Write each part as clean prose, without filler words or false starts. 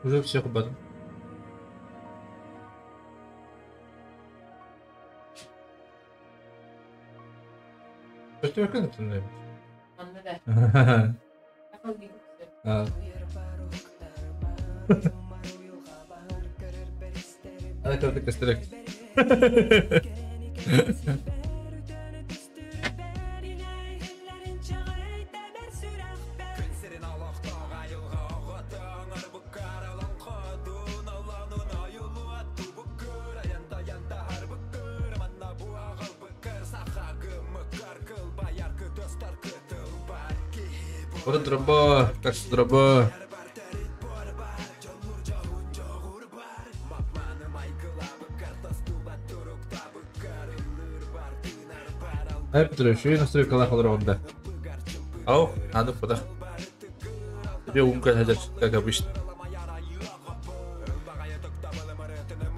Уже всех бадым. Көстүбэккэ тыннайбыт. Манна да. Ана кырдык көстөрөк. Ora дроба, так что дроба. Ай, Петрович, и настройкалаах олороҕун да. Ау, надо куда? Тебе умка садят, как обычно.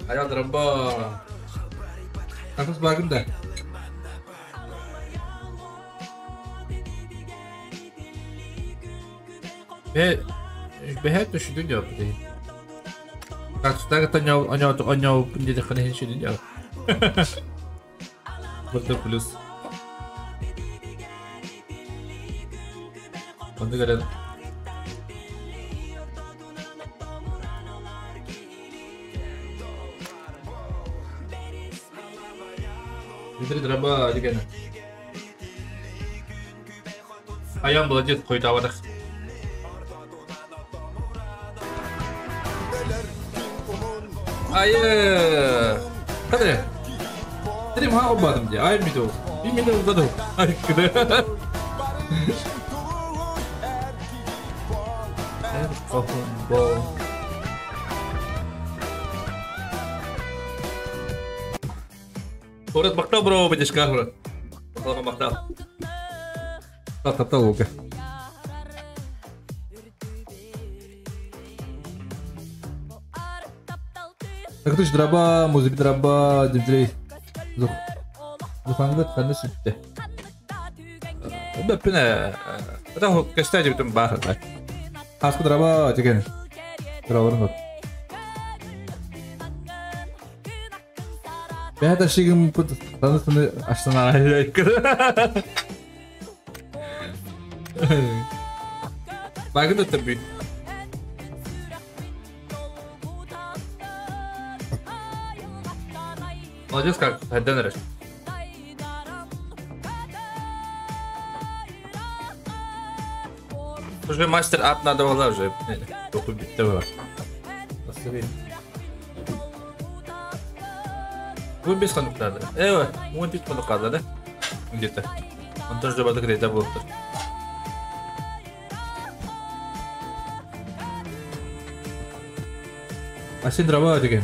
Айал дроба. Кактус багын да. Бе, бэһэ түшүдүн дьоо бу Кактустаага оньоо оньоо оньоо диэтэххинэ иһин сүдүн дьоо. Бурда плюс. Онно кэлэн Дмитрий Дроба деген. Аян молодец, хойутаабатах. Айы! Хады. Стрим ха обадым де. Ай миду. И миду заду. Ай кыды. Город мактал бро, бедешка город. Мактал мактал. Таптал лука. Так ты драба, музыка драба, Дмитрий. Зухангат ханна сүттэ. Бэппинэ, это кэстэй дебитим баар. Хаска драба деген. Драба Бэһэ шигим пут танысын аштан Багын да төбүй. Молодец как, хайдан эрэ. Уже мастер ап надо было уже. Только битте бар. Вы без ханук надо. Эва, он бит ханук надо, да? Где-то. Он тоже добавил где-то был. А сен дрова деген.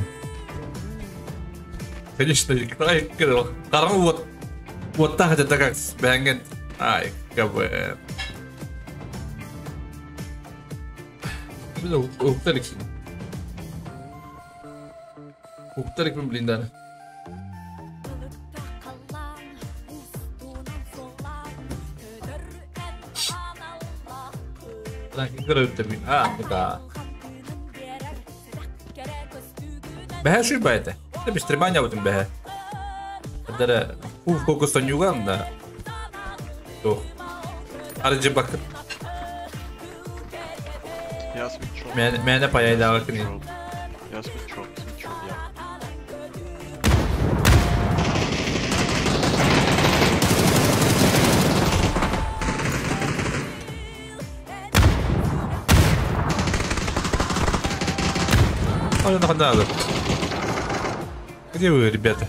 Конечно, қараңғы вот вот так это как бәңген. Ай, как бы. Біз укталик. Укталик блин, да. А, да. Бэһэ шүйбайты. Бистриманя бутун бэһэ. Дара фокус онюган да. Тух. Арыжы бакыт. Я свечу. Мене паяйдагы кини. Я свечу, свечу я. Ой, надо. Где вы, ребята?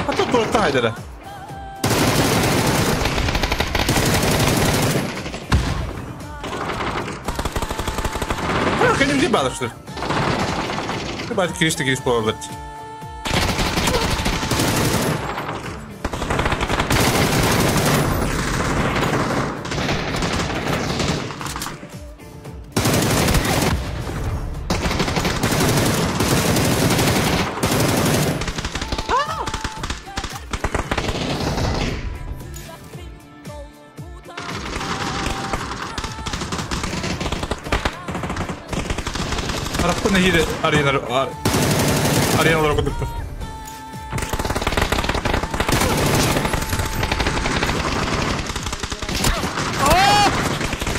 А тут туртайдера. А, конечно, где что ли? Ребята, киришты кириш поводать. Харахпын нэһиилэ арыйан арыйан олорор курдукпун.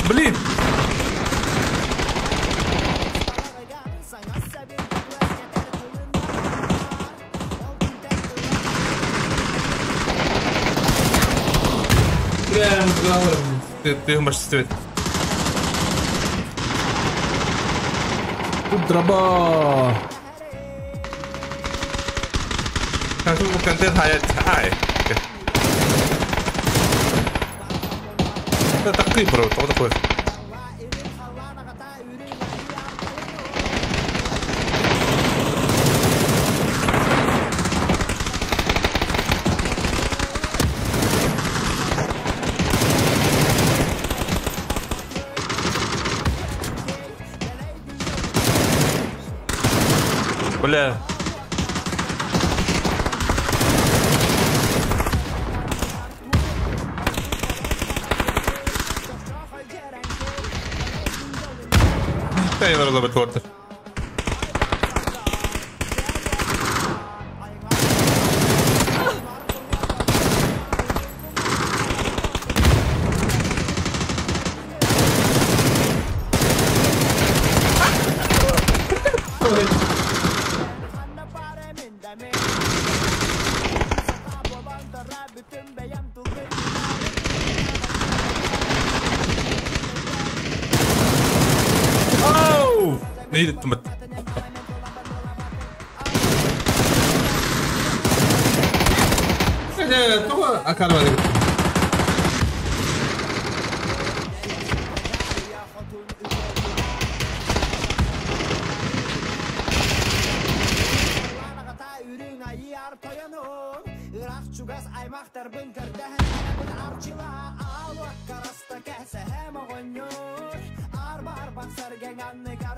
Блин! Ты можешь Тут дроба. Контент хай. Это такой, бро, что такое? Бля. Taylor laboratorda. Oh!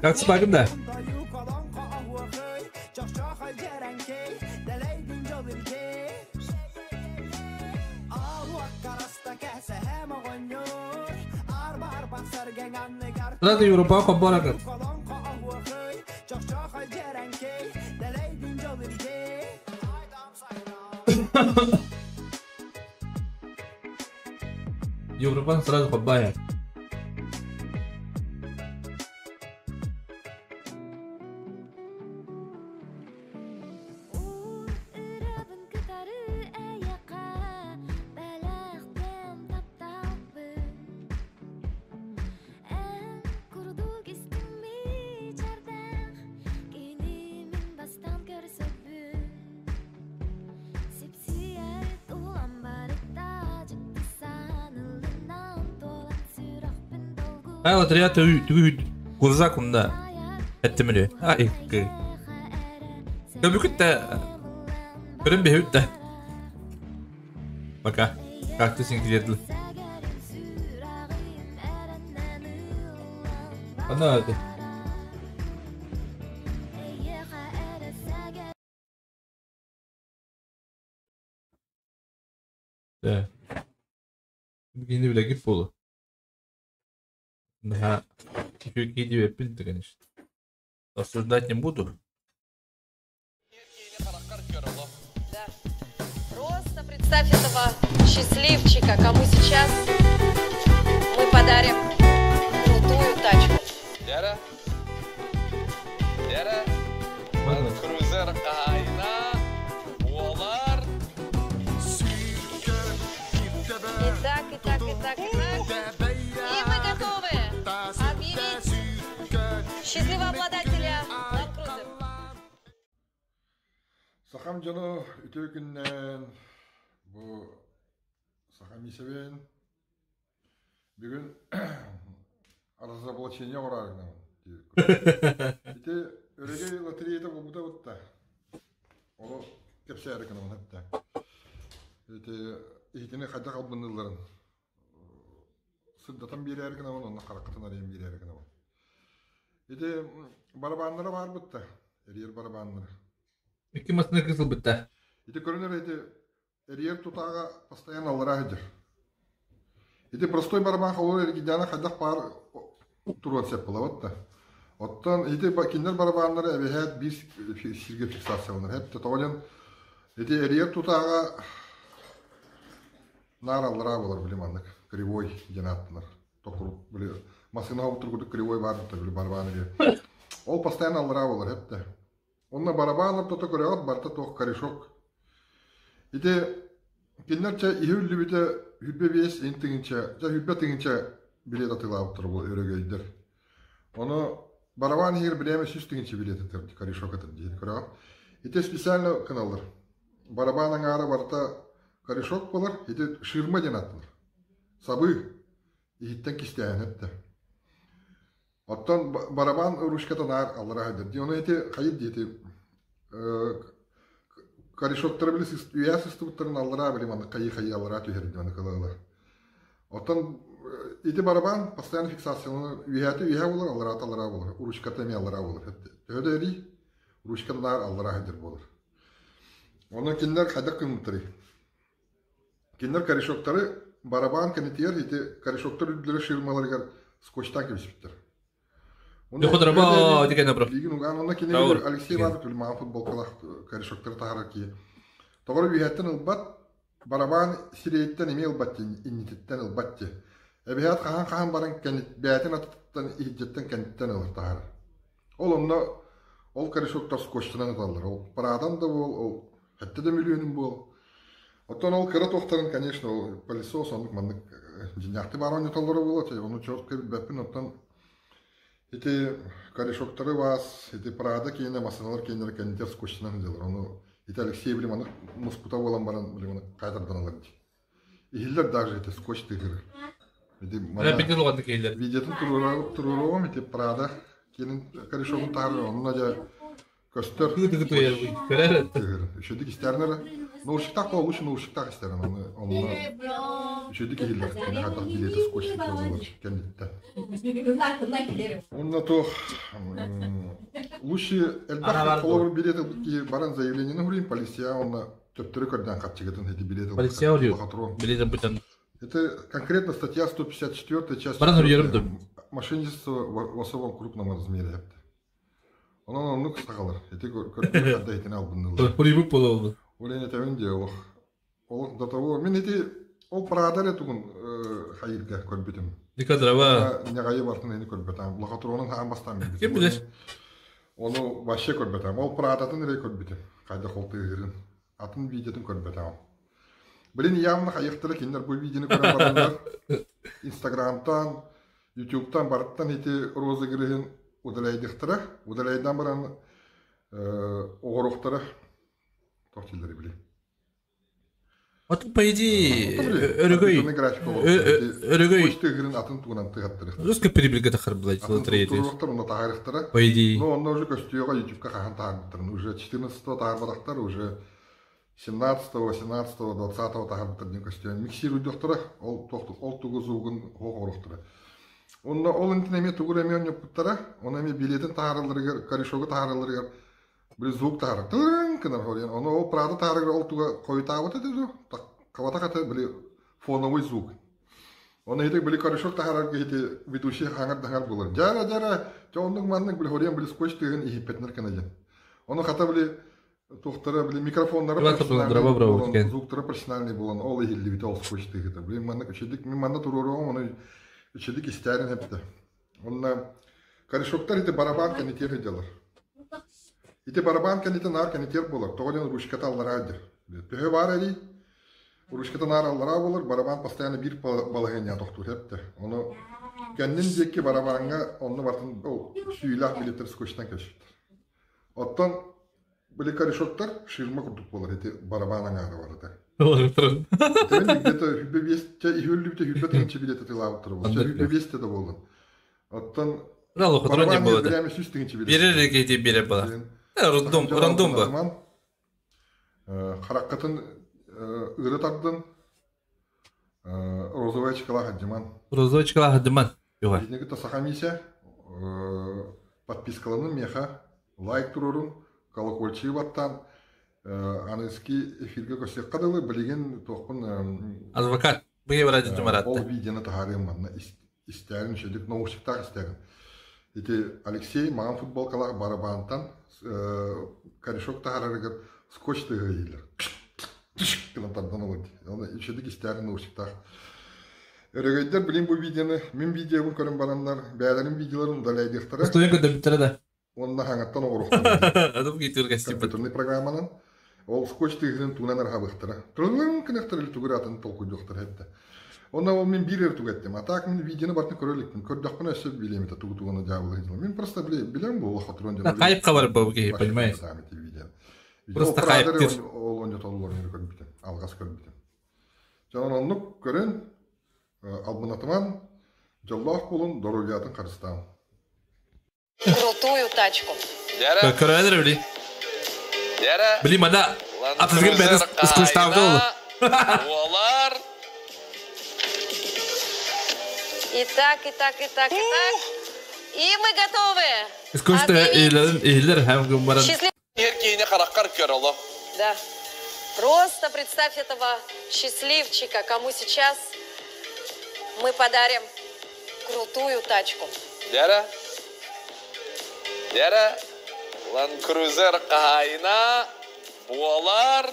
Как спагын да? Сразу Европа поборок. Европа сразу побая. Лотерея түгү кунда эттемили. Ай, Көбүкүттэ көрөн бэһүттэ. Пока. Как ты синкредл? Она это. Да. Кини биле кип болу. Да. Кини конечно. Осуждать не буду. Да. Просто представь этого счастливчика, кому сейчас мы подарим крутую тачку. Дяра. Дяра. Крузер Айна. Олар. Итак, итак, итак, итак. И мы готовы объявить счастливого обладателя Land Cruiser. Сахам дьоно үтүө күннээн бу сахам исэбин бүгүн разоблачение оҥораарыгынан Ити өрөгөй лотереята буолбута бутта. Ону кэпсээри гынабын эптэ. Ити иһитини хайдах албынныылларын сырдатан биэрээри гынабын уонна хараххытын арыйан биэрээри гынабын. Ити барабааннара баар бутта. Эрийэр барабааннара. Икки массыына кысылбытта. Ити көрүнэр ити эрийэр тутааҕа постоянно аллараа сылдьар. Ити простой барабан холур эргийдэҕинэ хайдах баар туруон сөп буолабыт да. Оттон ити кинилэр барабааннара эбэһээт биир сиргэ фиксацияланар. Хэп тоҕо диэн ити эрийэр тутааҕа наар аллараа буолар били маннык кривой диэн ааттанар. Токурук били массыына оҕутур курдук кривой баар били барабаан эрийэр. Ол постоянно аллараа буолар хэп Онно барабаан ортото көрөҕүт барыта туох корешок. Ити кинилэр чэ иһи үллүбүтэ 25 ин тыһыынча, дьэ 100 тыһыынча билет атыылаабыттар бу өрөгөйдөр. Ону барабаан иһигэр бирээмэ 100 тыһыынча билет атыр корешок атыр диэн көрөҕүт. Ити специально гыналлар. Барабаан аҥаара барыта корешок буолар, ити ширма диэн ааттанар. Сабыы иһиттэн кистээһин эттэ. Оттон барабан ручката наар аллара сылдьар дии. Ону ити хайыр дии ити корешоктары били үйэ сыстыбыттарын аллараа били маннык хайыы-хайыы аллараа түһэр дии маны кыла-ыла. Оттон ити барабан постоянно фиксацияланар үөһээтэ үөһэ буолар, аллараата аллараа буолар. Ручката эмиэ аллараа буолар. Төһө да эрий, ручка наар аллараа сылдьар буолар. Онон кинилэр хайдах гыммыттарый? Кинилэр корешоктары барабаан кэннитигэр ити корешоктар үрдүлэрэ ширмаларыгар скотчтаан кэбиспиттэр. Билигин угаан онно кини Алексей Иванов маҕан футболкалаах корешоктары таһаарар киһи. Тоҕо үөһэттэн ылбат, барабаан сирэйиттэн эмиэ ылбат дии, иннититтэн ылбат дии. Эбэһээт хаһан-хаһан баран бэйэтин атыттан иһирдьэттэн кэнниттэн ылар таһаарар. Ол онно ол корешоктар скотчтанан ыталлар. Ол парадан да буол, ол хэттэ да миллионун буол. Оттон ол кыра туохтарын, конечно, ол пылесос оннук маннык дьиҥнээхтик баар оонньотоллоро буолуо, ону чуолкай билбэппин. Оттон ити корешоктары вас, ити Прада киэнэ, массыыналар киэннэрэ кэннитэр скотчтанан сылдьаллар. Ону ити Алексей били маннык муспута буолан баран, били маны катердан ылар дии. Иһиллэр даже ити скотч тыһыр. Ити манна видеотын туруоруом ити Прада киэнин корешогун таһар, онно дьэ көстөр. Үчүгдүк истэрин эрэ. Наушниктаах буол, лучше наушниктаах истэрин. Оны онно үчүгдүк иһиллэр. Кини хайдах билиэтэ скотч буолар кэнниттэн. Онно туох лучше элбэх холобур билет ылбыт киһи баран заявлениени хуруйун полиция онно төптөрү көрдөөн хаччыгытын эти билет Полиция билет ылбытын. Это конкретно статья 154 часть Баран 4 мошенничество в особом крупном размере. Онон оннук сахалар. Ити көрдүк хадда итини албыннылар. Прибык бололу. Ол эн этэбин дии олох. Олох до того. Мин ити ол Прада эрэ тугун хайырга көрбүтүм. Дикадрава. Ньаҕайы бартын эни көрбөтөм. Лохотронун хаан бастаан билбитим. Ким билэр? Ону вообще көрбөтөм. Ол Прадатын эрэ көрбүтүм. Хайдах ол тыаһыырын. Атын видеотын көрбөтөм. Блин, явно хайыхтара кинилэр бу видеоны көрөн бараннар Инстаграмтан, Ютубтан барыттан ити розыгрыһын удаляйдыхтара. Удаляйдан баран оҕоруохтара. Туох дииллэрий били. Атын по идее өрөгөй өрөгөй тыгырын атын тугунан тыгаттырыхтара. Русский перебирге тахар блядь, лотерея. Туруохтар онно таһаарыхтара. По идее. Ну, онно уже көстүөҕэ Ютубка хаһан таһаарбыттарын. Уже 14-го таһаарбатахтар, уже 17-го, 18-го, 20-го таһаарбыттар диэн көстүөн. Миксируйдуохтара, ол ол тугу звугун хоох оҥоруохтара. Онно ол интин эмиэ тугу эмиэ онньоппуттара, ону эмиэ билетин таһааралларыгар, корешогу таһааралларыгар били звук таһаарар тырын гынар хоруйан. Ону ол Прада таһаарарыгар ол туга хойутаабыт этэ дуо? Хабатах этэ били фоновый звук. Оны ити били корешок таһаарарга ити ведущий хаҥар даҥар буолар. Дьара дьара, чэ оннук маннык били хоруйан били скотч тыгын иһиппэтинэр кына диэн. Ону хата били туохтара били микрофоннара профессиональный буолан, звуктара профессиональный буолан ол иһиллибитэ ол скотч тыгыта. Блин маннык үчүдик мин манна туруоруом ону үчүдик истээрин эптэ. Онно корешоктар ити барабан кэнитиэр сылдьаллар. Ити барабан кэнитэ наар кэнитиэр буолар. Тоҕо диэн ручката аллараа дьэр. Төһө баар эрий? Ручката наар аллараа буолар, барабан постоянно биир балаһыанньаҕа тохтуур эптэ. Ону кэннин диэки барабаҥҥа онно бартын ол сүүлээх билеттэр скотчтан кэбиспиттэр. Оттон били корешоктар ширма курдук буолар ити барабан аҥаара барыта. Где-то хүббэ биэс чэ иһүллүбүтэ хүббэ тыһыынча билет атыылаабыттар буолла. Чэ хүббэ биэстэ да буоллун. Оттон Лохотрон барабан бирэми 100 тыһыынча билет. Берер эти берер бала. Рандом, рандом ба. Хараккатын ыры тардын розовая чекала хаддиман. Розовая чекала хаддиман. Юга. Итини кытта саха миисэ подпискаланын миэхэ лайк турорун, колокольчигы баттаан аныгыски эфиргэ көрсүөххэ дылы билигин туохпун Ити Алексей маҥан футболкалаах барабаантан корешок таһаарарыгар скотч тыаһа гынан тардан ылар дии. Оны үчүгэй истээри наушниктаах. Өрөгөйдөр билин бу видеоны мин видеобун көрөн бараннар бэйэлэрин видеоларын удаляйдыахтара. Устуйан көрдөрбүттэрэ да. Уонна хаҥаттан оҥоруохтара. Адам гитыр Компьютерный программанан ол скотч тыаһын туунан архабыахтара. Туруннан кынахтар или тугу атын толкуйдуохтара этэ. Онно ол мин биир эрэ тугу эттим. А так мин видеоны бартын көрө иликпин. Көрдөхпүнэ өссө билиэм этэ тугу тугуна дьаабылыһын дьон. Мин просто билем бу олохотурун дьон. Хайып хабар бу киһи, понимаешь? Просто хайыптыр. Ол онньотоллорун көрбүтүм. Алгас көрбүтүм. Дьон оннук көрөн албынатыман дьоллоох буолун, доруобуйатын харыстаан. Крутую тачку. Көрөөнөр били. Били мана атызгын бәді скучтавды ол. Олар. Итак, итак, итак, итак. И мы готовы. Скучта ийлер һәм гумбаран. Еркейіне қараққар көр оло. Да. Просто представь этого счастливчика, кому сейчас мы подарим крутую тачку. Дәрі. Дәрі. Land Cruiser қайна буолар.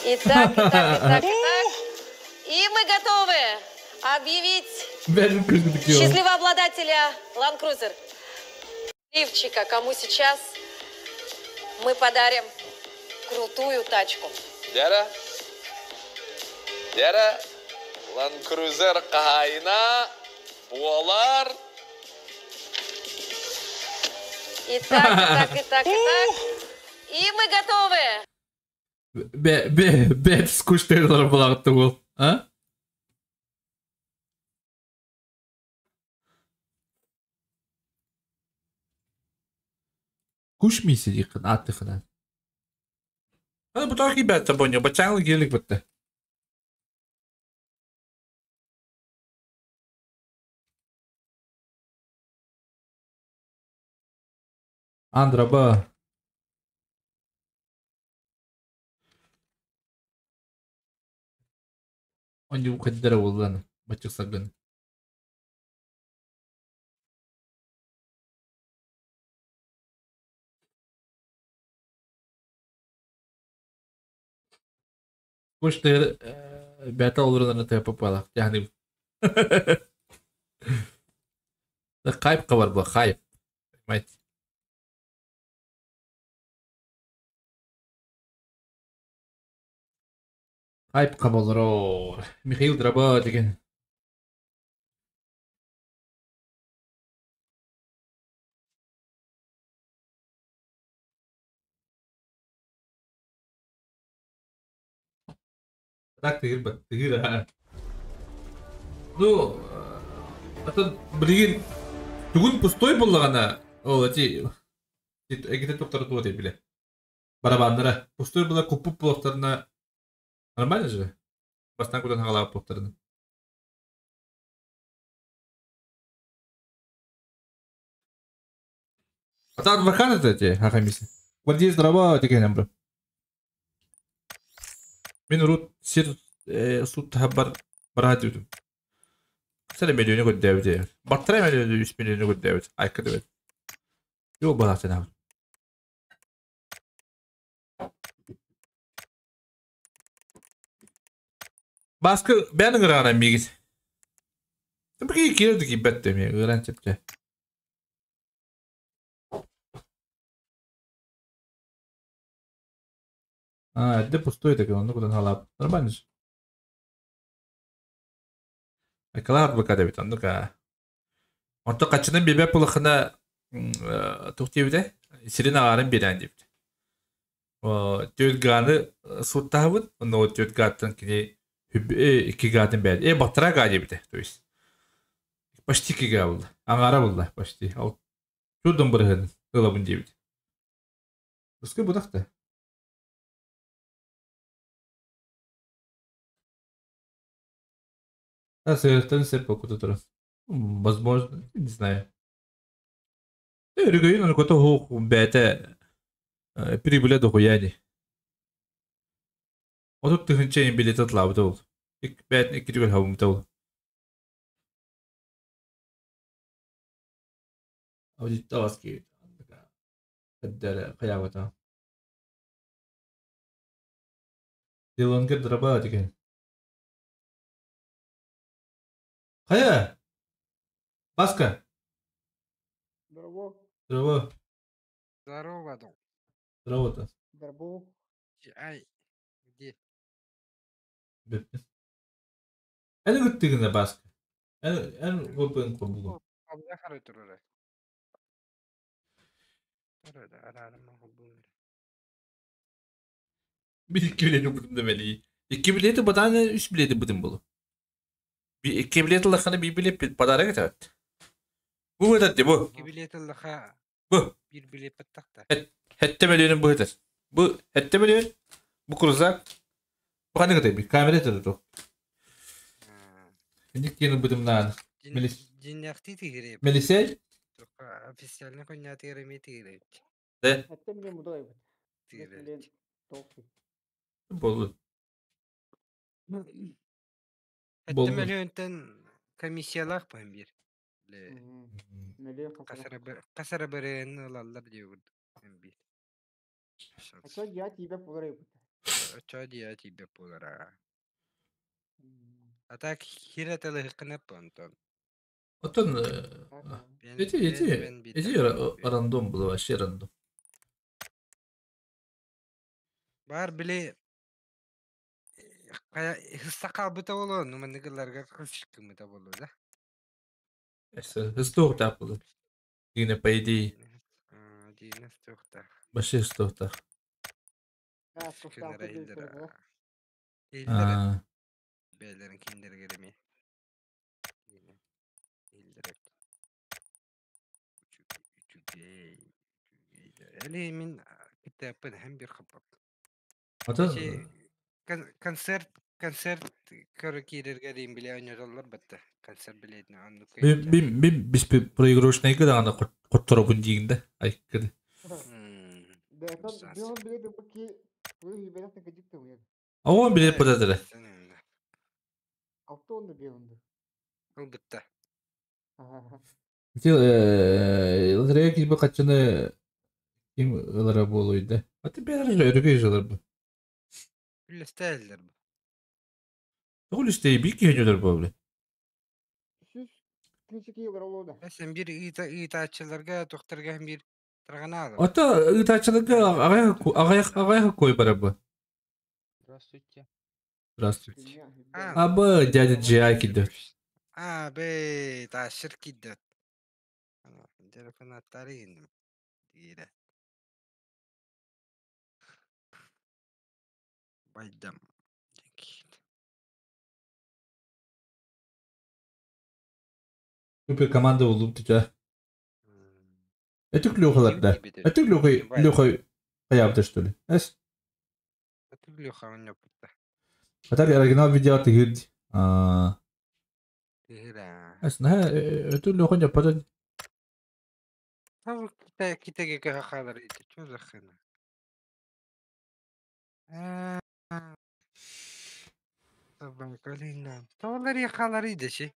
Итак, итак, итак, итак. И мы готовы объявить счастливого обладателя Land Cruiser. Счастливчика, кому сейчас мы подарим крутую тачку. Дәрі. Дәрі. Land Cruiser қайна буолар. Итак, итак, итак, итак. И мы готовы. Бе, бе, бе, скучтыйлар булагытты ол. А? Куш мисе дикын, аттыхынан. Аны бу таки бәтте боня, бачаңлы гелик битте. Андраба. Онди укаддара болланы, бачык сагын. Куш бәтә олырына тәпә палак. Ягъни Хайп кабар бу, хайп. Понимаете? Хайп кабалар. Михаил Драба деген. Так тыгыр бат, тыгыр а. Ну, это блин, тугун пустой буллагана. Ол эти эгите токтор туа биле. Барабаннара пустой была купуп булактарына нормально же. Бастан кудан хагалап булактарына. А там адвокат это эти хахамиси. Гвардеец дрова деген амбр. Мен рут сир суд хабар барат дедим. Сәлем миллионы көддәбит. Баттара миллионы 3 миллионы көддәбит. Айка дебет. Жок барат эна. Баскы бәнің ырана мигит. Бiki кирди ки бетте ми ыран чепче. А, это пустой такой, он куда халап. Нормально же. Акала адвокат бит, оннука. Онто качынан бибе пулахына тухтибите, сирин агарын берен дип. Төт ганы суттабыт, онно төт гаттан кини iki гатын бер. Батыра га дибите, то есть. Почти iki га булды. Аңара булды, почти. Ал чудом бирген ылабын дибит. Пускай будакта. А совершенно все покуда Возможно, не знаю. Регион какой-то хух бәтә прибыля дохуяни. Вот тут тыгынча билет атлабы ул. Ик бәтне киргән хабым тол. Аудитория киирбит. Хайаабата. Дилонгер драба деген. Хайа! Баска! Здорово. Здорово. Здорово, дом. Здорово-то. Здорово. Ай, где? Беппин. Эн ыгыттыгына Баска. Эн впн курбугун. Абдахары турара. Турара, арарым холбун. Bir iki билети бутум демели. Икки билети бутан үс билети бутум болу. Икки билети лаханы bir билет подарок этебет. Бу бутат бу. Икки билет ыллаха Бу. bir билет баттахта. Хетте миллионун бу этер. Бу хетте миллион. Бу крузак. Бу ханы кытай камера этер ту. Иник кени бутум наан. Мелис. Диннахти тигире. Мелисел? Официально конья тигире ми тигире. Да. Хетте миллион будай бут. Тигире. Болду. Хетте Болду. миллионтан комиссиялаах бан бир. Миллион хасара. Касара берен ылаллар диэгут бир. Ача я тебе подарю бут. Очо диа тебе пулара. А так хираталы хыкынап онтон. Отон эти эти эти рандом было вообще рандом. Бар били хыстакал быта боло, ну мандыгыларга кылшыкымыта боло да. Хыстуох таапылы. Дигине по идее Дигине хыстуохтаах. Вообще хыстуохтаах. Киндер илдер. Илдер. Бээлерин киндер кереми. Илдер. Үчүгэй. Эли мин китаппын һәм бир хаппап. Ата Концерт концерт көрө киирерге дейин биле ойнотоллор батта. Концерт билетин аннык. Бим бим бим бис проигрышный гана котторобун дигинде айккыды. Аон билет подадыры. Автонды белынды. Ылбытта. Лотерея киби качаны ким ылара болуйда. Аты бәрі өргөй жылар бу. Үллестәллер бу. Тоғыл истей бик күйөнөлөр бу биле. Сүз кинчики йылар олода. Сен бир ыйтаачыларга тохторга бир тарганалы. Ата ыйтаачыларга агай кой бара бу. Здравствуйте. Здравствуйте. Абы дядя Джай кидет. А, бе, ташыр кидет. Телефон аттары Дире. Байдам. Супер команда болдум тича. Этик Лёхалар да. Этик Лёхай, Лёхай хаябды что ли? Эс? Этик Лёха он ёпта. А так оригинал видео ты гирди. А. Тигира. Эс, на, этик Лёха не падает. Табы китеге кахалар ити, чё за хрена? Табалар идеши.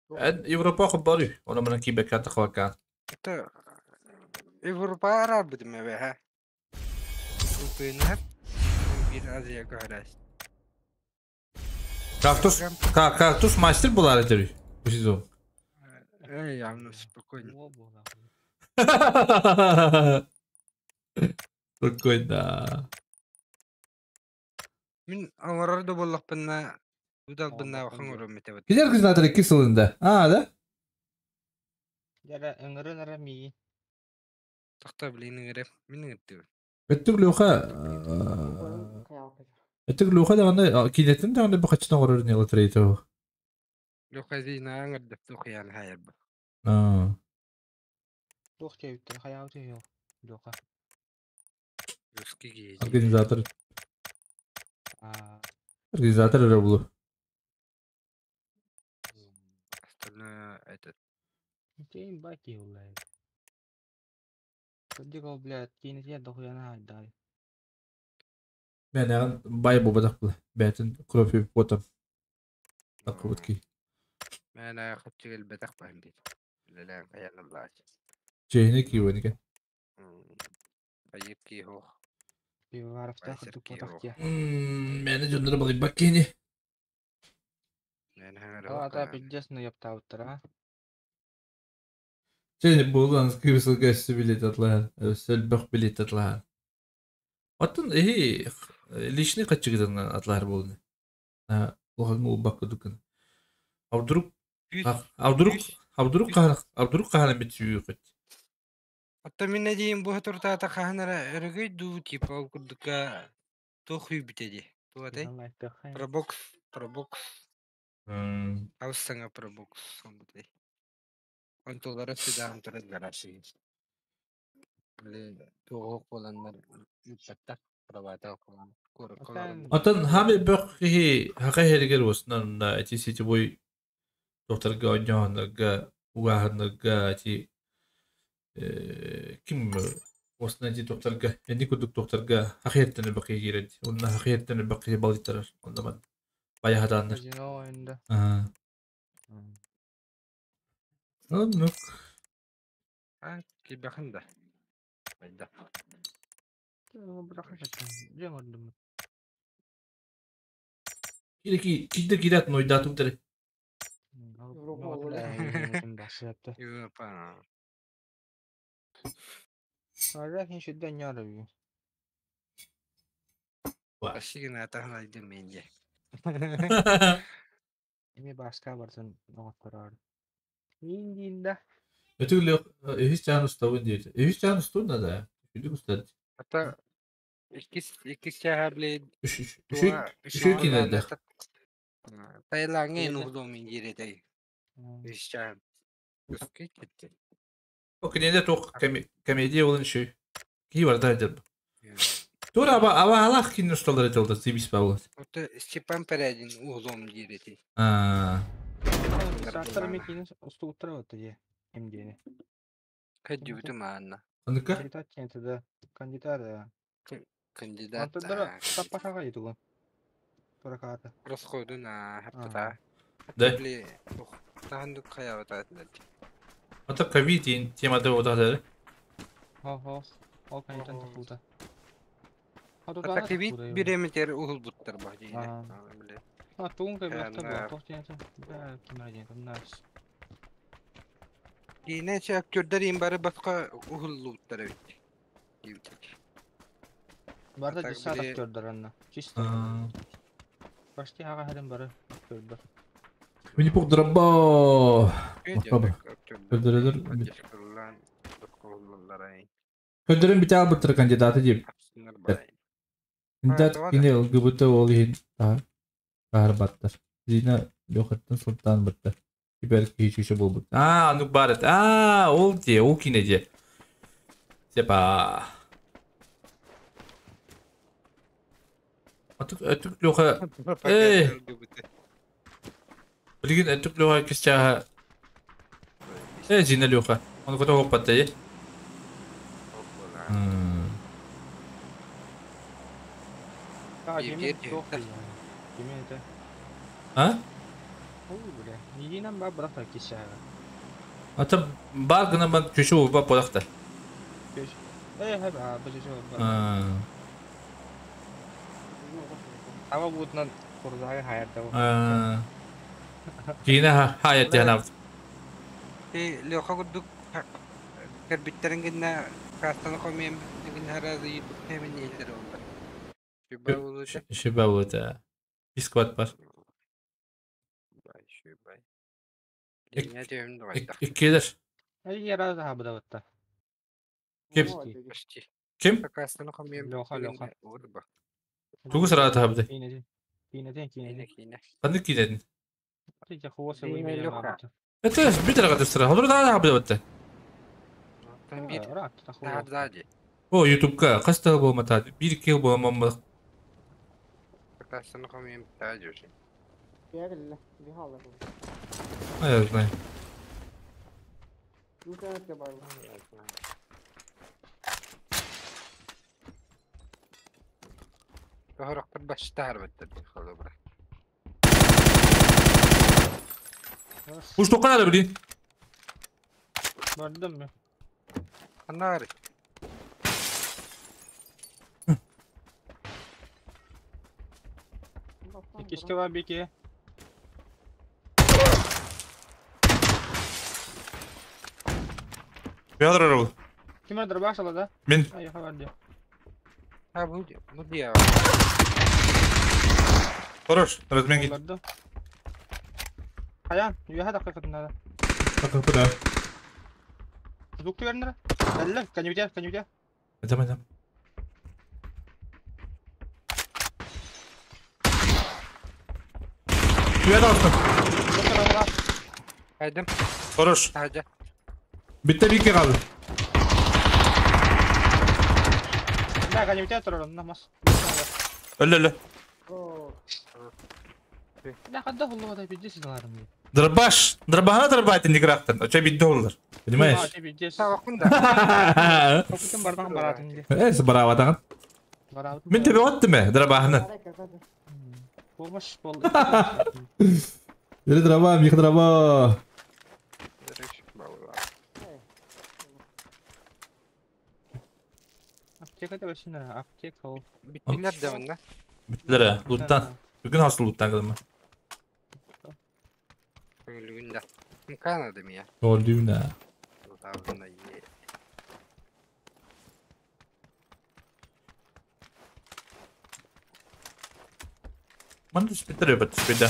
Европа хабары, она мана кибе ката хвака. Это Европа арабы дме Европа bir Азия көрәс. Кактус, кактус мастер була это bu сезон. Эй, явно спокойно. Спокойно. Мин аңарарды боллақпынна, удалбынна хаңырым метебет. Килер организатор икки сылында. А, да? Яра ыңырын ара мии. Тохта билин ыңырып, мин ыңырды. Өттүк Лёха, Өттүк Лёха даганы кинеттин даганы бу качтан горор не лотерея. Лёха зина ыңырды тухян хайыр. А. Тух чөйүттер хаяу чөйү. Лёха. Организатор. А. Организатор эрэ булу. Остальное этот. Кейн баки улай. Кырдьык ол блядь, кинетиэр дохуяна айдай. Мен ягын бай бубадах бу. Бәтин крофи потом. Такыбыт ки. Мен хатчыгыл бетах баһым бит. Үлэлээн хайаналлаач. Чейне киуэнike. Хайыр киһох. Пивоваровтаах Байсар курдук киһох. буотах дии. Мэне дьоннору балыйбак киини. Мен Ол ата хаҥара пиздец ныйаптаабыттара. Чейне буолан кыбысылга өссө билет атлаhan, өссө элбэх билет атлаhan. Оттон эһи личный каччыгытын атлаар буолуну. Улахан улбакка дукын. А вдруг а вдруг а вдруг а вдруг хаһан бит сүүрүкөт. Оттон мин эдиим бу туртаата хаһанара өрөгөй дуу типа ол курдука туох үйбүтэ дии. Туотай? Пробокс, пробокс. Хаус саҥа пробокс онбутай. Онтулара сүдээн туран гараши. Блин, туох буоланнар ыыппаттар правата околон куоракка олорон. Оттон хами бөх киһи хака хэригер уоснан эти сетевой докторга ойнооһуннарга угааһыннарга эти ким уосна эти докторга энни курдук докторга хахиэттэн бөх киһи киирэн онно хахиэттэн бөх киһи балыйтарар онно ман баяхатааннар. Казино ойында. Оннук. А, кибэхэн да. Байда. Дьэ оҥордум. Кири кидде кират нойдаатым тере. Европа олорор. Европа. Ашигин атахан айдым менде. Эми бааска барсын оҥоттороор. Мин диин да. Өтүглө үһүс чаан устабын диэт. Үһүс чаан устун да. Күдүк устар. Ата иккис иккис чаһа блин Үш үш үш кинерде. Таиланге нугдо мин диретей. Үш чаһа. Үскей кетти. О кинеде тох комедия болын шүй. Ки бар да дер. Тура аба аба алах кин усталар жолда сибис бабыл. Ото Степан Передин углом диретей. А. Сааттар эми киин устугуттара батта дии. Ким диэни. Кэддүбүтү маанна. Аныка? Кандидат диэн да. Кандидат да. Кандидат. Антодара таппатаҕа итугун. Туракаата. Расходун хаптата. Да. Бли тахандык хаябата. Ата ковид темада одадыр. Хо-хо. Ол кандидат тахута. Ата кебит биреметер угул буттар ба дине. А тугун кебиэхтэ буо тох диэн бää кимэр диэн кымнаас. Дине че актердар им бары баска угуллуттар бит. Дибит. Барда десят актердар анна. Чисто. Почти ага харин бары актердар. Мини пук драба. Көдөрөлөр. Көдөрөн бите албыттыр кандидаты дип. Кандидат кини ЛГБТ ол иһин таар баттар. Зина Лёхаттан Султан баттар. Кибер киһи чүчө болбут. А, анук барыт. А, ол де, ол кине де. Типа. Атык өтүк Лёха. Эй. Билигин өтүк Лёха кисчаха. Эй, Зина Лёха. Оны кото хоппатта е. А? Ата бар гына бан чүчү ба полакта. Э, ба чүчү ба. Ава бутнан курдага хаярда. А. Кина хаят яна. Э, Лёха курдук кэрбиттерин гинна кастаны комем гин харазы ютуб темен елдер олар. Шүбә болута. Шүбә болута. Бискват бар. Бай, шүбай. Деңе дөм дуайда. Иккелер. Ай яра да буда батта. Ким? Ким? Кастаны комем. Лёха, Лёха. Тугу сара табды. Кине. Кине, кине. Кандай кинедин? Тиже хуоса уймея. Это битер катыстыра. Холор да табды батта. О, ютубка каста болмата. Бир кил болмам. Кастаны комем тажы. А я знаю. Хорохтор баштар баттар холобра. Уж тоққа надо, блин. Бардым mı? Анары. İkisi var bir ki. Петр Рул. Kim var дробаш алада? Мен. Ай, var diyor. Ha bu bu diye. Хорош, размен гит. Оларды. Хаян, юха дакыйкатында. Куда? Звук вернер. Әллә, конюдя, конюдя. Идем, идем. Привет, Алтын. Хайдым. Хорош. Hadi. Bitti bir iki kaldı. Да, конюдя турар, намаз. Öyle öyle. Да, када булды да бидде сизларым. Дробаш. Дробахана дробайт не грахтан. А че бит доллар. Понимаешь? Бидде. Савакын да. Копытын бардан баратын ди. Э, бараватан. Барабыт. Мен тебе оттым, дробахана. Болмаш болды. Бери дроба, мих дроба. Аптека да башына, аптека ол. Биттилер de bunda. Биттилер, луттан. Бүгүн хасыл луттан кылма. Өлүгүндө. Мкана да мия. Олдүнә. Лутабында е. Ман түспеттер өбөт түспедә.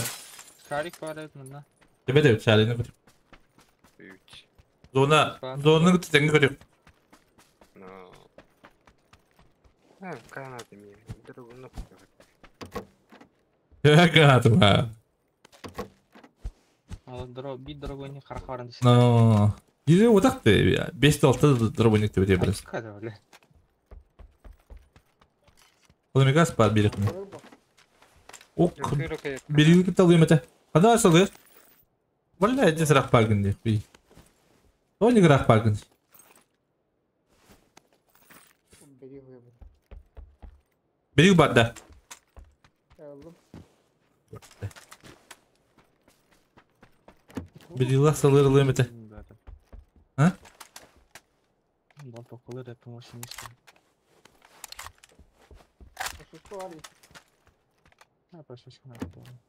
Шарик бар edi мында. Тебе де шарины көрүп. Үч. Зона, зонаны теңге көрүп. Но. Ha, мкана да мия. Другunu. Га, Ал дро бит дорогой харахаран десе. Но. Ире отакты. 5-6 дробоник деп берес. Када бля. Ол газ бар бирек. Ок, бирик талым эте. Када салыр? Валла эде сырак баргын деп. Би. Ол ниграк баргын. Бирик бар да. Бирилах салыр лымете. А? Бал токулы рэпим очень А, прошу,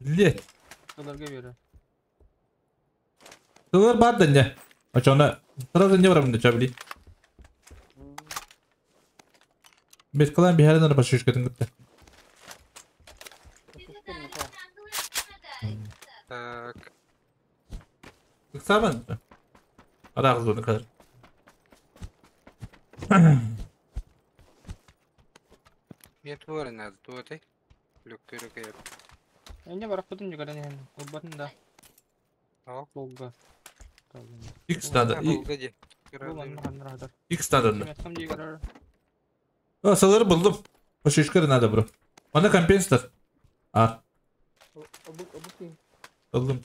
Ле. Долларга бере. Салыр бар да не. Ачона сразу не барам да чабли. Бет калан бихардан башышкатын гытты. Так. Сабан. Арак зоны kadar. Мен туарын надо туатай. Лөккөрөкө. Эне барак бутун жүгөрөн эген. Олбатын да. Ал. Болга. X надо. Болан X надо. А, салыр булдум. Башышкары надо бро. Ана компенсатор. А. Булдум.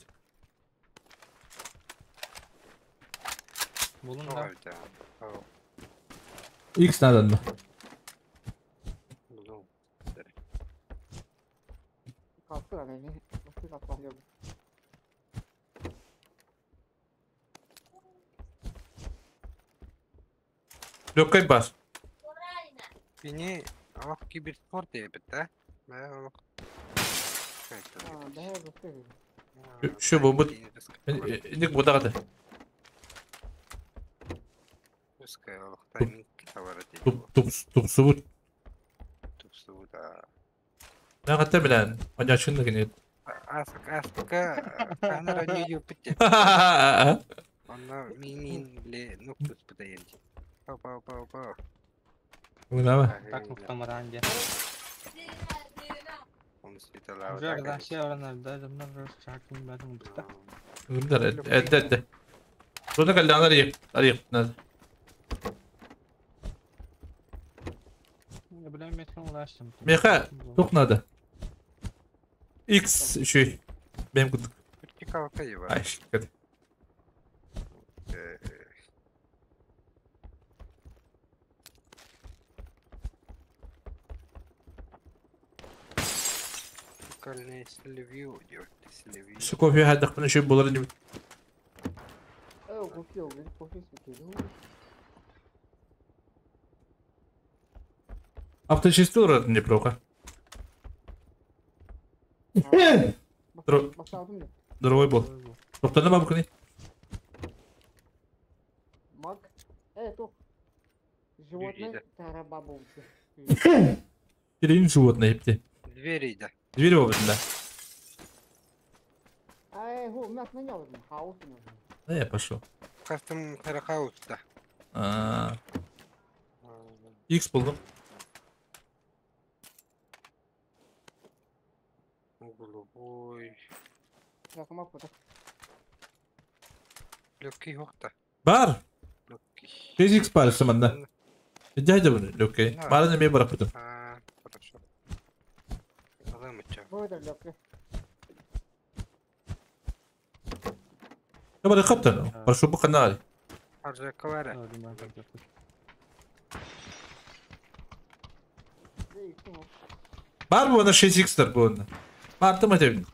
Булун да. X надо. Булдум. Лөккай бас. Бини ак киберспорт деп да. Мә ак. Şu bu bu. Ник бу дагы. Туп туп туп субут. Тупсуда. Нагата белән. Аня чынны генә. Асык асыка канара не юпте. Онно мин ле нуктус бутайын. Па па па па. Уйнама. Так муктамаранде. Он светала. Уже Россия орнар да, жамнар шакын батын бутта. Гүлдер эдде эдде. Зона калданар еп. Арык. Надо. Меха, тук надо. X şu. Benim kutuk. Ay, hadi. Şu kofi hadi bunu şu buları gibi. Авточистил вроде неплохо. Здоровый был. Тоқтаны бабы күні. Маг. Животное тарабабумся. Перейм животное, епте. Двери, да. Дверь обын, да. Ай, у нас на нем хаос. Да, я пошел. Кастом хаос, да. X булдым. Голубой. Легкий хохта. Бар. Тез X бар саманда. Дядя bunu, легкий. Барын мен барып А, хорошо. Бар каптан. Прошу по канале. Бар bu 6x тар bu. Бар тым айтайын.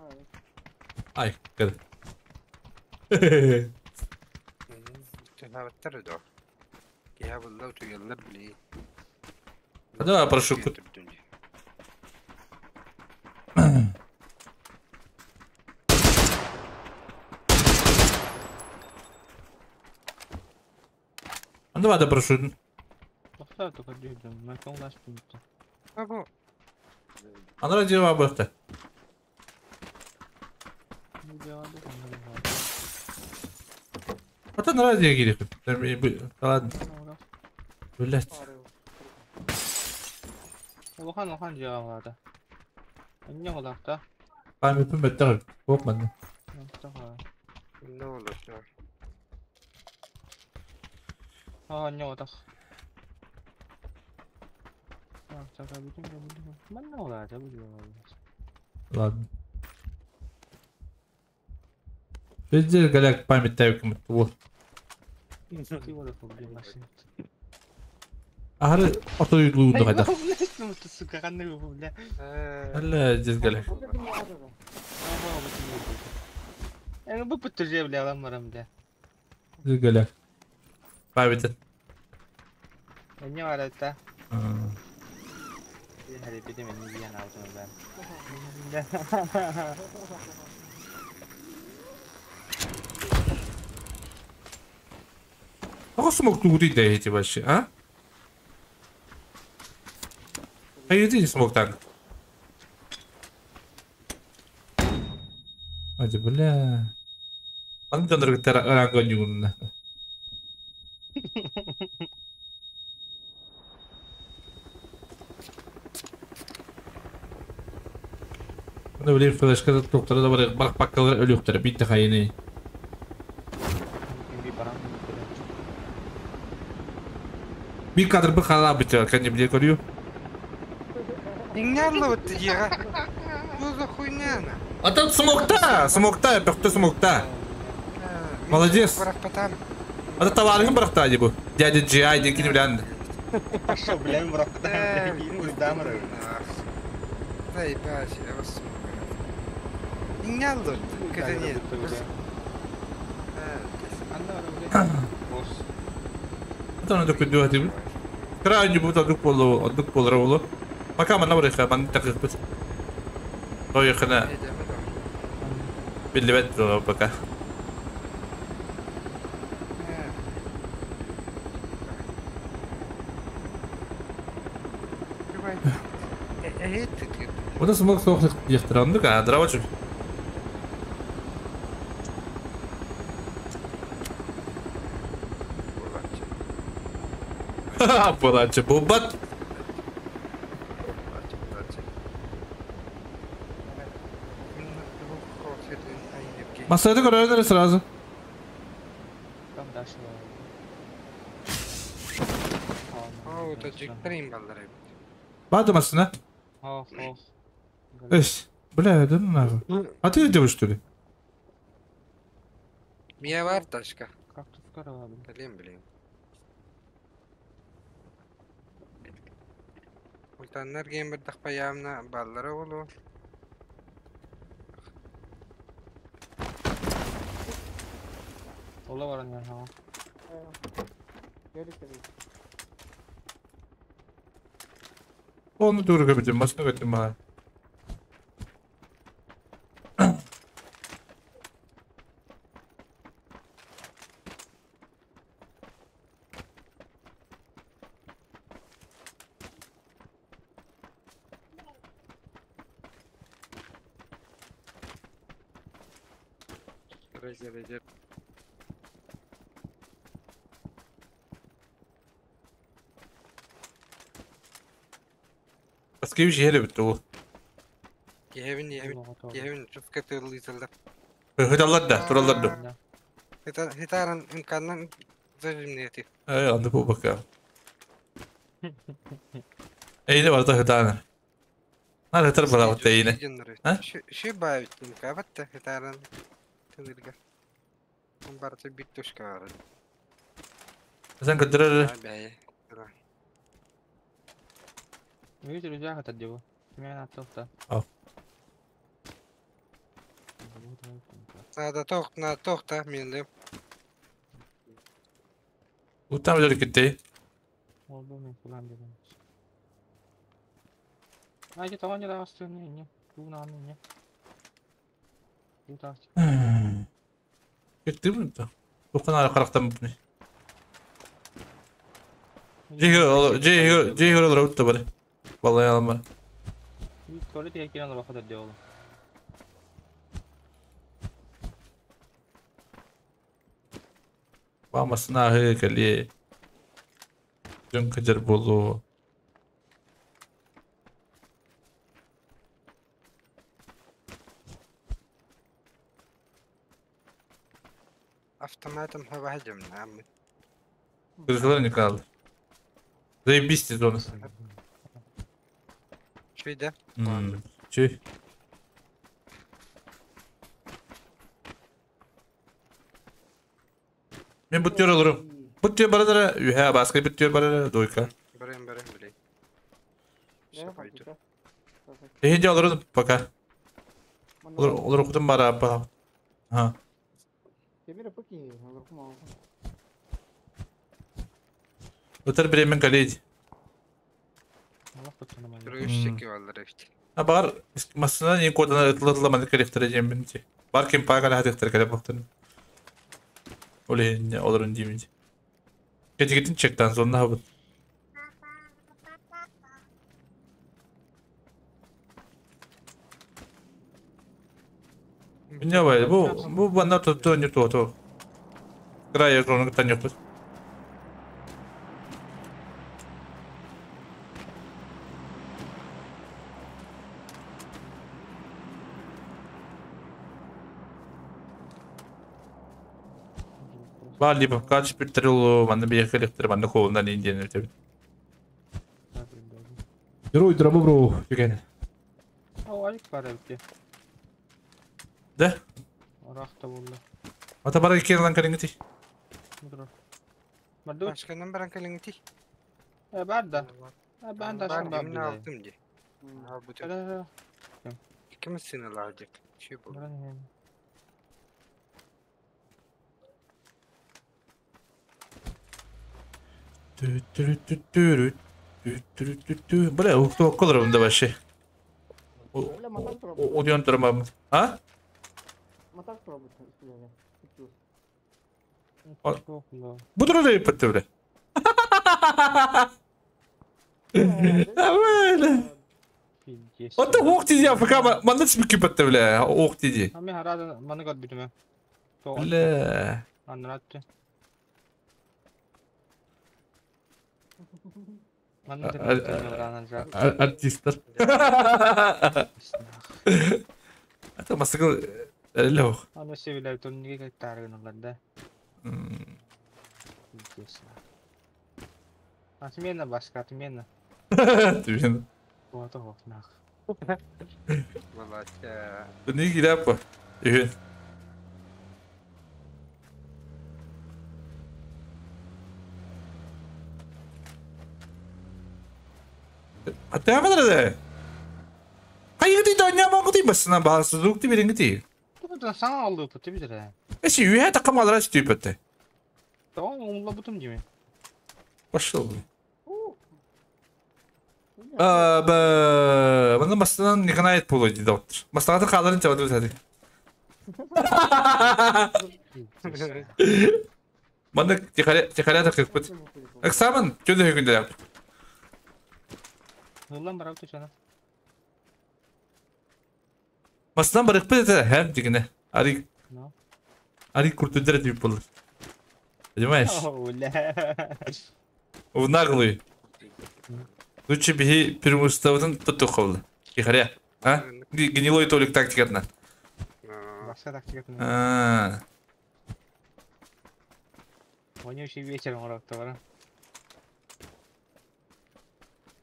Ай, кәді. Да, прошу. Ну давай, да прошу. Ана дела бахта. А то на радио гири. Ладно. Блять. Улахан улахан дьаалаата. Энне олахта. Памятым беттер. Бок манна. А, не отах. Ладно. Везде голяк память тавиком вот. Ары ото үйдү кайда. Сука, кандай бу, бля. Әллә здесь голяк. Эми бу бүтүр бля, алам барам, бля. Здесь голяк. Память. Эмне бар это? Hadi bir de beni yiyen aldım ben. Kako смог тут эти вообще, а? А иди не смог так. Hadi бля. Аны ранга нюнна. Ну, блин, флешка доктора да бар бар паккалар өлүктөр битте хайны. Bir кадр бы хала бит, кәне биле көрү. Иңнәрле бит дига. Что за хуйня она? А тут смокта, смокта, бөхтө смокта. Молодец. А то товарың баракта ди бу. Дядя GI ди кини белән. Пошел, бля, баракта. Дамыр. Заебать, я вас Иңнәрле кәтәне. Ата да күдү хати. Кра бу та дук болу, дук болар болу. Пока мана барыха, ман такып бит. Той хана. Билбет пока. Вот смог сох яхтырандык, а дравачы. Булачы бубат. Масса көрөдөр сразу. Там дальше. О, это жиктырым балдар. Бады масына. Ох, ох. Эш, бля, да ну нахуй. А ты делаешь что ли? Мия бар ташка. Как тут скоро Блин, блин. Ультаннар ген bir dakpa баллары болу. Ола баран ya ha. Оны тугу көбүтүм, басына көттүм баҕа. Резер. Баска bir şey bitti bu. Киһэбин, киһэбин, чуфка тыллыйталлар. Hıdallar da, turallar da. Хитаран имканнан зажимнети. Ey andı bu bakalım. Eyne var da hıdana. Nar hıtar bala otta eyne. Ha? Ши бавит имкабатта хитаран тылырга. Барта бит тушка бар. Sen kıdırır. Бәй. Мүйүт рюкзак атат бу. Мен аттылта. Ал. Надо тох, на тохта менде. Utan bir gitti. Oldu мен кулан дедим. Айда таван жара астын не? Туна не? Тута. Gitti mi? Bu kadar karakter bu. Cihur, Cihur olur utta bari. Vallahi yalan bana. Туалет кирен алып деп ол. Бамасына ахы кали. Дөн кыжыр болу. Автоматом хаваджам нам. Kızlar ne kaldı? Заебись зона. Чуйда. Чүй. Мен бұт olurum. Бұт diyor baradara. Ühe başka бұт diyor baradara. Дойка. Барым, барым, блин. Ehince alırım пока. Olur olur okudum bara ba. Ha. Öter bir kaleci. Ha бар масына не кодан ытлылама керектережем бинти. Бар кем пагала хатыктыр керек бактын. Оле не олорун деймин. Кечигитин чектан сонна хабыт. Не бай, бу банда tuttu не то то. Край зону тан yok. Бар либо кач питрил, манна бир керектер, манна колундан индиен өтөбүт. Герой драмы бро, деген. Ау, айык бар битти. Да? Орақта болды. Ата бара кен лан карингти. Барду. Башканан баран калингти. Бар да. Бан да шын бар. Мен алдым ди. А бу. Ким сені ладик? Чи бу? Бля, ухту колорум да вообще. Одион тормам. А? Bu durumda yapıttı bile. Böyle. Ата ох диди Африка манда смики патты бля. Ох диди. Ами харада маны кат битме. Бля. Анратты. Артисттер. Ата масыкыл лох. Аны себелер турниге тарыгыналар да. Отмена, башка, отмена. Отмена. Вот, вот, нах. Не гиляпа. Үхен. Атамадыр. Кайгы да не могу басына басыздык ти бериңти. Бу да саңа алды бу ти билер. Эси үйе такам алара түпөттө. Тоҕо умуллабытым дии. Пошел. А, ба, маны бастынан Николаев буолуо дии доҕоттор. Бастаҕатын хааларын чабады саты. Маннык тихаря такыппыт. Экзамен чөдө күндэлээх. Ыллан барабыт учана. Бастан барыкпыт это, һэ, дигине. Ари No. ари куртундер дип болар. Понимаешь? Оля. В наглую. Лучше биһи преимуществотын тутуховлы. Тихаря. А? Гнилой толик тактикатына. Башка тактикатын. А. Вонючий вечер оҥоротто бара.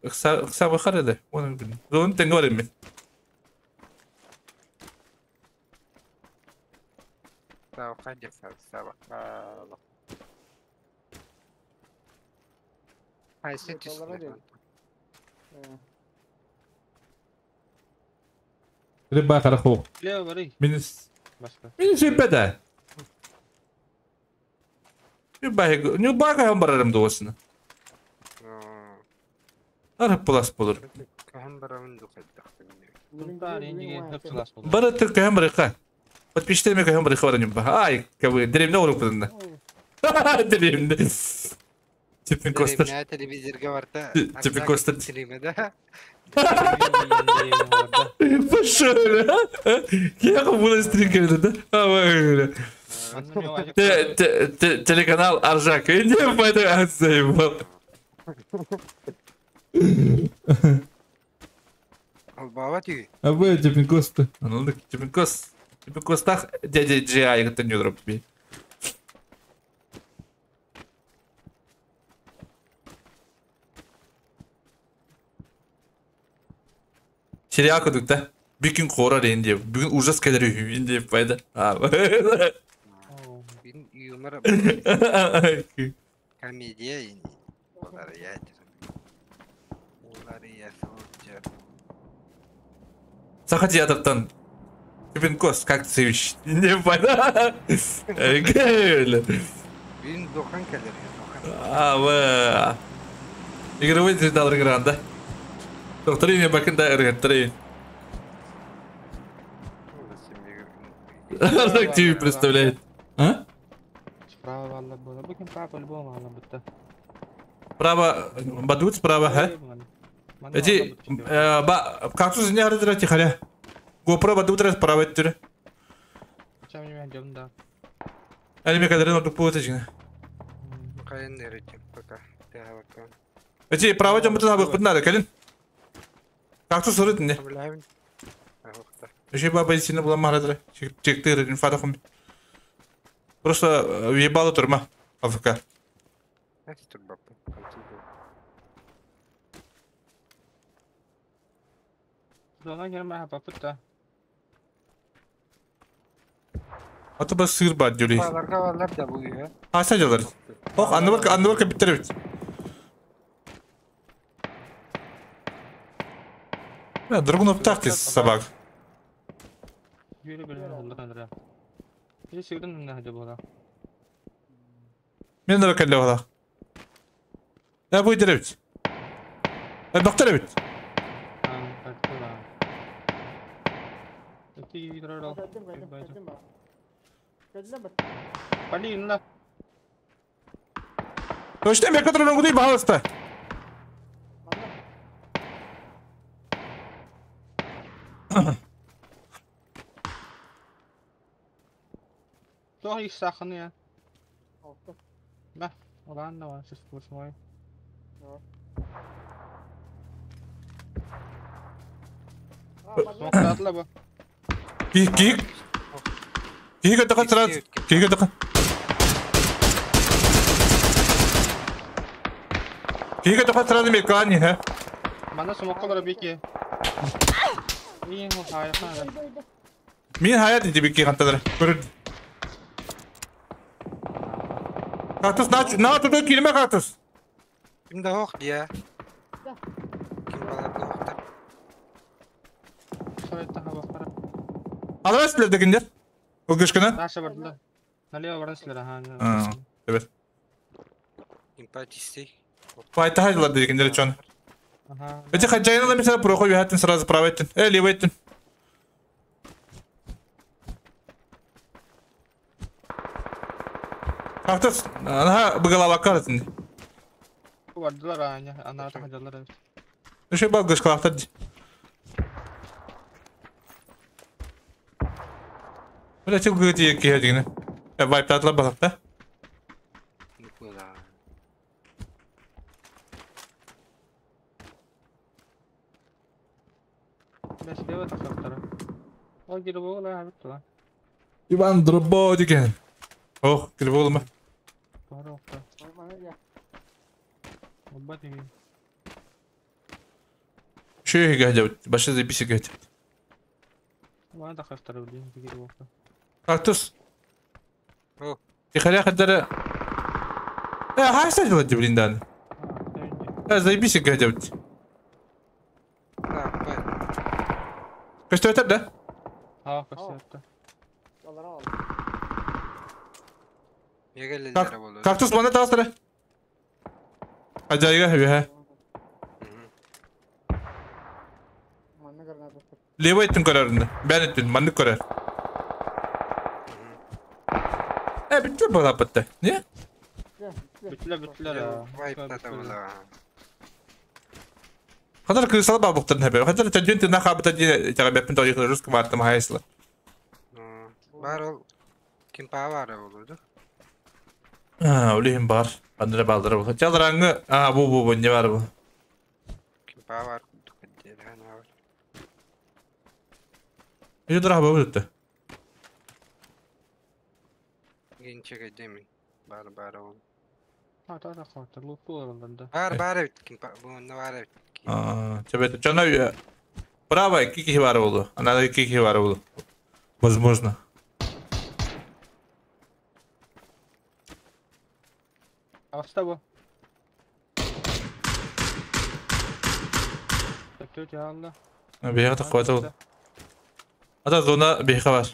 Ыкса ыкса бахар эде. Оны билин. Зон тэҥэ бар эммин. Сабака дьахсар, сабака. Хайсы түстүлэр. Рыба хараху. Лео бары. Минус. Башка. Минус беда. Нюбага барарым дуосына. Арып булас болur. Каһан барабын духайдахтын. Тунтаар инниге хөп сылаас болар. Бары түркөһөн барыка. Подписчиктерime көһөн барыка бар нюба. Ай, кабы деревне оруп будында. Деревне. Типин костер. Деревня телевизорга барта. Типин костер. Телемеде. Пошел. Я буду стрикер, да? А, Телеканал Аржак. Иди по этой заебал. Албава тиги. А вы Типин Коста. Ну, Типин Кост. Типин Костах дядя Джи это не дроп би. Сериал кодук да. Бүгүн хоррор инди. Бүгүн ужас келер инди пайда. А. Бин юмор комедия инди. Олар ядер. Олар ясылча. Саха театртан. Типин Кост, как ты Не пайда. Бин дохан келер. Дохан. А, вы. Игровой звезда гранда. Докторине бакында ыргаттырайын. Так тебе представляет. А? Справа валла була. Букин право по-любому валла бутта. Право, бадут справа, ха? Эти, ба, кактус не харидра тихаря. GoPro бадут раз право эттүрэ. Чем не мен да. Әлі кадрын ордук буут эжине. Кайын неречем пока. Тәһәвәккә. Эти, право жамбытын абык бутнары, кэлин. Кактус сырыт не. Биләбин. Ахта. Еще баба сильно была марадра. Чектыр, инфа хум. Просто въебало турма. АФК. Әс турбап. Зона керме хапапытта. А то бас сыр бат дюли. Баларга балар да бу я. Аса жалар. Ох, анныбар анныбар биттер бит. Я драгунов так собак. Жүре билен олла кандыра. Бир сыгырын нахады була. Мен да кэлле бала. Я бу деребит. Бактар бит. А, каттыла. Ти видрал. Пали на. Точно мен которым гуди пожалуйста. Тоқ ис сахны я. Ба, улан да сис восьмой. Смоктатла ба. Ки ки. Ки ката сразу. Ки ката. Ки ката сразу мекани, ха. Мана смокталар бики. Мин хая хая. Мин хая диди бики ханталар. Көрүн. Кактус на на туда кирме кактус. Ким да хох я. Ким баларда хохта. Советта хаба. Алас дегендер. Ол көшкені? Наша бардылар. Налево барасыздар, аха. А, evet. Импатистей. Файта хайдылар дегендер чон. Ага. Эти хajайна mesela прохо юхаттын сразу право еттин. Лево еттин. Кактус, ана быгалава картын. Бардылар аня, ана тахадалар. Үшө бал гышкалактар. Бля, чыл гыты кие дигене. Вайп татлар балакта. Никуда. Бля, слева тахактара. Ол кире бола хабыттыла. Иван Дробо деген. Ох, кире болма. Бары оқта. Оба деген. Үшө гәҗәп, башы записи гәҗәп. Мана тахактара блин, кире бола. Кактус. О. Тихаря хадара. Хайса делать, блин, дан. Заебись гәҗәп. Да, бай. Көстөтөр да? А, көстөттө. Мегелелер болду. Кактус мана тастыры. Ажайга хәбе. Лево еттин көрөрүндө. Бән еттин, манны көрөр. Битте бала битте. Не? Бүтләр, бүтләр. Вайп та була. Хатар кырсал ба буктан хәбе. Хатар тәҗүн тына хабыта ди тәгәбәпен тойы русский вартым хайсла. Бар ол ким бар болду. А, улихим бар. Андыра балдыра бу. Чалраңы, а бу бу бу не бар бу. Ким бар дукадер бар. Юдра бу бутты. Генчеге демин. Бар бар ол. А, та та хатыр, лутулар алында. Бар бар бит ким бу не бар бит. А, тебе чана право кики бар болду. Ана кики бар болду. Возможно. Аста бу. Төт ялла. Бияқта қуаты ол. Ата зона бияқа бар.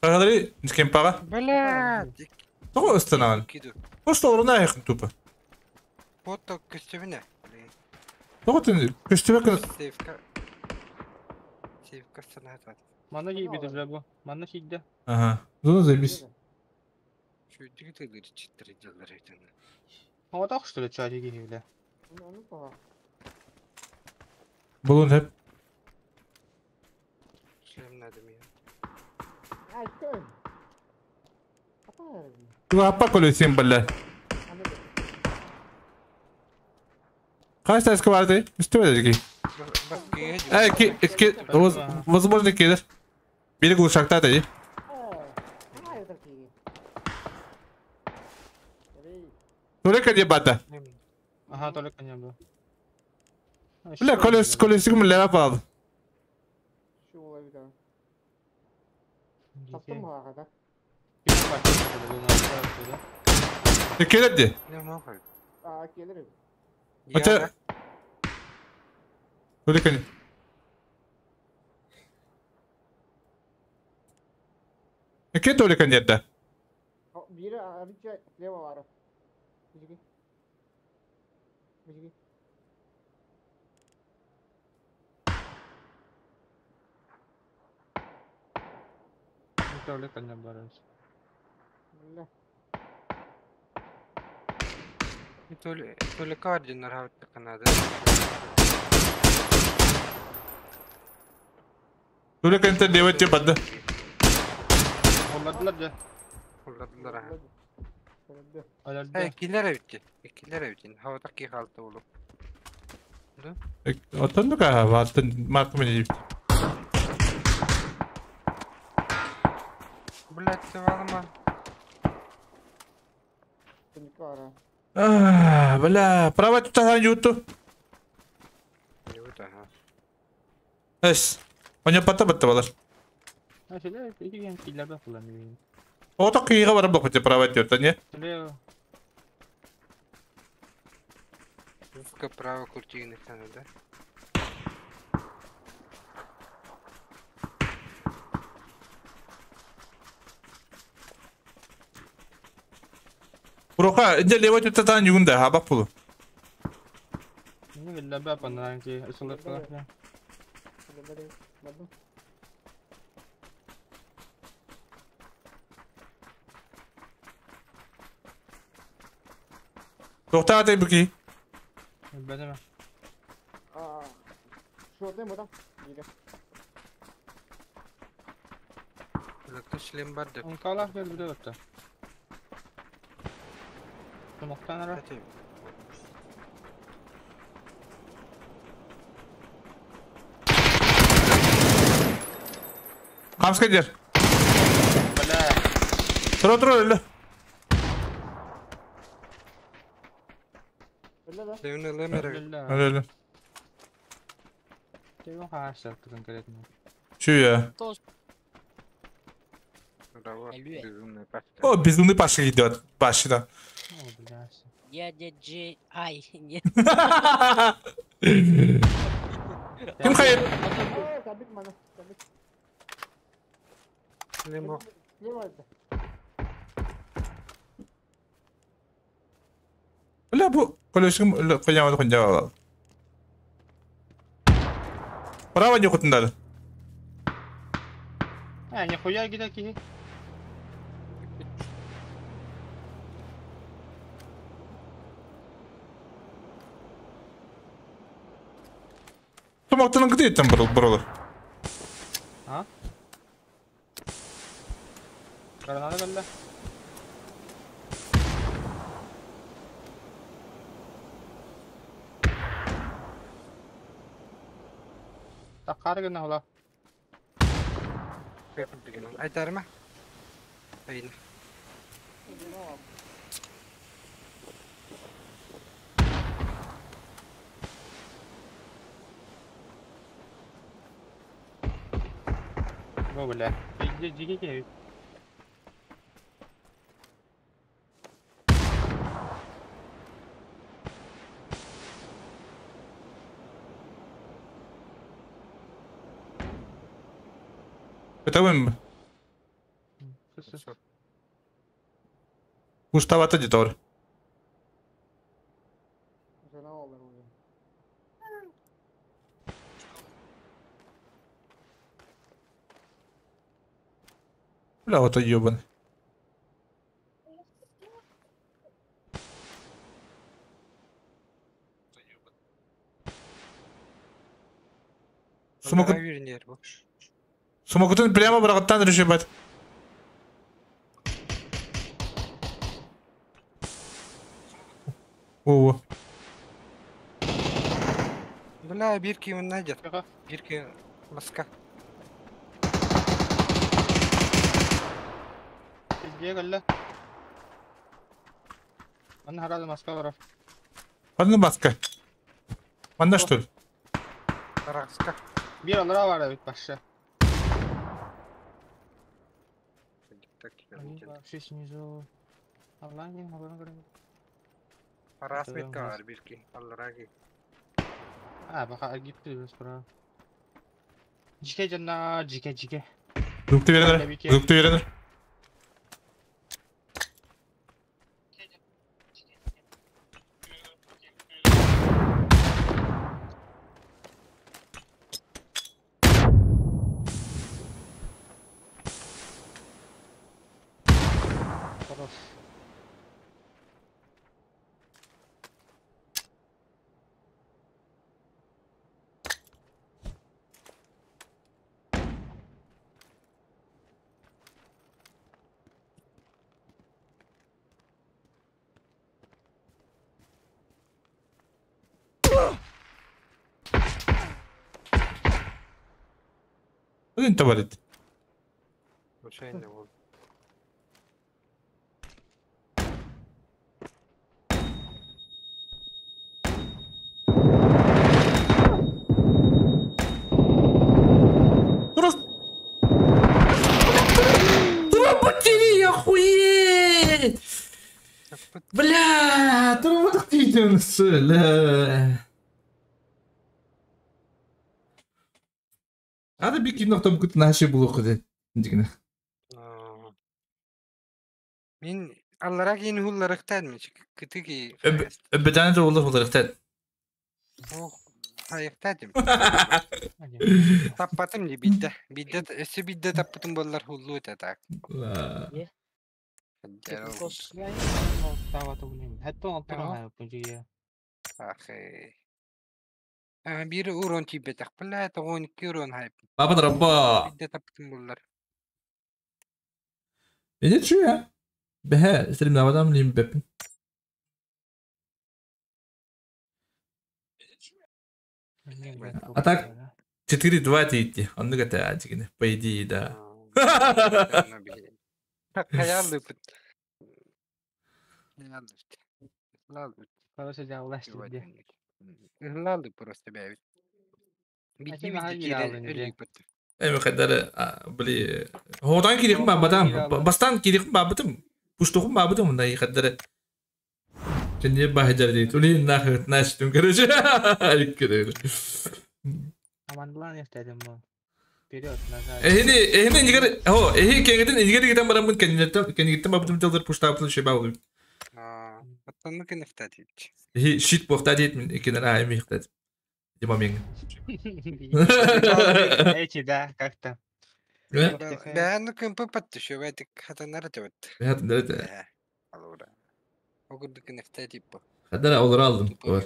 Қағадары, ніскен паға? Бля. Тоғы ұстанаған. Просто орына айқын тупо. Фото көстөбүнө. Тоғы түн көстөбө күн. Сейфка. Сейфка саната. Мана жейбеді бля бу. Мана шийде. Ага. Зона заебись. Şu дигителер читтер жылдар айтан. Ама так что ли чай жеге бля. Булун хеп. Шлем надо мне. Туапа колесин бля. Қайсы әскі барды? Үсті бәді ки. Ки, возможно, келер. Бері глушакта ди. Только не бата. Ага, только не было. Бля, колес, колесик млева палды. Келер ди. Хотя... Только не. Ке только нет, да? Только не барась. Только ординар надо. Только это делать тебе подда. Olmadılar da. Olmadılar ha. Киллер bitti. Киллер bitti. Havadaki kaldı oğlum. Otandık ha, vartın markı mı diyeyim? Блять, валма. А, бля, право тут юту. Юту, ага. Эс. Оня пата батта балар. А, şöyle iki gen killer kullanıyor. Ото кыйга барып бакыт право тёртә, не? Şöyle Узко право куртигini sana да. Тоха, инде левой түттатан югунда, хабак пулу. Не биллэ панранки, ысылык. Тоқта атай бүки. Бәдеме. Шотный бұда. Иге. Лыкты шлем бар деп. Онкалах бер бүдө өттө. Тумактан ара. Камска дер. Бля. Тура тура өлі. Өлі да. Шлемini ылым эрэ. Бля. Өлі өлі. Тегін хаашар конкретно. Чуя. Браво, безумный пашка. О, безумный Паша идет. Паша, да. О, бля. Дядя Джей... Ай, нет. Ким хайыр? Табит мана. Табит. Шлем о. Слева это. Бля, бу колесигим коямады конжа. Право не кутындады. А, нихуя гида киһи. Тумактының где там был бролер? А? Граната бля. Таққары гына хула. Айтарма. Айна. Бу бля. Жиге жиге киһи. Это вы Уставата дитор. Жена олар уже. Бля, вот ебаный. Сумокут... Сумокутун прямо брагаттан решебат. О. Бля, бирки он найдет. Бирки маска. Бегали. Он гораздо маска варов. Одна маска. Манна что ли? Раска. Бир алра вара бит башы. Вообще снизу. Алла не могу говорить. Расметка var бирки. Аллараги. А, пока гипты без права. Жике жана, жике жике. Звукты веренер. Звукты веренер. Хорош. Один товарит. Случайно вот. Труба охуеть! Бля, труба тахтитен, Ада бики нохтом кут наши булу куды. Дигне. Мин Аллара киин хулларыктан ми кыты ки. Өбөтәне де olur хулларыктан. Ох, хайыктатым. Таппатым ди бидде. Бидде өссө бидде таппытым боллар хуллу это так. Бири урон тиибэтэх бля, 92 урон хайп. Папа дробба. Бидде таппытым боллар. Эне чү Бэһэ, стримнавадам лим бэппин. А так 4-2 идти. Он это один, по идее, да. Хаяллыпыт. Короче, дьааллаштыр. Ыллалды просто бэбит. Бидди бидди киирэн өлүйпүт. Эми кадары били ходан кирихим бабадам. Бастан кирихим бабытым. Пуштухум бабытым мында кадары. Ченде бахажар дейт. Ули нахыр наштым, короче. Алькere. Амандлан истедим бу. Вперед, назад. Эхини, эхини нигер, хо, эхи кеңеден нигер гитен барамын кеннеттен, кеннеттен бабытым телдер пуштабытын шеба болуп. Аттанны кенефта дейт. Эхи щит бохта дейт мен экенер айми ихтат. Дима мен. Эти, да, как-то. Бәәні кымпы патты, шөбәдік хатанар деп. Хатанар деп. Алура. Огурду кенефта дейт бу. Хатанар олар алдым. Бар.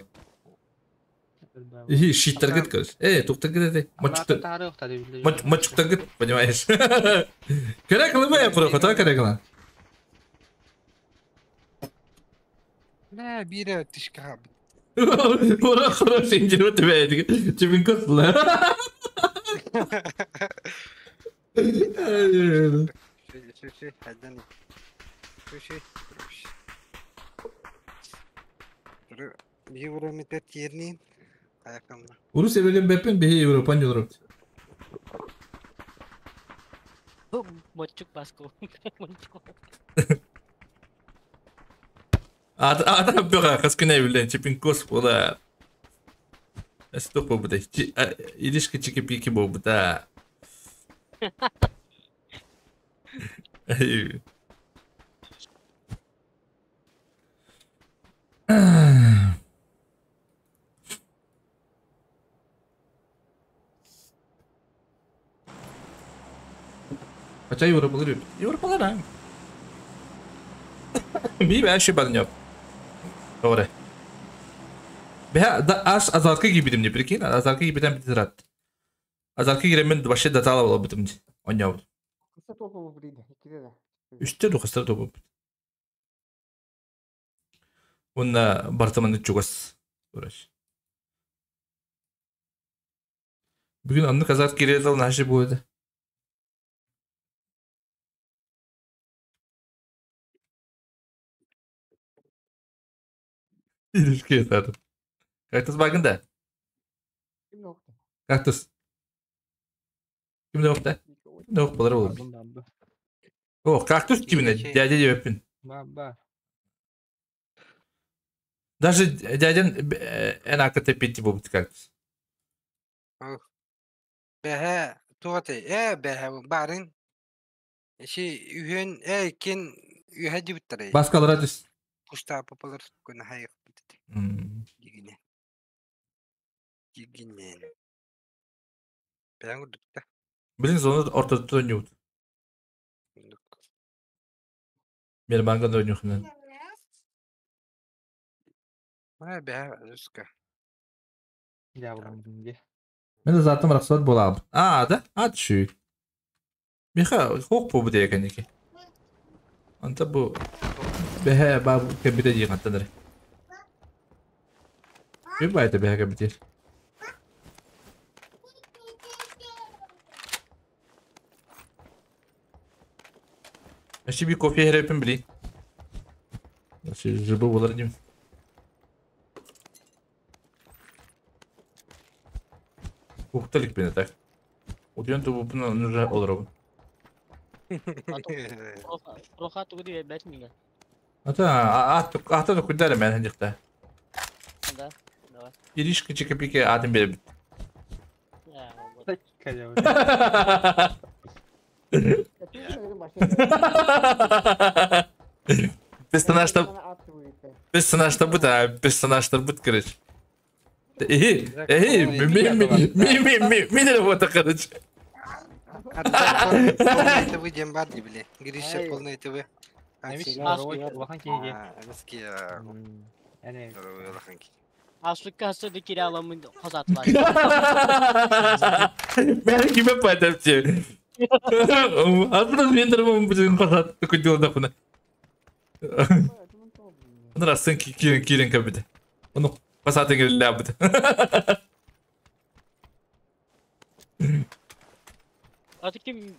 И щиттер гит, короче. Эй, туктар гит, эй. Мочуктар. Мочуктар гит, понимаешь? Керек лы бе, про хата керек ла. Не, бире тишка. Ура, хороший инженер тебе, тебе косла. Еврометр тернин. Урус эбелен беппен бихи Европан жолуруп. Мочук баску. Мочук. Ата бөга каскына билен чипин кос бола. Эсток бобу да. Иришки чики пики бобу да. Хотя Европалар Европалар а. Би бәши бадын Doğru. Бе да ас азаркы гибидим не прикинь, азаркы гибидем бит рад. Азаркы гиремен вообще датала була битим. Оняв. Кыса топу бриде, икиде да. Үстө духастар топу. Онна бартаманы чугас. Ураш. Бүгүн анны казат кирезал наши будет. İlişki yeter. Kaktüs bakın Kim nokta? Kaktüs. Kim nokta? Kim nokta olur. Oh, kaktüs kimine? Дядя деп Баба. Даже дядя en акыты петти болып кактус. Бәһә, туғаты, бәһә, барын. Ши үйен, кен үйә дип Баскалара түс. Пушта попалар күн хайық бит. Дигине. Дигине. Бәң үрдүктә. Билин зона ортада ойнойт. Мен бангада ойнойхунан. Мә бә русска. Дьяволом динге. Мен затым рахсат болабын. А, да? А, чү. Миха, хок бу деген екен. Анта бу бэхэ баб кебите жиган таныр. Bir bayda бэхэ кебите. Әші bir кофе herepin bili. Әші жыбы болар деймін. Ухталик бені так. Удьон тубу бұны нужа олар обын. Проха тугу бәт миңа. Ата, ата да күдәре мен хандикта. Да, давай. Иришка чики-пики адым беріп. Персонажтар персонажтар бут, персонажтар бут, короче. Эй, эй, ми ми ми работа, короче. Полный ТВ диэн баар дии били. Гриша полный ТВ. Эмис здоровой улахан киһи дии. Эмискэ Эне здоровой улахан киһи. Аслыкка хасты кираламын хозатлар. Бәрі киме падапчы. Азыр мен дұрмын бүгін қосат күнде онда. Оны расын кирен кирен кәбіді. Оны қосатын келді әбіді. Аты ким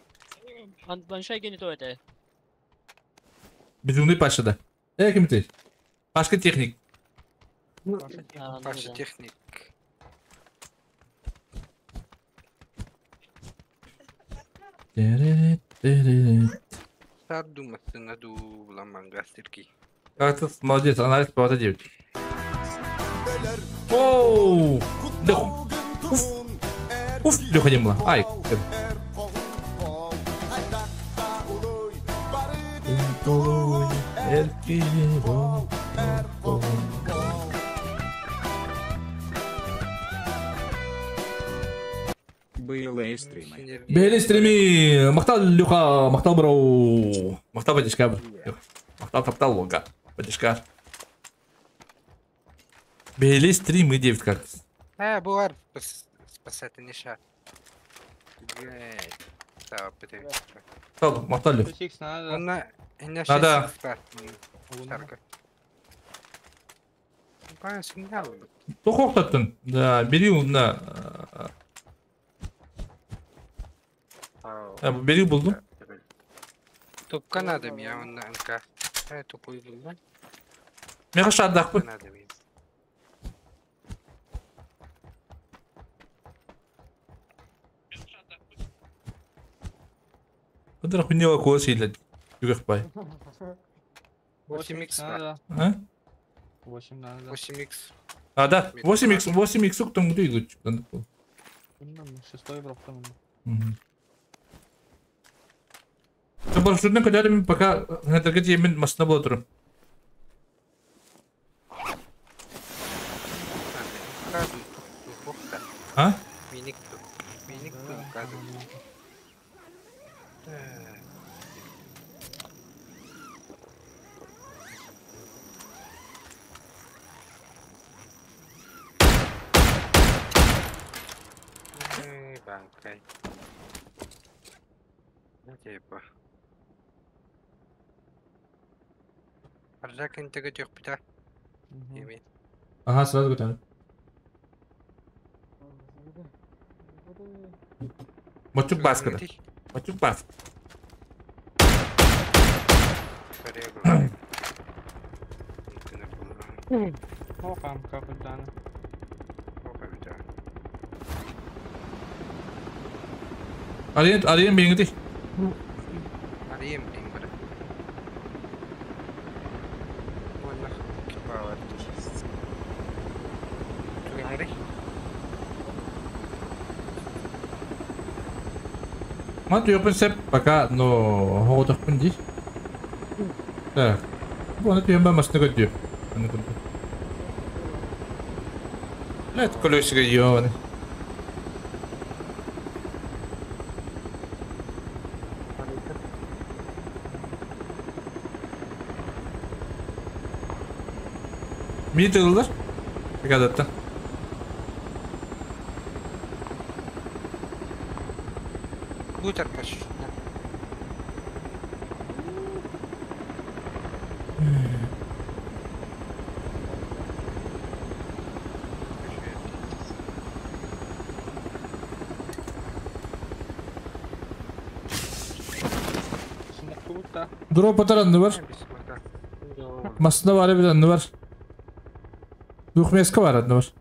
Баншай гени то это. Безумный Паша да. Ким ты? Пашка техник. Паша техник. Сар думасын аду буламанга сирки. Как ты молодец, анализ палата 9. Оу! Леху. Уф. Уф, Леха не было. Ай. Были стримы. Бели стрими. Махтал Леха, махтал бро. Махтал батишка. Махтал таптал лога. Батишка. Бели стримы 9 как. Буар спасательный шар. Махтал, махтал Лех. Надо. Тохоқтаттын. Да, бери на. Бери булдум. Топка надо мне, он на НК. Тупой был, да? Меха шардақпы. Ыдырақ күнеға көз ейлі. Югақ бай. 8х. А? 8 надо. 8х. А, да. 8х, 8х уктан гуду идут. Шестой броктан. Маршрутный кадярами пока на таргете мен машина была туру. А? Ага, сразу готово. Мочук баска, да. Мочук баска. Арен, арен бенгди. Арен бенгди. Мат юпен пока, но хоғытықпын дей. Так. Бұны түйен ба машина көтті. Лет колесико ёбаный. Мидылдар. Бригадаттан. Бутер почти. Drop atar andı var. Masında var bir andı var. Двухместка var andı var.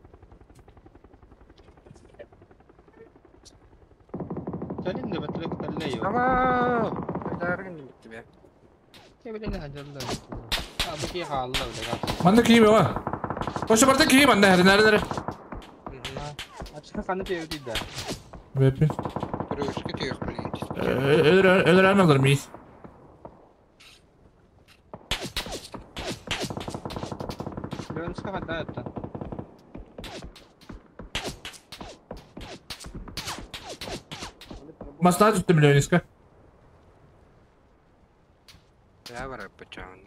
Манна киим var. Koşu barda киим манна her nere nere. Вепи. Öldür alır mıyız? Леонска хата это. Масна түттүм Леониска. Я бар бачаан.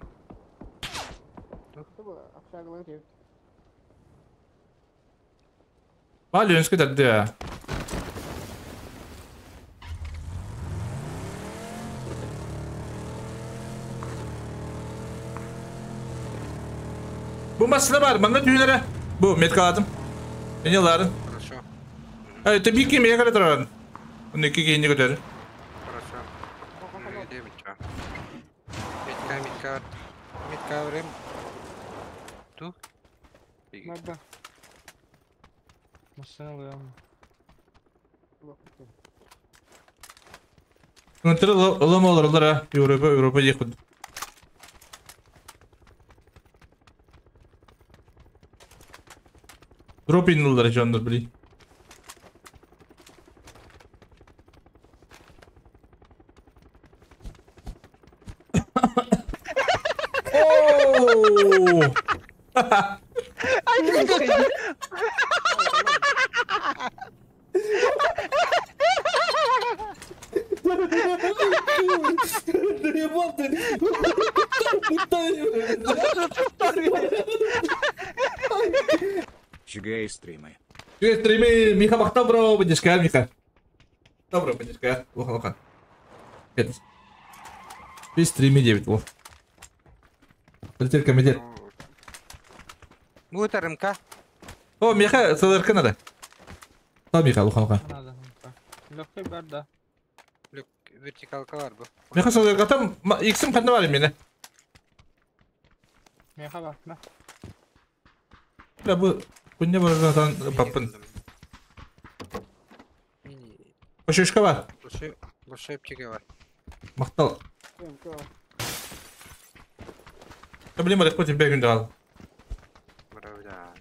Ба Леониска тарды. Бу масна бар, манна түйүлere. Бу меткаладым. Эне ларын. Хорошо. Э, ты бики мега туран. Оны ки кийини көтөр. Хорошо. Где бача? Митка, митка. Митка врем. Ту. Надо. Машина лыам. Өнтер ылым олар, Европа, Европа ехуд. Дроп инилдер жонdur били. Ооо! Чигай стримы. Чигай стримы, Миха Махтабро, поддержка, Миха. Добро, поддержка. Лоха, лоха. Весь стримы 9, лох. Полетел комитет. Будет РМК. О, Миха, СЛРК надо. Да, Миха, лоха, лоха. Надо, Легкий бар, да. Вертикалка бар бу. Миха, СЛРК там, иксим қанда бар мені. Миха бар, на. Бля, бу, күнне бар папын. Пошишка бар. Большой аптека бар. Мақтал. Да блин, барып тебе күнде ал. Бра.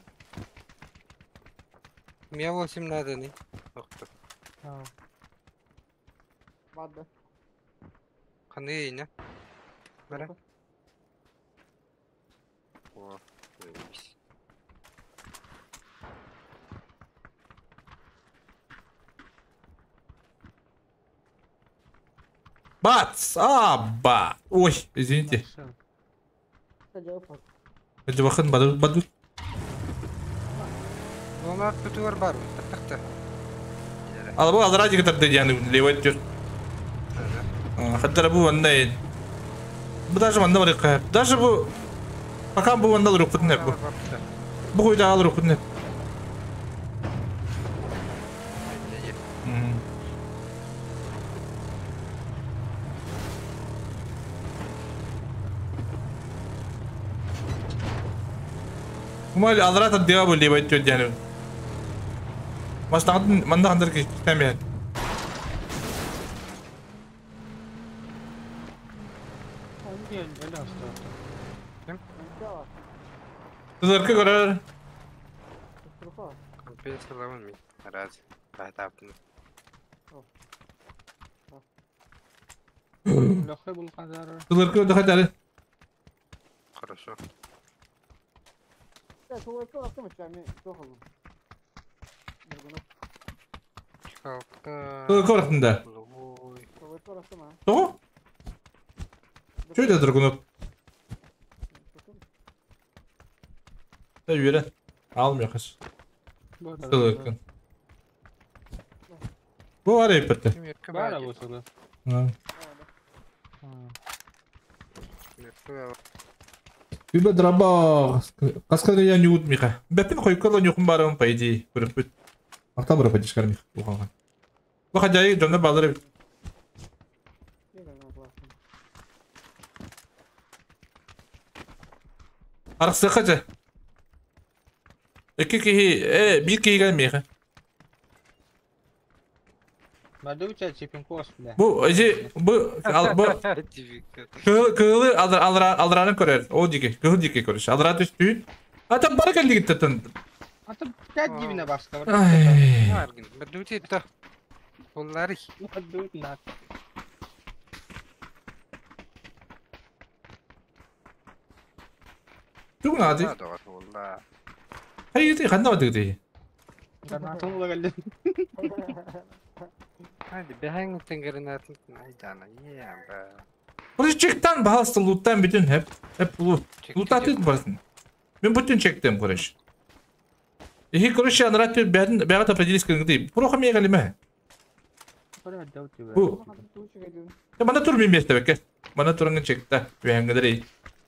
Мне 8 надо, не? Доктор. Ладно. Қандай не? Бара. О, заебись. Бац! Аба! Ой, извините. Это вахан баду баду. Олар күтүгөр бар, тактакта. Ал бу алра дигитер дияны левой төр. Хаттар бу ваннай. Бу даже ванна бар кай. Даже бу пока бу ванна рук не бу. Бу койда ал рук не. Умал алра таддыга бу левой төр дияны. Мастагын манда хандар ки тәме. Тызыркы көрөр. Компенсирован ми. Раз. Поэтапно. Легкий был казар. Тызыркы дохатары. Хорошо. Тызыркы барахтында. Того? Чё это драгунов? Да юре. Алмıyor kız. Тызыркы. Бу бар епетте. Бар бу сылы. Үбе драба. Каскада я не ут миха. Бәпин койкала нюхум барым по идее. Көрөппүт. Акта бара поддержкар мих. Ухалган. Бу хажай жонда балыр. Арсы хажа. Эки кихи, бир кихи миха. Бадуча чипинкос, бля. Бу, эжи, бу, ал, бу. Кылы алра алраны көрөр. О дике, кыл дике көрүш. Алра түштү. А там бар келди гиттен. А там 5 дивина баска. Ай. Бадуча то. Буллары. Бадут на. Тугу нади. болла. Hayır, ханна бадыгды. Гранатын ула келди. Hadi behangitten granatın aydana yeah be. Bunu çekten bahastı loot'tan bütün hep hep loot. Loot atın basın. Ben bütün çektim короче. И короче, анрат бәрін бәрі определись көнгү. Проха мега лиме. Бу. Я мана тур мен месте беке. Мана турыңын чекте. Бәңгедери.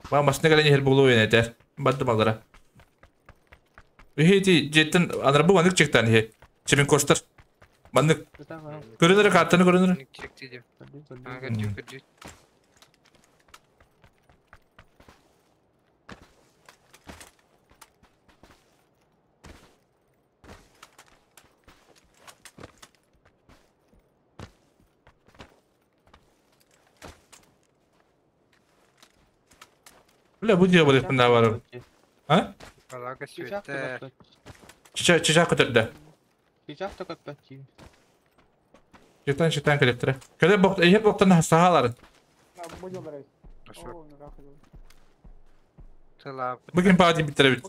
Ба машина келен хер болу енетер. Бадды балдара. Ихи жеттен анра бу манык чектен хе. Чемин костар. Манык. Көрүнөр картаны көрүнөр. Чекти деп. Ага, көрдү. Бля, бу дия болек мында бар. А? Балага сүтте. Чича чича көтөрдө. Чичак та көппөт. Читан читан келеттире. Келе бок, эхе боктан сахалар. Бүгін паа деп биттире бит.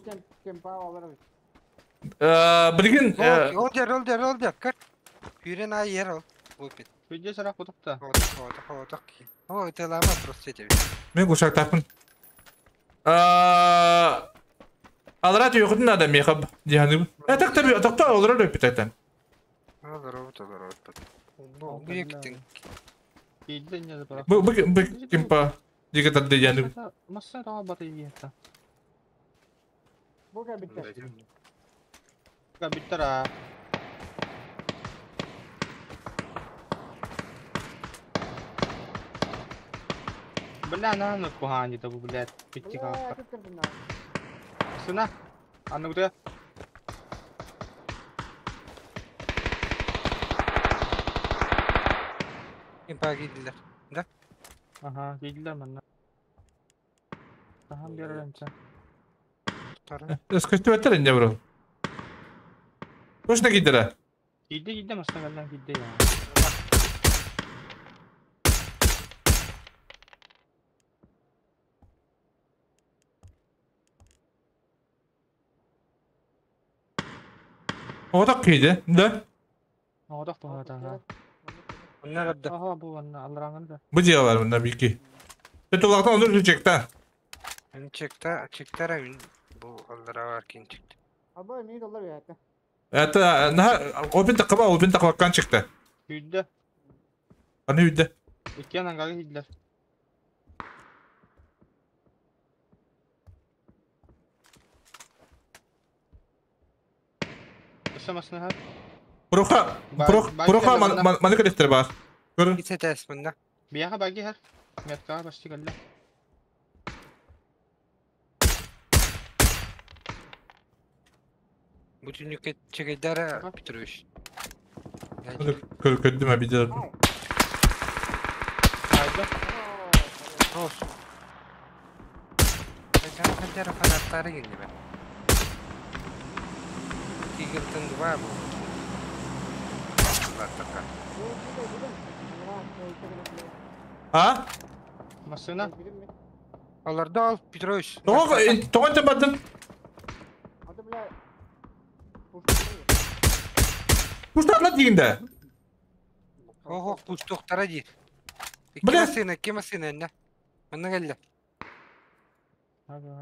Билген Ол дер, ол дер, ол дер. Көр. Хүрен ай ер ол. Бу бит. Хүдде сарак кутукта. Отак, отак. О, тылама просто тебе. Мен кушак тапын. Алрат йокутун адам мехаб диханы. Атак таби атакта олар өп битетен. Олар өп, олар өп. Бу бу ектин. Бу бу бу кимпа диге тадды яны. Масса таа баты иетта. Бу кабиттер. Кабиттер а. Бля, на ну кухани да бу блядь, питти ка. Сына, а ну где? Кимпа кийдилер. Да? Ага, кийдилер манна. Тахам беремче. Эскөстүбөттөр инде бро. Точно кийдилер. Кийди, кийди, масна калдан кийди я. Отак кийди, да? Отак туһата. Онна Ага, бу онна алраңын да. Бу дия бар мында бики. Тетулактан онdur чекта. Мен чекта, чектара мен бу аллара бар кин чекти. Аба ми доллар ята. Это на опин такаба, опин такабаккан чекта. Хүдде. Аны хүдде. Икки ананга кийдилер. Өссө Проха, проха маны келеттер бар. Көр. Итетес мында. Бияха баги хер. Метка башты келле. Бу түнүккө чегедара Петрович. Көр көрдүм абидер. Haydi. Ос. Кантера фанаттары келди бе. Тигртен два бу. А? Машина? Аларды ал, Петрович. Тоҕон табадын. Пуштарла дигинде. Ого, пуштоктара дейт. Бля. Машина, ки машина энне. Мына келди.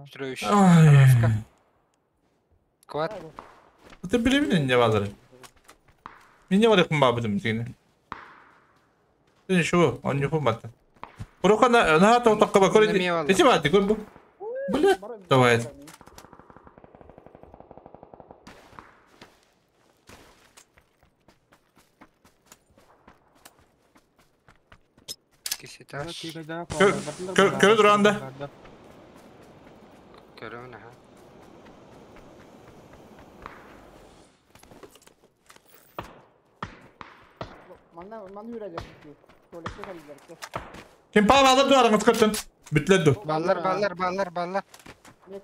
Петрович. Ай. Кват. Ты билебин не базар. Мен не барып бабыдым дигине. Сен шу, он не хумат. Проха на на то такка ба көр. Эти ба көр бу. Бля, давай. Көр көр duranda. Көрөмүн аха. Ким паа алып дуарың өткөртөн. Бүтлер ду. Баллар, баллар, баллар, баллар.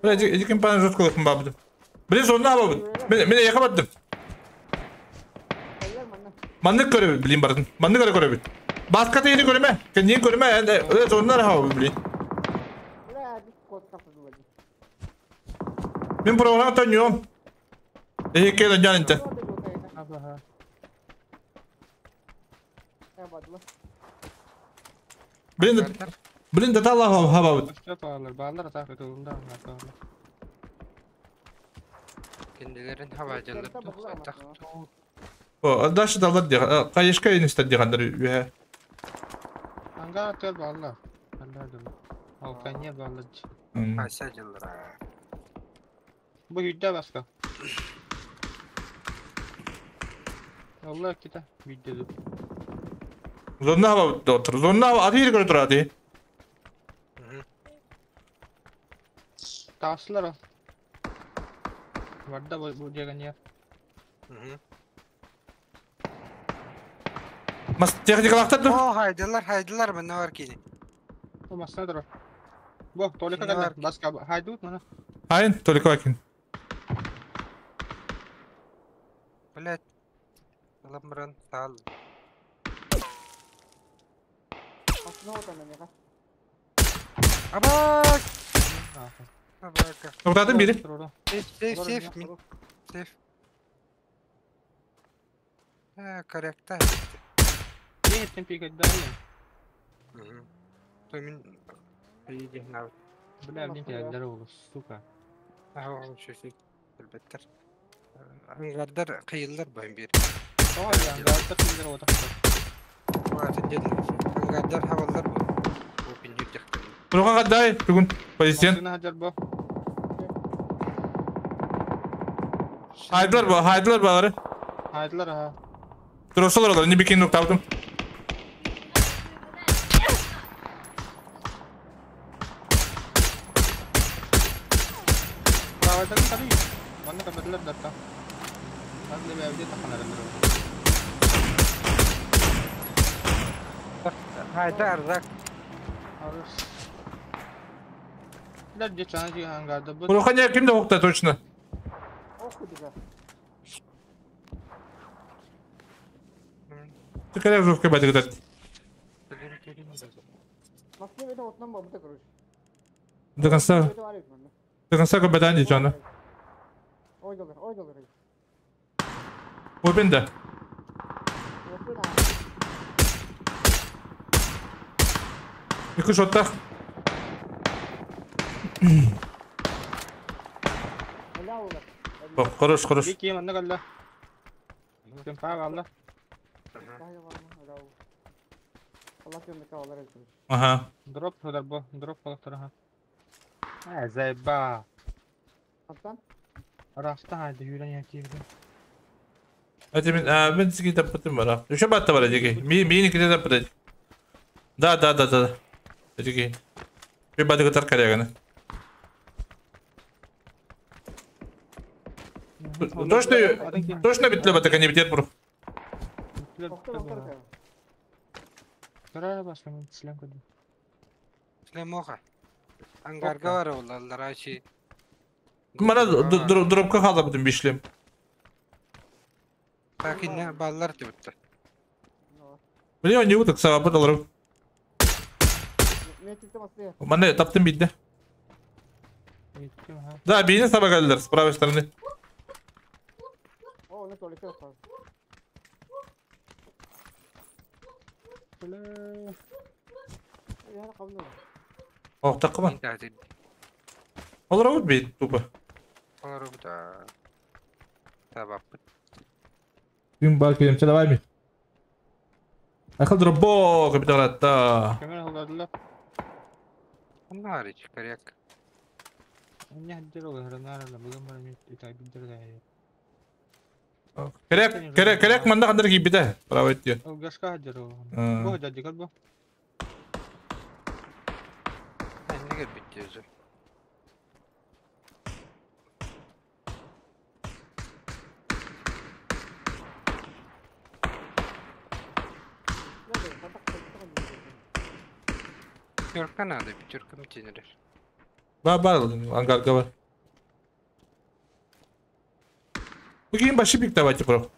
Бля, эти ким паа жотко кылып бабыды. Биле сонна бабыды. Мен мен яка баттым. Манны көрөбүт, билим бардым. Манны көрө көрөбүт. Баска тейни көрөмө. Кендин көрөмө, энде өз оннар хаа билин. Мен программа тоньем. Эхе дьанинте. Аба. Блин, блин, да Аллах хабабыт. Өстө баалар, баалар атак ытылында баалар. Kendilerin havacıları tak. О, дальше далар дия. Кайышка инистер дигәндер үһә. Ангар атыр баалар. Алла дым. Ол кanya баалар. Aşağıcılar. Bu yüdde başka. Allah kita yüdde dur. Зонна хабабыт доктор. Зонна атыр көрө турады. Тасылар о. Варда бу дегән Мас техникалактар. О, haydılar haydılar mı ne var ki? О масна дор. Бу толика калла баска хайдут мана. Айн, только акин. Блять. Ламран сал. Абак! Абак. Токтадым бири. Сейф, сейф, сейф. Сейф. Ha, karakter. Ne ettin peki daha Hı. Min Бля, блин, келдер ол, сука. Aa, şu şey. Elbette. Angarдар кыйыллар байым бир. Ой, angarдар кыйыллар отакта. Атын дедим. Angarдар хаваллар бу. Бу пинжик жактан. Турга кадай бүгүн позицион. Машина хаҗар бу. Хайдылар ба, хайдылар балары. Хайдылар ха. Турсалар алар, не бикин ноктабдым. Правайдан кали. Манна кабадлар датта. Хазли бәвде таханар. Hayda arzak. Арыс. Лер дечана ди ангарда бу. Турга кимде окта точно. Ты когда жовка бадыгдат. До конца. До конца кабадан дечана. Обенда. Екі шоттақ. Хорош, хорош. Бики манна калла. Кем паа алла. Ага. Дроп ходар бу, дроп холоктор ага. А, заеба. Раста хайды юрен якирди. Hadi мен, мен сизге таппытым бар. Үшө батта бар эжеке. Мени ките таппыт. Да, да, да, да. Эжеке. Бир бады кытар каряганы. Точно, точно битле бата кане битер бур. Карара баска мен силем кади. Силем оха. Ангарга бар олар ачи. Мана дропка хала бутун бишлем. Так инне баллар тибитти. Биле не утак сага алырым. Мана таптым битте. Да, бейне саба келдилер с правой стороны. Ох, такман. Олар бит тупо. Олар да. Табап. Ким бар кем давай ми. Ахыл дробо капиталатта. Камера холдадылар. Нар ич коррект. Не хаддер хранар ла бугам бар ми итабиддер да. Керек, керек, керек манда кандыр кийбите. Право этти. Ол гашка хаддер ол. Бу жадди кал бу. Эннеге битти өзү. Пятерка надо, пятерка мтенерер. Бар, бар, ангарга бар. Бүгін башы бик давайте про.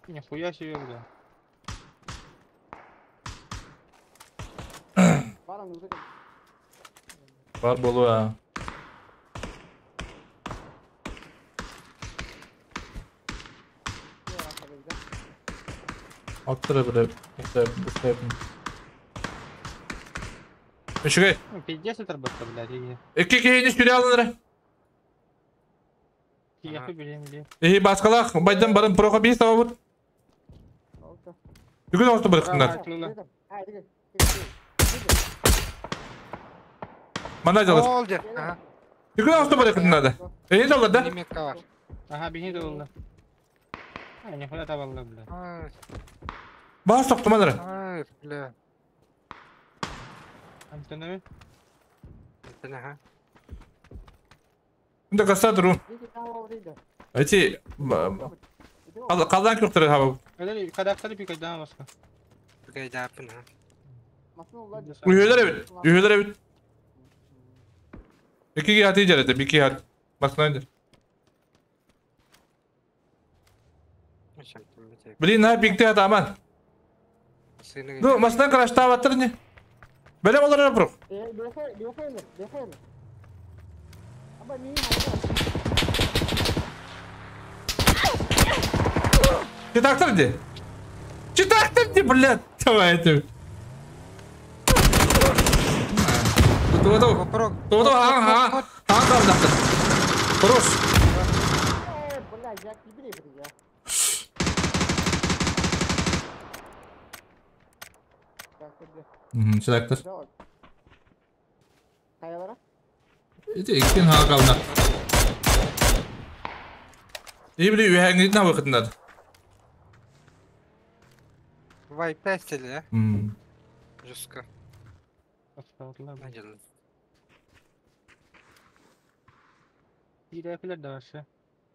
Нихуя себе, бля. Бар болу, а. Оттора бile. Бу. Үшүгэй. Пиздец оторбатта, блядь. Икки киһини сүрэ алыныр. Тиэхи билем билем. Эһи баскалах байдан барын проха бис табабыт. Бүгүн орто барыктынар. Мана жалыр. Ол дер. Ага. Бүгүн орто барыктынар да. Эһи долар да. Немекка бар. Ага, биһи долла. А, нихуя табалла, блядь. Ай, Бас токтуманыр. ай, бля. Антонович. Это ага. Мында каса туру. Эти калдан көктөр хаба. Öyle karakteri bir daha başka. Гайдапын, ха. Үйөлөр эбит. Үйөлөр эбит. Экиге аты жарады, бики хат. Басынан. Блин, на пикте атаман. Ну, масынан карашта баттыр не? Белем олар проф. Читактыр де. Читактыр де, блядь. Давай это. Ту-ту. Ту-ту, ага, ага. Ага, доктор. Хорош. Читактыр. Ити иккин ха кална. И били үйәңнин на вакытында. Вай, пестели, да? Жестко.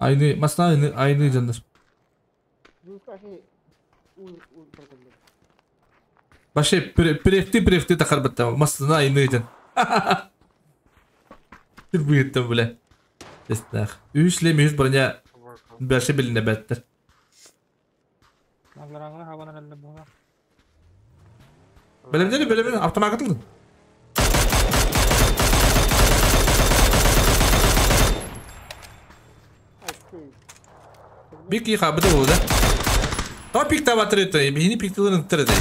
Aynı, masna aynı, aynı candır. Başı prefti prefti takar bitti. Masna aynı can. Bir büyüttüm bile. Destek. Üç le yüz bana başı biline bettir. Böyle böyle böyle avtomat katıldı. Bir ki habı da oldu. Ta pikte batırdı. Yeni pikte'lerin tırdı.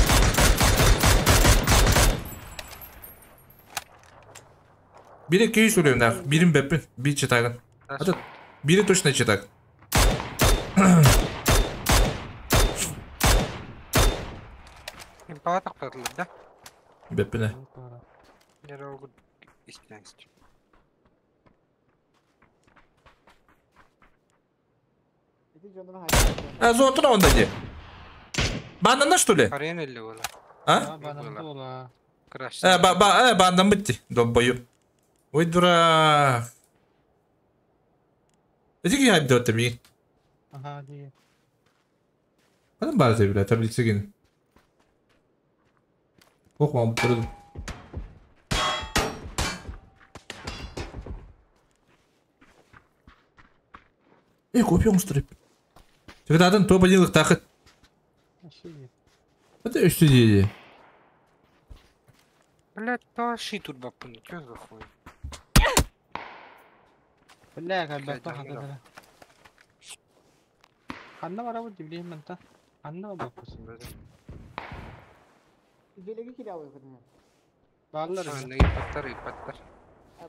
Biri köyü söylüyorum da. Birim bepin. Bir çıtakın. Hatta biri точно читак. Импа тоқтатылды да? Беппине. А золото онда де. Банан что ли? А? Ба бандан бітті. Долбою. Ой, дурак. Эти ки хайп доты ми. Ага, ди. Адам бар деп биле, таблица ген. Ох, мам, тұрдым. Эй, копия оңыстырып. Тегідадан топ один тақыт. Это үсті дейді. Блядь, таши тут бапын, чё за хуй? Бля, как бы то Ханна бара бу дибли манта. Ханна баппус. Баллар. Ипаттар, ипаттар.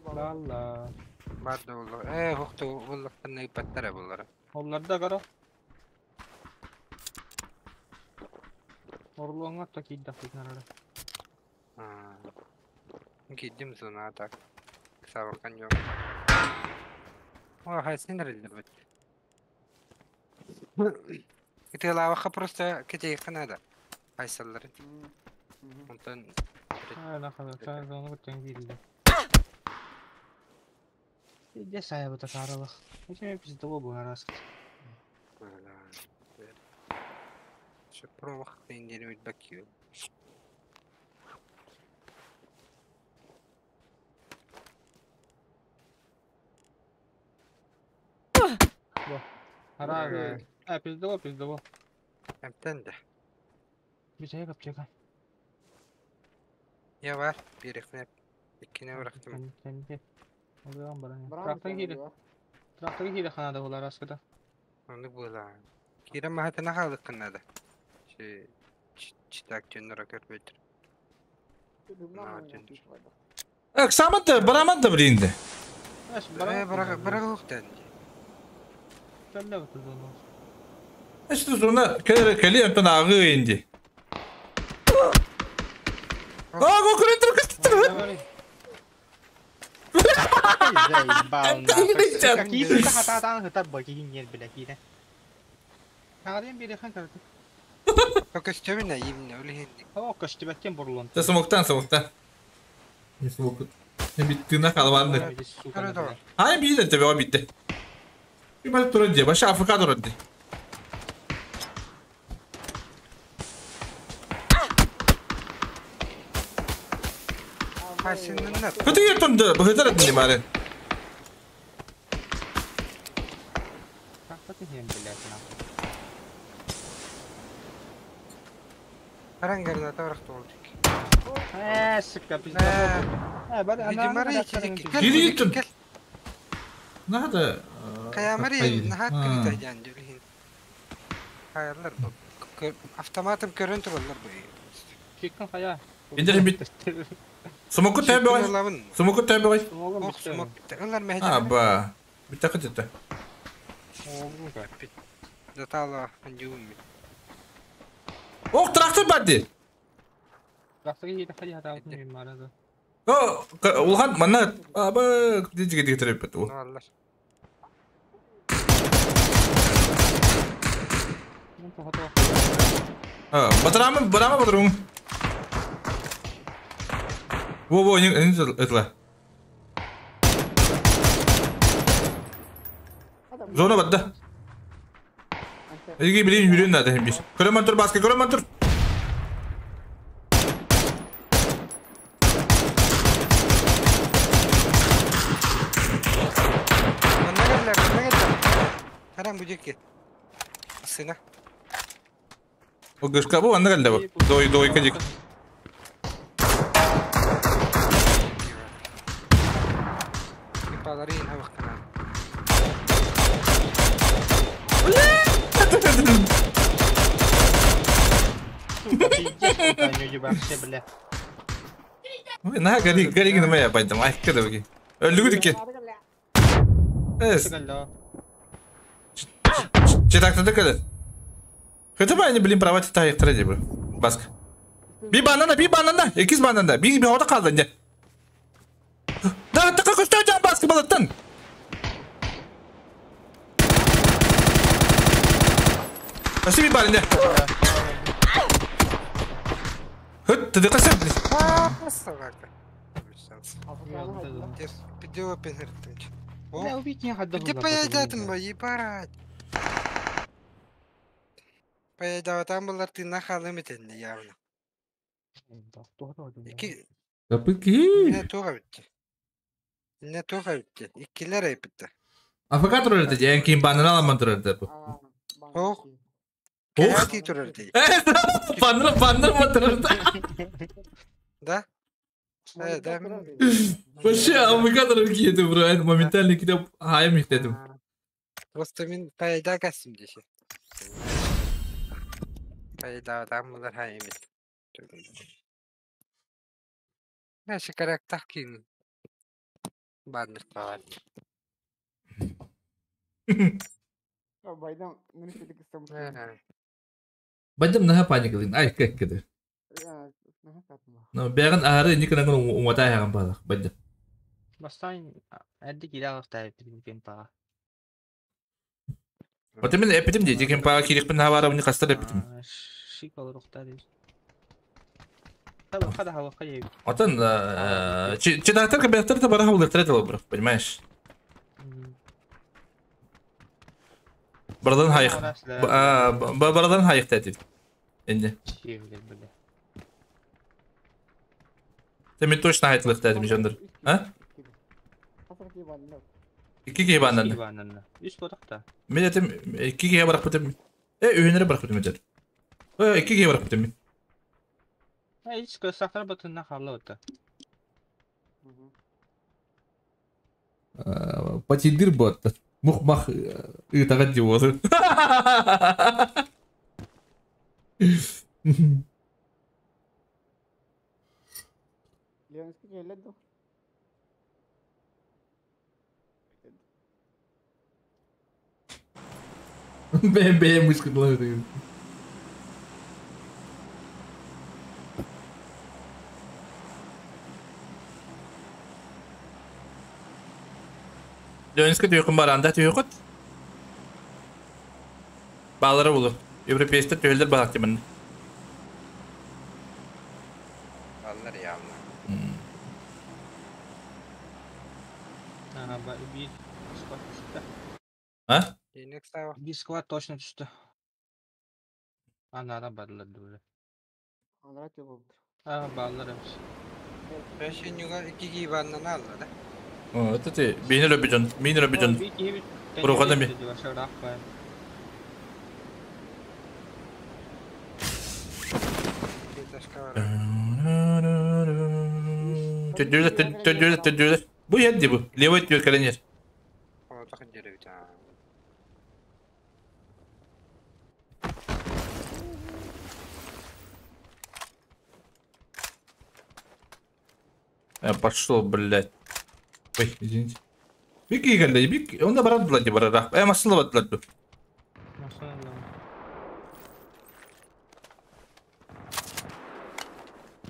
Балла. Бар да олар. Э, хохты оллақтан ипаттар бұлар. Олар да қара. Орлуаңа та кейді ақытын арада. Кейдім зона так. Сабаққан жоқ. О, хайсын релді бұт. Ити лаваха просто кетейік қанада. Хайсалары. Онтан... Ана қада, зона бұттан кейді. Иде сая бұта қаралық. Өте бізді ол бұл арасы. Промах индири бакью. Ара, а пиздово, пиздово. Әмтенді. Бізге капчыга. Я бар, bir ikine ikine bıraktım. Kendi. Oluyor bana. Traktör giydi. Traktör giydi kanada olar askıda. Onu bula. Kira mahatına kaldık kanada. Şey. Читак төннөрө көрбөтөр. Эксаманты, бараманты билинди. Бара бара лухтан. Эсти зона келе кели антон агы инди. А, го көрөтөр кыстыр. Какие хатадан хытар бакигин ер биле кире. Хагаден бири хан карты. Көстөбүнэ имне үлүһүн. О, көстүбәттен бурулун. Та смоктан смоктан. Не смок. Не биттина калбанды. Ай бийде тебе битти. Bir bak durun Başı Afrika durun diye. Kötü yırtındı. Bu hızar etindi bari. Geri yırtın. Nerede? Kayamari nahat kırıta can diyor. Hayırlar автоматом көрөн тураллар бу. Чиккан хая. Индер бит. Смоку тэбэ. Смоку тэбэ. Ох, смок. Алар мәһә. Аба. Бит такы тетте. Затала андюм. Ох, трактор барды. Трактор киһи хая хата марада. О, улхан манна аба дижиге дигетер бит. Аллар. А, батырама, барама батырум. Во, во, не не это. Зона бадда. Эги билин жүрүн да дехим бир. Көрөмөн тур баска, көрөмөн тур. Манна келлер, манна келлер. Харам бу жеке. Сына. О, гышка бу анда келди бу. Дой, дой кежик. Баларин хавактана. На гори, гори гына я байдым. Ай, кеде буги. Өлүгү дикке. Эс. Четактады кеде. Хотя бы они, блин, права та яктыра деп. Баск. Би банана, би банана, экиз банана. Би би орда калды инде. Да, така көстө жан баскы балаттан. Nasıl bir barinde? Höt, dedi kasım. Где поедатым ба, ебать. Поедаватан булар тына халым этенне явно. Ики Капыки. Не туга битти. Не туга битти. Иккилер айыпты. Афака турар dedi. En kim banana alaman турар dedi bu. Ох. Ох. Кәти турар dedi. Банана банана турар Да? Э, да. Вообще афака турар ki bro. En моментально кидеп hayım dedim. Просто мен пайда касым десе. Пайда булар хайым. Мәші карак тахкин. Бадныр бар. Байдам Бадым наха паникалын. Ай кек кеде. Но бәрін ары никына умата яган балак. Бадым. Бастан әдди килә агыта бит пага. Ота мен эпитим дейди кем пага кирикпин хабара уни кастар эпитим. Шик алыр укта дейди. Таба када хава кая. Отан читактар кабеттер та бара хавлыктыр это бро, понимаешь? Бардан хайык. Бардан хайык деді. Инде. Мен точно айтылык дедим жандар. А? Икки киһи баннанна. Үс бодакта. Мен этим икки киһи барак битим. Э, үйенере барак битим этер. Э, икки киһи барак битим мен. Э, ич көсактар бытына харлы отта. Патидир бот. Мух-мах ытагат дип. Ленский келле ду. Бэм бэм мышкыдлар. Дөнүскэ түйөкүн баранда түйөкөт. Баалара булу. Европейстер түһэллэр балактымын. Баллар явно. Ага, bir squad түстэ. А? Денек сава. Bir squad точно түстэ. Анара барлар дуле. Анара түйөк. А, баллар эмс. Бешенюга iki гибаннан алды да. О, это ты. Бейнер өбүжон. Мейнер өбүжон. Бурухана ми. Ташка бар. Төдүлөр, төдүлөр, төдүлөр. Бу yerdi bu. Левый түйөр кэлэн ер. О, тахын жере бит. Пошел, блядь. Ой, извините. Бик игерде, бик. Онда барат блядь, барара. Масыла батлады.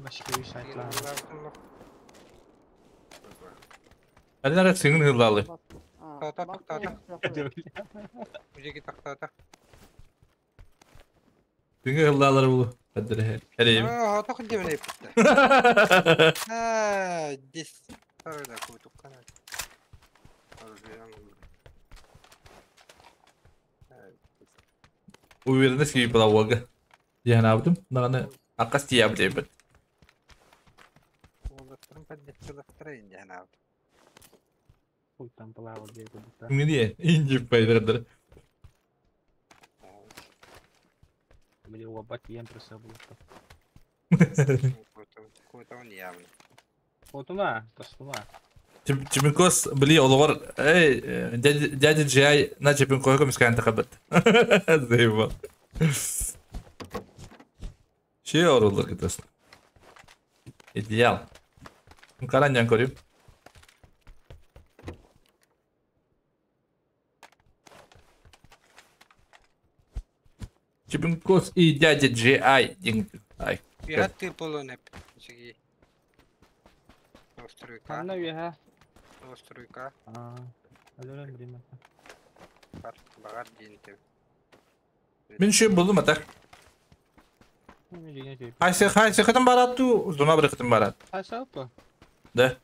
Başka bir saytlar. Әлләр сиңин хыллалы. Тата тата. Үжеги тактата. Сиңин хыллалары бу. Хәдер. Әрем. Аа, тахын жере бит. Аа, дис. Сарда кутуккана. Уверенность gibi была Я навдым. Наганы акас тия билебит. Олаттырын поддержкалаттыр инде анау. Хуй там плавал где то. Мне инди пайдырдыр. Били оба тиен просто было. Кутон явно. Отума, тостума. Чипинкос били олор эй дядя Джай на Чипинкос комискан тахабат. Заебал. Şey orulur gidesin. Идеал. Караньян көрүм. Чипинкос и дядя Джай. Ай. Пираты полонеп. Сиги. Остройка. Анна веха. Остройка. А, алөрен билем. Бар, багар динте. Мен şey buldum atak. Хайсы хайсы хытым баратту, зона бір хытым барат. Хайсы опа. Да.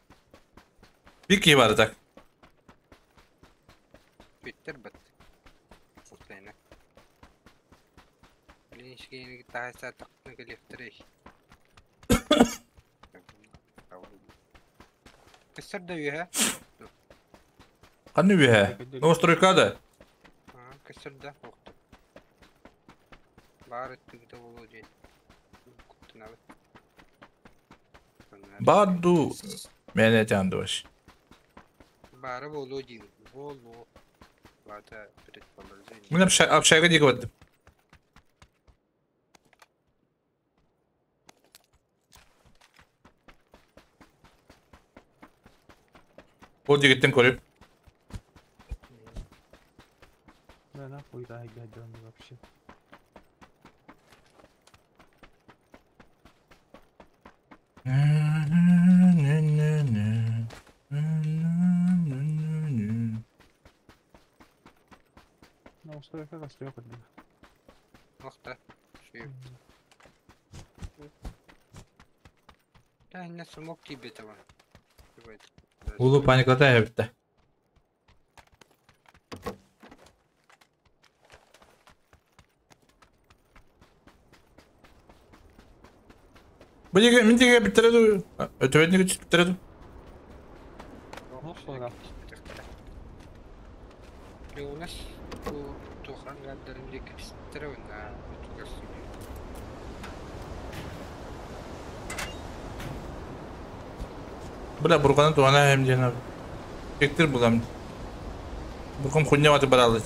Бики бар так. Биттер бит. Утлайна. Блиншкейни тахса тақны келефтер. Кесер да веха. Қаны веха? Новостройка да. Кесер да оқты. Бары түгді болу ден. Баду. Мен этянды баш. Бары болу дейм. Болу. Бата предположение. Мен общага дейгі баттым. Ол дегеттен көріп. Да нахуй да вообще. Новостройка костёк да. Охта. Да, не смог тебе этого. Улу паниклата битте. Бу диге мин диге биттереду. Өтөбетни күч биттереду. Леонас бу тухан гаддарын дике биттереу на өтүгәс. Бля бурганы туана hem диэн. Кектер булам. Бургам хуйня ваты баралы.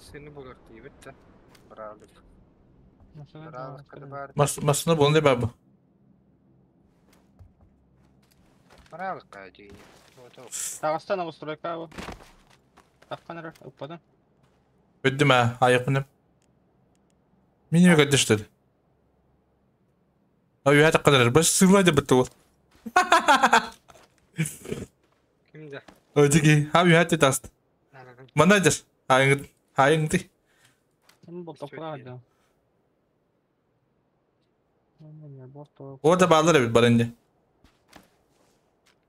Сeni bulur diye bitti. Bravo. Машина Bravo kadar. Masını bulun diye bu. Bravo kadı. Тагыстан новостройка бу. Таққан ара, уппадан. Öldüm ha. Ayıp Минимум көдөштөр. Ай, это кадар. Баш сылайды бітті ол. Kimde? Öteki. Ha, ühәт таст. Мана жар. Хайың хайың ти. Ким бол топра да. Orada bağlar evet barınca.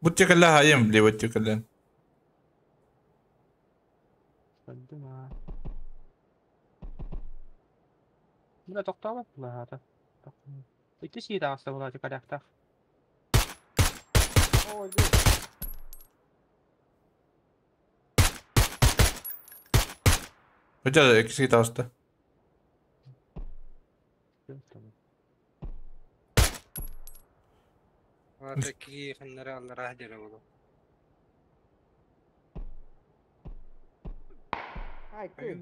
Bu tükürler hayım bile bu tükürler. Бля, тоқталып бұлар. Икки сиит ағыста бұлар коряктах. Ой, ди. Hoca ikisi tavsiye. Ataki ханнара аллара дere oldu. Ай, ты.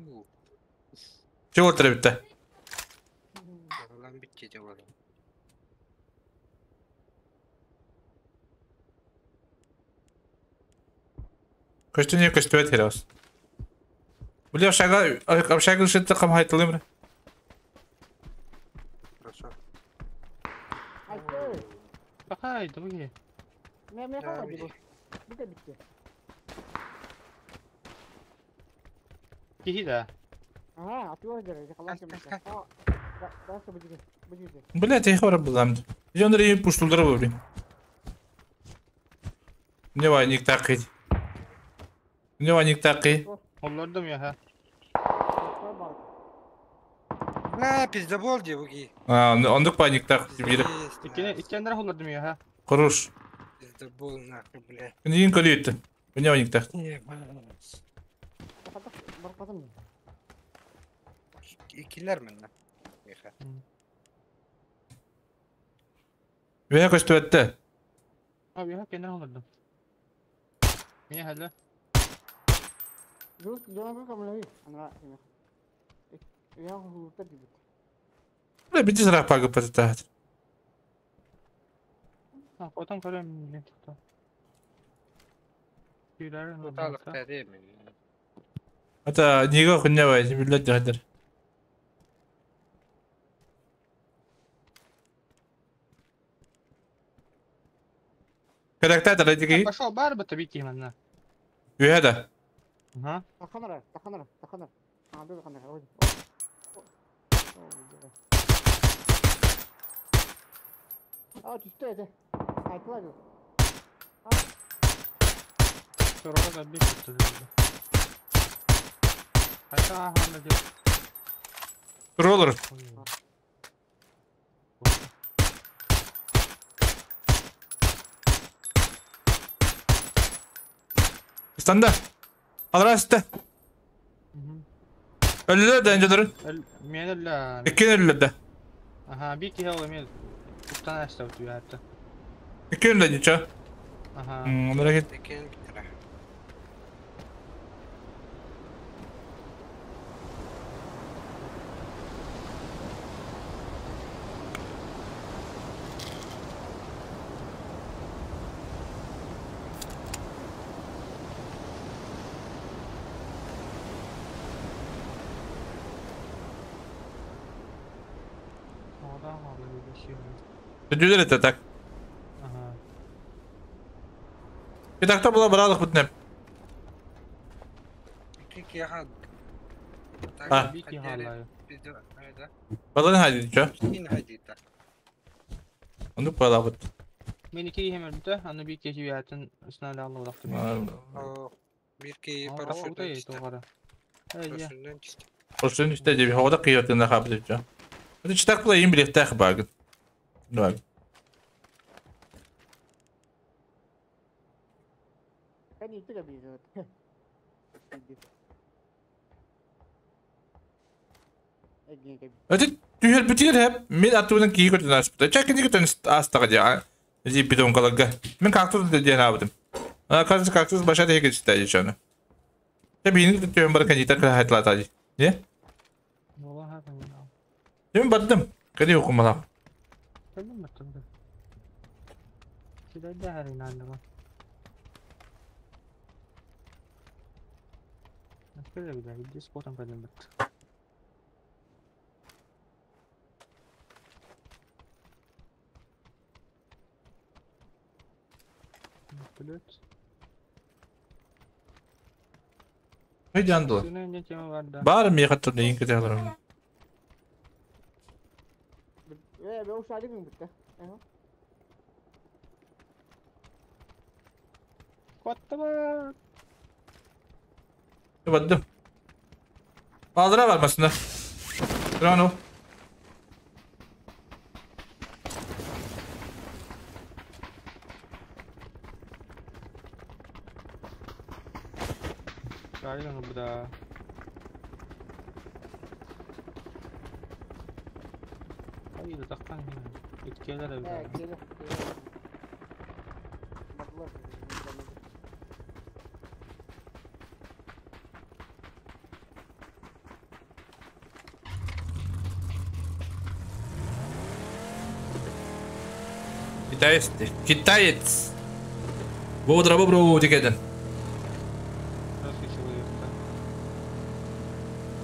Чего отыра бітті? Lan bitki oldu. Көстүнө көстүбөт херабыз. Били общага общага шытты кам хайтылым. Хорошо. Ай, ты. Бақай, дыбы Ме ме хала ди бу. Бите битти. Кихи да. Ага, атıyor дere. Хала кем. Да, да, бу жиги. Бля, тихо бар булам. Жондар и пуштулдар бу. Не вай ник тақи. Не вай ник тақи. Оллордум я ха. Бля, пиздобол diye bu ki. А, ондук па ник тақ деп бир. Иккене иккеннер оллордум я ха. Хорош. Пиздобол нахуй, бля. Күнін көлүйтті. Не вай ник тақ. Баркадым. İkiler mi lan? Ве көстүбөттө. А, я кеннер оллордум. Меня хәлле. Жол жол камлай. Ана. Я ху та ди. Бля, бити сара пагы патата. А, потом көрөм мен тоқта. Күйләрен Totallık değil mi? Ата нига күнне вай, билет жадыр. Каракта таратики. Пошел бар бит бити манна. Үһәдә. Ага. Таханара, таханара, таханара. А, ду ханара. Ой. А, түстө эте. Айтыла ду. Сорога да бит бит. Айта аханда деп. Роллер. Станда. Алрасты. Өллө да инженер. Мен эле. Иккен өллө да. Ага, бики хелл мен. Туктан астау түйәтті. Иккен өллө ничего. Ага. Мына кет. Eken bitire. Одан алды bir şey. Дүлер это так. Ага. И так то было бралых бутнеп. İki ki ha. А. Бики халлаю. Балан хайды чо. Yine hadi da. Оны пала бут. Мен iki хемер бите, аны бики түйәтін үстіне алды олақты. O bir ki Aa, paraşütten o çıktı. da iyi, Paraşütten çıktı. Ошын үстә дип һавада кыятында хабы дип чо. Это читак була им билеттә багын. Давай. Кани түгә бит. Это түһәр битер хәп мен атудан кии көтөн аспыта. Чак ни көтөн астага ди. Зи бидон калага. Мен кактус дигән абдым. А кажется кактус баша дигән чита ди чоны. Та бин төм бар кандидат кара хатлата ди. Не? والله هذا من Дим бардым. Кеди окумалак. كلمة تنبه. كده دهري عندنا. كده بدي بدي سبوت كلمة. Плюс. Хайдан дуо. Сына не тема барда. Бар миэхэ турда иин кэтэ. Э, бе ушали битте. Ага. Коттама. Бардым. Балдыра бар масында. Рано. Правильно, да. Hayır, dakika yine. Etkiler Э, evde. келе. Баклар. Китаец. Китаец. Бодра бобро дегеден. Русский человек, да.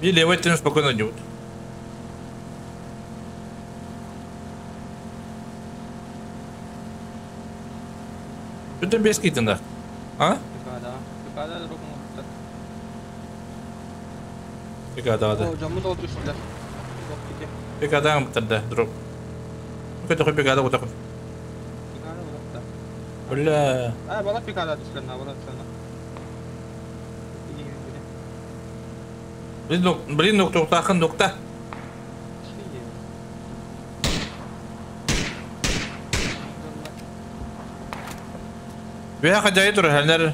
И левый тен спокойно идет. Бүтін бес кейтін да. А? Pekala. Pekala da rokun oldu. Pekala да. О, жамы да düştüler. Yok gitti. Pekala бітірді дроп. Көті қой пекада қой. Pekala bıraktı. Бля. Ha, bana pekala düştüler na, bana sana. Блин, блин, нокта нокта. Бия хажай тур хәлнәр.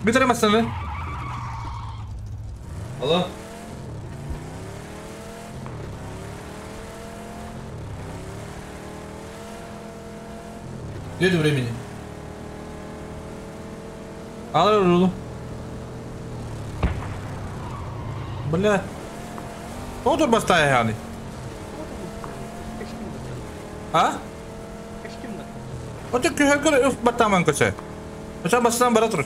Bitiremezsin mi? Alo. Нет времени. Ал рулу. Бля. Otur bastaya yani. А? Otur köy öf bataman köse. Mesela bastan bara tur.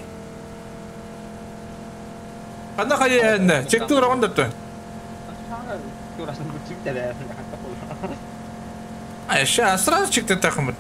Anda kayı ne? Çekti uğraman da. Ay şey сразу çıktı takımı.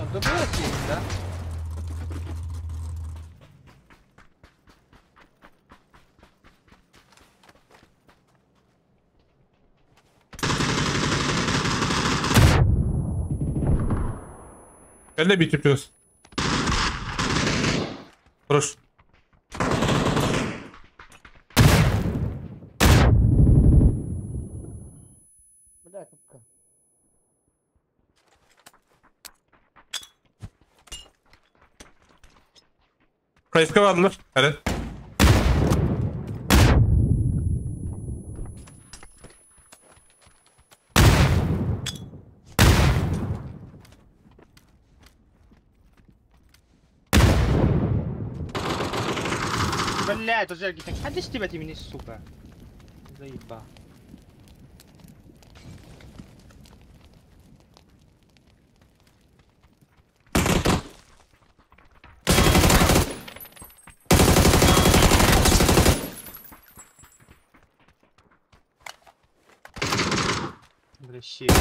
Да? Кәллә битеп пес. Хорош. Бля, капка. Kayıska vardılar. Hadi. Блядь, уже А тебя меня, сука? Заеба. Бля, щит.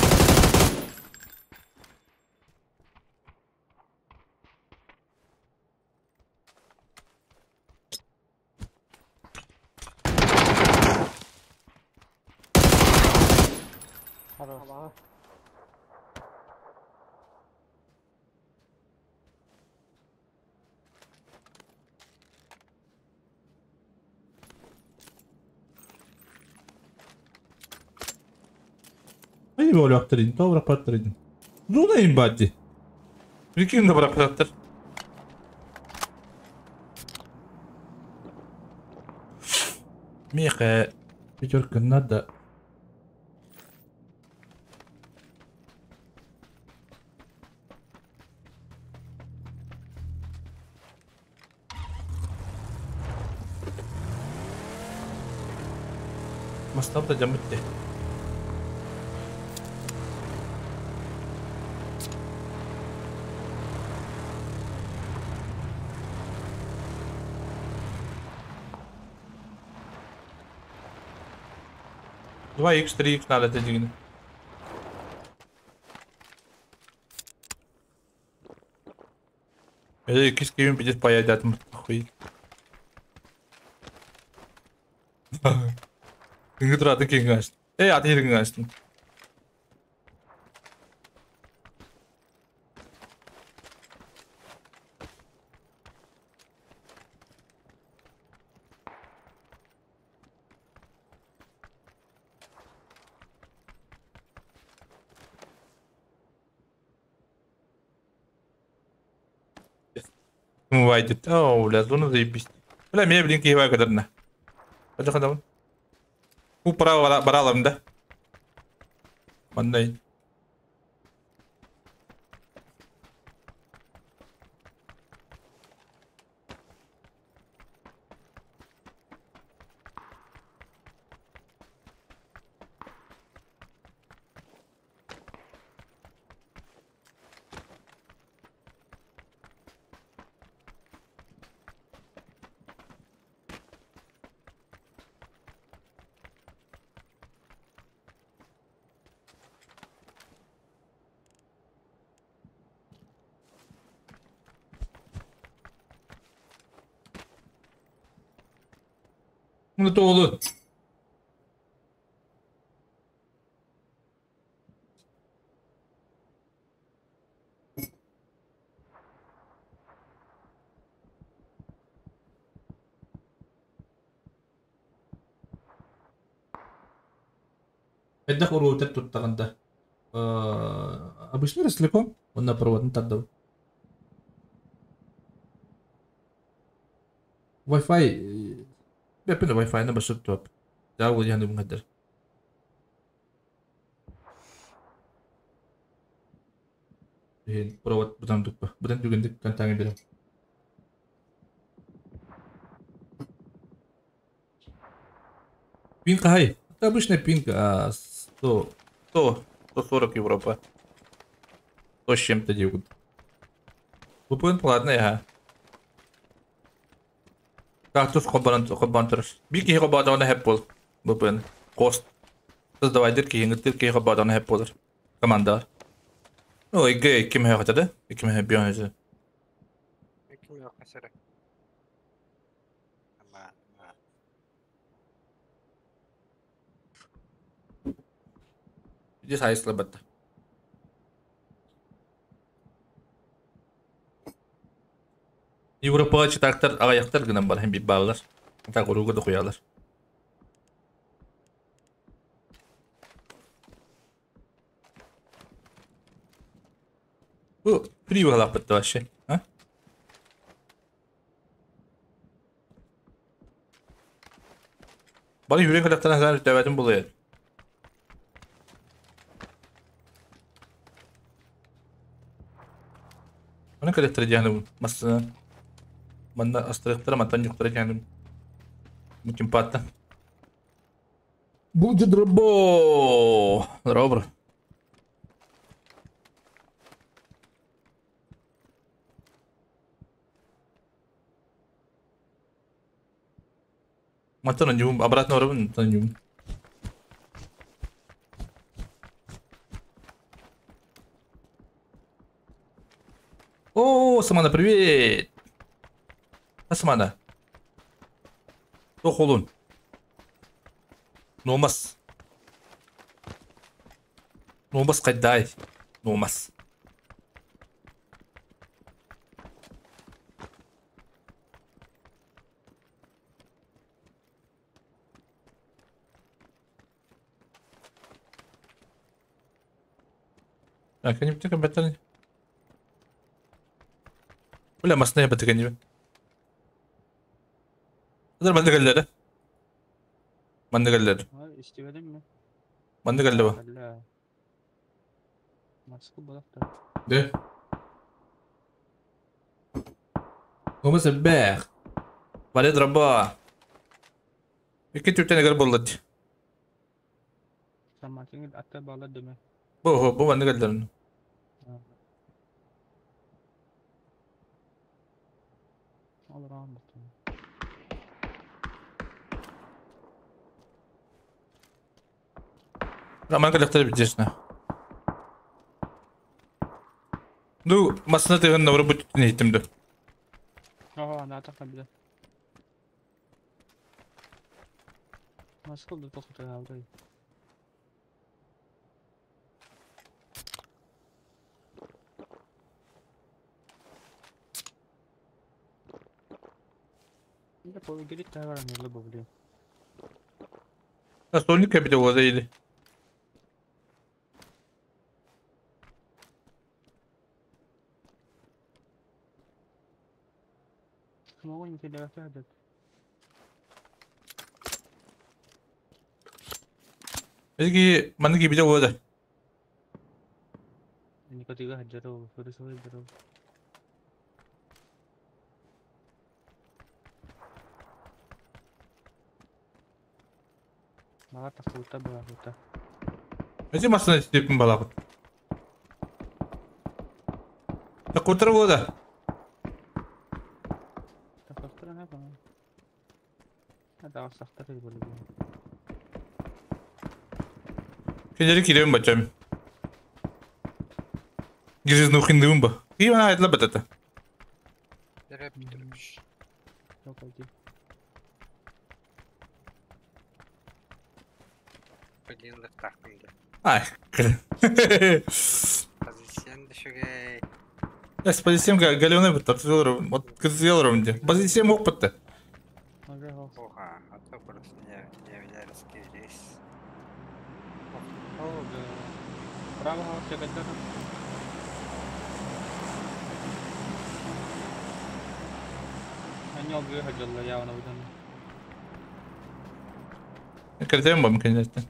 Хорош. Олохторин, то бырапаттарин. Зона им бадди. Прикинь, да бырапаттар. Миха, пятерка надо. Мастам да жамытты. Два х 3 х надо дегені. Это киски им пиздец поедят, хуй. Күнгө туратын кеңге ачтым. Эй, аты жерге ачтым. Вайдет. О, бля, зона заебись. Бля, меня, блин, киевай кадарна. Пойдем, У право баралам, да? Мандай. Bunu doğulu. Эддах уруутер туттаганда. Обычно реслеком, он на проводный тардав. Wi-Fi Беппин Wi-Fi на башыр топ. Да, ол яны бұңғадар. Провод бұдан дүкпі. Бұдан дүгіндік контаңы берем. Пинка, хай. Это обычная пинка. 100, 100, 140 Европа. 100 с чем-то делают. VPN платный, ага. Кактус хоббан турар. Бир киһи хоббаатаҕына хэп буол. VPN. Кост. Создавайдыр киһиҥиттир киһи хоббаатаҕына хэп буолар. Командалар. Ну, иге ким хэхэтэ да? Ким хэ бион Ким yok mesela. Ama Иди сайыслы батта. Европаға читактар ағаяқтар гынан бар, hem bir bağlar. Так уруга да куялар. Bu free halak bitti вообще, а? Bana yürek halaktan hazar dövedim buluyor. Bana kadar yani masına. Манна астырыктара мантан юктара yani муким патта. Будет дробо. Здорово, Мантан нюм обратно робин нюм. О, Самана, привет! Самана. Тохолун. Номас. Номас кайдай. Номас. Кенибите кебеттен. Бля, масына ябыты кенибе. Dur mandı geldi. Mandı geldi. İstemedim mi? Mandı geldi bu. Maskı bırak da. De. Comment c'est ber? Vale draba. İki türden egal bollat. Samantın atta bağla deme. Bu bu mandı geldi. Al rahmet. Aman kalaktar bitjesine. Du masına tığın navru bu tütünü hittim du. Aa, ne atak bile. Nasıl oldu tokutu aldı. Bir de polu gelip de var anne bu biliyor. Nasıl bir de o değil. ما يمكن لا تهدد. Peki mandı gibi de o da. Ini ketiga hajar terus hajar. Malah takuta balakuta. Peki masına isteyip balakut. Takutra o da. Takutra ne bana? Hadi sakta boleh. Keneri kirelim bacım. Gireceğiz nuhin bu. İyi bana hayatla batata. Nereye bitirmiş? Yok hadi. Блин, taktım da. Ay. Pozisyon düşük. Ya pozisyon galyon bitti. Atılıyorum. Kızıyorum diye. Pozisyon yok bitti. Oha, а то просто не является здесь. Право все Они выходили явно в этом. Кредем бам конечно.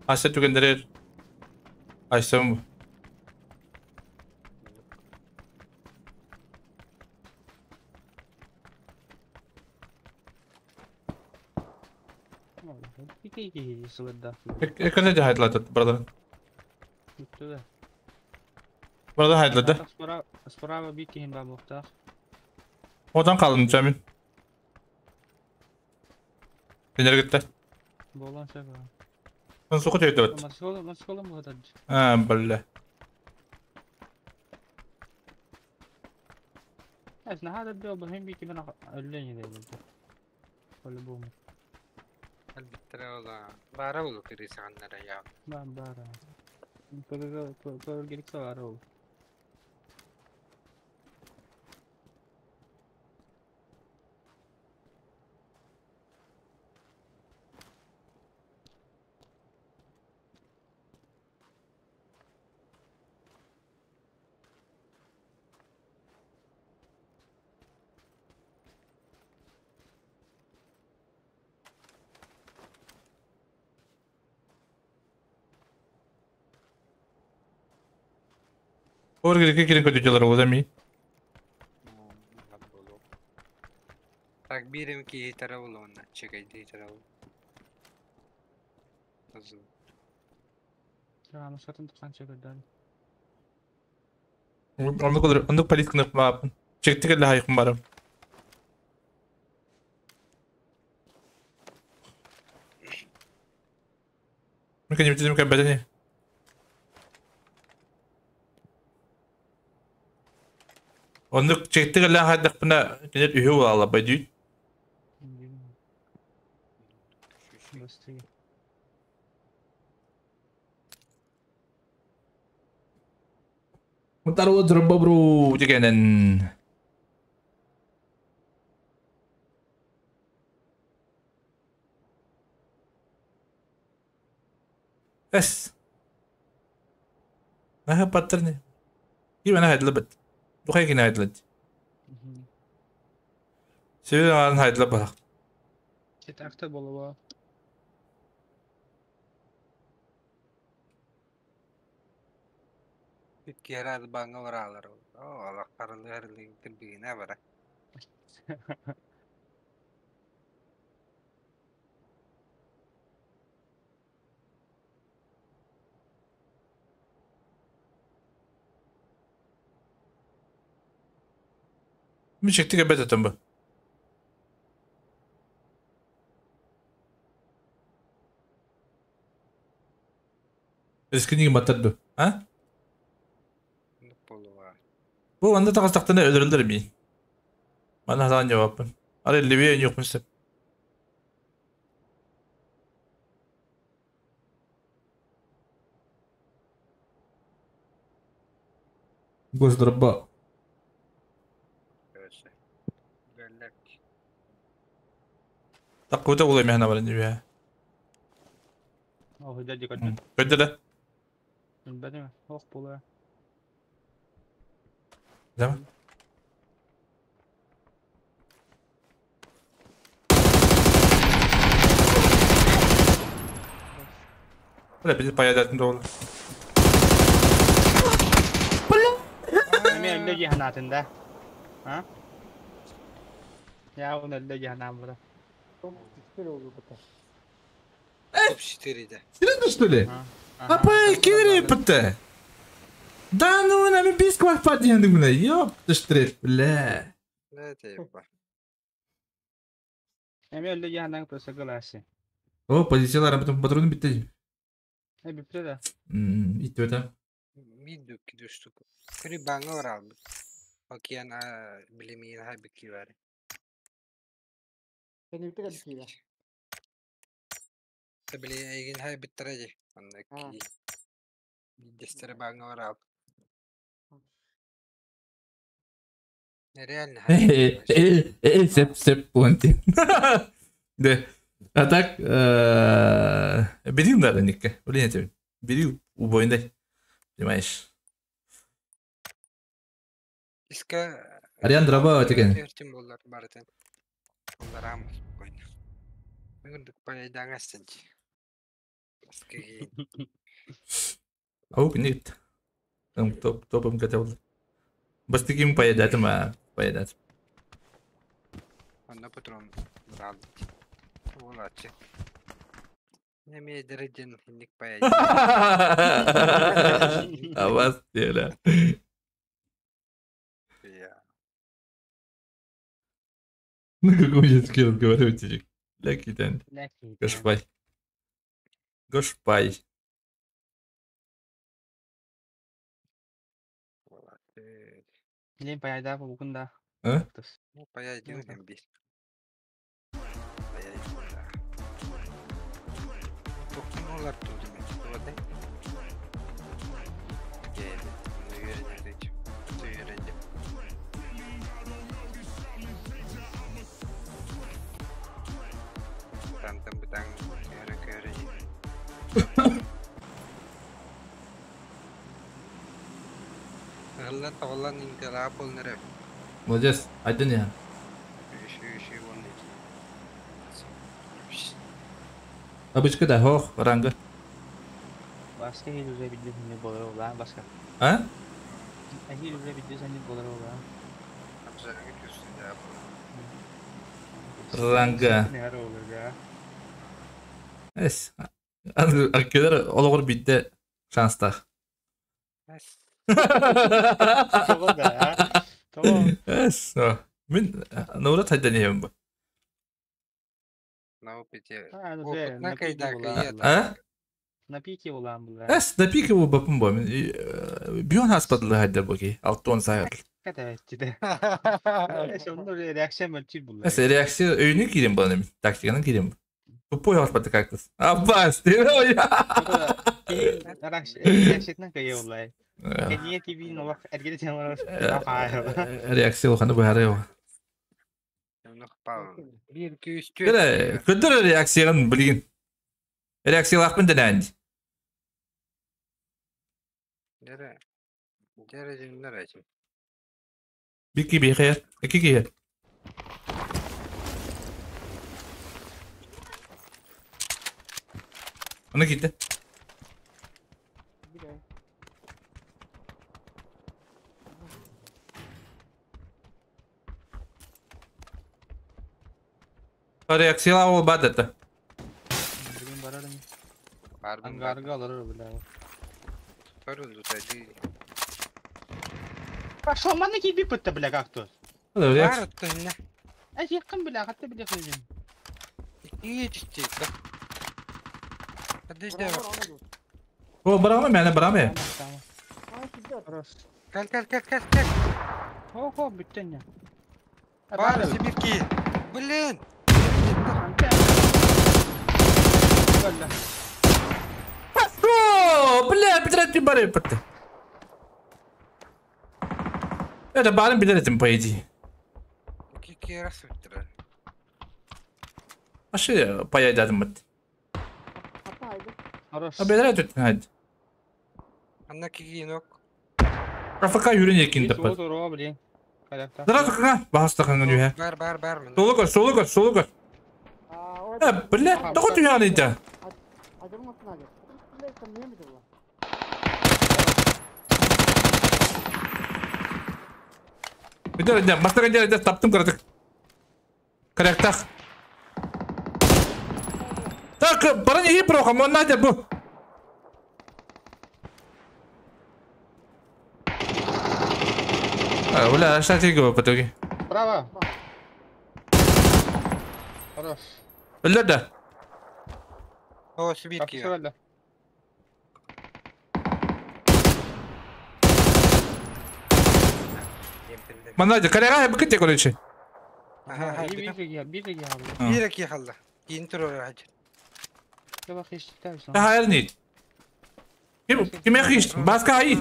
Ася түгендерер. Айсам. Ekranı hayatladı brother. Brother hayatladı. Справа бики хин бабухта. Odan kaldım Cemil. Nereye gitti? Bolan sefa. Ben soku teyde evet. Maskola mı kadar? Ha böyle. Es ne hada bir bu hem biki ben öldün yine. Böyle bu mu? Elbette ola. Bara ulu kirisanlara ya. Ben bara. Böyle böyle gerekse var ol. Orada kirin kötü o zaman. Так, берем ки таравлона. Чекай, ди таравл. Ya satın tutan çekirden. Onu kadar, onu polis kınıp mı Çektik elle hayıkım varım. Mümkün mümkün bedeni. Onu çektik elle hayık buna gelir ühü valla bay Быстрее. Второго бобру дегенен. С. Наһа паттарны. Ким ана хайдылабыт. Бу хайгин хайдылат. Север арын хайдылап барах. Четакта болова. Киэрэ баҥҥа бараалар. Оо, алахтарылыар кирбигинэ бара. Ми чекти кебет этем бу. Эскини батырды. А? Болова. Бу анда тагыстактаны өлөрүлдөр ми. Мана хатан жаваппын. Ары Ливия yok мисеп. Госдроба. Өсө. Бөллек. Таккута улай мехна бар инде. О, дяди кадды. Көддө. Бәдеме? Ох була. Да? Бля, биз паядатын да ол. Эме өллө жиһанаатында. А? Я он өллө жиһанаан була. Теперь уже пока. Топ 4 да. Серьезно, что ли? Апай, кидери пытты. Да ну, на ми бис кварт дигән гүнә. Ёп, тыштрет, бля. Не типа. Эме өллө жиһанаан просто галасы. О, позициялар потом патроны битте. Э бипте да. Ит өтә. Мидүк дүштүк. Күри баҥҥа бараалбыт. Океан билимиин хайбыкки бар. Кенибите кэлбикиилэ. Табили эйгин хайбыттара дии. Онно А. ки. Биирдэстэрэ баҥҥа бараалбыт. Реально Э, сеп сеп понти. Да. А так, берил надо никка. Блин, тебе. Берил убойный. Понимаешь? Иска Ариан дроба деген. Өртүн боллар барытын. Олар ам спокойно. Мөгүндүк пайдаңастын. Баскы Аук нет. Там топ топом готов. Бастыгим поедать, ма поедать. Онно патрон бараалбыт. Буолааччы. Неме дэрден хинник паяй. А вас теля. Я. На каком языке разговариваете? Ляки тен. Ляки. Гошпай. Гошпай. Буолааччы. Лен паяйда бу да. А? Ну паяй дьүнэн бир. Паяй да. Тохтун олар туудум. Туотай. Кээли. Үйренер Үйренер. Тантан бытаң көрө көрө. Ыллан тоҕоллон инкалаа болнere. Молодец. Айдын я. Үшү үшү болнere. Обычка да, хох, ранга. Баска хил уже бидде сенде болар ола, баска. А? Ахил уже бидде сенде болар ола. Абзарга түстү да. Ранга. Не olur ya. Эс. Акелер олоғыр битте шанстах. Эс. Тоҕо да. Тоҕо. Эс. Мен наурат хайдан ем бу. На опыте. А, ну Опыт на на пике кайда була. А? На пике булан була. Эс, на пике бу бапым бу. Мен бион хаспадлы хайда бу ки. Алтон сайыр. Ката этчиде. Эс, онно реакция мөлчүр була. Эс, реакция өйүнө кирем бу мен. Тактиканы кирем. Тупой хаспады кактус. Аббас, ты Реакциятынан кайы була. Кeniye TV нолах эргеде темалар. Реакция улаханы бары. Бир күс Кere, көдөр реакциягын билген. Реакциялаах мен дэнэн. Дere. Дere дьоннор этим. Бики бихер. Iki киһи. Оны киирдэ. Реакцияла ол бад это. Бүгүн барарым. Бар бар. Ангарга алар бля. Барын тутады. Пошел маны киби пытта бля как то. Бар оттон. Ай якын бля хатта бля хызын. Икки түстэ. Подожди. О, барама мәне барама. Кел кел кел кел кел. Хо хо бүттен я. Бар Сибирки. Блин. О, бля, битret bir barı pıttı. Это барым билер этим по идее. Икки раз өттүрэр. Ашы паяйдадым бит. Хорош. А билер этим hadi. Анна кигинок. Рафака yürün yekin de pat. О, блин. Каракта. Сразу кага баста кanga dühe. Бар бар бар мен. Solu kor, solu kor, solu kor. Э, бля, тоғы түйәні ді. Gider gider, başta gider gider, таптым кыратык. Карактах. Так, бара не проха, мон надя бу. А, бля, что ты говоришь, потоки? Право. Хорош. Бля, да. О, Сибирки. Капсула. Манадя, карага быкыте, короче. Ага, Bir bir Bir iki халла. Кийин турар хажыр. Кеба хиштер. Hayır не. Ким ким хишт? Баска ай.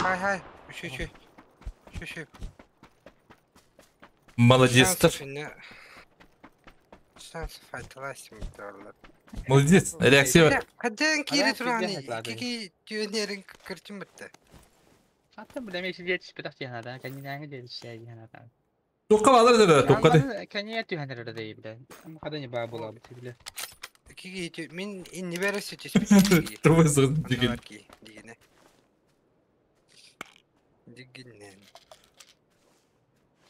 Хай хай. Үшө үшө. Үшө үшө. Молодец. Шанс файталасым турлар. Молодец. Реакция. Хаден кири тураны. Кики түйенерин кырчын битти. Hatta bu demek ki yetiş bir dakika hanadan kendine hangi değil şey hanadan. Тоққа алар да тоққа де. Kendine yetiyor hanada değil bile. Ama kadın bağ bulabilir bile. Кики мен инни бере сөтөс. Трубы сығын деген. Дигене. Дигенен.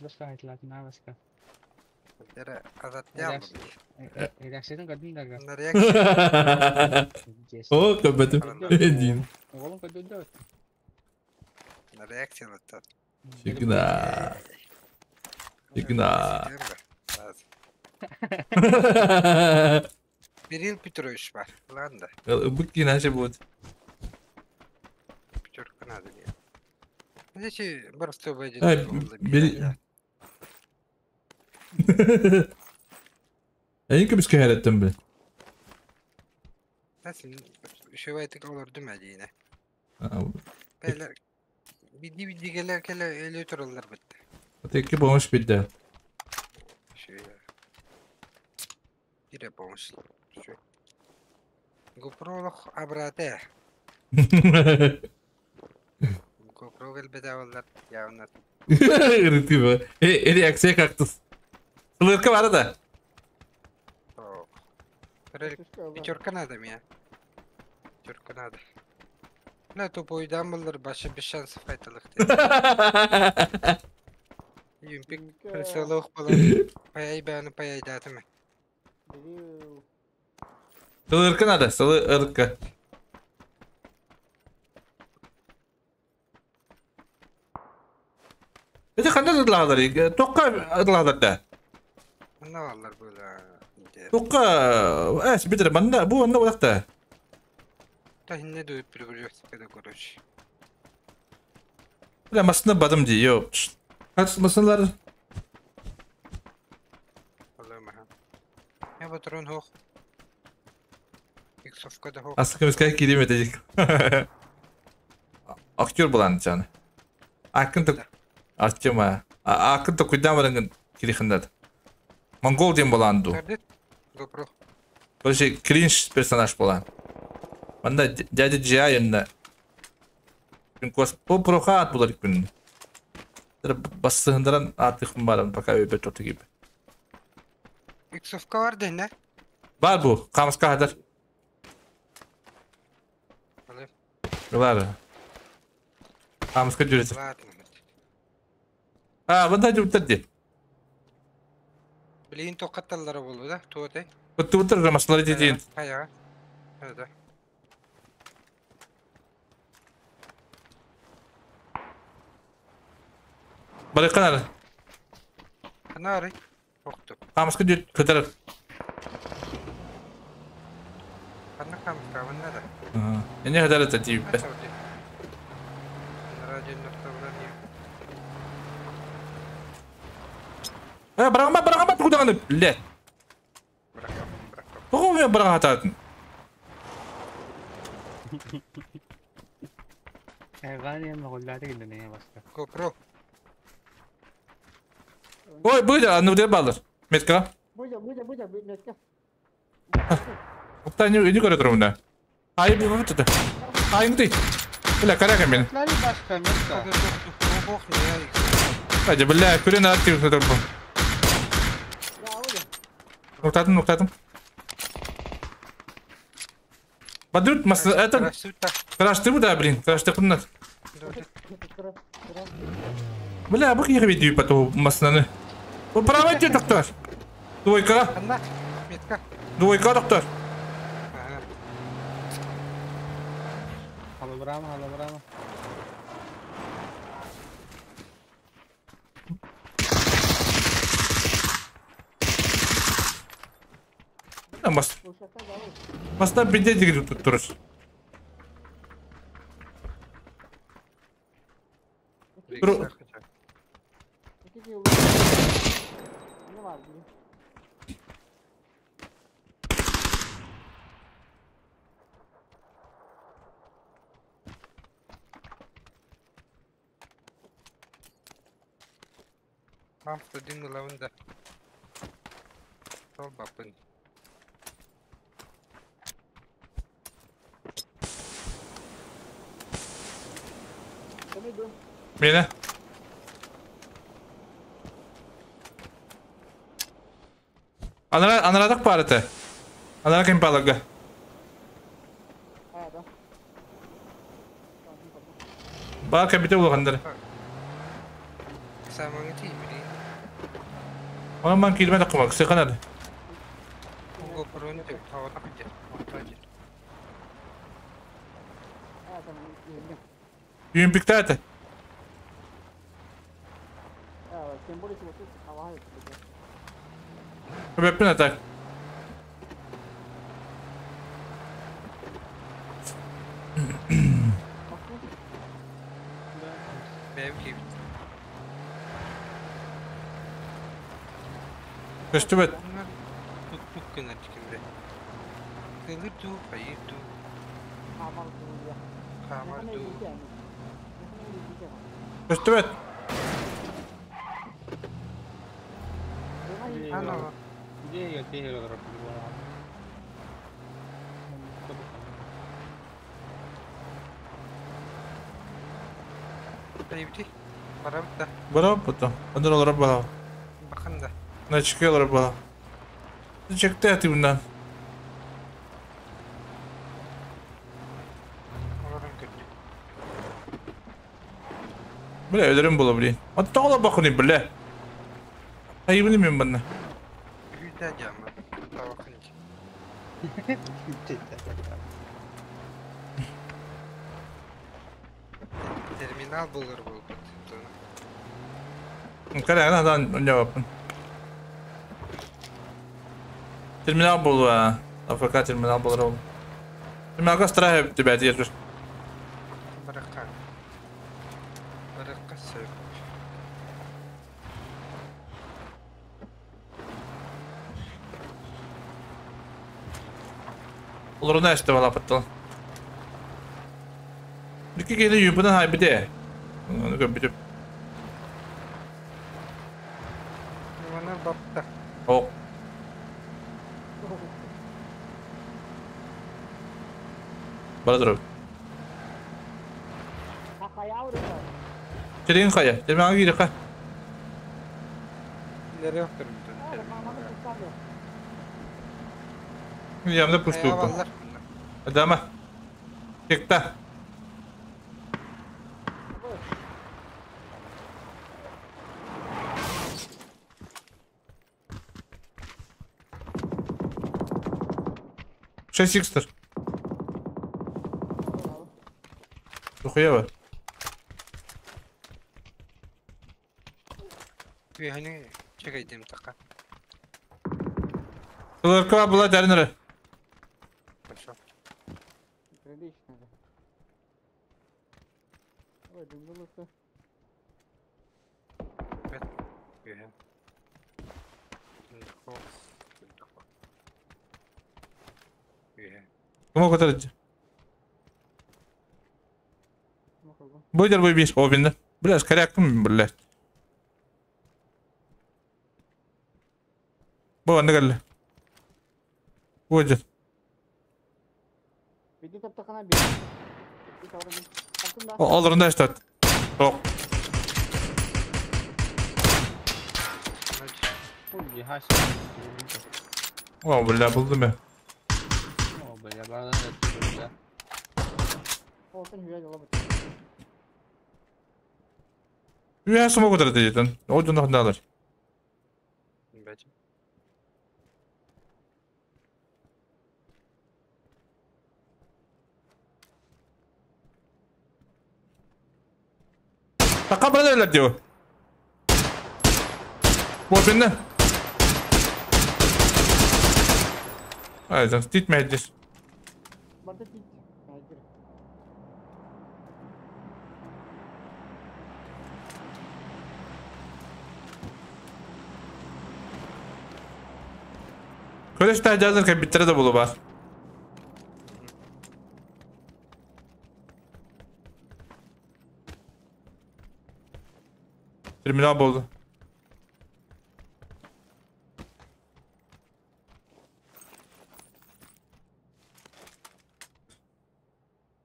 Başka hayatlar ne başka. Дера азат ялым. Reaksiyonun kadın da. О, көбөтүм. Дейін. Oğlum kadın da. Реакция латтат. Шикна. Шикна. Кирилл Петрович бар. Ладно. Бык иначе будет. Пятерка надо мне. Здесь просто войдет. Ай, бери. Эйин көмүскө хэреттим бил. Nasıl? Şu vaytık olur demedi yine. Beyler bidi bidi geler kele öyle otururlar bitti. Текки помощь бирде. Şöyle. Bir yapmamış. Şu. GoPro abrate. GoPro gel bedavalar ya onlar. Ырытыба. Э, реакция кактус. Сылырка бар да. Пятерка надо мне. Пятерка надо. На тупой дамблдор башы без шансов айтылык. Юмпик прицелок болот. Паяй баны паяй датымы. Сылырка надо, сылырка. Это кандай ыдлагдар? Токка ыдлагдар да. Мына алар böyle. Токка, эс битер банда, бу анда булакта. Та не дует пригрузка короче. Бля, машина бадым ди, йо. Кач машиналар? Я патрон хох. Иксовка да хох. Асыкымызга кирим этежик. Актер булан жаны. Акын то Артема. Акын то куйдан барангын кирихындад. Монгол дем буланду. GoPro. Короче, кринж персонаж булан. Манна дядя Джиайынна Күн бу проха ат булар күн. Бассыһындаран аатыхпын баран пока өйбөт тоту gibi. Иксовка бар дэнэ. Бар бу, камыска хатар. Бар. Камыска жүрөтөр. А, бында жүптер ди. Билин тоқатталлары болду да, туотай. Куттубуттар масалары дейін. Хаяга. Да. Барыккан ары. Ханары. Тоқту. Камыска жүр көтөрөр. Ханна камыска мында да. Эне көтөрөр та тийбе. Радио нокта Э, барагама, барагама тугудаганы, блядь. Тоҕо мен бараға ататын? GoPro. Ой, быдя, аны где балыр? Метка. Быдя, быдя, быдя, метка. Опта, не көрө турмун да. Ай, бу бу тут. Ай, ты. Бля, карака мен. Hadi бля, күрен ат деп турмун. Нуктатым, нуктатым. Бадут, мас это. Краш ты да, блин, краш ты куннат. Бля, бу киһи видео потом маснаны. Бу право тебе доктор. Двойка. Двойка, доктор. Холограмма, холограмма. Бас. Баста бенде деген турur. Dur. Mene. Анарадық бар это. Анара кем балыгы. Бар кабите болғандар. Самаңы тиибили. Оның ман килмәде кымак, сыйканады. GoPro'ну тек тавата кыжыр. Юмпикта это. Көбеппин атак. Көстүбөт. Тук кенер чикимде. Кылыр ду, хайыр ду. Хамар ду. Көстүбөт. Ано. Тайбти. Барабыта. Барабыта. Андан олар бала. Бакында. Начки олар бала. Чекте ати bundan. Бля, өлөрүм бола блин. Ата ола бакыны бля. Айыбын мен бана. Үйдә жама. Табакын. Терминал булыр булбут. Кара адан жавапын. Терминал был, АФК терминал был ровно. Терминалга страх тебя держишь. Баракка. Баракка сөп. Олар эсте бала паттал. Бики кели юбынан хай бите. Оны көп битеп. Мана бапта. Ок. Бара турар. Терин хайа, терминалга киириэххэ. Nereye oturum? Ямда пустуйбун. Адама. Текта. Шесть икстер. Дохуева. Үөһэни чэгэйдим така. Кылырка была дәрнері. Хорошо. Прилично же. Ой, дымылысы. Үөһэ. Үөһэ. Кому көтөрү? Бу дер бу бис обинда. Бля, скорякым, блядь. Бу анны кэллэ. Бу дер. Биди таптахана би. Олорунда эстат. Ок. О, бля, булдум я. О, бля, бардан да. Үйә сума көтөрү дейден. Ол жонох далар. Бәче. Така брат дио. Бу бинне. Ай, зан стит мәдис. Барда тит. Көрөш та жазыр кабиттере да болу бар. Терминал болды.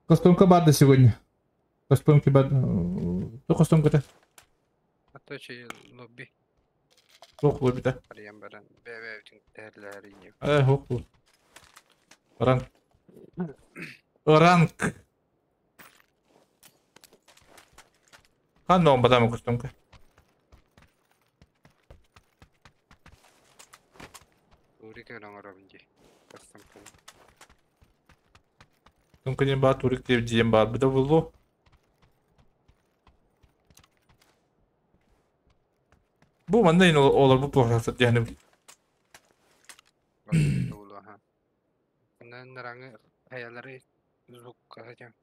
Костюмка барды сегодня. Костюмки барды. То костюмка-то. А то че лобби. Ох, лобби-то. Арыйан баран. Бе-бе бүтүн тәрләри не. Ох, бу. Ранг. Ранг. Ханно бадам костюмка. Урик оңоробун дии. Костюмка. Костюмка ден бар, турик деп ден бар. Бу да болду. Бу манда ин олар бу плохо дияны. Улаха. Онан нараңы хаялары звук кахачам.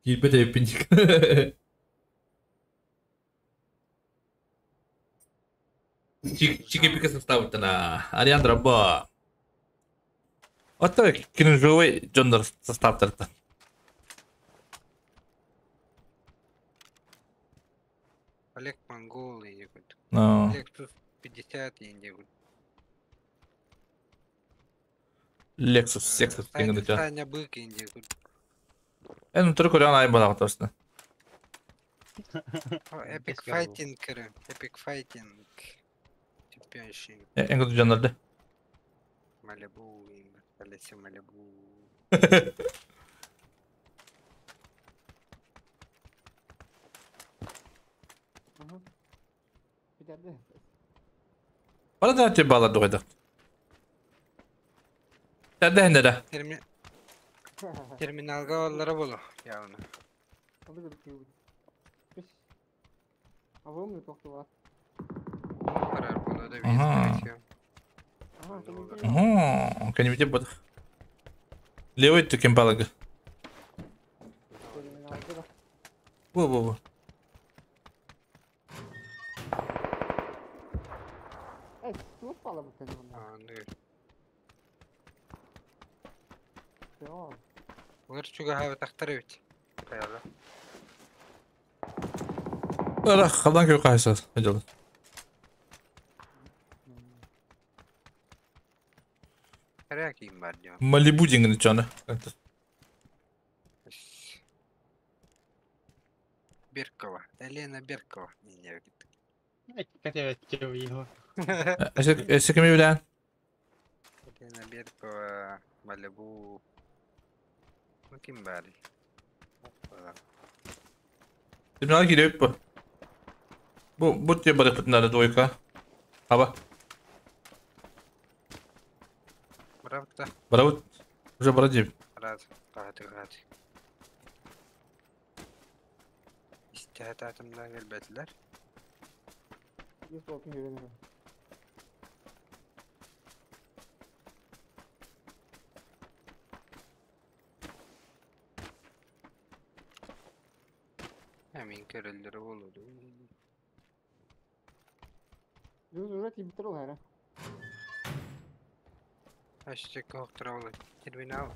Килбет эппинчик. Чики пика составтана. Ариандра ба. Ата кринжовый жондар составтарта. Олег Монгол инде күт. Но. Lexus 50 инде күт. Lexus, Lexus деген да. Саня Бык инде күт. Эн тур көрөн ай бала тосна. Epic Fighting кірі. Epic Fighting. Чемпионшип. Эн көтү жоннорду. Малибу инде. Алесе Малибу. Бара да те бала дугайдак. Тәдә хәндә. Терминалга оллара болу. Явно. Карар болу да Ага. Ага, кәнемете бадық. Левый түкен балығы. Бу, бу, бу. Олар чуга хабы тақтары бит. Каяла. Ара, қалдан көр қайсыз. Ажалы. Карая кийим бар. бар дион. Малибу дингин чаны. Беркова. Елена Беркова. Не Его. Эсе кеми билен? Елена Беркова, Малибу. Ну ким бар? Терминал кирип бу. Бу те бар пытнары двойка. Аба. Браво да. Браво. Уже бара деп. Рад. Рад, рад. İstihad gelmediler. Hemen körelleri oldu. Aşçı koktura oldu. Terminal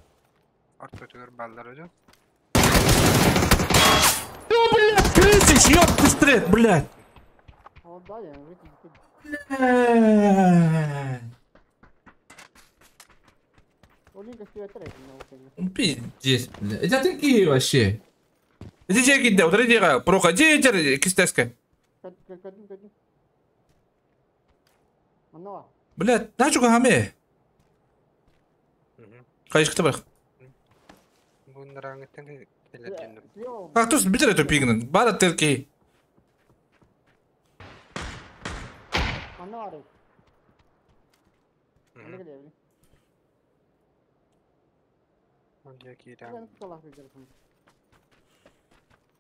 orta ballar oldu. Блядь, крысич, ёб ты стрит, блядь. Пиздец, блядь. Это такие вообще. Иди чеки, да, вот иди, проха, иди, кистеска. Блядь, на чего хаме? Кайышкы бар. Кактус битер это пигнен. Бара терки.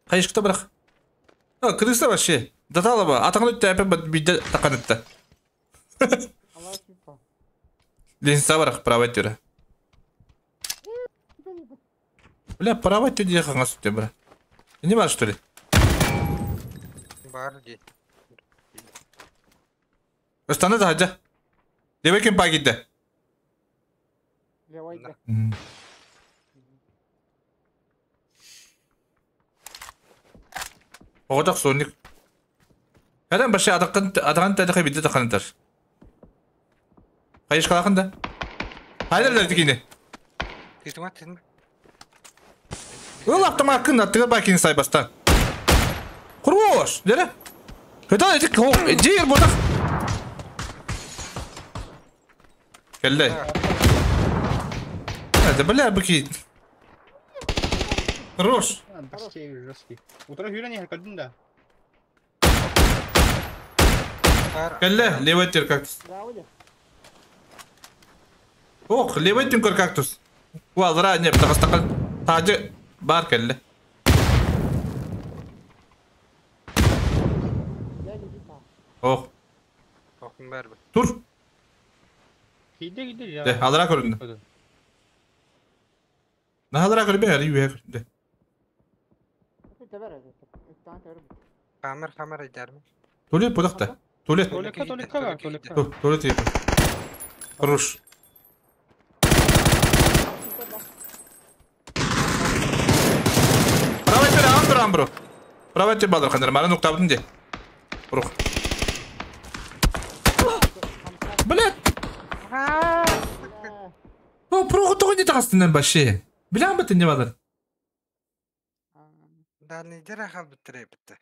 Кайышкы барах. А, крыса вообще. Датала ба. Атаңны өттө әпе бидде такан өттө. Линса барах право түрі. Бля, право түрі қаңа сүтте бра. Не бар что ли? Бар ди. Өстаны да хажа. Левый кем пагидде? Левый. Оғдақ соник. Кәден башы атаған тәдіқі бидде тақанытар. Қайыш қалақында? Хайдарлар дикине. Титма, титма. Ол автомат аттыгар бакин сайбастан. Хорош, дере. Кыта эти жер ботак. Келди. Это бля быки. Хорош. Жесткий. Утро хүрен көрдүн да. Келди, левый тер кактус. Ох, левый тер кактус. Уалра не, тагыстакал. Тажы бар келди. Ох. Охун бар. Тур. Кийде кийде я. Де, алра көрүндү. На алра көрбө, ари үйе көрүндү. Камер, камер айдармы. Туалет будакта. Туалет. Туалетка, туалетка бар, туалетка. Туалет еп. Хорош. Правый тер, амбро, амбро. Правый тер балдар хандар, мара нуктабын де. Рух. Блядь. О, проху тоғы не тағастынан башы. Білән бітін не балдар? Дальний дера хал бітірей бітті.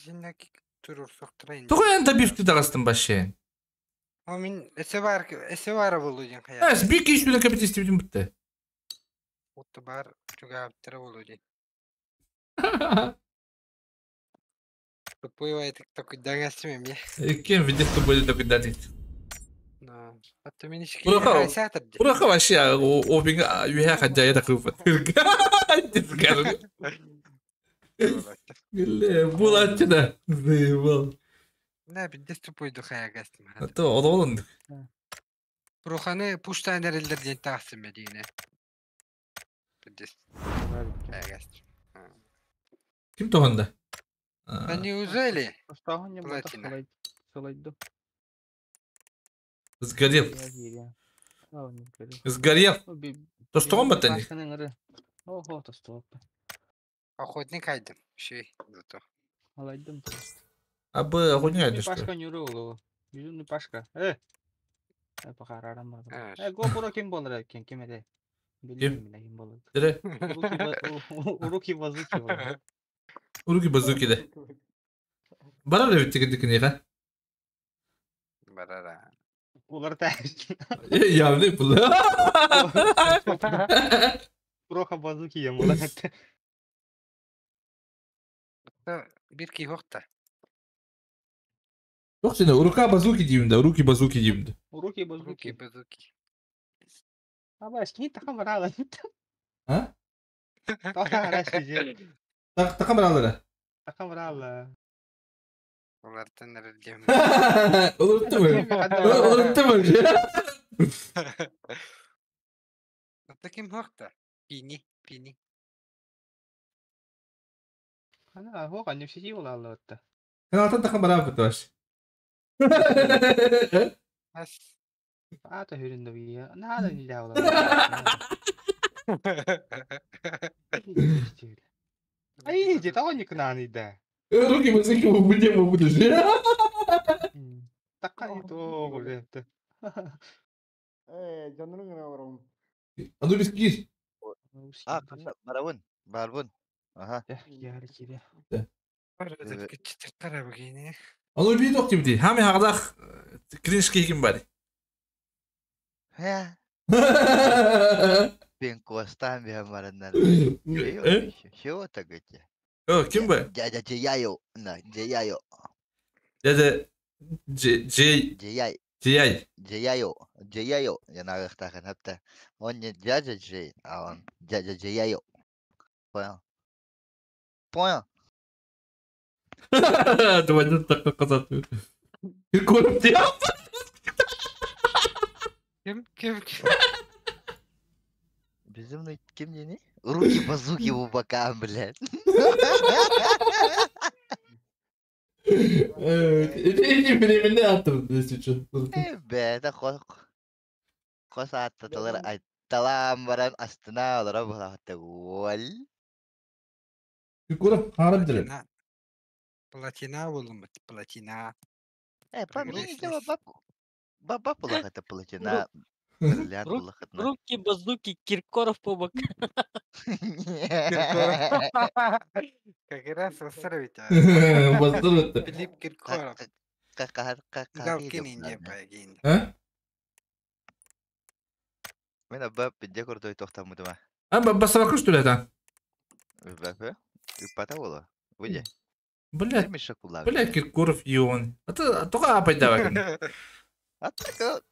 Жинак турur соқтырайын. Тоғы ән табифті тағастын башы. О, мен эсе бар, эсе бар болу ден қая. Әс, бик еш білен капиталист бітін бітті. Отты бар, жүгі бітірі болу ден. Тупой айтык такой даңасы мен. Кем видит тупой такой дадит. Hatta мен ишке Бурака вообще опинг юха хаджая такой. Булатчы заебал. Не, бидде тупой духая гастым. А то ололун. Руханы пуштан эрелдер ден тагсын медине. Бидде. Гастым. Ким тоғанда? Да неужели? Платина. Сгорел. Сгорел. Тостогон баттан. Ого, тостогон. Охотник айдым. Шей, зато. Алайдым. А бы охотник айдым что? Пашка не урыл. Безумный Пашка. Пока араран бардым. GoPro ким буолар эбиккин, ким этэй? Ким? Билбэтим билэ ким буолар. Дере. Уруки, уруки базуки буолар. Уруки базуки де. Барар эбит тикин Барара. Улар тәш. Явный был. Урока базуки ем буолар. Bir киһи охта. Yok seni Uruka базуки деймін да, Уруки базуки деймін да. Уруки Руки базуки. базуки. Аба, скин такам барала. А? Тоха араш же. Такам баралары. Такам барала. Олартан эрэлдем. Unuttum mu? Unuttum mu? Ота ким хохта? Пини, пини. Ана, хоға нефсети буолалла отта. Kanaltan takam barabı taş. Ас. Аата хүрүндө бия. Наада ниле буолар. Ай, же тагы никнаны да. Руки базуки bu bu будешь. Такка то гулепте. Дьоннорун гына олоробун. Анубис кир. А, ханна барабын, барбын. Аха. Яри кире. Анубис yok gibi değil. Hem haqdaq кринж кийгин бар. Хэ. Пен костан бе мараннар. Э? Чего так эти? О, ким bu? Дядя Джияйо, на, Джияйо. Дядя J J Джияй. Джияй. Джияйо, Джияйо. Я на хапта. Он не дядя Джей, а он дядя Джияйо. Понял? Понял? Duvarda takla kazatıyor. Korktu ya. Ким, ким, ким? Безумный ким не? Руки базуки по бокам, блядь. Evet. Эти времена attım если что. Бе, это хос атталар айтталам баран астына олара була уол. Куров харап дирек. Платина. Платина болум платина. Па мини бап бап була это платина. Бриллиант була хатна. Руки базуки Киркоров по бокам. Как раз Васарович. Бастырып. Филипп Киркоров. Галкин инде пайгин. А? Мен абба пидде куртой тохтамудума. А басабакыш түләтә. Бәпе? Үппата була. Выйди. Блядь. Блядь, Киркоров ион. А то только апайда бакын. Ата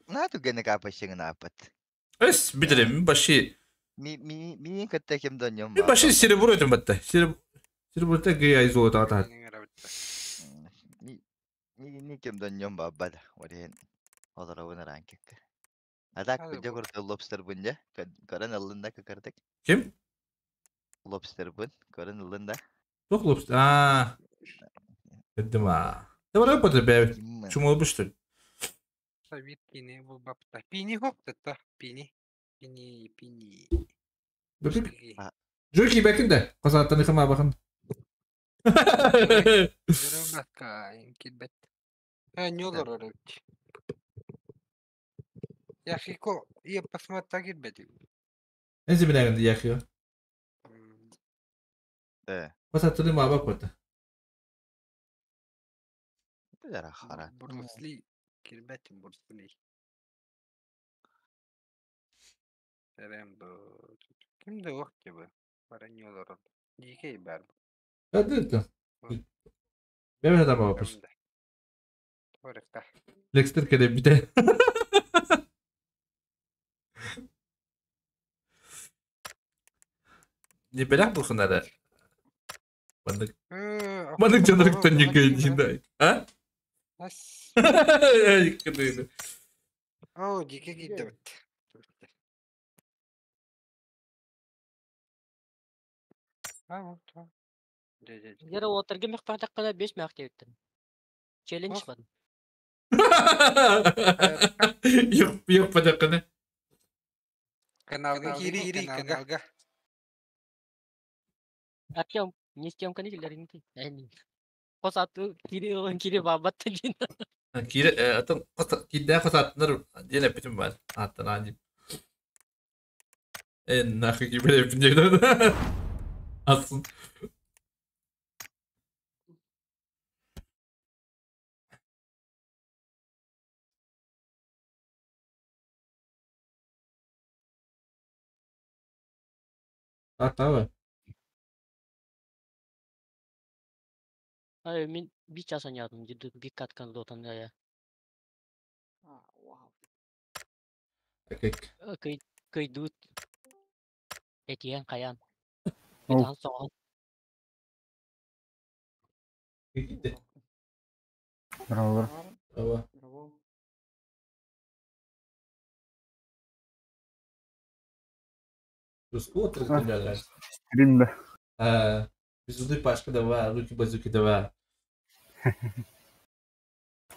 на түгене капашыңын апат. Эс билем баши. Ми ми ми кытта кем доньом. Ми баши серебро этим батта. Серебро та гей золото ата. Ми ми кем доньом бабада. Орен. Олар ранкек. Атак пидде куртой лобстер бунде. Көрөн алында кыкырдык. Ким? Лобстер бун. Көрөн алында. Тох лобстер. А. Дедим а. Давай работай, бе. Чумол быштыр. Совет кини бул бапта. Пини хопта пини. Пини, пини. Жөки бәкин дә. Казаттан ихма бакын. Жүрөмөткө килбет. А не олор орот. Яхико, я посмотрю килбет. Нәсе белән яхио. Э. Казаттан ихма бак бата. Билер хара. Брусли, килбет Брусли. Рэмбо. Кимде ох gibi. Бара не олор. Дикей бар. Hadi. Бәбә да бапыш. Оректа. Лекстер келе бите. Не беләк булхынары. Бандык. Бандык жанрыктан никай диндай. А? Ас. Ай, кыдыйды. О, дикей китте. А, вот. Гера отырге мехпатак кана 5 мях диэбиттин. Челлендж бар. Yok yok падаканы. Каналга кири кири каналга. Артем, не с тем кани киллерин ти. Хос аты кири он кири бабат дин. Кире атын киирдээх хосааттанар диэн эппитим баар. Ааттанаан дип. Эн нахуй кибер эппин Асын. Атаба. Ай, мин bir час oynuyordum. Bir katkan дотан я. Кый кыйдут. Этиэн каян. Итан соҕон. Браво. Браво. Стрим да. Безумный Пашка давай, руки базуки давай.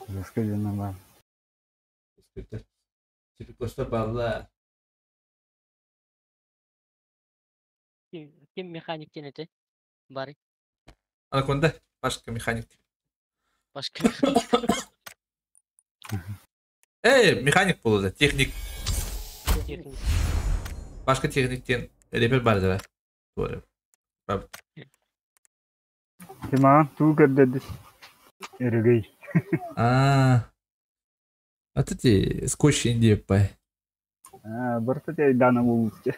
Заскажи нам. Типа балла. Ким механик тенете? Бары. Анаконда Пашка механик. Пашка механик. Эй, механик был техник. Техник. Пашка техник тен репер бар да. Doğru. Тима, туу көрдөдүс. Өрөгөй. А. А ты скотч Индия пай. А, барта те дана болупча.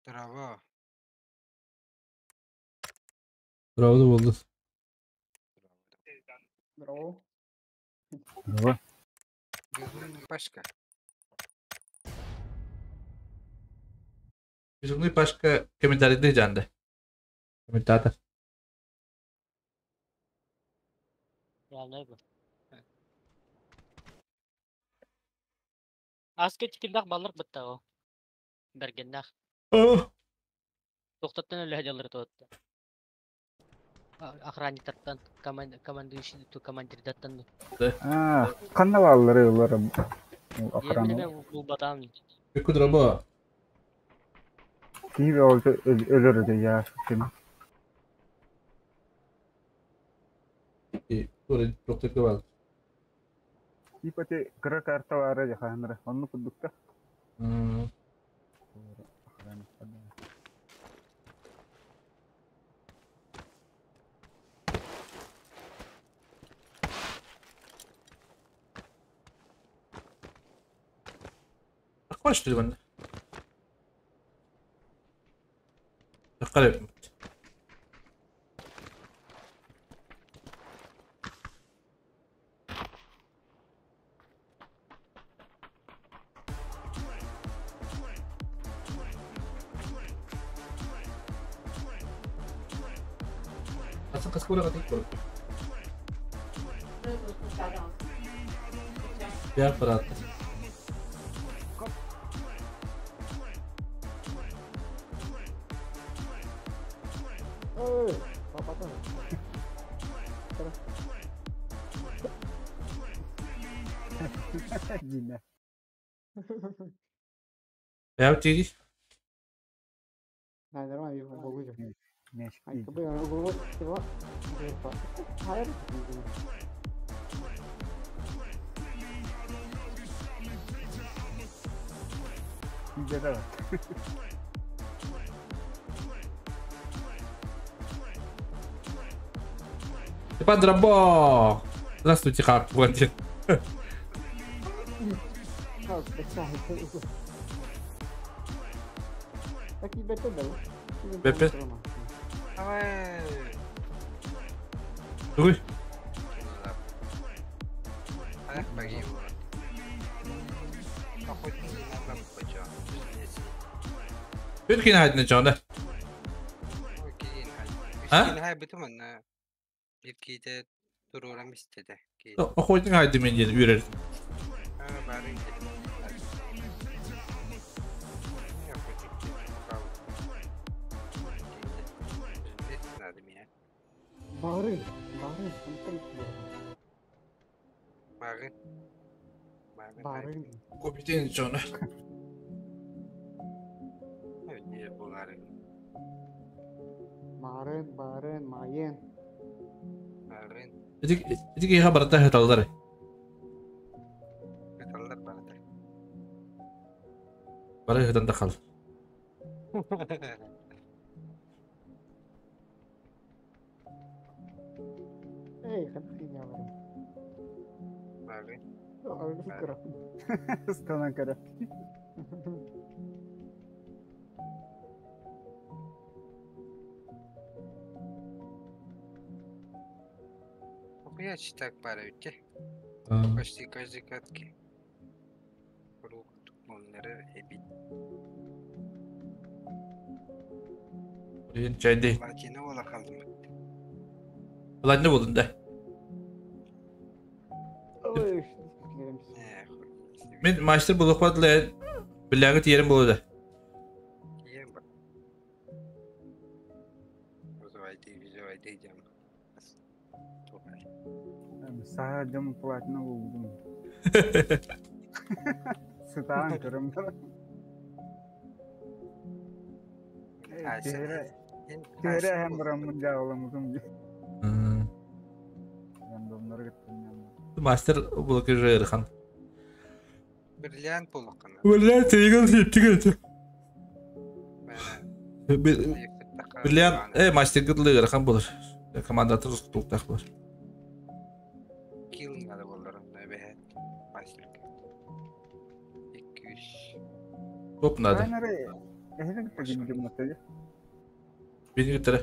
Браво. Браво да болду. Браво. Браво. Безумный Пашка. Безумный Пашка комментарийде жанды. Комментатор. Реально bu. Аска тикилдах баллар бытта о. Бергеннах. Тоқтаттан өлі хәдялары тоғытты. Охранниктардан, командующий, командирдаттан. А, қандай баллары олар охрана. Емене бұл батам. Кудраба. Киви ол өлөрөдө я ким. Тоқтаттан Типа те кыра карта бары жаханра. Онну куддукта. Akbaş dedi bende. Qarab. Aslında kaskı bırak Bir аппарат. Дина. Я тиги. Нормально, болуйду. Где-то. Степан Драбо! Здравствуйте, как блондин. Бепе. Дуй. Бөткін хайдын жонда. А? Бітімін. Bir кейде турурам истеде. Охотник хайды мен ден үйрер. Бары. Бары, бары, Бары. Бары. Копитен жона. Марын, барын, майын. Ити киһиэхэ барыта ыһыталлар. Ыһыталлар барыта. Бары ыһытан да хал. Эй, ханна барым. Бары. Ыстанан көрө. Я так пара ведь. Почти каждой катке. Блин, чайды. Платина ола қалдым. Платина болдun да. Мен мастер булук бадылы биләңе тиерим болду. Тиерим бар. Вызывайте, дем. Саха дем платина болдум. Сытаан көрөм. Тере hem брамын жаалымызым. Мастер булук жырхан. Бриллиант булуккана. Бриллиант тегел типтигел. Бриллиант, мастер гыдлы ырхан булur. Командаты тултак булur. Килл надо булыр, бәһәт. Мастер. 200. Топ надо. Бeni götüre.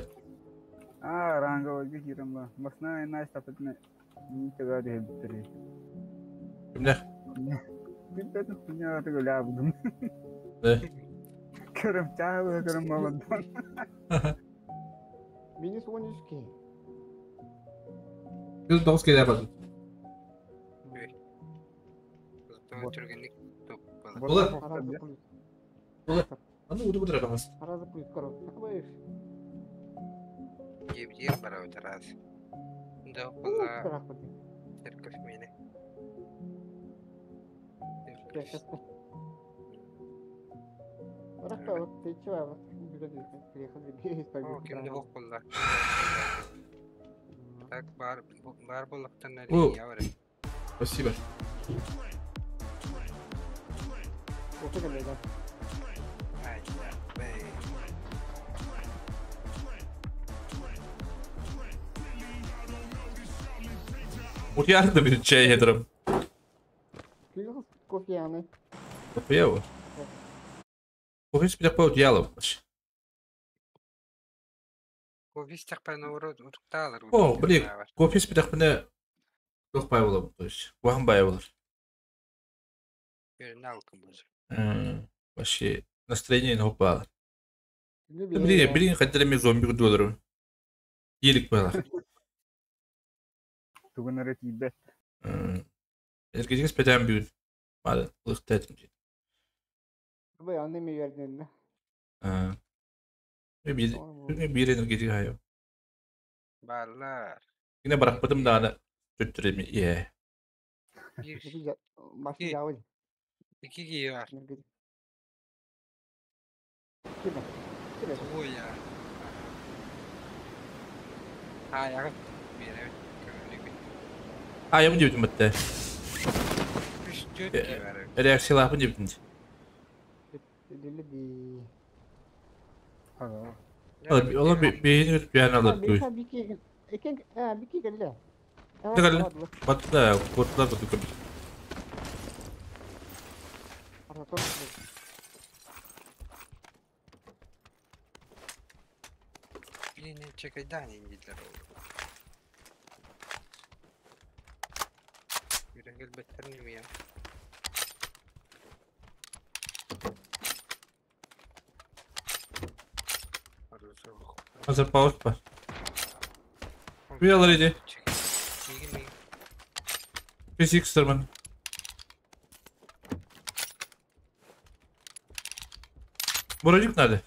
А, ранга кирем ба. Масна на стапытны. Ничего не битри. Кимдер? Билбетим, не тыгы будум. Көрөм чаабы көрөм молодон. Минус 13 ки. 109 келе барды. Була. Була. Аны уду будыра багас. Аразы пусть коров. Жеп бара өтөраз. Да, була. Церковь мени. Так бар бар болуктан я Спасибо. Утиар да бир чай хедрым. Кофе аны. Кофе его. Кофе спитак по утиялов. Кофе спитак утукталар. О, блин, кофе спитак пне тох бай болор, то есть, вахан бай болор. Вообще настроение не упало. Блин, блин, хотели мне зомби долларов. Елик было. Тугунары тиибет. Эргежик спетен бүүн. Мады, лыхтетим. Бай, аны ми вердин. Bir энергетик хайо. Баллар. Yine bırakmadım da ana götüreyim. Ye. Башы жабыл. İki giyi var. Ой ya. Ha ya. Bir А, я буду бітті. Реакциялапын деп бітті. Ола бейін өтіп бейін алып көй. Батты, кортылар бітті көп. Бейін чекайдан индилер oldu. Беттерни я. Hazır пауз бар. Bir alır idi. 5x tırman. Buracık nerede?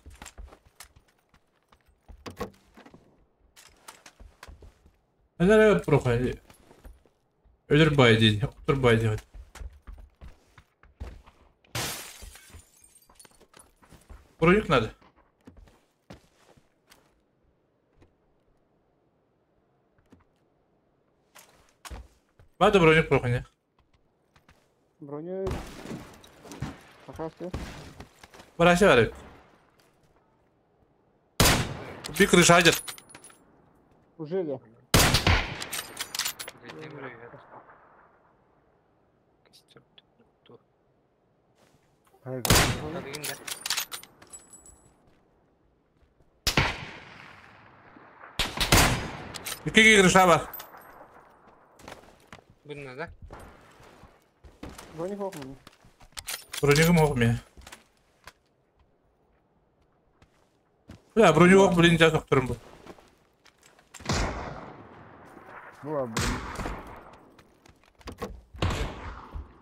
Neler profil? Ölür bay değil, otur bay değil. Buracık nerede? Бада броник прохоня. Броню... Пожалуйста. Барася бар. Bir крыша идет. Уже ли? İki крыша бар. Bununla da. Броник окна. Бронигым yok mu? Бля, броню yok блин, я докторым был. Була броня.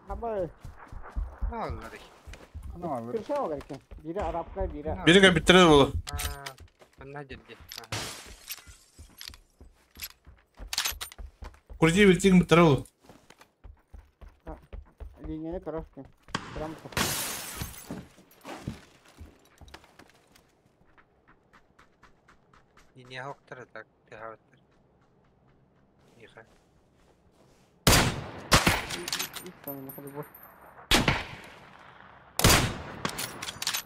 Абы. Ne oldu? Ана var. Kırşa olur ki. Biri Arapka, biri... Biri bitirdi bunu. Bunlar geldi. Курди битин bitirdi bunu. Линияны коровки. Прям Yine hoktara tak. Tehavatlar. Yıka.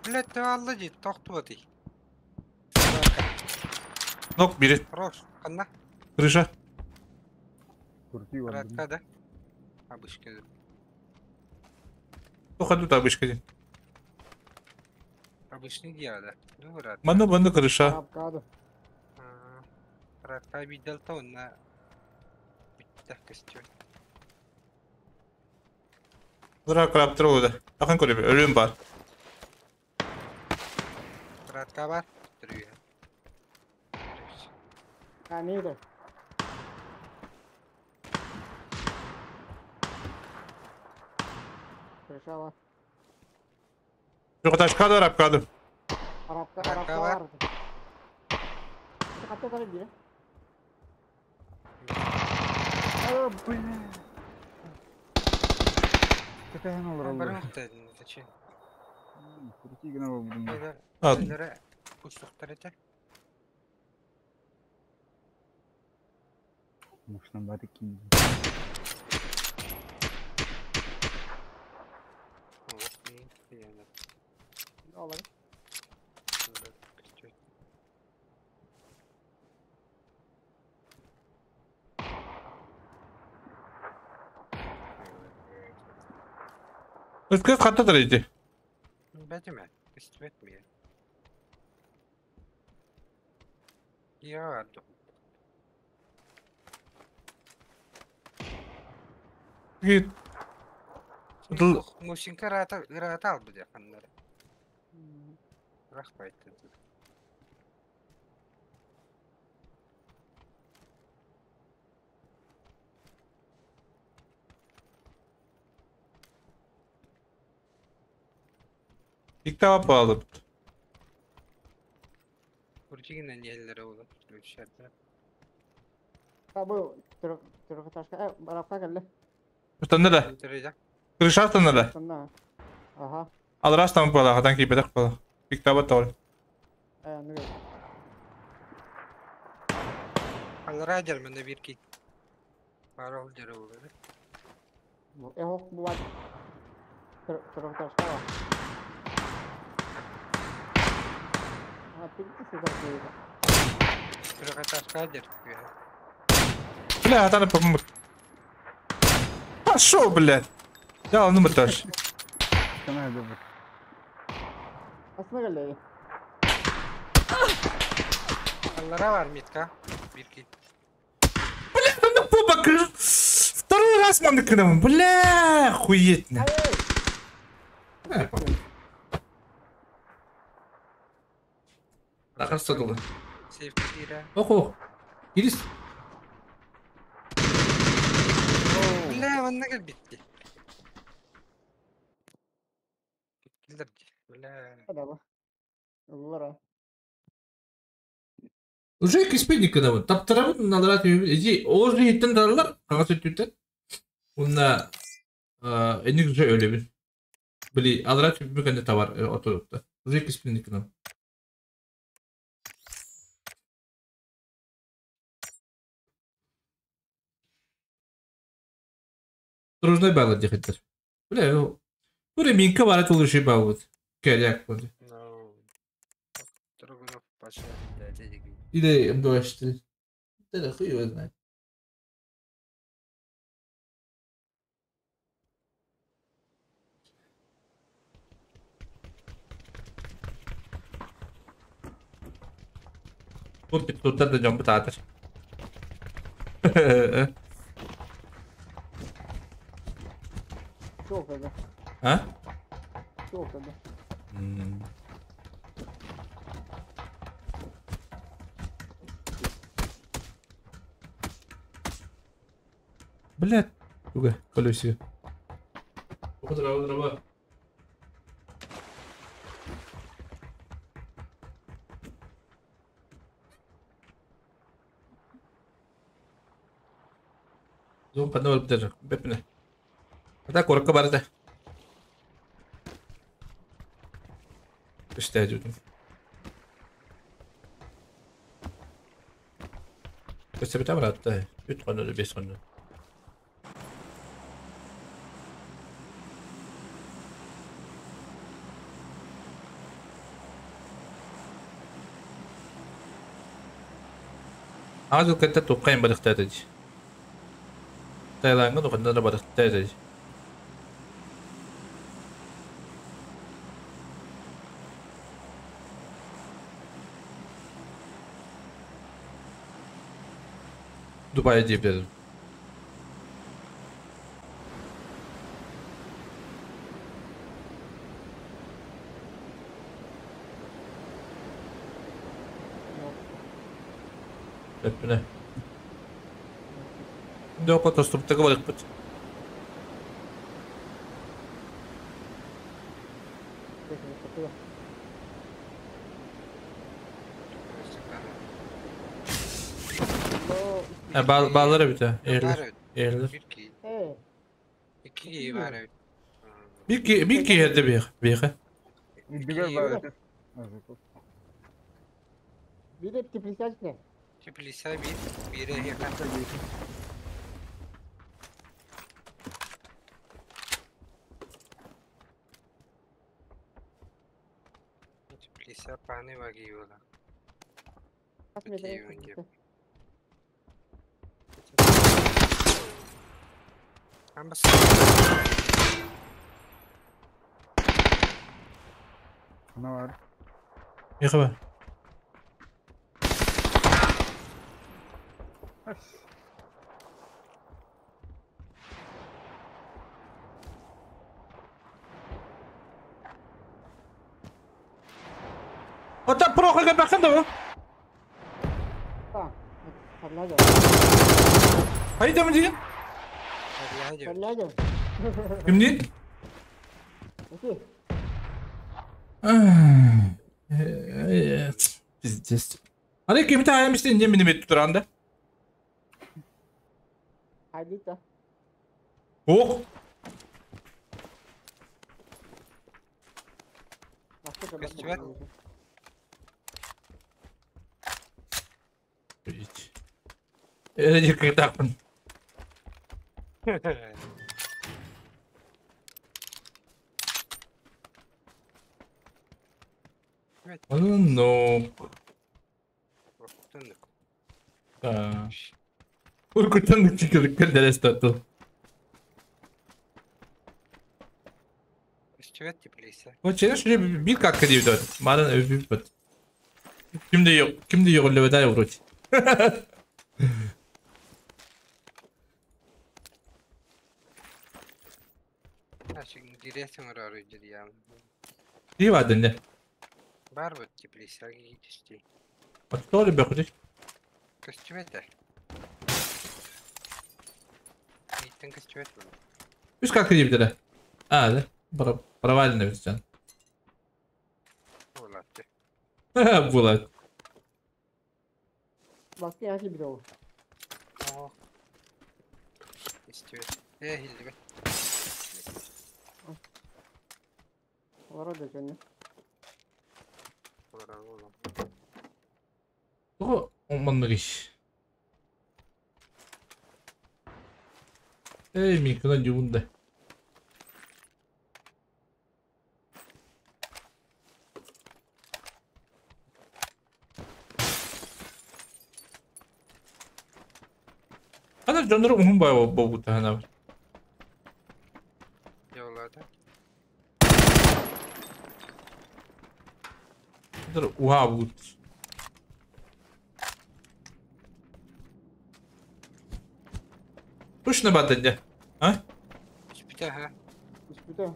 Блять, алла жит, тоқту Нок biri. Хорош, қанна? Крыша. Курти var. Радка да? Абышка. Тоха тут абышка дин. Обычный дияда. Ну, рад. Манна банна крыша. Арапка Радка видел то на костюм. Bırak краптыр oldu. Bakın kulübü. Ölüm var. Радка бар. Duruyor. А, neydi? Крыша var. Yok taşka da Arapka da. Arapka, Arapka var. Hatta tabii biri. А, блин. Какая она Барым olur? Зачем? Курти гына булдым. А. Пустуктар это. Мушнан баты кинди. Olur. Ötkü katta da idi. Бәтеме, истветме. Я Git. Дыл Мусинка рата рата албы деп ханнар. Рахмет. İlk defa bağlı. Kurciginen yerlere oğlum. Ölçerde. Ha bu трехэтажка. Арапка geldi. Üstünde de. Крыша üstünde de. Aha. Alırastan bu ala. Hadan ki bedek bala. İlk defa da Ne Alıra gelmende bir ki. Var ol jere olur. Bu hok bu var. Трехэтажка var. Ha, bir şurada Трехэтажка дер. Бля, hadan попмут. Пошел, блядь. Я ну мыташ. Sana da bak. Aslında geldi. Allara var mitka. Bir ki. Бля, ну попа крыш. Второй раз мамы к нам. Бля, охуеть. Рахат долы. Сейф кира. Ох, Ирис. Бля, онна кел битти. Килдер. Бля. Hadi Ullara. Уже киспедник когда таптырабын наларат иди оз иттен даралар кагаз өттүттен. Унна эник уже өлөбүн. Били аларат бүгүндө товар отурупта. Уже киспедник нам. Дружной баллар дехеттер. Бля, Буре минка бара тулуши баут. Керяк болды. No. Драгунов пошел. Или М24. Да хуй его знает. Тут тут днем бытатыр. Çok öyle. А? Çok öyle. Блядь. Туга, колесико. Дрова, дрова. Зум подновил даже. Бепне. А так, коротко барда. Үстәдүдүм. Көстөбүтэ баратта. Үт конну, бес конну. Азыл кытта туккайын барыктады. Тайлаңы дукында барыктады. Дубай дип дедим. Өппүнэ. Дөкө тоступтага барыкпыт. Ha, bağları bir de. Eğrilir. Eğrilir. Bir ki. İki var evet. Bir ki yerde bir. Bir. Bir var. Bir de теплицачка. Теплица bir, biri yakın. Теплица паны вагиола. Ne var? Ne var? Ota proxaga bakın da. Haydi mı diyeyim? Kim değil? Пиздец. Аны кимте аямышты инде мине туранда. Хайдита. Ох. Эди кытакпын. Ну. Да. Уркутан чикилик дәрес тату. O çene şöyle bir kakka diye bir Maden öpüp bit. Kimde yok? Kimde yok lövedar вроде. Дии бадын. Бар вот теплица гидисти. Отторы бөхүдү. Костюмета. Иттен костюмет был. Үс какка диye bir А, да. Провалено ведь. Булат. Булат. Бакты яşı bir o. О. Костюмет. Э, хилдибе. Orada canım. О, манныгыш. Эй, микро дюнда. Ана дьоннору уһун баа буолбуттаһына. Явлада. Dur uha bugut. Точно бадынде? А? Испите, ха. Испите.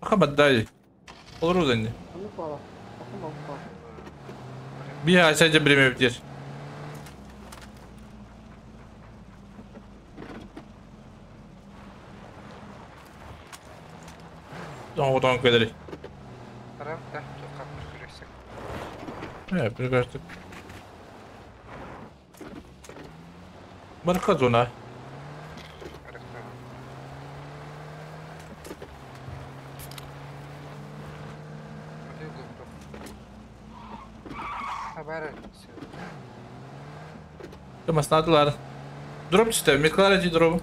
Аха баддай. Olur denди. Bir ay sadece bir mevdir. Odan kadar. Taraf da çok kapır görürsün. Evet, bir gördük. Barka zona. Masnadılar. Drop işte, Miklaracı drop.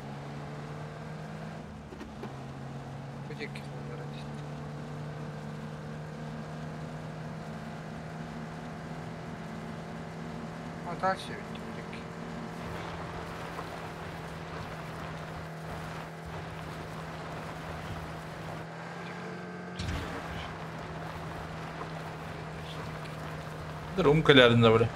Дальше Dur umkalarında böyle.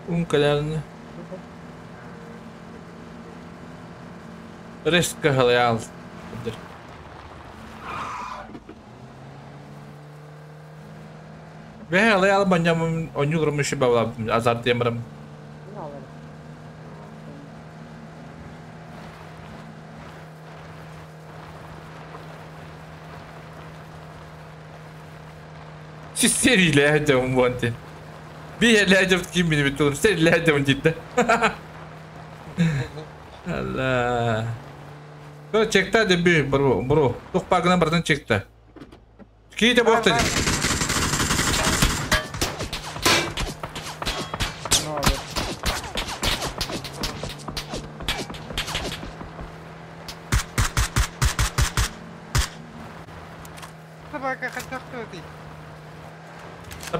Umkalarında. Rest kahalı aldı. Ve alay al banjam onyul rumu şiba azar diyemerim. Siz seriyle hadi bu anti. Bir yerle hadi kim beni bitti seriyle hadi cidden. Allah. Böyle çekti de bir bro bro. Tuk parkına buradan çekti. Ki de bu hafta.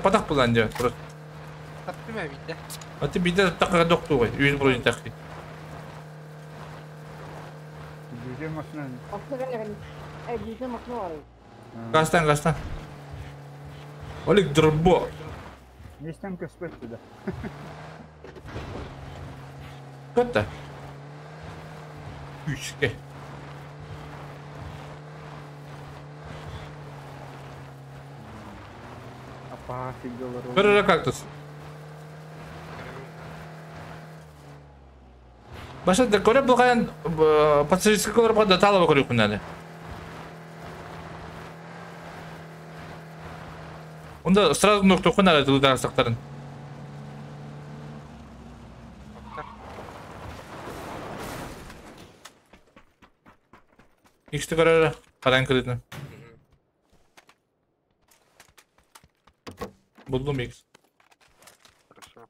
Patah bulan terus. Tapi mah bida. Ati bida tak kadok tuh, yüz burun tak. Gastan gastan. Olik drbo. Nestem köspet de. Katta. Üçke. Көрөрө кактус. Баша да көрө булган пассажирский көрө булган талаба көрүп күнәне. Онда сразу нокто күнәле тылдан сактарын. Иксте көрөрө каран кредитин. Buldum X. Хорошо.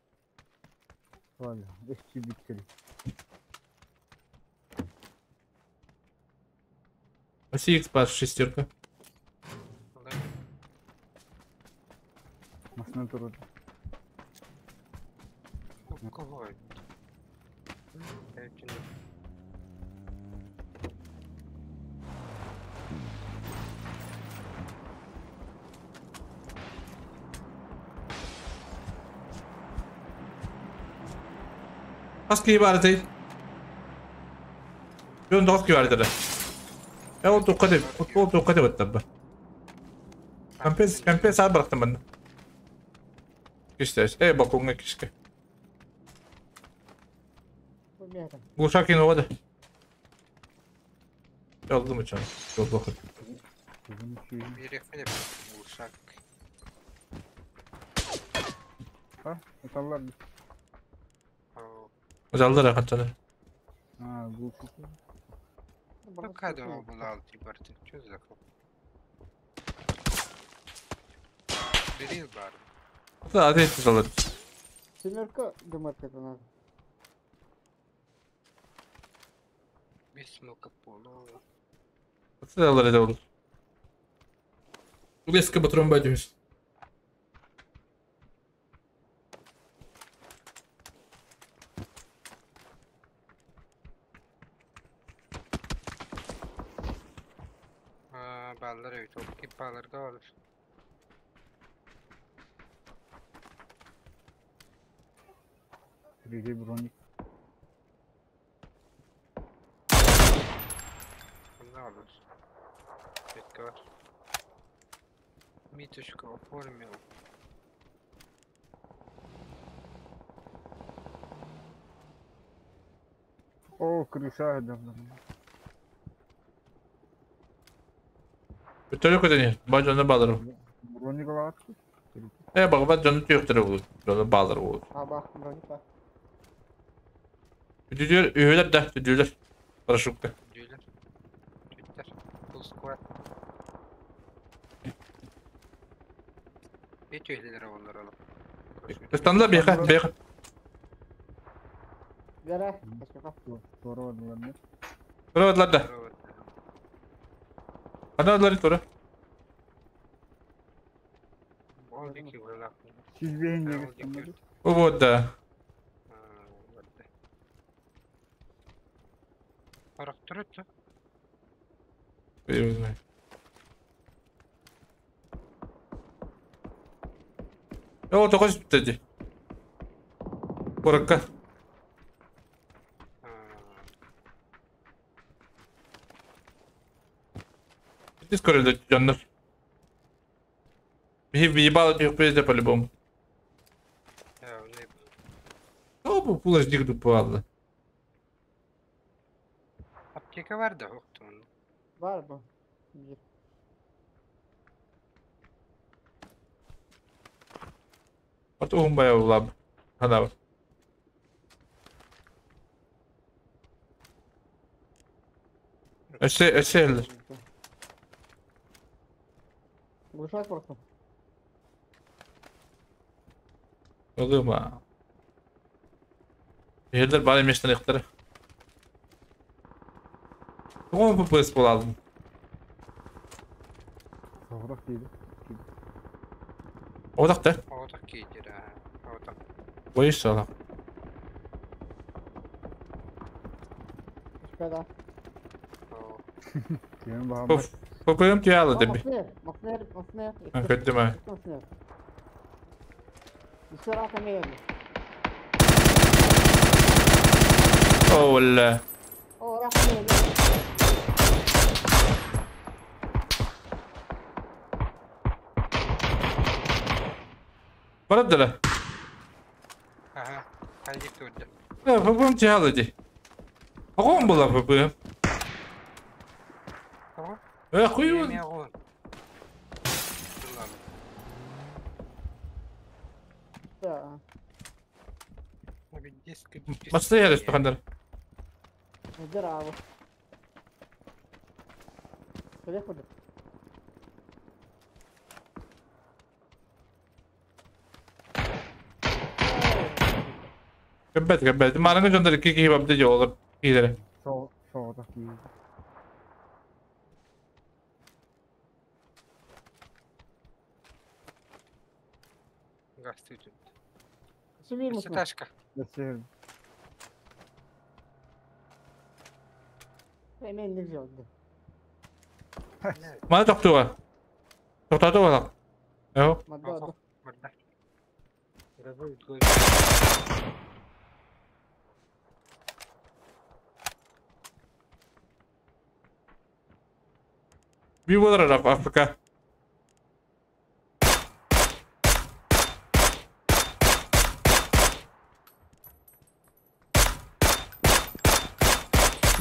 Ладно, bitti. Оси X паш шестерка. Машина турут. Кого? Kaç ki ibareti? Jön dost ki ibareti. Ya o tokat o tokat ettim ben. Kampes kampes abi bıraktım ben. İşte ey bak onunla kişi. Bu sakin ol hadi. Yoldu mu canım? Yoldu bakın. Bir uşak. Ha, atallar. Azaldı rahatladı. Ha, bu. Kadar bu altı ibareti. Çöz bakalım. Берил бар. Да, ответьте, солдат. Семерка гмрка это надо. Бес мылка полу. Это это Леска батрон бадюс. Баллар өйт, ол кип балларга olur. Сергей броник. Ne olur? Bekle var. Миточка оформил. О, крыша давно. Бөтөлө көтөни, ба жону балыр. Броник алатты. Багба жону түйөктөрө болот. Жону балыр болот. А, ба, броник ба. Түдүлөр, үйөлөр да, түдүлөр. Парашютка. Düğüler. Tütter. Full squad. Бет өйлелер олар алып. Ыстанла беха, беха. Гара, başka. Тура бардылар. Тура бардылар да. Ана бардылар тура. Siz beğeneceksiniz. Вот да. Арактырыт. Я знаю. О, только что Коротко. Ты скоро дойдёт. Ебало тебе пизде по-любому. О, пулаш дик ладно. Аптека var da yoktu onun. Var mı? Bir. Потом bayağı ulab. Hadi. Öse öse. Глушак просто. Olur mu? Yerler bari meşten ihtara. Тоҕо ППС буолалым? Соғырақ дейді. Одақ да? Одақ кейдер, одақ. Боюсь одақ. Шкода. ППМ түйалы деп. Махнер, махнер. Көттім ә. О, О, рахмет. Барадыла. Ага, хайдик турды. ППМ түйалы ди. Ағон була ППМ. Хуй. Да. Баста ярыс тухандар. Здорово. Поехали. Кэббет, кэббет. Мараңы жондар ики киһи бабды жолор киилere. Соғырақ дейді. Газ түтүн. Сумир мусна. Ташка. Мен не взял. Мана тоқтуға. Тоқтату балақ. Эо. Мадда. Би болар Африка.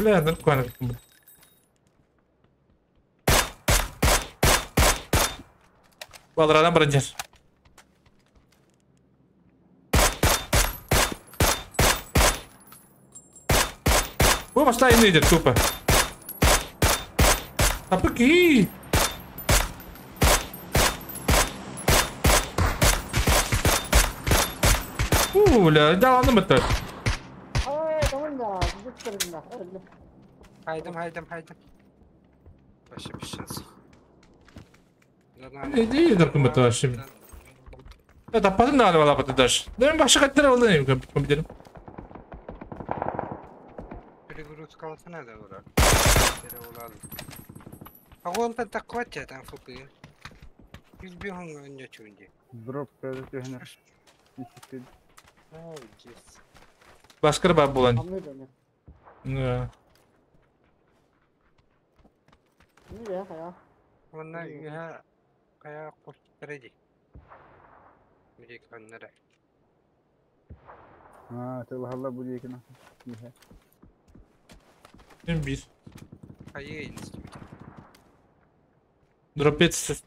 Бля, нормально. Балрадан баранжар. О, машина идет тупо. Апыки. Бля, да ладно это. Хайдым, хайдым, хайдым. Вообще без шансов. Не дыркым это вообще. Это потом надо было бы даже. Да, вообще хотел бы компьютером. Перегрузка надо было. А вон там так хватит, там фупы. Избегал ничего не. Дроп это Баскыр бар булан. Да. Онна үйе кая костреди. Мирик аннара. А, ты лахалла будет на. Им бис. Кайы Дропец.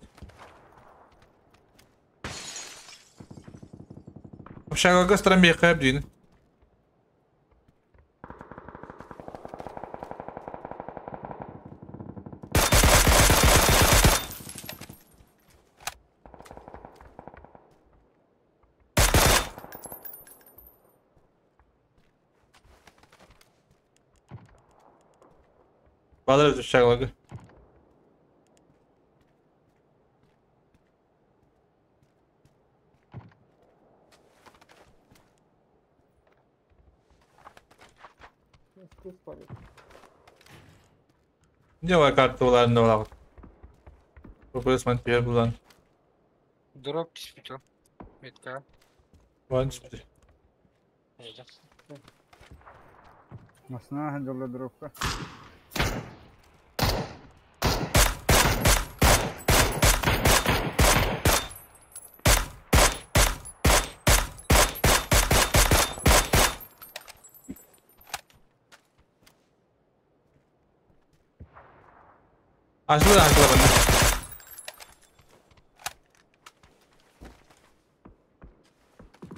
Шагага страмбе кабдин. Балыр шагага. Делай карту ладно, ладно. Попробуй первый план. Дроп түспүт. Метка. Ван түспүт. Масна ханжалла дропка. Açılır açılır bende.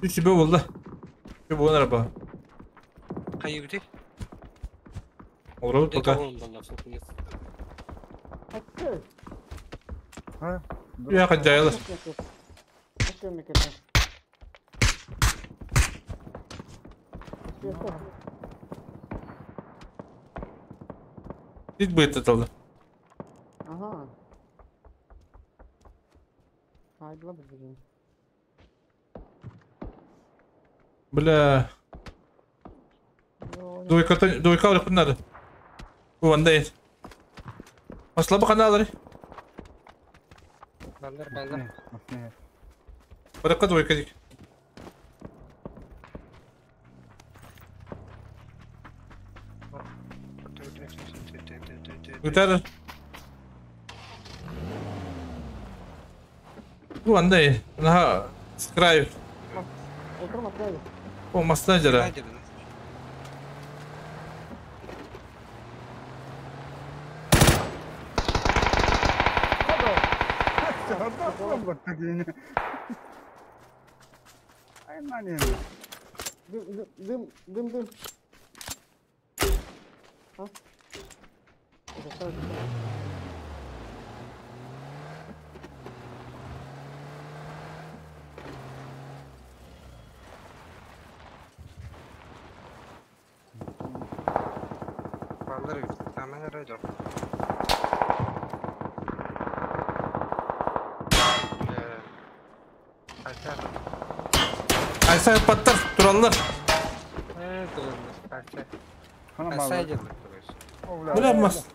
Üç bir oldu. Bir bu araba. Kayıbdı. Olur пока. Ya kaçayalım. Git bu etti. Ага. Айдла блин. Бля. Двойка, двойка урык надо. Уанда ет. Маслаба каналары. Баллар, баллар. Баракка двойка дик. Гутар. Уанда Наха, с краю. О, маснайдера. Дым, дым, дым, дым. А? Tamam herhalde. Aysa patlar, durallar. Evet, durallar. Aysa Bulamaz.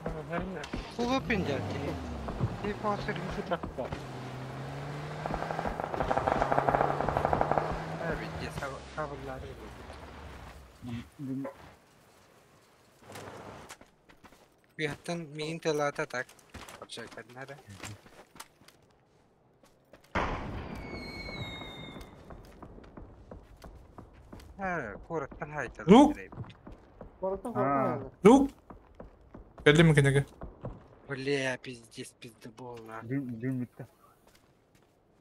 Kulu pincer. Bir pasır gücü takma. Evet, sabırlar. Bir min telata tak. Yapacaklar. Ha, korattan haytalı. Лук. Лук. Geldi mi kendine? Бля, пиздец, пиздобол, на. Дым, дым bitti.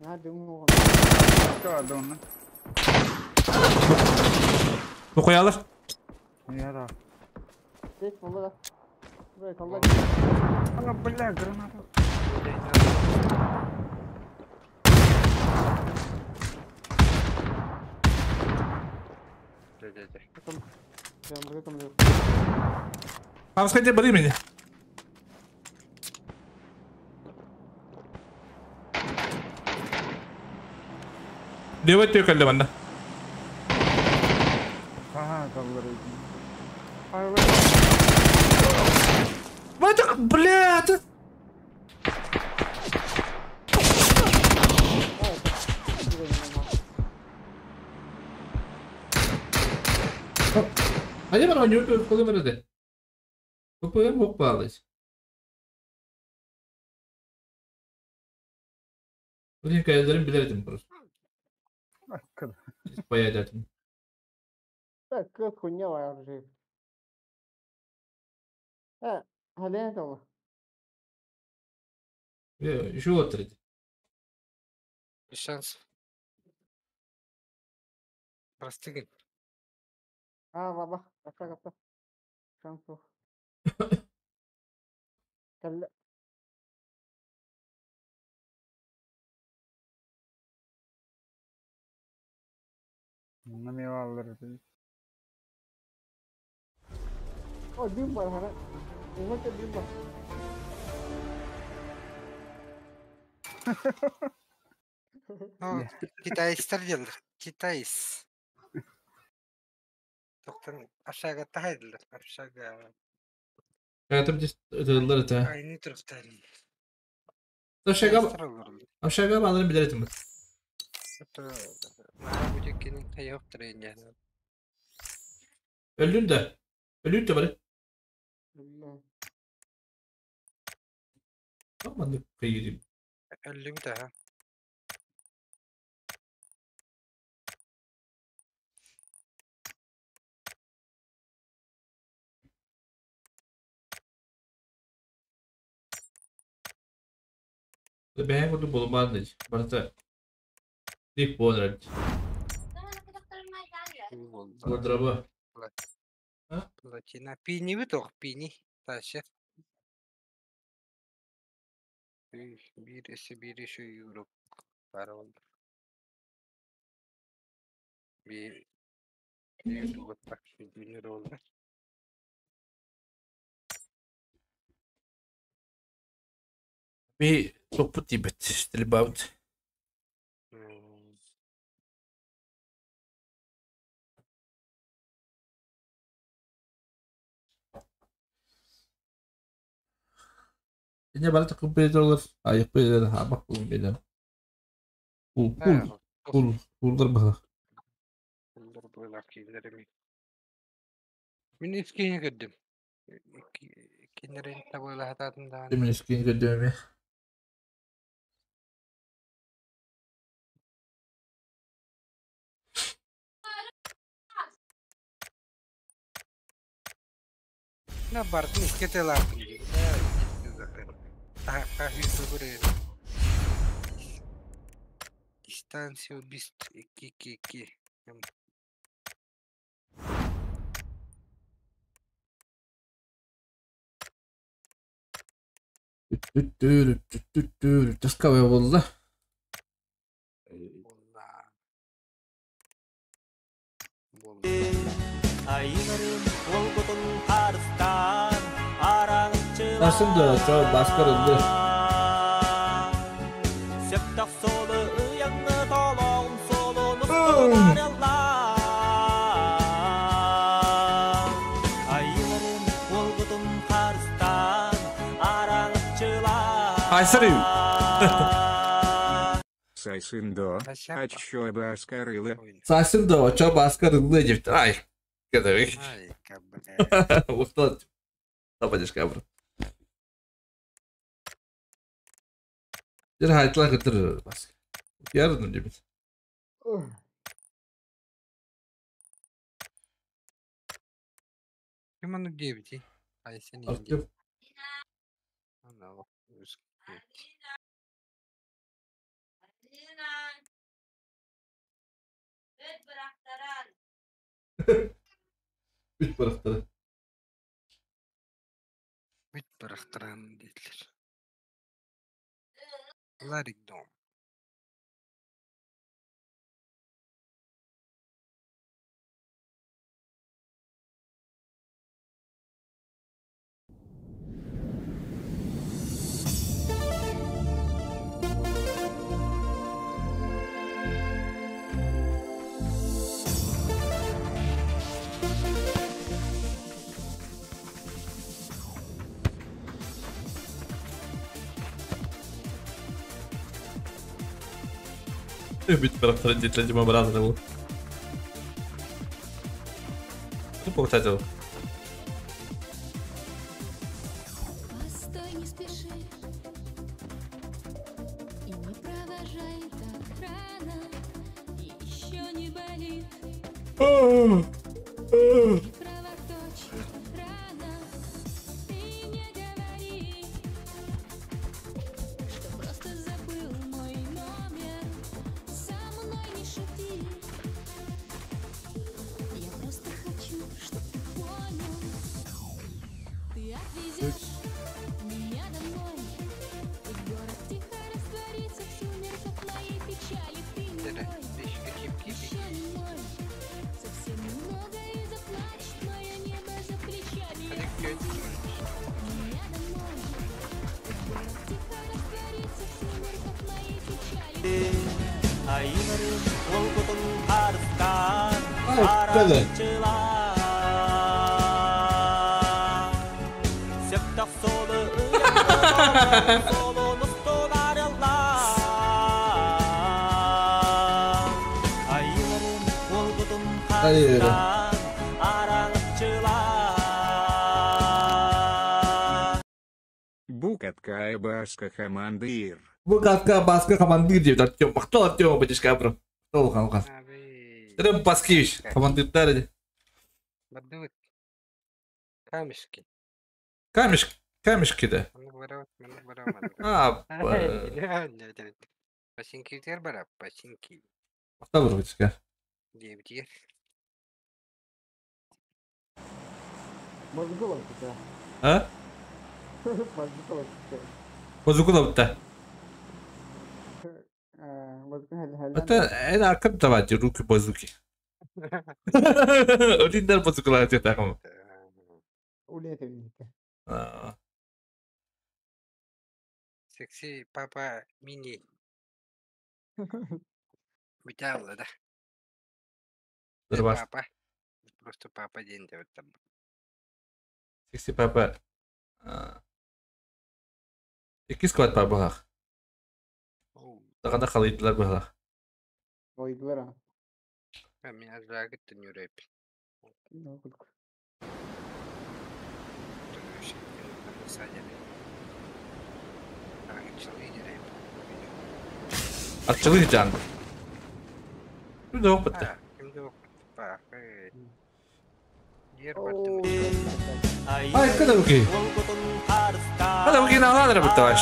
Ha, dım oldu. Vardı onunla. Bu koyalım. Ya da. Geç vallahi. Buraya kal. Allah бля, граната. Дьэ дьэ дьэ. Хамскай бари меня. Левый түйкөллө манна. Ага, kalları. What, блядь? Hadi bana oynuyor, kolum öyle. Bu bok bağlıyız. Bu hikayelerin bilirdim burası. Bayağı ederdim. Так, хуйня var. Ha, hadi ne oldu? Şu oturdu. Без шансов. Простыгин. А, баба, капта капта. Шансов. Калла. Ne alır. О, дым бар, хара. Умaka дым бар. Ну, китайстар диэллэр. Китайс. Тоқтан aşağıga tahaydılar. Aşağıga. Hayatım ıdırlar ete. Aynı taraftan. Aşağı aşağı alırım bilirdim. Öldün de. Öldün de bari. Tamam da kıyırım. Öldüm de ha. Бэйэн курдук булумаан дии. Барыта дип буолар эбит. Буолдураба. Платина. Пини бит пини. Таша. Bir esi bir şu euro para oldu. Bir bir bak şu bin lira oldu. Bir топпут тиийбэт стрельбабыт. Инне барыта компьютерлар айыппы хабак булун билем. Пул пул пул пулдар баха. Пулдар буйлар кийлерimi. Мин искине көрдүм. Кинерин табыла хататын даан. Мин искине көрдүм. На бартын искете лартын. Дистанция убийств 2 2 2. Таскавая буолла. Айыларын олгутун арыстан Nasıl da çok baskırıldı. Сөптөх солу ыяңы толоғын солу нұстугарелла. Айыларын олгутун арыстан араңычыла. Айсыры. Сайсындо, аччо баскарылы. Сайсындо, аччо баскарылы деп. Ай, кедерик. Устат. Табадеш кабр. Дер хайтлар кытыр бас. Yarın дебит. Ким аны диэбити? Айсен Артем. Ана Үт барахтары. Үт барахтаран дииллэр. Ларик дом. Бит барахтарын дитле жима барады бу. Тут получается. Постой, не спеши и не провожай так рано, еще не болит. Не кровоточит рана, ты не говори, что просто забыл мой номер, со мной не шути. Я просто хочу, чтоб ты понял, ты отвезешь меня домой, и город тихо растворится в сумерках моей печали. Ты не мой, еще не мой, совсем немного и заплачет мое небо за плечами. Отвези меня домой, и город тихо растворится в сумерках моей печали. Айыларын олгутун харыстан Ай, Сөптөх солу солун устун арыллан Айыларын олгутун харыстан араңытчылар Букатка Баска командир. Букатка Баска командир деп Артем. Мактал Артем бачишка бро. Мактал халка. Рым Паскевич командирдар. Бардыбыт. Камешки. Камешки, камешки да. Маны барабыт, маны барабыт. А, Пасинки барап, пасинки. Мактал бро бачишка. Диэбитигэр. Мозгулов да. А? Мозгулов да. Базукула бутта. Мозгулов Это это кем давать руки базуки. Один базукула это там. Улет эмника. Секси папа мини. Бүтәлле да. Дурбас. Папа. Просто папа день деп там. Секси папа. Икки склад бар бұлақ. Тағанда қалайдылар бұлақ. Ойдылар а. Мен азырагыт түнүрөп. Арчылы жан. Кімді оқытты? Кімді оқытты? Ай, када буки? Када буки наладыр бутта баш.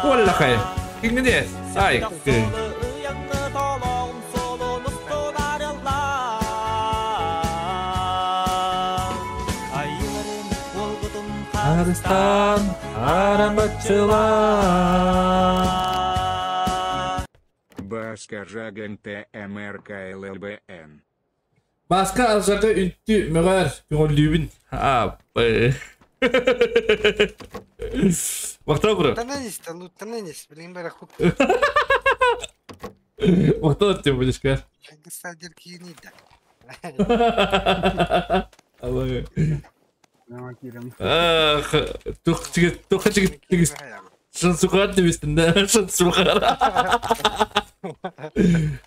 Олла хай. Кингде? Ай. Арыстан арамбатчылар. Баска Жаган ТМРКЛБН. Баска алжарды үнтү мөгөр көңүллүүбүн. А, Мактал бро. Луттананис, луттананис, билин бара хук. Мактал Артем будешка. Садер кийини да. Алла. Ах, тух чиге, тух чиге, тигис. Шансугар дебистин да, шансугар.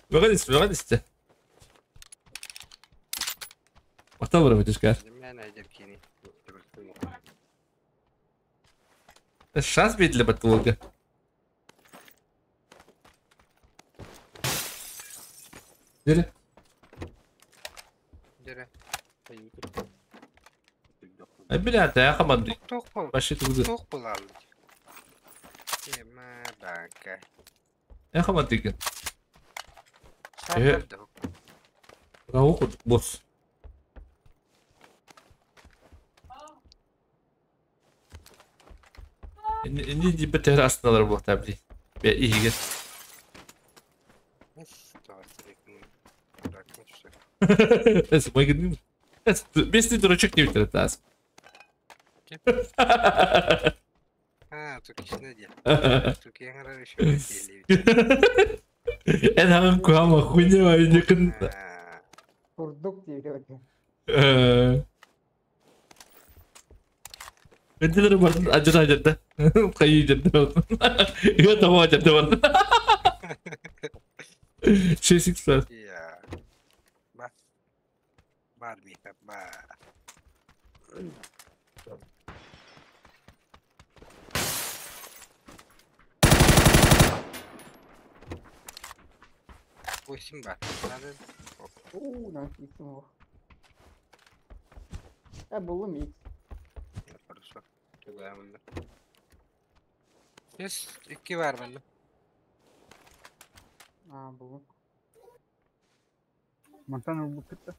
Мөгөн ис, мөгөн исте. Мактал бро будешка. Шанс для батлога. Дере. Дере. Ай, бля, да я команды. Вообще тут. Тух был Ема банка. Я команды. Э. Раух босс. Инди дибет астыналар була табли. Бе иге. Эс мой Эс бести дурачок не витер тас. А, тут кичне де. Тут я говорю еще. Эн хагын куама хуйня не кын. Курдук диye. Önceden vardı, acı acı. Kayı acı. Ya tamam acı vardı. Şey six var. Ya. Bak. Var bir var. Восемь бар. Надо. Уу, nice иксим var. Ya buldum X. Хорошо. Туда bende. Yes, iki var bende. Aa buldum. Мантан ылбыт кытта.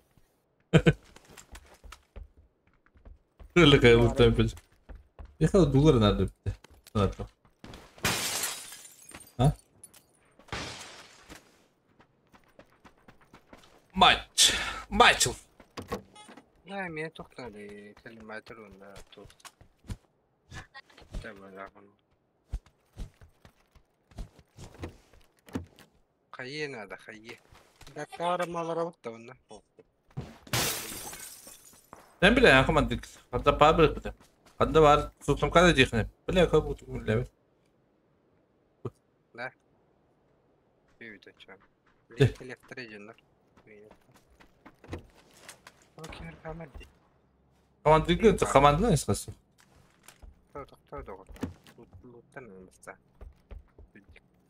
Öyle kayboldu yapacağım. Ne kadar dolar nerede bitti? Sanatlı. Ha? Maç. Michael. Ne mi toktali kelimeler onda tut. Tamam. Хайе надо, хайе. Да кара мало работа онна. Ben bile ya komandik. Hatta para bırakmadı. Hatta var tutum kadar diyeyim. Bile kabul bile. Да. Büyüdü çam. De. Elektricинler. Okey, kamera. Komandik komandın eskisi. Тоқтоо луттан баста.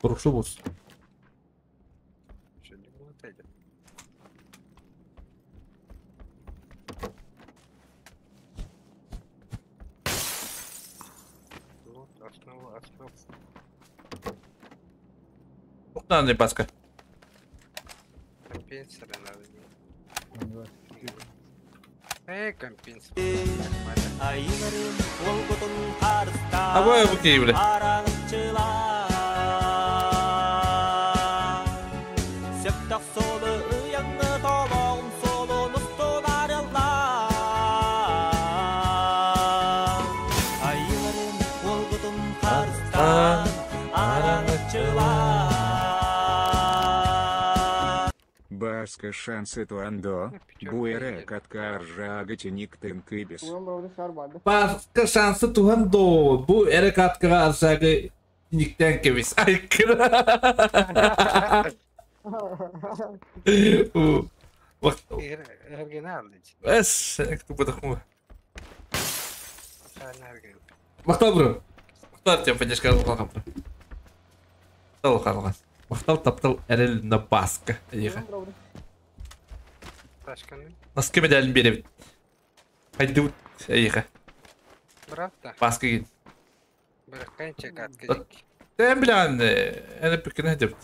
Kuruşu buz. Şimdi лутайды. Лут, основа, основа. Tane başka. Компенсора надо. Эй, компенсор. Айыларым олгутун харыстан Абой bu keyifli. Сөптөх солы ыяңны толоғын солун устун арылла. Айыларым олгутун харыстан араңычыла. Баска шансы туандо, буэре катка аржага тиниктен кыбис. Başka şansı tuhan do. Bu ere katkı aşağı nikten kebis. Aykırı. Bak. Ergen aldı. Es, bu da. Sen ergen. Мактал бро. Мактал тебе поддержка алган. Мактал алган. Мактал таптал эрел на баска. Эйха. Ташканы. Наскы медалин беребит. Хайды эйха. Брат Баска гин. Быракканча катка. Тем билан, эне пикне деп.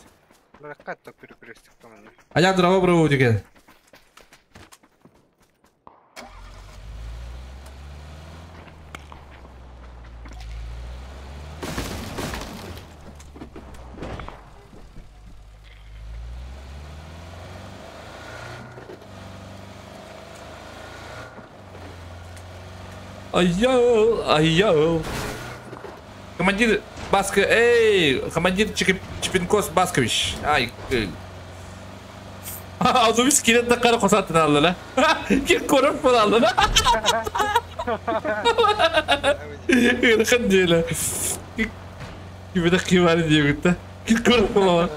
Быракка то перекрестик команда. Ая дрова бро деген. Айо, айо. Командир Баска, эй, командир Чипинкос Баскович. Ай. Azubis kiret de kara kosatın aldı la. Ki korup bunu aldı la. Irkın diye la. Gibi de kıymarı diye gitti. Ki korup bunu aldı.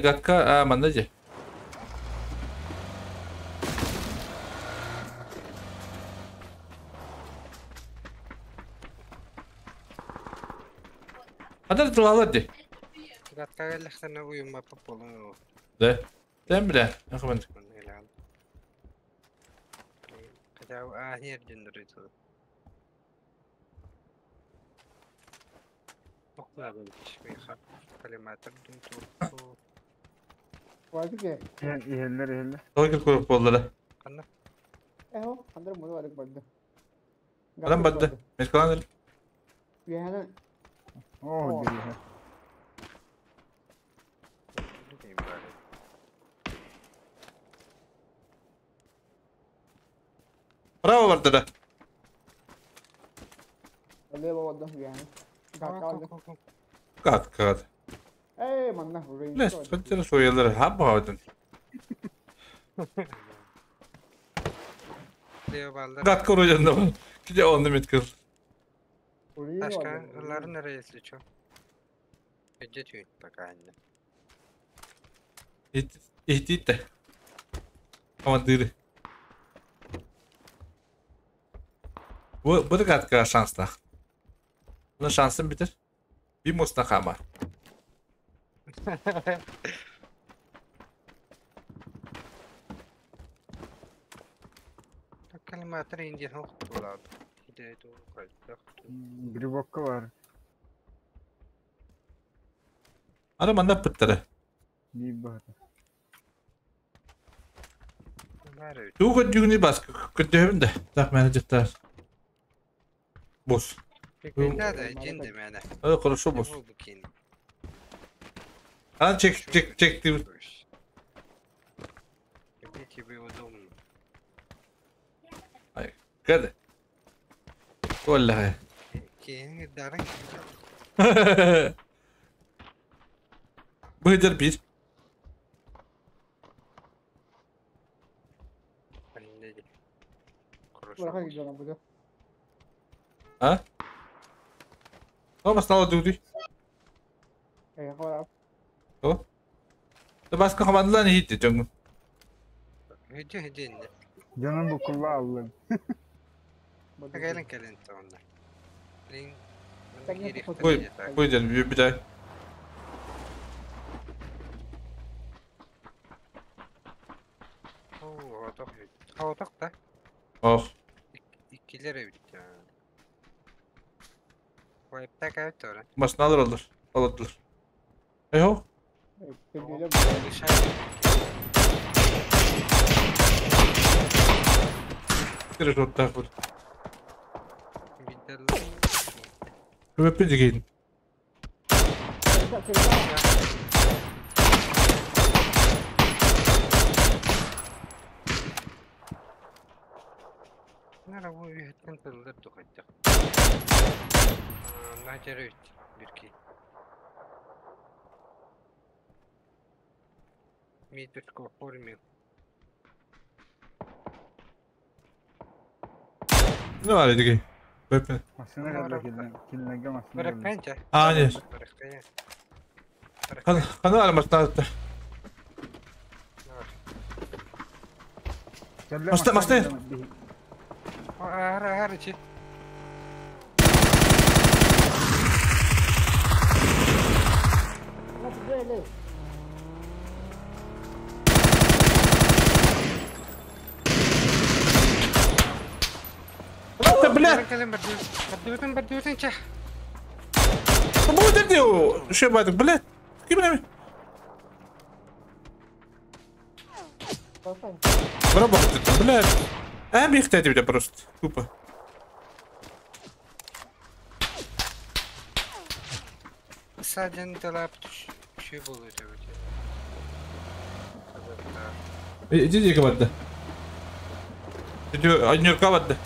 Gatka, mandaje. Hadi tılalar di. Gatka gellikten uyuma popolu. De. Den bile. Ne kadar? Kadar ahir döndürüyordu. Иһэллэр иһэллэр. Только kurup bolları. Eho, andar mudu varık baddı. Adam baddı. Meskalan Yehene. Оо диэ. Bravo vardı da. Лево одно я. Кат, кат. Эй, манна Лес, хотел суялар хабаадын. Кат короче, где он меткал? Ташка, ларын эрэ, если чё. Где тюнь пока не. Иhtite. Командиры. Bu bu da katkı şanslar. Bunun şansın bitir. Bir mustaka var. Коллиматор инди хохтулаад. Грибокка бар. Ара манна пыттары. Не бар. Туга дүгни бас көтөбүн да. Так менеджер. Бос. Да, да, динде мене. Ай, хорошо бос. А чек чек чек ты. Тебе удобно. Ай, каде? والله. Кейин дарың. Быдыр бир. А? О, бастала дуди. О. Да баска командалар хитти жоңгун. Хити хити инде. Жаным букулла аллым. Кэлен кэлен тонна. Лин. Ой, быдыр бир бир. О, оток. Оток да. Ох. Иккилер эбит. Вайпта кайт ора. Машиналар олор. Олордулар. Эйо. Киреш оттак бул. Көппен дегейін. Нара бу үйөттен тылдыр тухайттак. Нажар өт бирки. Миточко оформил. Ne var дегей? Көппен. Машина кэллэ килнеге машина. Баракпенча. А, нет. Кана бар машина. Машина, машина. Ара, ара, чи. Да, бля! Бардуутун, бардуутун, ча. Бу дерди, шо бадык, бля. Ким неме? Браво, бля. А, бихтети бля просто. Тупо. Саден талап шүй болу деп. Иди кабатта. Иди, однюр кабатта.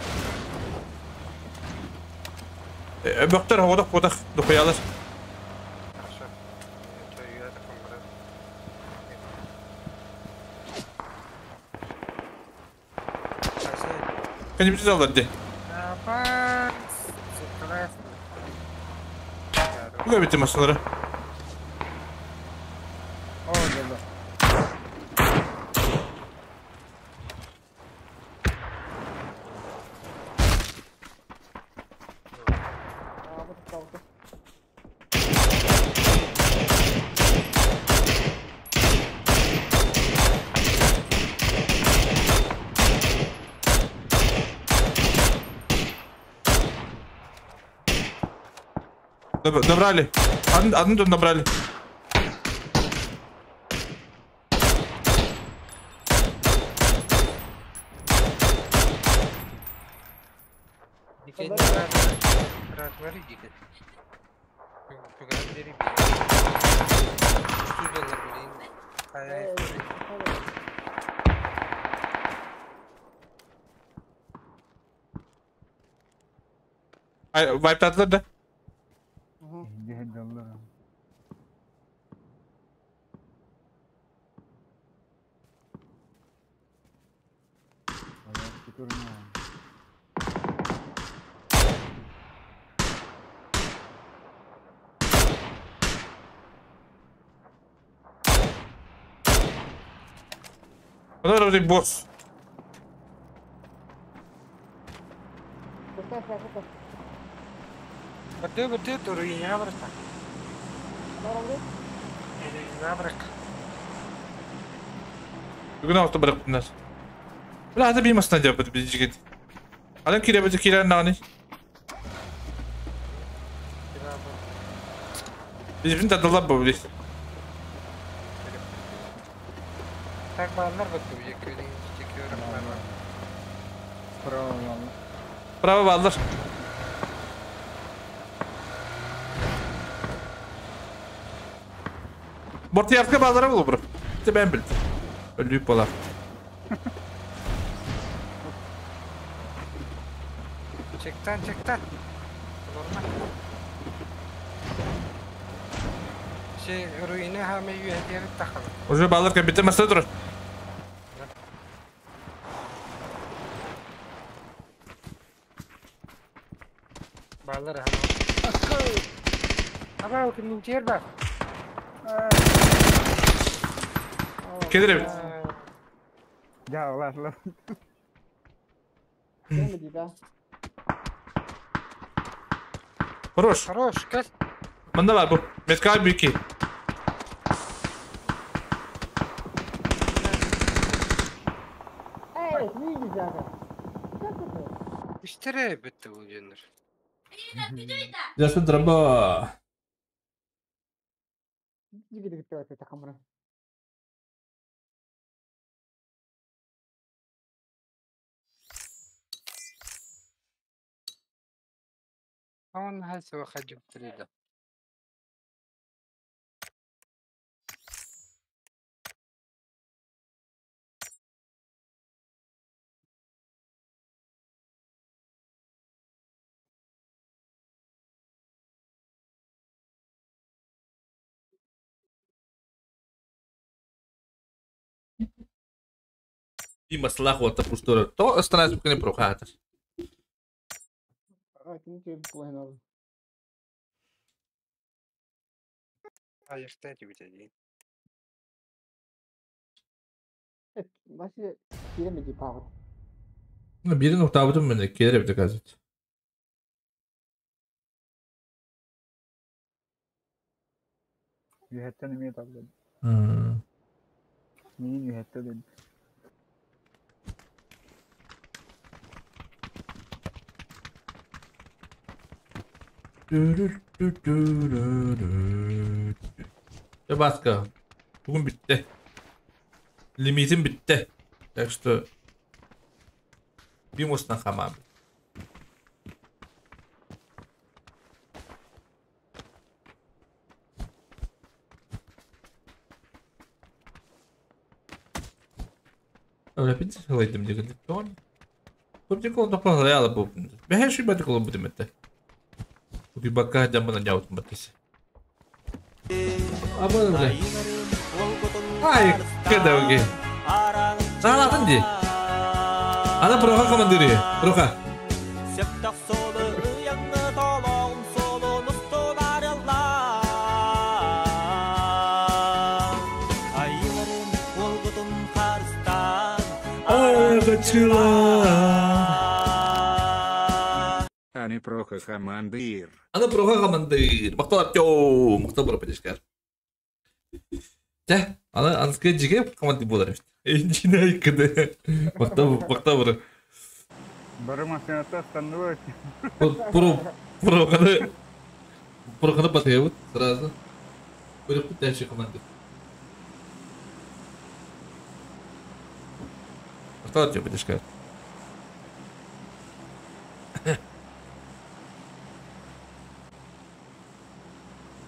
Бөктөр хоғдақ бодақ дұқиялар. Кәнеміз алдар де. Бұға бітті машиналары. Добрали. Одну тут набрали. Вайптатылар да? Подожди, босс. Барды туруйа барта. Набрак. Бүгін авто bıraktılar. Бля, hadi bir masına yapıp bir jigit. Adam kire bizi kire nani. Bizim tadallar bu biz. Так bağlar bakıyor. Çekiyorum ben. Bravo valla. Bravo bağlar. Bortiyarka bağlara bul bro. İşte ben bildim. Ölüyüp bağlar. Çekten çekten. Normal. Şey ruine hame yühediyelik takalım. Уже bağlarken bitirmezse durur. Bağlar hame. Ama o kimin yer bak. Gelir evet. Ya lan lan. Хорош. Хорош, gel. Bende var bu. Metkal büyük ki. Evet, ne güzel. İşte bitti bu günler. Jasmin Dramba. هون هسه واخد تريده. Bir maslах вот пустора. То останется пока не прохатыр. Ayakta bir de. Birini nokta ben de gelir bir de gazet. Yühetten ümit abla. Neyin yühette dedim. Ya başka. Bugün bitti. Limitim bitti. Так что бимос на хамам. Öyle bir sıkıldım diye gittim. Bu bir konu toparlayalım bu. Ben her şeyi ben bu demekte. Bu bakka jamana jawut matis. Apa tu? Ay, kada oke. Salah kan di? Ana proka komandiri, proka. Аны проха командир. Аны проха командир. Макталап жо, мактал бара педешкер. Те, аны анскы жиге командир болар işte. Энжине кыды. Мактал, мактал бара. Бары машината остановилась. Про проханы проханы батыябыт сразу. Көрүп дальше командир. Макталап жо педешкер.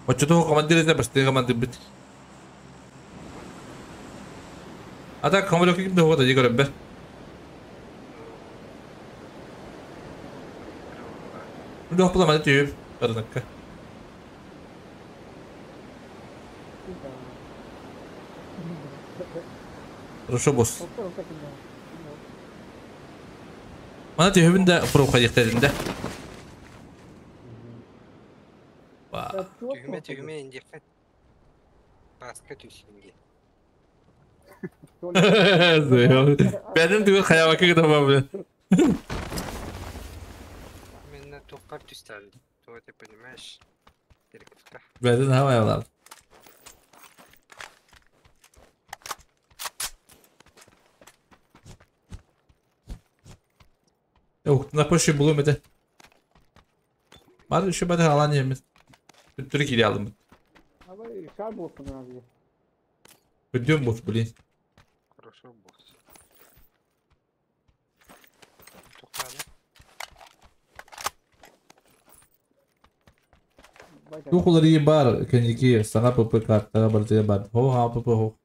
Очото командир это басты командир бит. А так командир ким да вот иди көрөбөр. Дох буламады түйүп барынакка. Хорошо, босс. Мана түйүбүн да пробка диэхтэрин да. Түгүмэ түгүмэ индиэххэ. Бааска түсүнге. Бәдим түгел хаябака гына бабы. Именно тухкар түстәл. То ты понимаешь? Перековка. Бәдин хаваялар. Yok, на булум эте. Бар еще бәдин алан емет. Түрі кире алдым. Абай, шар болсын разве? Күдем бос, блин. Хорошо, босс. Тухнады. Тухулары бар, кеники саңа ПП картага бар бар. Хо ха ПП хо.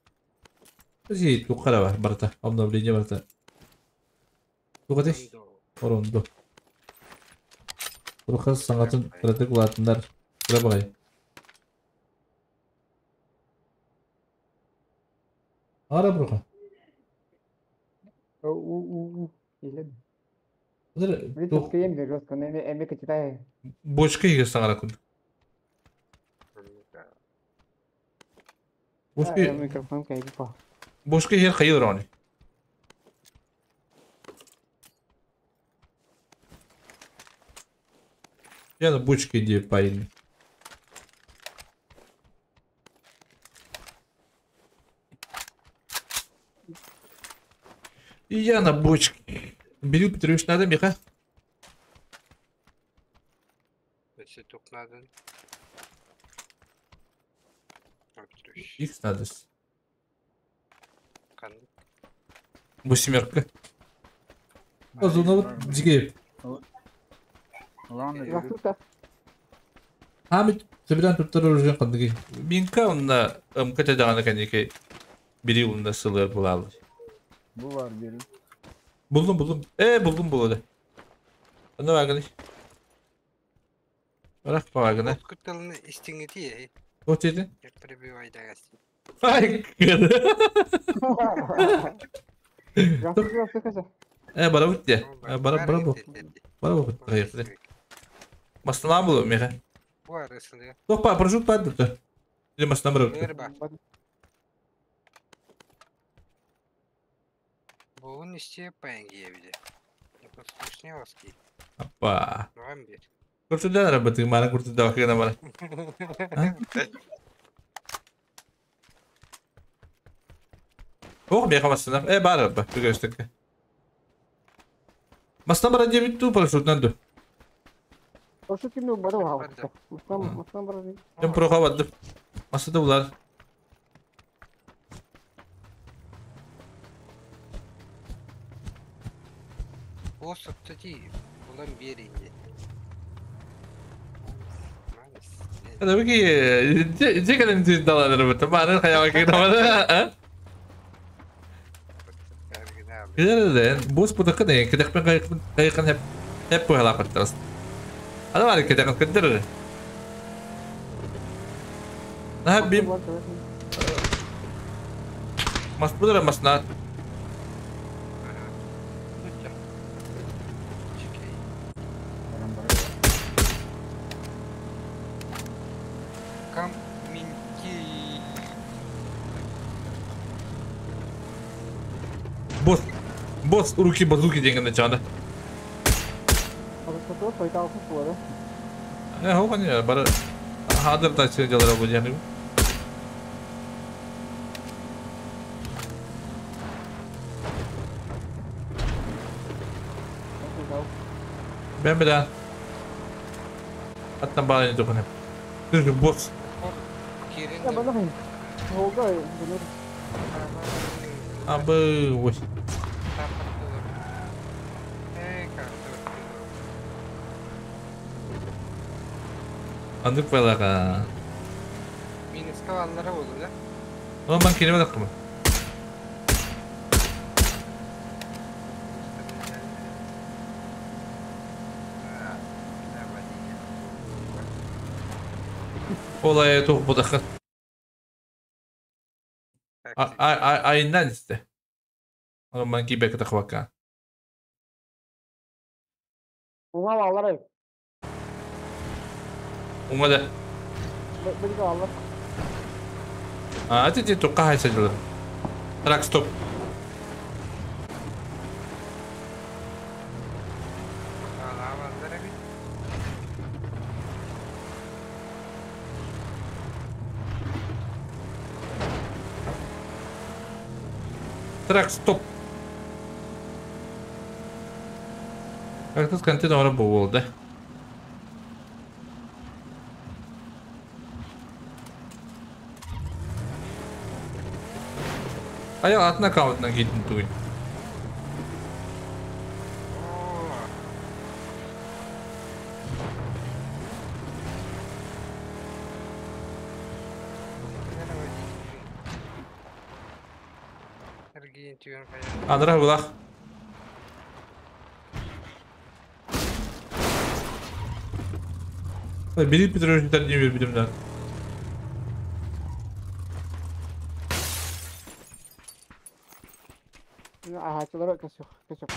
Си тухара бар, барта. Обновление барта. Тухаты. Орондо. Тухас саңатын кыратык улатындар. Кыра багай. Ара бруха. У у у. Илен. Азыр Тух. Кем жестко, эме эме качтай. Бочка иге саңара күн. Бочка микрофон кайбы па. Бочка хер кайыр оны. Я на бочке иди парень. И я на бочке. Бери, Петрович, надо, Миха. Если только надо. Их надо. Восьмерка. Озуна вот дигей. Хамит себеден туттар оружие кандыги. Минка онна МКТ даганы канеке бири онна сылыр булалы. Бу бар бери. Булдум булдум. Булдум булды. Аны багыны. Барак багыны. Кутталны истиңети. Вот деди. Як прибивай дагасы. Ай. Бара бутте. Бара бара бу. Бара бу. Hayır. Масна булу меха. Бар ысылы. Тохпа, парашют падды. Или масна бара. Бугун исте паянги биде. Послушне оски. Апа. Куртуда работы, мара куртуда вакына мара. Ох, меха масна. Бара ба, түгөстөк. Масна бара дебит ту парашют нанду. Парашют кимде бара ва. Масна масна бара. Мен проха бадды. Масада булар. О, саптати, булан беринди. Hadi ki ce kadar dalanır bu. Tamam, hayal kıramadı. Güzel бос бу такы не, кедек мен кайыкын хеп хеп бу халапаттырыз. Ада бар кедек кедер. На бим. Мас будара масна. Босс, босс, руки базуки деньги начала. Хо не, бар хадр тачы жалара бу яны. Бен бен. Аттан бала не тохне. Босс. Абы, ой. Андык балаға. Минуска аллара болду да? Оған мен келіп алақпын. Ол тух будахын. Айынан исте. Оны ман кибек тахвака. Уңа алар. Уңа да. Били алар. А, ти тука хайса жылы. Трак стоп. Трак стоп. Как тут контейнер был, да? А я от нокаут на гидн туй. Адра булах. Бери Петрович не берем да. Ага, кесек, кесек.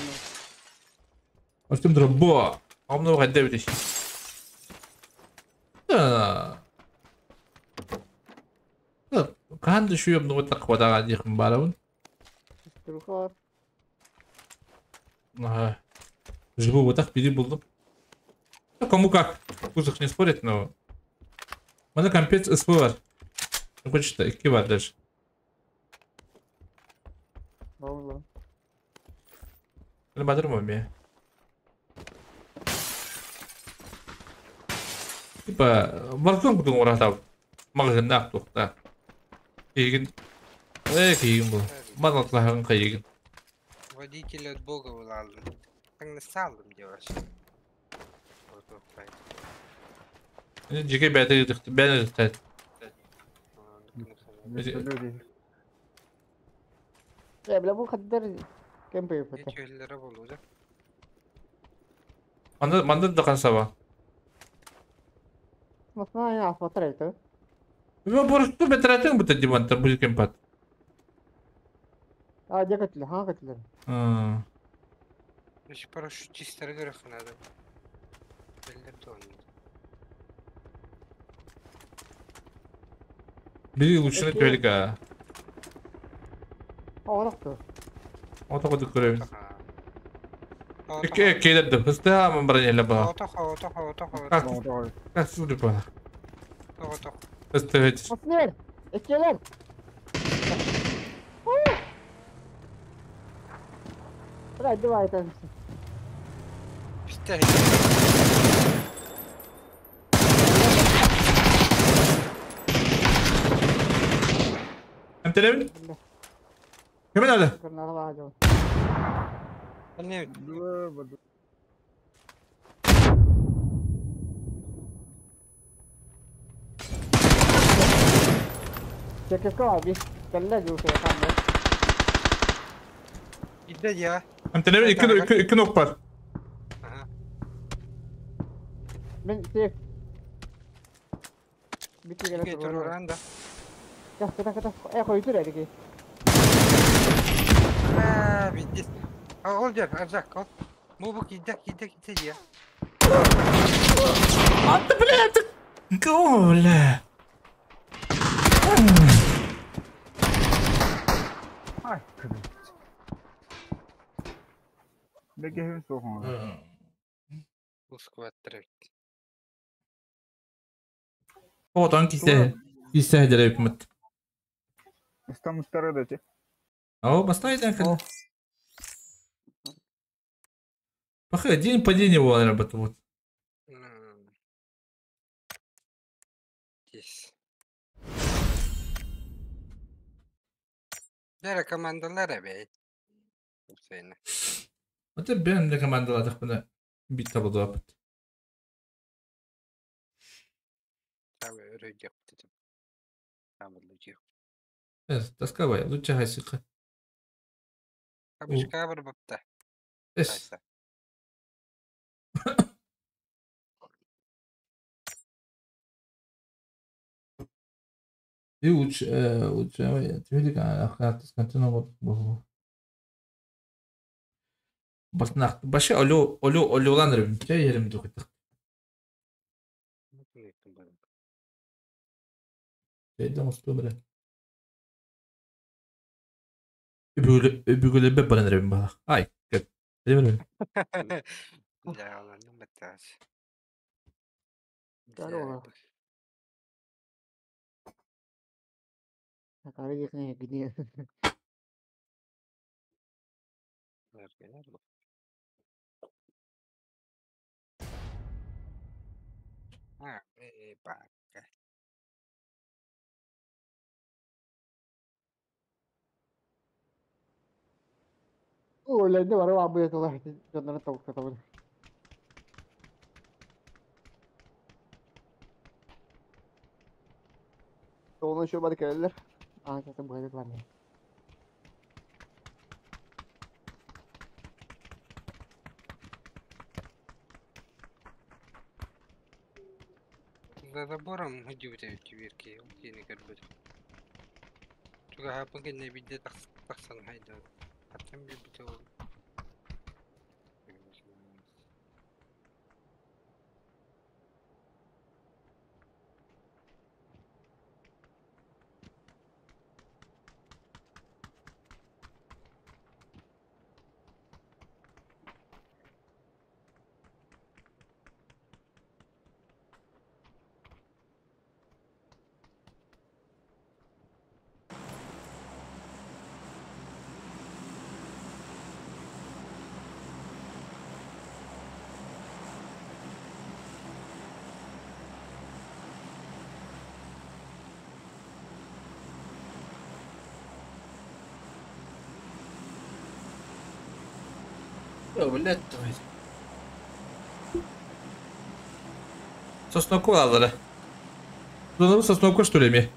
Артем дробо. Амно гадда битеш. Канды шуйым ну тақвадага дихм барабын. Туркар. Ага. Живу вот так, бери булдым. Ну, кому как. Кузов не спорит, но... Мана компец СП бар. Ну, хочешь, икки бар даже. Болду. Или бадыр ме? Типа, балкон кудун уратап. Магазинда тухта. Кийгин. Кийгин бу. Мазатлахын кийгин. Водитель от бога вылазил. Так на салым делаешь. Вот вот. Жеке бәті бәні тәт. Я, бля, бу хаддар кем бейпет. Чөйлері болу да. Манда манда да канса ба. Масна я асфатыр айты. Бу борсту бетерәтең бу диванта бу кем пат. А, декатлы, ха, катлы. А. Еще парашютисттер керек надо. Белдер оны. Бери лучше төлгә. Орықты. Ото куды көрөбүз. Эке келерди. Хыста мын бронеле ба. Как суды ба. Хыста ведь. Маснер, экелер. Бля, давай там. Пистолет. Эмтеребин? Кем алды? Не. Чекеско abi. Кэллэ жуусэ камбэ. Идде я. Эмтеребин iki iki нок бар. Мен тек. Битти келе туруранда. Ката ката. Э койдур эдики. А, битти. Ол жер, аржак, ол. Бу кидде кидде кидде я. Атты блядь. Го, бля. Ай, Беге сохон. Бу скваттер. О, танк кисә. Кисә дереп мит. Истамыстары да те. О, поставить на Похоже, день падения его, наверное, вот. Здесь. Бәрі командалар әбей. Вот бен де командалар бұны бит табылды апыт. Тасковай, лучше хайсыка. Кабышка бір бапта. Эс. И уч уч Башы олю олю олюлан рыб. Че ерим духытык. Şeyden ustu bire. Үбүгөлөбө баран рыб бала. Ай, кет. Рыб. Дьааланым баттаас. Здорово. Где? А, бака. Ой, не бары абы это жоннорун тобуктатабын. Оны еще бары келелер. А, это будет ладно. За забором удивляют дверки, укины как бы. Туга хапын бидде тахсан хайда. Аттан билбите ол. Блядь, Сосновку алары. Донабы сосновка что ли ми?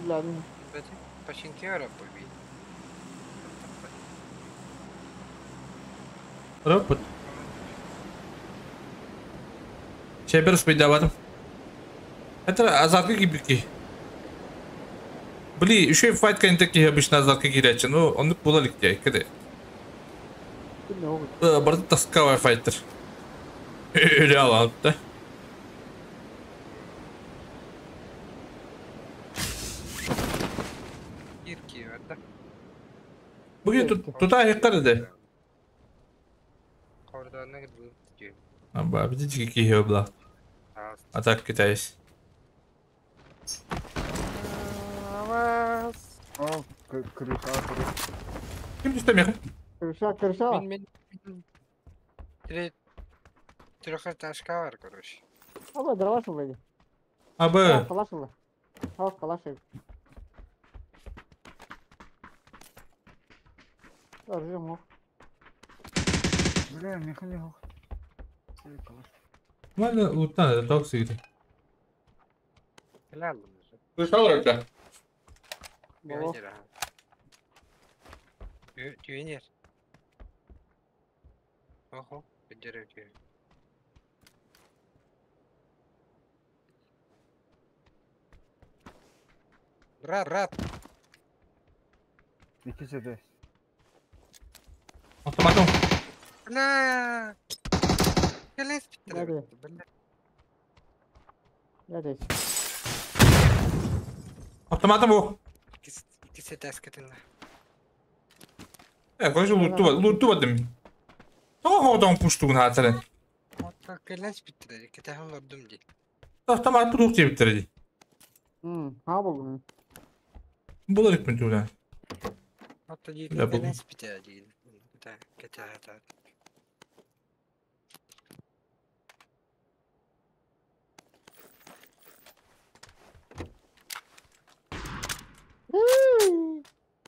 Ладно. Починки побить. Робот. Чебер спидаватым. Это азарка гибки. Бли, еще и файт такие обычно азарка гирячи, но он була ликте, кеде. Барды тасковый файтер. Реал да? Bugün tutar yıkardı. Аба, видите, какие обла. А так китайс. О, крыша, крыша. Ким түстө меха? Крыша, крыша. Мен мен трехэтажка бар, короче. Аба, дрова шулай. Аба. Калаш шулай. Хау, калаш. Оружие мог. Бля, меха не мог. Мана лутан, это токсик. Ладно. Крыша вроде. Пионер, Пионер. Ого, поддерживаю. Рад, рад. Иди сюда. Автоматом. Бля. Бля. Автоматом бу. Кисетаскатына. Короче, луту бадым. Тоҕо пуштугун хаатарын. Кэлэс биттер, кэтэхэн лордум ди. Автомат продукт биттер ди. Ха булгун. Булар икмин тула. Отто ди кэлэс биттер ди. Кэтэхэ.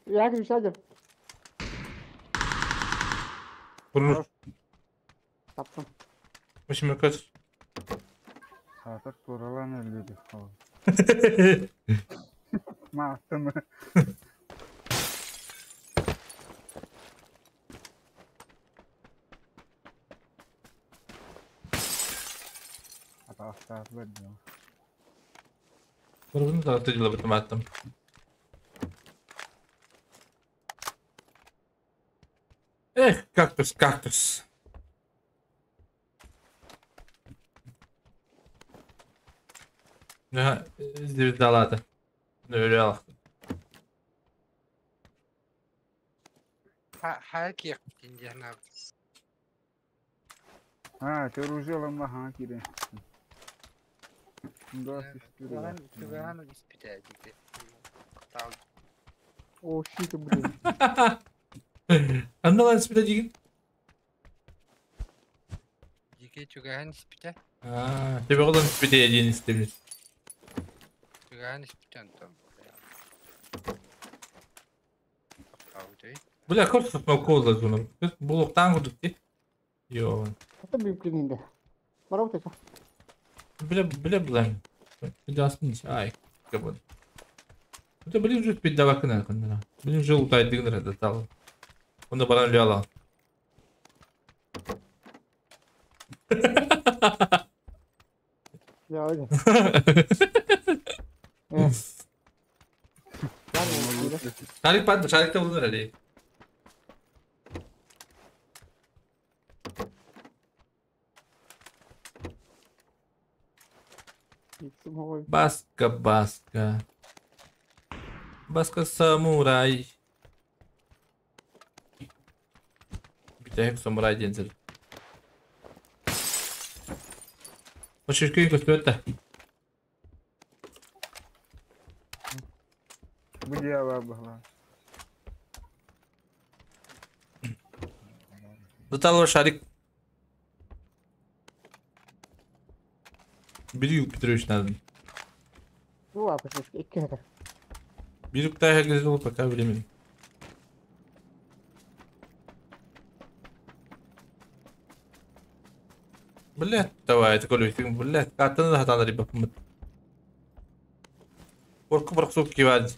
Я кричал. Vurur. Таптым. Başım kaç. Саатар туралан өлдү. Мааттым. Ата астарлар диyor. Барыбын да тыдылабытым аттым. Эх, кактус, кактус. Звездалата. Нөлө Хайа киэхпитин диэн аабыт. А, ты оружие лама ха кире. Да, Түгээн түгээн испитэ дии. Тал О, щит, блин. Анналан спита дигин? Дики түгээн испитэ. Аа, тебе голан спите один истебит. Түгээн испитэ онтон. Бля, корсус моколла зуна. Булуктан кудук ди. Йо. Это бюбкин да. Барабыт это. Бля, бля, бля. Дасын ай, кабын. Это блин же пиддавакына кындына. Блин же ултай дигнер да тал. Онда баран ляла. Я один. Шарик пад, шарик та булдыр әле. Баска, баска. Баска самурай. Битәһек самурай дензел. Башыркөй көстөттә. Где была? Заталова шарик. Бери Петрович надо. Ну ладно, икки Бирюк тайга пока времени. Бля, давай, это колю, бля, каттан да хатан риба пымыт. Корку барксук кивад.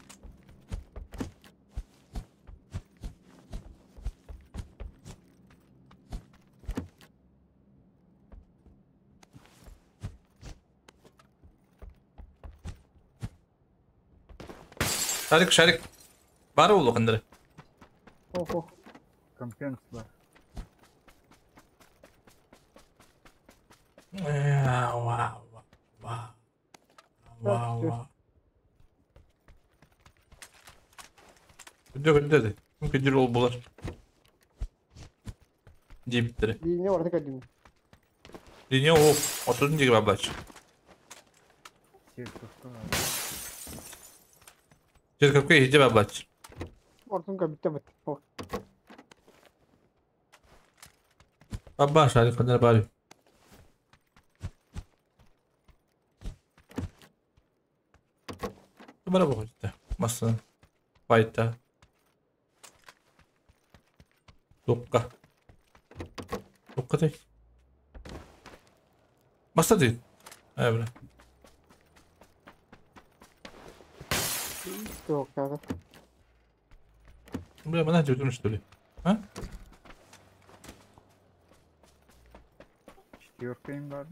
Шарик, шарик. Бар улу кандыры. Охо. Компенс бар. Вау, вау, вау, вау. Күндө күндө де. Күндө ол болар. Дейбиттери. Линия орта кәдім. Линия о, отурдун деги баблач. Черковка ехе баблач. Ортун кәбитте бит. Баба шарик кандыр бары. Бара бу Масса. Файта. Тукка. Тукка дай. Масса дейт. Ай, бля. Yok, надо. Бля, мына жүрдім, что ли? А? Четверка им бар.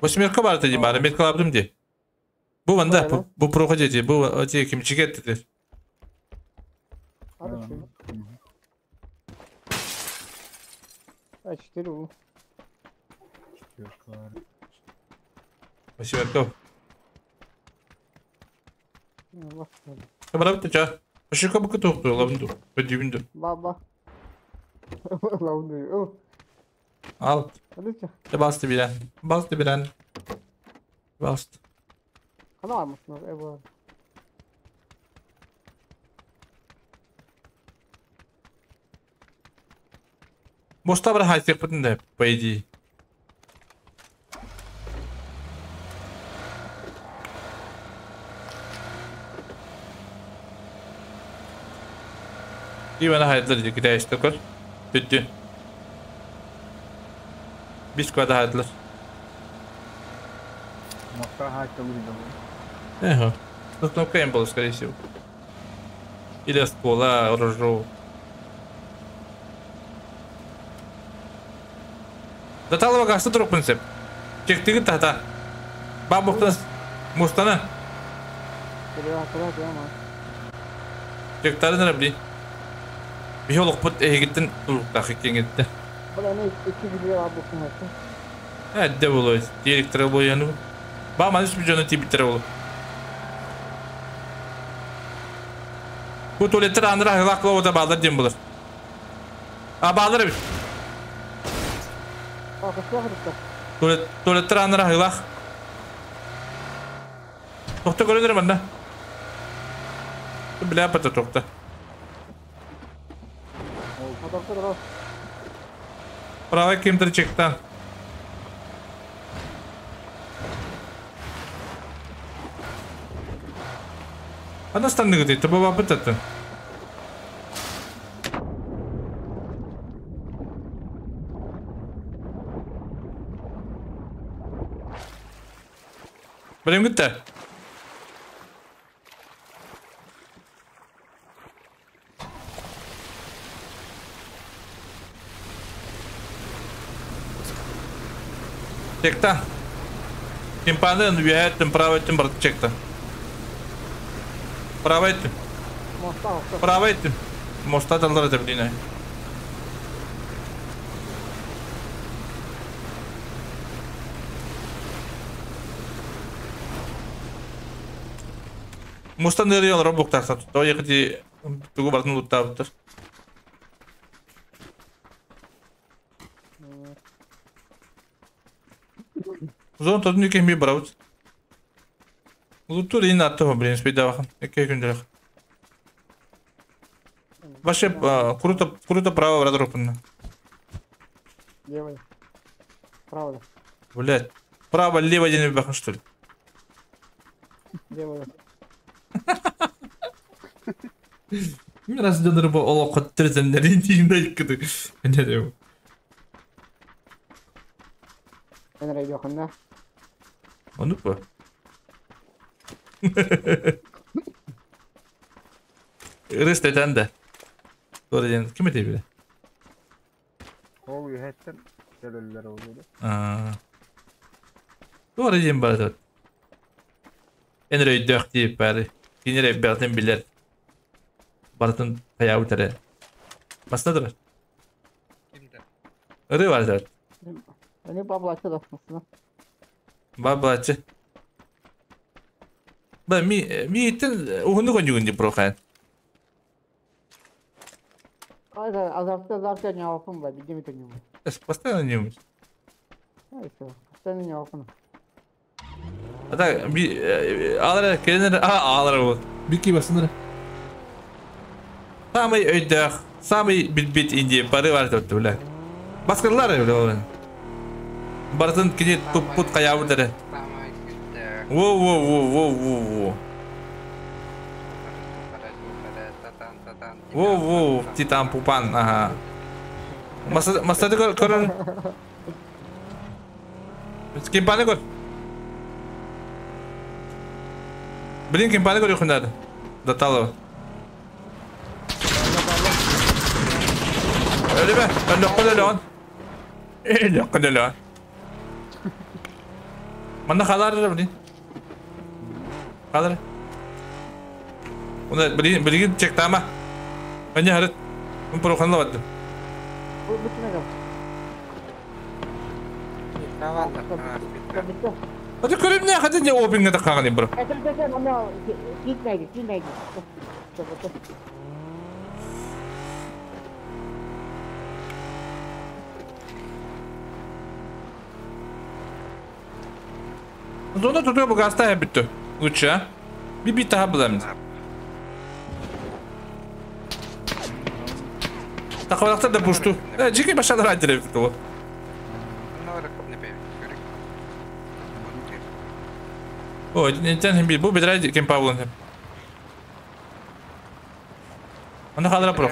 Восьмерка бар деді бары, мен кылабдым де. Бу ванда, бу проходите, бу те кимчиге деді. А, четыре у. Четверка. Восьмерка. Барабыт ча. Ашыка бу токту, лабынду. Өдүбүндү. Баба. Лабынду. Ал. Те басты билен. Басты билен. Басты. Кана алмышсың, эво. Моста бір хайсек бүтін де, по идее. Ивана хайдылар ди китайстар көр. Бүттү. Бис квада хайдылар. Моста хайдылар ди. Ага. Ну кнопка им было, скорее всего. Или ствола, рожу. Даталова гаста друг принцип. Чектиги тата. Бабухтан мустана. Чектарын эрэ блин. Биһи олохпут эһигиттэн тулуктаах иккиҥҥиттэ. Эрдэ буолуо, директора буойану. Ба маныс бу дьону тиийбиттэрэ буолуо. Бу туалеттар ааннара аһыылаах буолуо бааллар диэн булар. А бааллар эбит. Туалеттар ааннара аһыылаах. Тохто көрөн эрэ манна. Бля пата тохто. Правый ким-то чектан. Ана станныгыты, таба бапытатын. Блин, гытта. Чекта. Тимпаны үөһээттин, право өттүн барыта чекта. Право өттүн. Право өттүн. Моста таллар это блин. Мустан нырыйа олорор буктаахтар. Тоҕо диэххитий тугу барытын луттаабыттар. Зон тотун икки ми барабыт. Луттур иин атты блин, спейдабахан. Икки күндөрөх. Вообще круто, круто право брат рупунна. Левый. Право, да. Блять. Право, лево один бахан что ли? Левый. Раз дönөр бу олоххо түрзеннерин тиинде иккиди. Не деп. Мен райдёхунна. Ону по. Ырыс тетен да. Doğru diyen kim edebilir? Ол үһэттэн кэлэллэр ол. Аа. Doğru diyen bari. En өйдөөх диip бары. Кинер бәртен билер. Барытын кая үтере. Баста durар. Ыры бар durар. Они баблачы да масына. Баблачы. Ба ми ми итен ухунду конюгун дип прохай. Айда азартта азартта не алпын ба, бидеме төнүм. Эс постоянно не умеешь. Айса, постоянно не алпын. А так би алара келенер а алара вот. Бики басыныр. Самый өйдөөх, самый билбит инди бары бар деп бля. Баскырлар бля ол. Барытын кини туппут каябыт эре. Воу воу воу воу воу воу. Воу воу, титан пупан, ага. Мастады көрөр. Кимпаны көр. Блин, кимпаны көр юхунады. Даталова. Өлүбэ, өлөккө өлөөн. Өлөккө өлөөн. Манна халар блин. Халар. Уна блин, блин чектама. Аня харыт. Ун проханла баттым. Бу бүтүнө кал. Hadi көрөм не хады не опинге да каган бро. Это это мана китмеги, китмеги. Зона тутуя бу гаста бүттү. Лучше, а? Би би таха буламыз. Тахвалактар да бушту. Жеке башалар айтырып бу. Ой, нетен би бу бедрай кем Павлон. Анда халара про.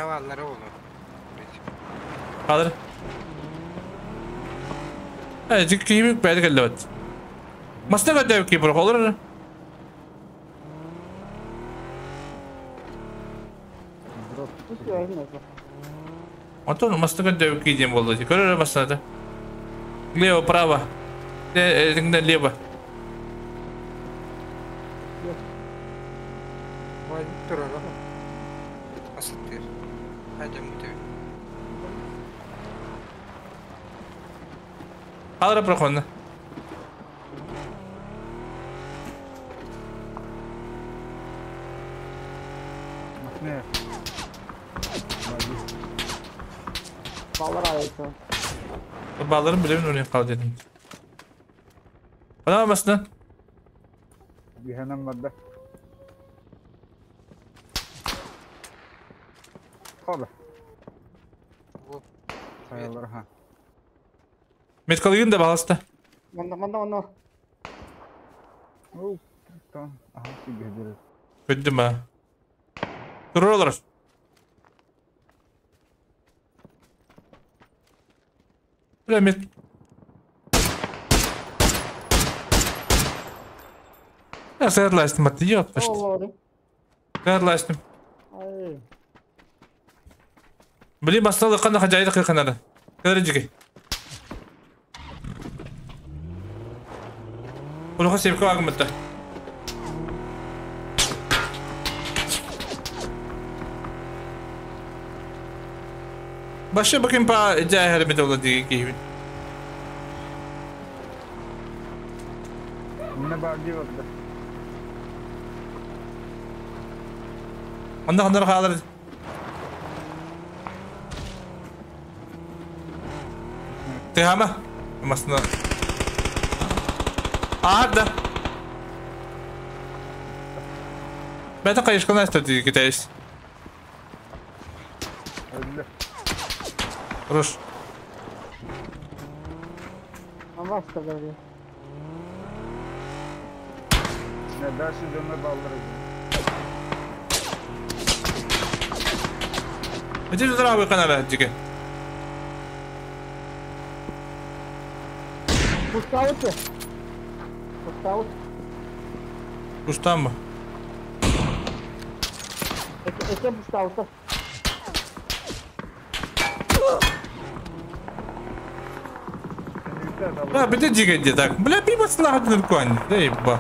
Халар. Жеке кийип бәйд келдебет. Маста көтөп ки про холор. Антон маста көтөп ки дем болду. Көрөр маста. Лево, право. Лево. Вадик турара. Асыттыр. Хайдам бүтөбүт. Алра проходно. Махне. Баллар ayısı. Балларын билебин уруйан кал дедим. Ана басына. Биханам барда. Хоба. Хайалар ха. Меткалыгын да баласта. Манда манда манда. Оу, там, ага, сигедер. Көддүм а. Туролар. Бля, мет. Я сәрластым, а ты ёпта Оллары. Сәрластым. Ай. Блин, басталы қана хажайды қанары. Кәрі жеке. Улуха сепке агымытта. Башы бакын па жай хәрмет ола диге кейбин. Мына бар ди барда. Онда хандар халар. Тыхама. Масна. Ада. Бәті қайышқын асты диге кетейіз. Öldü. Хорош. Ama başka böyle. Ne дальше dönme balları. Эти здравый канал жеке. Пускауты. Пускаут. Куштан mı? Эке эке пускауты. Бля, бите жеке де так. Бля, пиво слагат ныркуан. Да еба.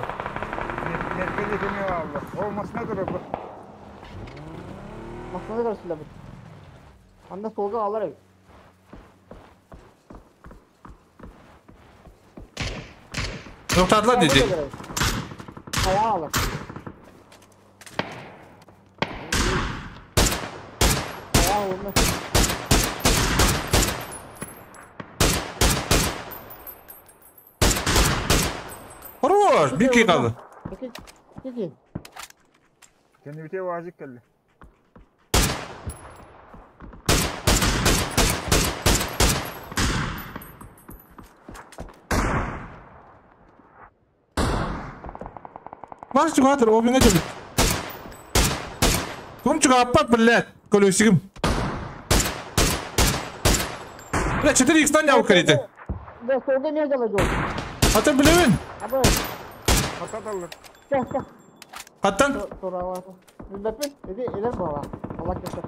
Merkezi kimi aldı. Olmasına dur bu. Masına karşıla bu. Anda solga alır ev. Тоқтатыла dedi. Ayağı alır. Ayağı olmaz. Хорош, бики қалды. Эке эке. Kendi bite vacip geldi. Маш чугатыр, обиңе жөбүт. Кум чугаппат, блядь, колесигим. Бля, 4x-тан яу керети. Да solga ne alacak? Ата билебин. Abi. Hatta alır. Gel gel. Каттан? Sonra var. Bilmem Ede eder baba. Allah keser.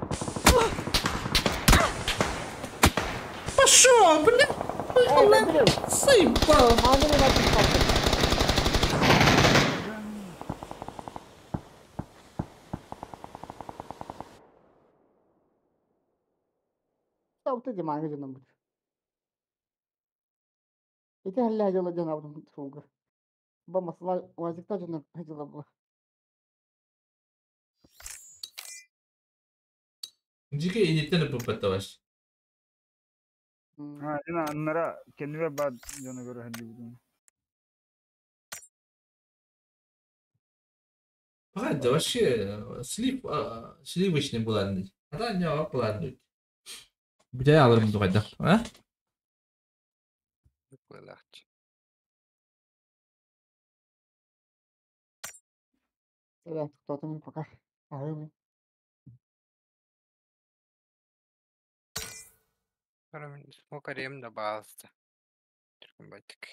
Пошел, бля. Заебал. Tavukta dimanı canım bu. Ete halla hacala canım solga. Ba masala vazikta canım hacala bu. Жеке инеттен өпөп баш. Ha, yine onlara kendime bad canı göre hadi bunu. Погоди, вообще слив сливочный буланды. Ата не буланды. Бля, алырым дугайда. А? Булахч. Evet, tuttum пока. Ahım. Смокарем да баалыста. Түркүн байтык.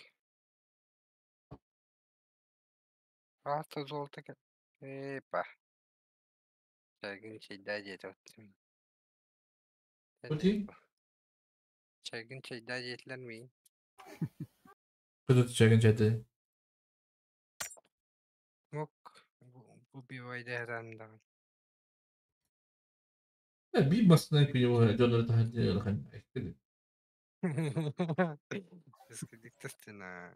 Баалыста золото кел. Эпа. Чайгын чайда жетип аттым. Kuti? Чайгын чайда жетилер ми? Куда чайгын чайды? Мок бу бивайда хатан дагы. Bir basına kıyı дьоннору таһырдьа айты. Естественно.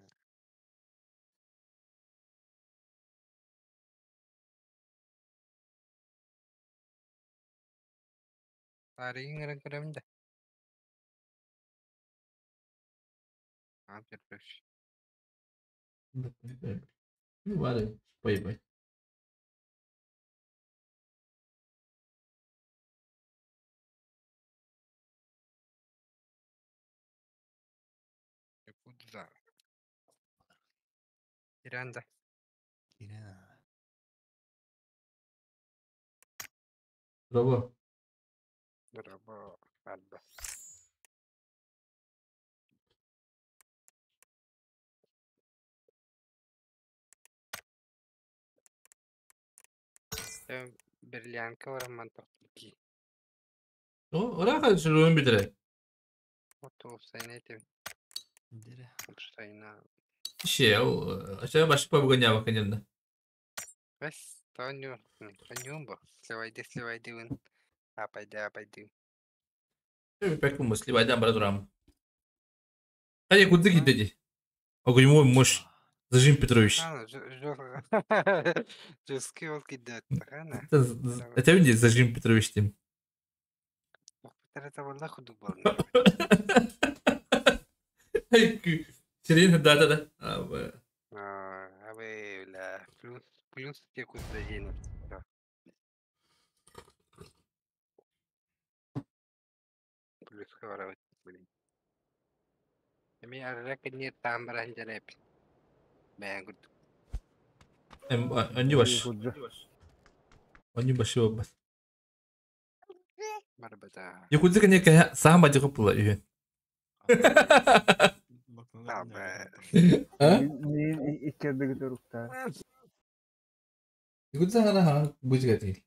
Тарыйын көрөм да. А, Петрович. Ну, Бай-бай. Якудза. Иранда. Ирена. Браво. Браво. Арда. Бриллиантка барамман тохтуки. Ора сүрүн битире. Отуусайна этим. Дире. Отуусайна. Ше, ача баш побуганява, конечно. Бес, тоню, тонюмбо. Сливайды, сливайды вын. Апайды, апайды. Пек сливайдан бара турам. Хай куды кидеди. Огонь муж. Зажим Петрович. Жесткий ол кидет. Это не Зажим Петрович тем. Это была худук был. Сирена, да. А вы, бля, плюс, плюс те куда денег. Плюс говорят, блин. Эми арра кенне тамбаран жареп. Бән күрдүк. Они баш. Они башы бас. Барбата. Якудзы кene саам бажы кыпыла үйен. А? Мен иккердеги төрүктар. Якудзы хана хан бужыга тил.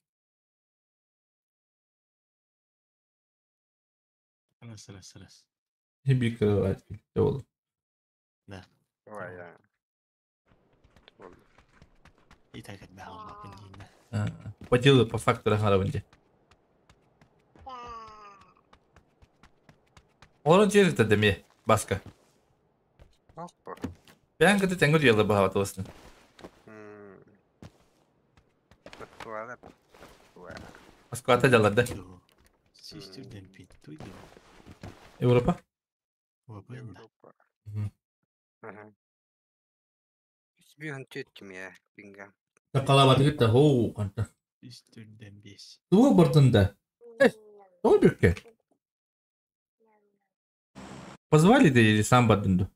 Раз, раз, раз. Бик ол. Да. Ой, я. И так от баал По делу, по факту рахарабынде. Олорун жерде деме баска. Опа. Бән кыты тәңгүр ялы баһа тылсын. Москвада. Москвада жаларды. Систерден питтуйду. Европа? Европа. Ага. Бүйін төттім я, бинга. Калабаты кетті, хоу, қанта. Систерден бес. Туға бұрдында. Тоғы бүрке. Позвали да или сам бардынду?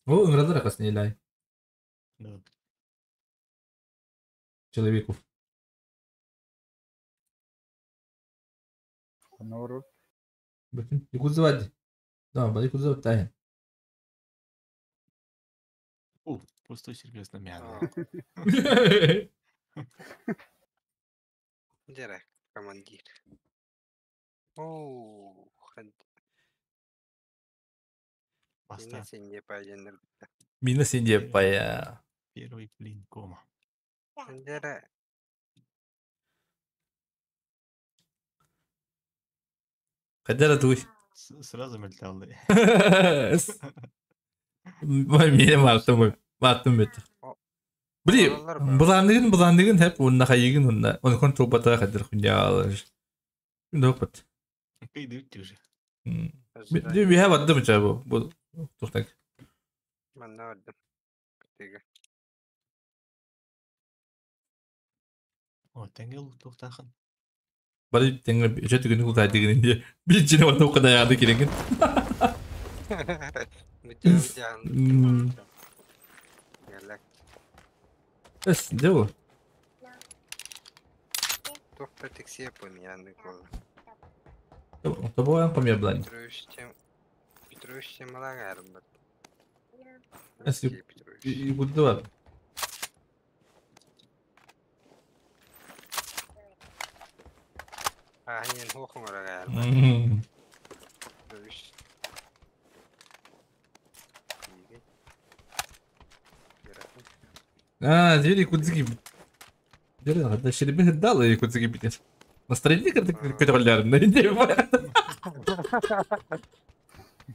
О, ыңрадыр ақасын елай. Да. Человеку. Наоборот. Бүтүн. Якудзавади. Да, ба якудзавад тайын. О, просто серьезно мяно. Дерек, командир. О, хад. Баста. Мина сенде пайданыр. Мина сенде пая. Первый блин кома. Дерек. Кадара туй. Сразу мельтал. Мени мартым мартым бет. Били, буландыгын буландыгын хеп онна хайыгын онна. Оны кон толбата кадыр хуня. Допот. Пойдут уже. Би би хаб аддым чабы. Бу тухтак. Манна бардым. Тиге. О, тәңгел тухтахын. Бары тәңгел өчө түгүнү култай дигенинде. Бир жине барда окуда ягды кереген. Мүтәм Гәләк. Эс, дело. Тухта тексия помияны кола. Тобоян помия блан. Петрович тем Петрович тем малагарым бат. Эс, и буду Ахин хохмарагаар. Петрович. А, дери кудзики. Дьэ, ширби хырдаал якутский битер. Настроение көтөҕөллөрүн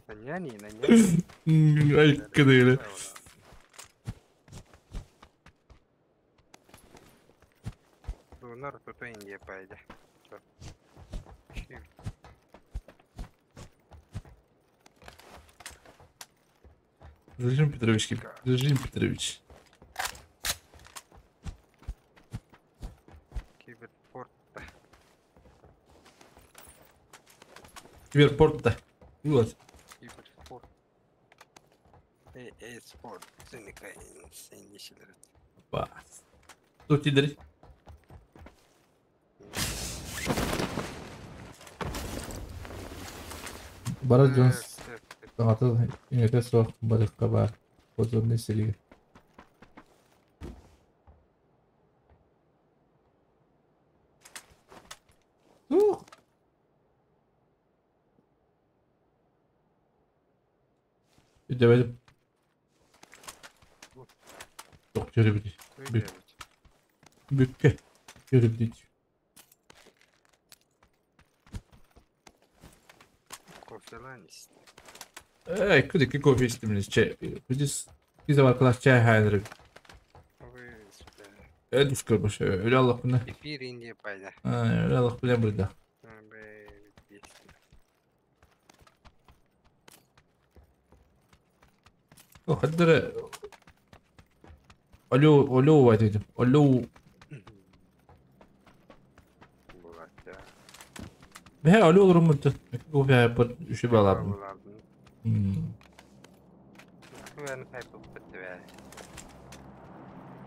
Наняни, наняни. Ай, кыдыгы. Донор тут Индия пайда. Зажим Петрович, Зажим Петрович. Киберпорт. Киберпорт, да. Вот. Киберпорт. Э-спорт. Бас. Тут идрь. Бара Джонс. Саҥата иҥэтэ суох барыахха баар, подземнай сиригэ. Суох. Өйдөөбөтүм. Туох дьөрүбүтүй? Бүк. Бүккэ. Дьөрүбүтүй. Кофелан исти. Э, кыдыки кофе истимиз. Чай. Biz biz arkadaş çay hayalleri. Evet, düşkürmüş. Öyle Allah bile. Эфир Индия пайда. Öyle Allah bile burada. O kadar. Alo, alo var dedim. Alo. Бэһэ ало олоруммут. Кофе айппыт үчүгэй балаабын.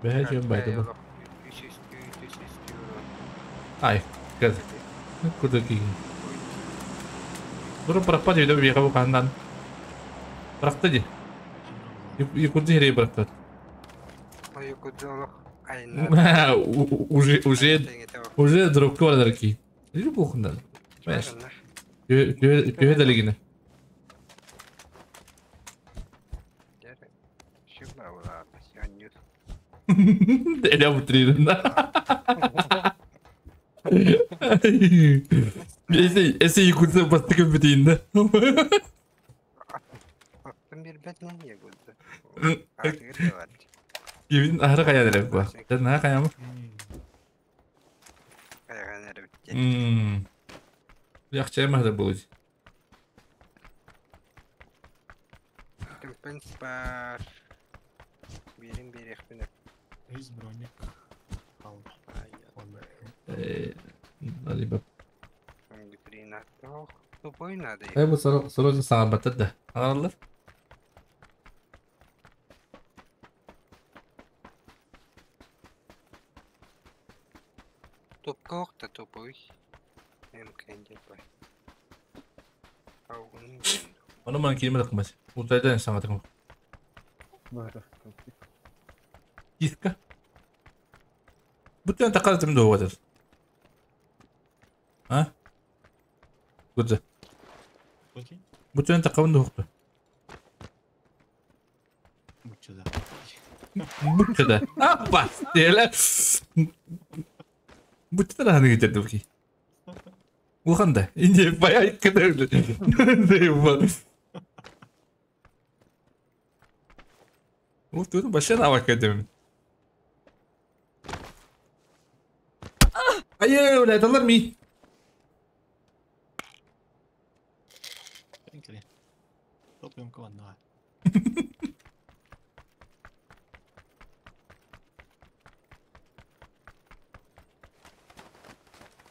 Бэһэ дьон байдыбын. Ай, кэт. Куда киһи. Бұрын бырақпа дейді бейға бұл қандан. Бырақты де. Якудзи херей бырақтады. Уже, уже, уже дропка бар ки. Или бұқындан. Мәш. Төе дәлегіне. Эле бутририн. Эсе, эсе якудзи бастыкын бітейін да. Кивин ахыры кая дерек бу. Сен наha каямы? Яхчы эмах да будет. Компенс бар. Берин берехпин. Из броник. Либо. Тупой надо. Э, бу сорок саңарбаттар да. Алалар. Топка охта тупой. Оны ман киеме такмас. Утайдан саңа такмас. Киска. Бүтән такар тем до ватыр. А? Гудза. Бүтән такабын до хукты. Бутчада. Бутчада. Апа, теле. Бутчада ханы кетерди буки. Улханда. Инде бая кедер. Ух, тут вообще навык этим. Ай, бля, это ларми.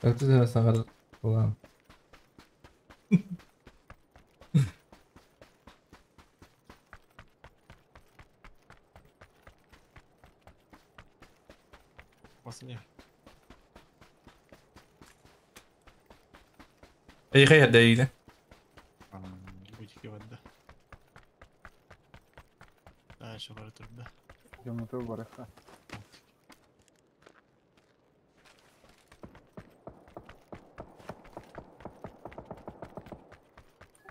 Так ты саңар булган. Эй, хай хадайна. Бутики вадда. А, еще бара турда. Жомото бараха.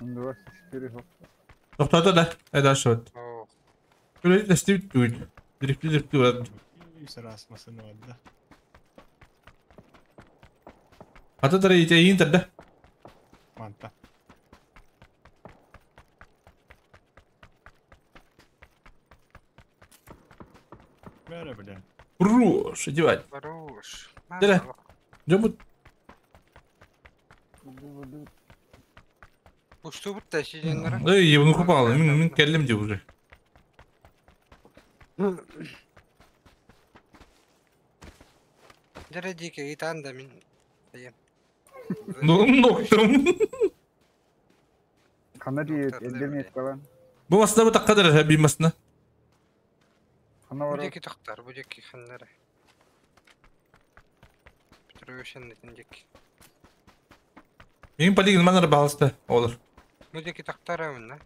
24 Тоқтады да, дальше вот. Көреді, істеп түгіл. Директі директі болады. Раз машина вадда. Ата тара итейин тарда. Манта. Бәрі білем. Хорош, идевать. Хорош. Дere. Жомут. Усту бутта сиденнere. Эй, ебну купал. Мин келлим де уже. Дere дике итан да мин. Дайым. Ну, ноктум. Хана диет, элдемет калан. Бу масына бу такка би масына. Хана Бу бар. деки тохтар, бу деки ханнары. Петровичен дек. Мин полигон манар бағалысты, олар. Бу деки тохтар амына.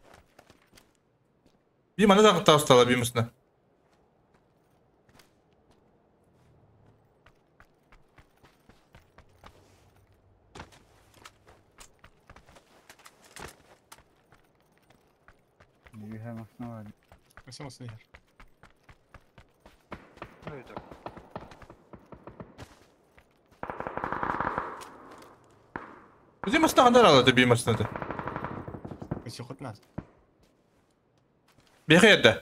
Би мана да тастала би масына. Юхэ масына бар. Өсі осы ер. Бизи масына қандар алады би масына да. Өсі құтназ. Бехе ерді.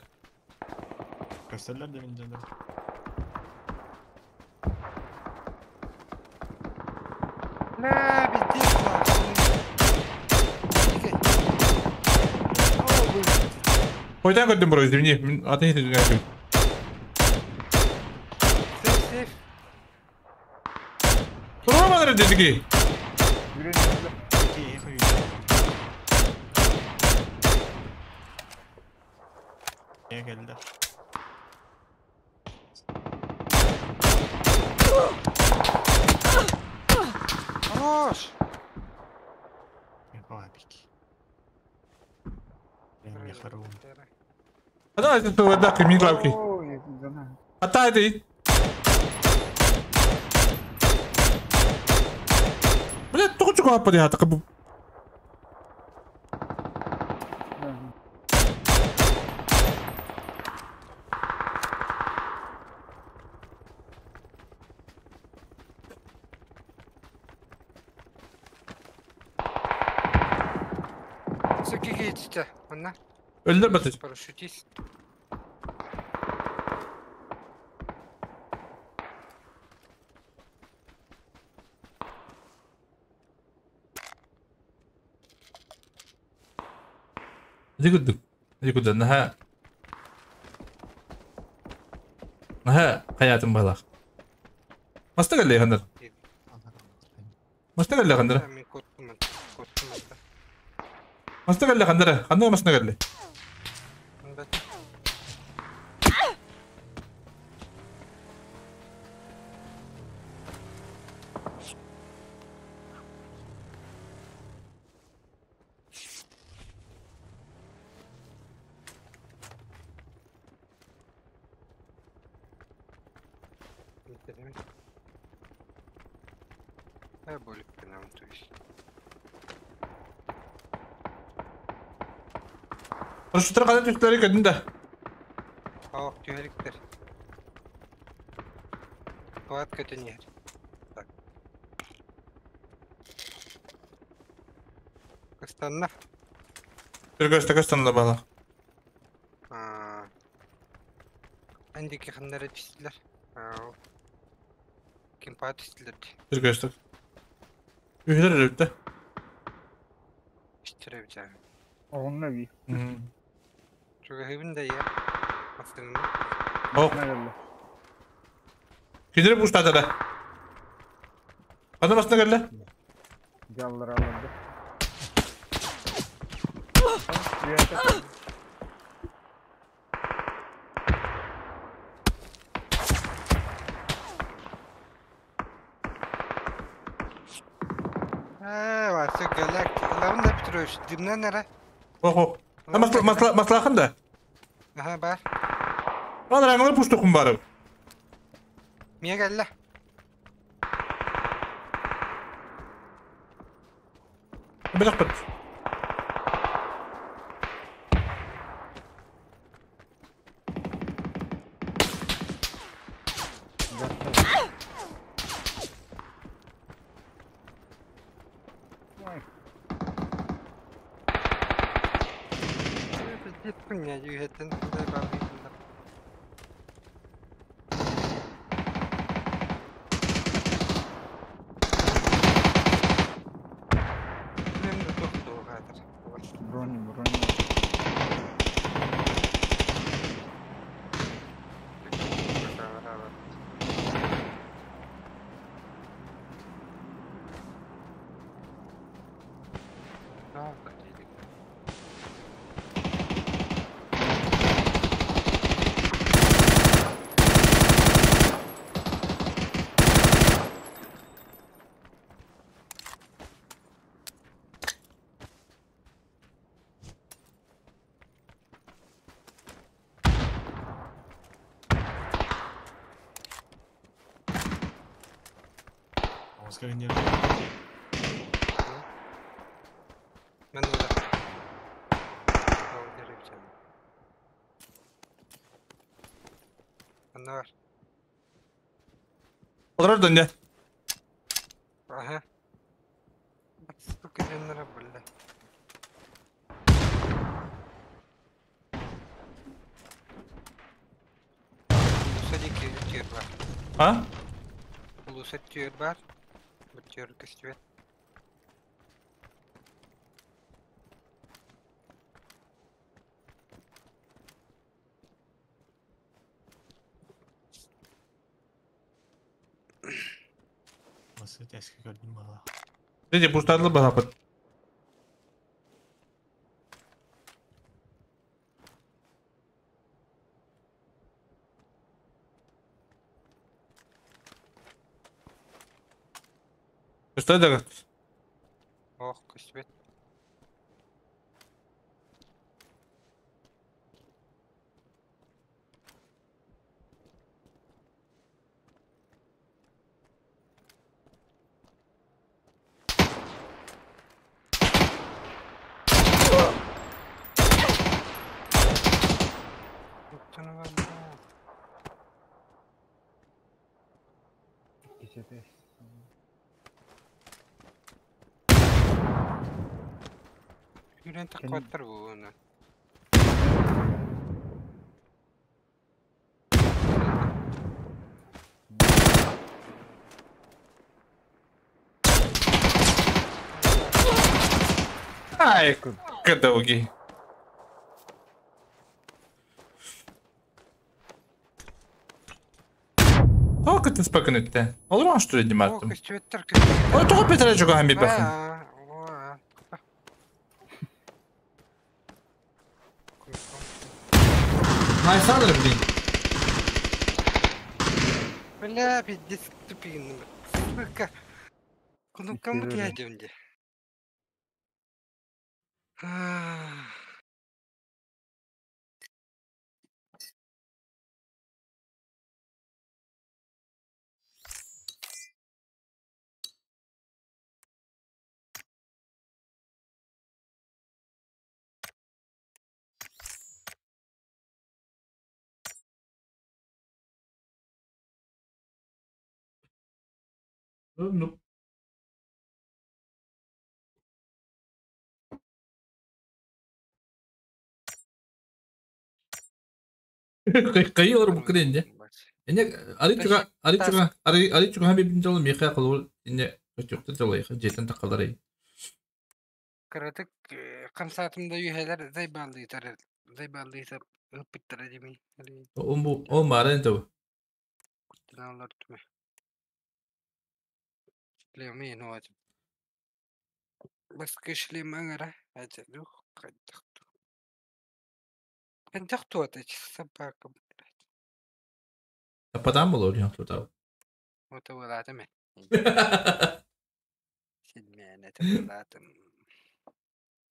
Көстерлер де мен жандар. Ла, битти. Қойдан көрдім бро, извини. Мен атын ете жүрген. Сейф, сейф. Тура манар дедіге. Е келді. Хорош. Бабики. Я харум. Ата айтын туғада кімін лавки. Ой, жана. Ата айтын. Бля, тоғы чуға апа де ата қыбы. Суки кетті. Мына. Өлдір бәті. Парашютист. Иди күддік. Иди күдді. Наха. Наха хаятым балақ. Маста кәлі қандар. Маста кәлі қандар. Мен коттум. Коттум. Маста кәлі қандар. Қандай маста кәлі? Я более нам, то есть. Парашюттар қандай түстері кәдін да. Ох, тюріктер. Палатка төнер. Так. Кыстанна. Түргөстө көстанла бала. Андики ханнары түстілер. Ким па түстілер. Түргөстө. Үйдер өтті. Түстірі бітә. Оғынна би. Чугахыбын да я. Астырны. Ох. Кедір бұштады да. Қандай басына кәлі? Жаллар алынды. Вася галактика. Лавн да Петрович, дымнан ара. Ох, ох. Маслахын да? Аха, бар. Ан раңлар пуштукум барып. Мия кәллә. Білек бит. Пиздец, хуйня, югеттен заебал. Брони, брони. Оскар не Мен да. Анар. Олорор дөнде. Ага. Сука, жөннөрө булла. Улуса дики түйөр бар. А? Улуса түйөр бар. Бу түйөр көстүбөт. Nasıl eski gördüm valla. Dedi burçlarlı bahapıt. Что это? Ох, көстүбөт. Юрен такваттар буна. Ай, кадауги. Тоқ это спакынытте. Olur mu şu dedim attım. O toq petre çok hem bir bakın. Найсадыр блин. Бля, пиздец тупик. Сука. Кнопкамы киядем де. Ну. Кайылар бу киренде. Эне аричуга аричуга аричуга хам бибин жолу меха кылыл эне өтөктө жолу жетен такалар. Каратык камсатымда үйелер зайбалды зайбалды ыпыттар деми. О о марын то. Куттаналар түмө. Лемин вот. Бас кышли маңара ажалух кайдахту. Кайдахту это собака, блядь. А потом было ли он туда? Вот его ладами. Седьмая, это ладом.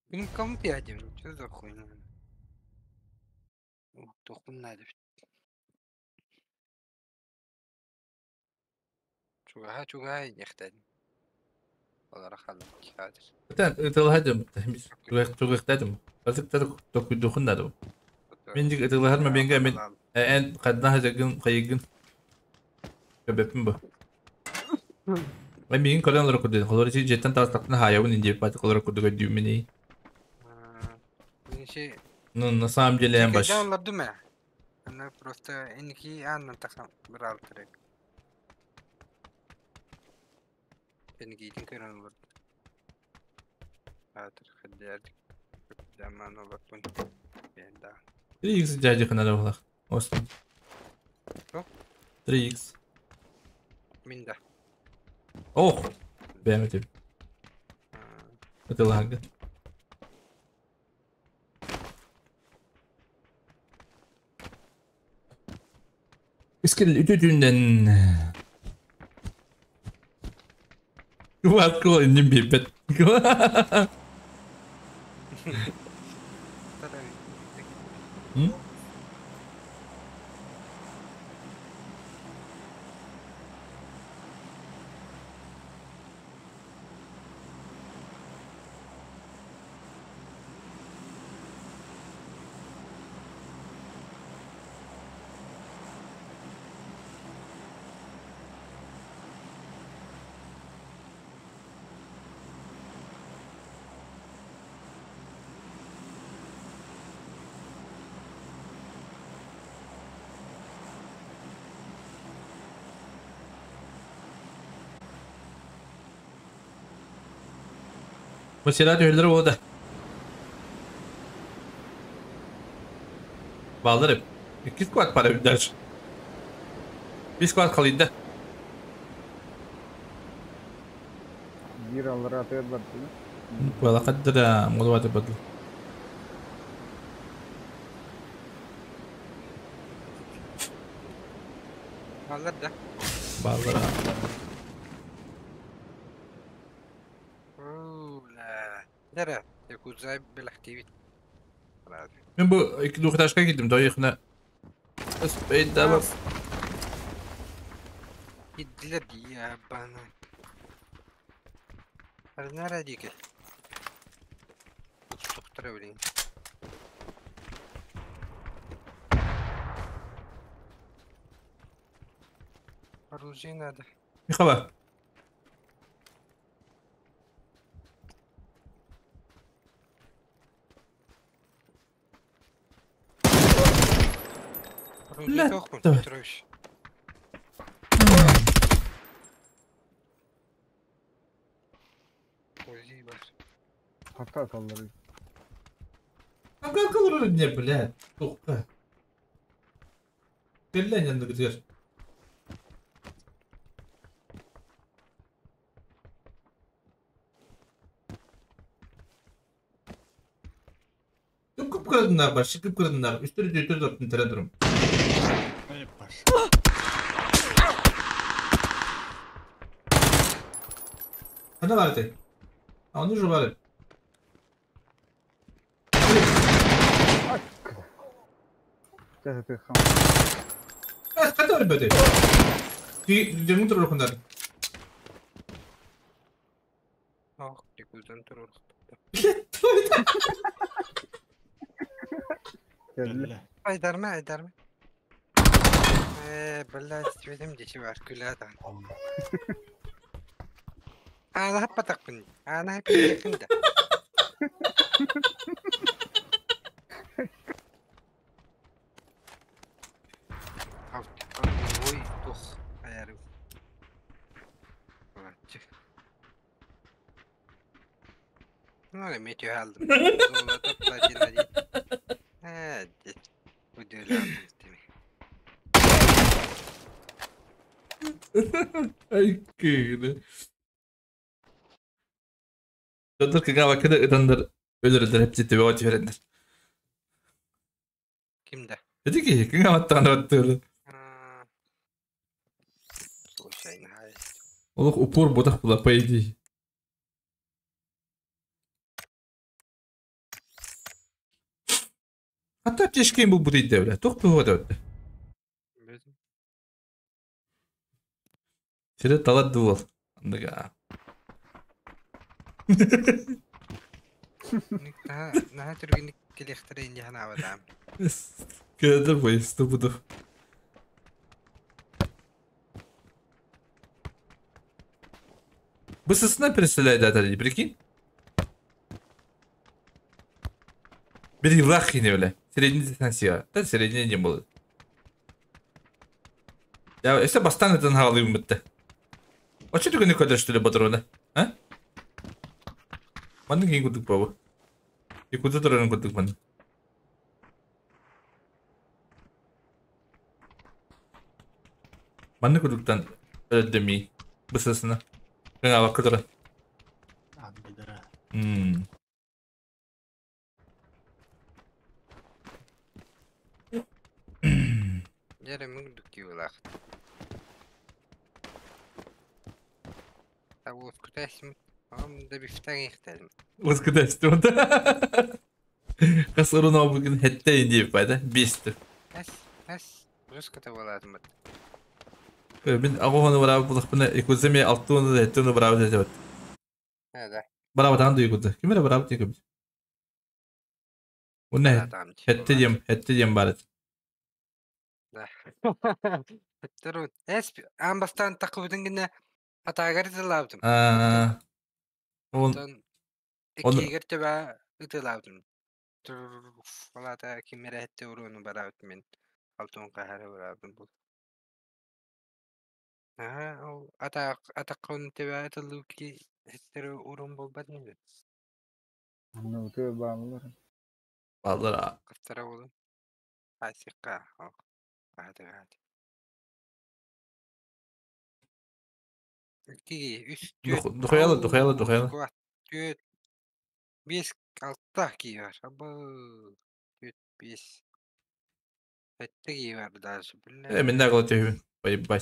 Ну, кому пядем? Что за хуйня? Ух, тухун надо. Чуга, чуга, нехтен. Ытылһадым, тугыктадым. Азыктар токуйдухуннадым. Мен дик ытылһарма бенге мен эн кадна хажагын кайыгын. Көбөпүн бу. Мен миигин көрөн олорор курдук. Холор ити дьиэттэн таҕыстахпына хаайабын диэбит баатык олорор курдук өйдүүммүн. Мин Ну, на самом деле я баш. Чекайдаан олордум ээ. Аны просто инники аанынан тахсан быраалтар. Кэнникиитин көрөн олордум. Аатыр хаддиардик. Даман олорпун. Бэйэн да. 3x дядя надо было. Остин. Что? 3x. Мин да. Ох! Бэм этим. Это лага. Искил үтүтүнэн. Ваткол инним бипет. Mesela öldür o da. Bağlarım. 2 squad para öder. Bir squad kalayım da. Биир аллара атыгар бардылар. Вала қаддара молуата бадыл. Аллар да. Баллара. Оу, ла. Дара, якузай белахтивит. Мен бу iki двухэтажка кидим, до их на. Спейда Иддилер дии бана. Арнара дике. Туктара билин. Оружие надо. Михала. Оружие Ля, тохпун, давай. Петрович. Узи бар. Хата саллары. А как олорор не, блядь, тухка. Берлен yanında gidiyor. Kıp kırınlar var, şıkıp kırınlar. Üstleri düğütür dörtün tere durum. Ай, паш. Hadi var tek. Onu şu var. Чэ хам. Hadi var böyle. Демун туру хундар. Ох, якуздан турur. Кэллэ. Айдарма, айдарма. Э, блядь, светим дичи бар, күләдан. Ана хаппатакпын. Ана хаппатакпын да. Ой, тух, аярым. Ну, метео алдым. Золото, платина дейді. Ә, Үдел алдым деме. Ay kıydı. Döndür kıga bakını döndür. Ölürler hepsi tübe o verenler. Кимде? Dedi ki kıga battığını battığını. Слушай, хай. Олох упор бодах була по идее. Hatta тешкен бұл бұды дейді Тоқ бұға да өтті. Сире талат дувал. Андыга. Наха түргүнүк келехтер инди ханабадам. Кедер бойысты бұды. Бысысына переселяет это, прикинь? Бери влах не бля. Средний дистанция. Да средний не было. Я если бастан это нагалым бітті. А что ты не кадешь, что ли, патроны? А? Манны кейін күдік бабы. И куда тұрарын күдік маны? Манны күдіктен өлдемей. Бысысына. Жаңа бақы тұрын. Дьэ мүгдүк киилаах. Та уоскутаасмыт Ам да бифтан ихтэлим. Уоскутаасты онда. Касырын обугун хетте дип байды. Бесті. Эс, эс, руската болаатымыт. Мен агоны барабы булакпына икуземе алтуны да хеттуны барабы деп. Да. Барабы тагын да икузе. Ким эле барабы текем. Уна хетте дем, хетте дем бар. Да. Хеттеру. Эс, ам бастан такыбытын гине атаагар ытылаабытым. Аа. Он Иккигер төбө ытылаабытым. Балата кимере хетте уруну барабыт мен. Алтын кахары барабытым бул. Аа, ол ата атаккын төбө ытылуу ки хеттеру урун болбат мени. Ну, ты баалар. Баалар. Кастара болун. Асикка. Хады хады. Икки, үс, төрт. Духаялы, духаялы, духаялы. Төрт, бес, алта кии бар. Абы. Төрт, бес. Этте кии бар даже. Э, мен да кылып түйүн. Байбай.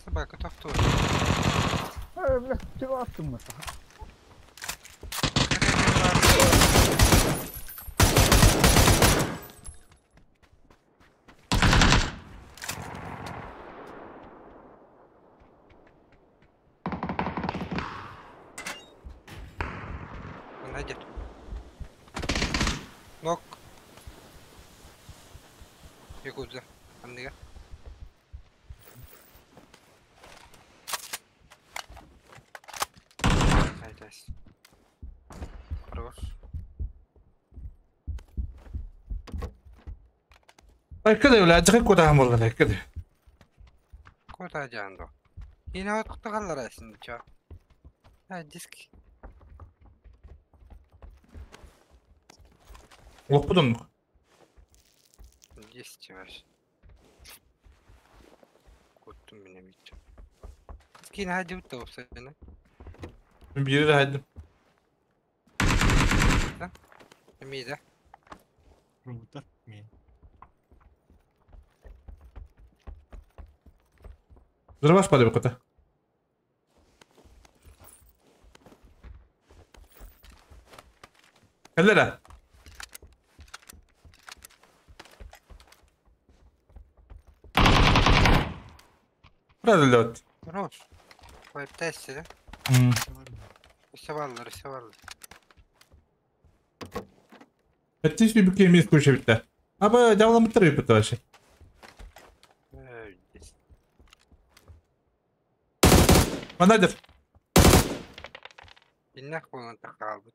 Собака тохтуур. Эй, бля, чего аттым Найдет. Нок. Якудза. Андыга. Хорош. Айкыды бля, жыгы куда болгон айкыды. Куда жандо? Ина откутагалар эсин чо. А диск. Окудум. Есть ваш. Куттум мене бит. Скин хади утопсана. Мен бири хайдым. Да? Эмида. Роботтар мен. Взрываш падай кота. Калера. Правильно. Хорош. Вайптайся, да? Рисоваллар, рисоваллар. Эттис bir кемес көшө битте. Аба жабыламыттыр бит вообще. Манадыр. Биннах болон такалбыт.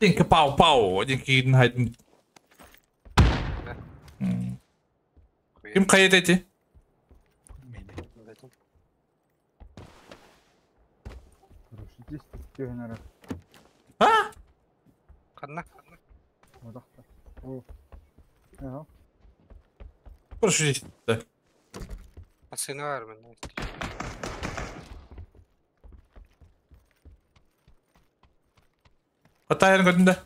Динки пау пау, динки хайдын. Ким кайда эти? А? Канна? Прошу здесь. Да. Машина бар мен. Атайын көрдүм да.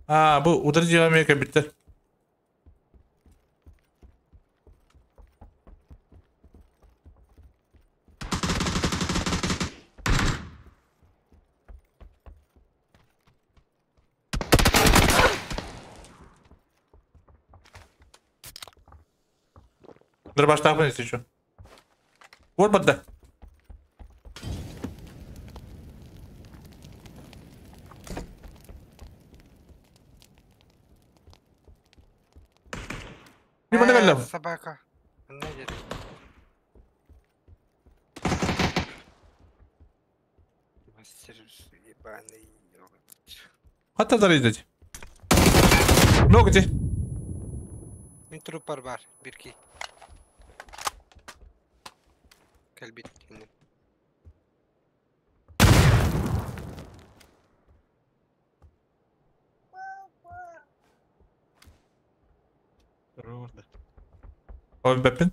А, бу удар жыга экен битти. Дробаштаахпын если что. Вот барда. Не Э, кэллим. Собака. Онно диэри. Мастер ебаный. Хатта зарыйдать. Много где. Мин трупар бар, бирки. Кэлбит кини. Orada. Ой, бэппин.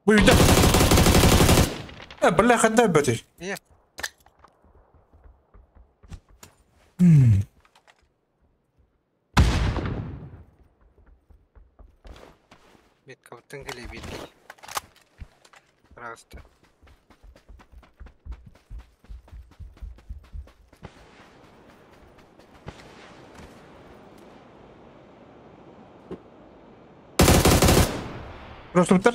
Бу үйдэ. Э, бля, ханна бөтүй. Ийэ. Меткабыттан кэлэ бирки. Пожалуйста. Просто бутар.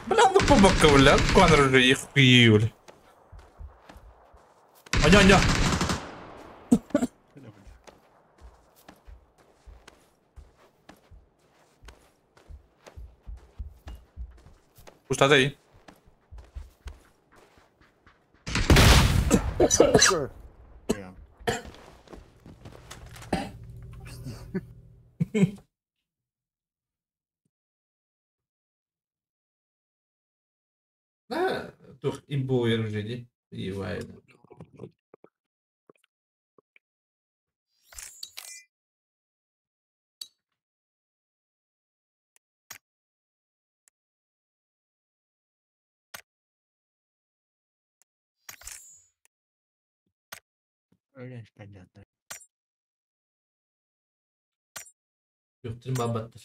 Бля, ну побака, бля. Конор уже их хуюли. Аня, аня. Пустата и. Да, тух имбу оружие, и Öyle işte zaten. Юктырым бабаттыр.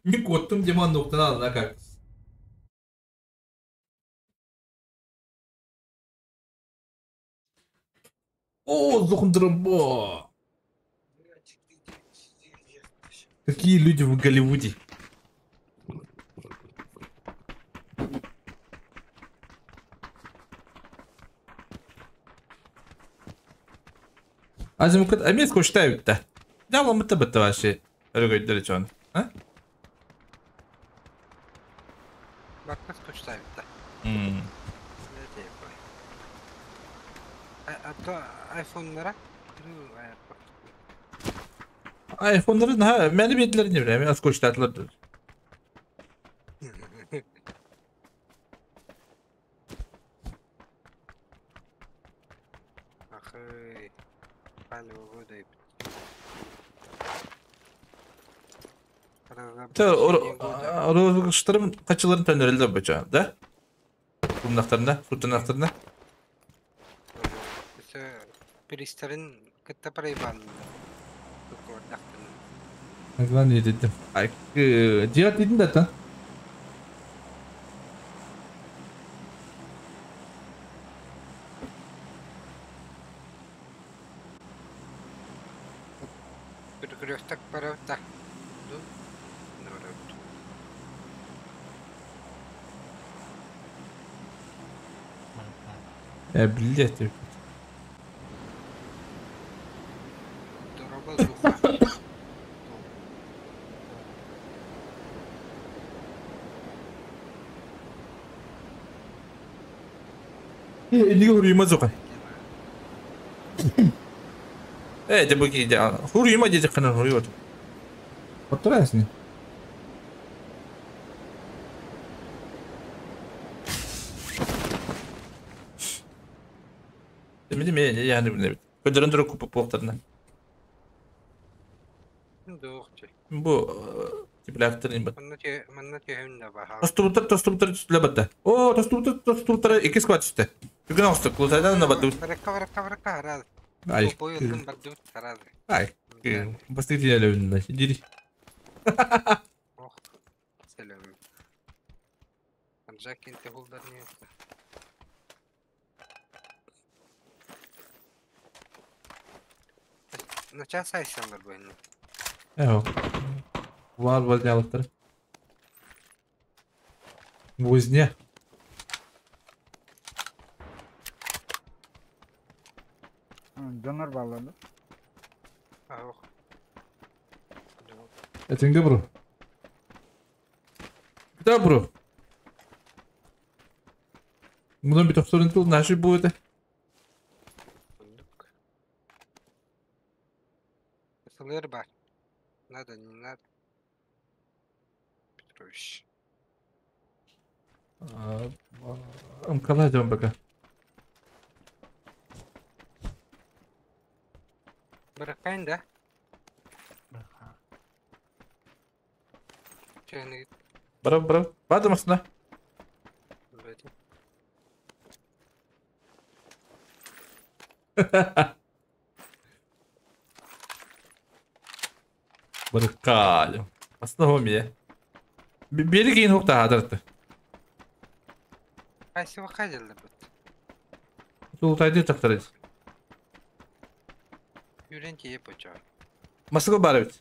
Мик оттум демон ноктан алына как. О, зохундырбо. Какие люди в Голливуде? Азимукат амес коштайбытта. Дала мытта бытта вообще. Өргөйдөр чон. А? Баккас кучтаабитта. М. А то айфоннара. Айфоннарын ха, мени бетлер не билем, аз коштатлар. Ахы. Палево года. Та орогуштарым качыларын төнөрүлдө бача, да? Кумнактарында, сутанактарында. Перистерин кытта парайбан. Главное дедим. Ай, дият дедим да та. Перекресток паравта. Блять. Дорога зуха. Эниге хуруйма зуха. Э, де буки де. Хуруйма деди кана хуруйот. Оттурасың. Демеди мен яны билебит. Көдөрөн туруп купа поктарына. Дуохчу. Бу типлактыр имбат. Манна түйөмдө баха. Тостубуттар тостубуттар түстүлө батта. О, тостубуттар тостубуттар эки сквад түстү. Бүгүн оңстук, клутайдан на батты. Баракка баракка баракка хараз. Ай. Тупой ылгын бардыбыт хараз. Ай. Бастык тиэлэбинна. Дири. Ох. Сәлем. Анжакин те булдар не. На час айсандар буйны. Эо. Var вознялыктар. Возня. Донор баллады. Ох. Этинге бро. Да бро. Мунун bir doktorun тул наши будет. СЛР бар. Надо, не надо. Петрович. Ымкала дем пока. Быракайн да? Чайны Бро, бро. Бады масына. вроде. Быркалым. Масына хомия. Бери кейин хукта хадырты. Кайсы вакадилдер бут. Тул тайды тактырыз. Юрен тие поча. Масыгы бар бит.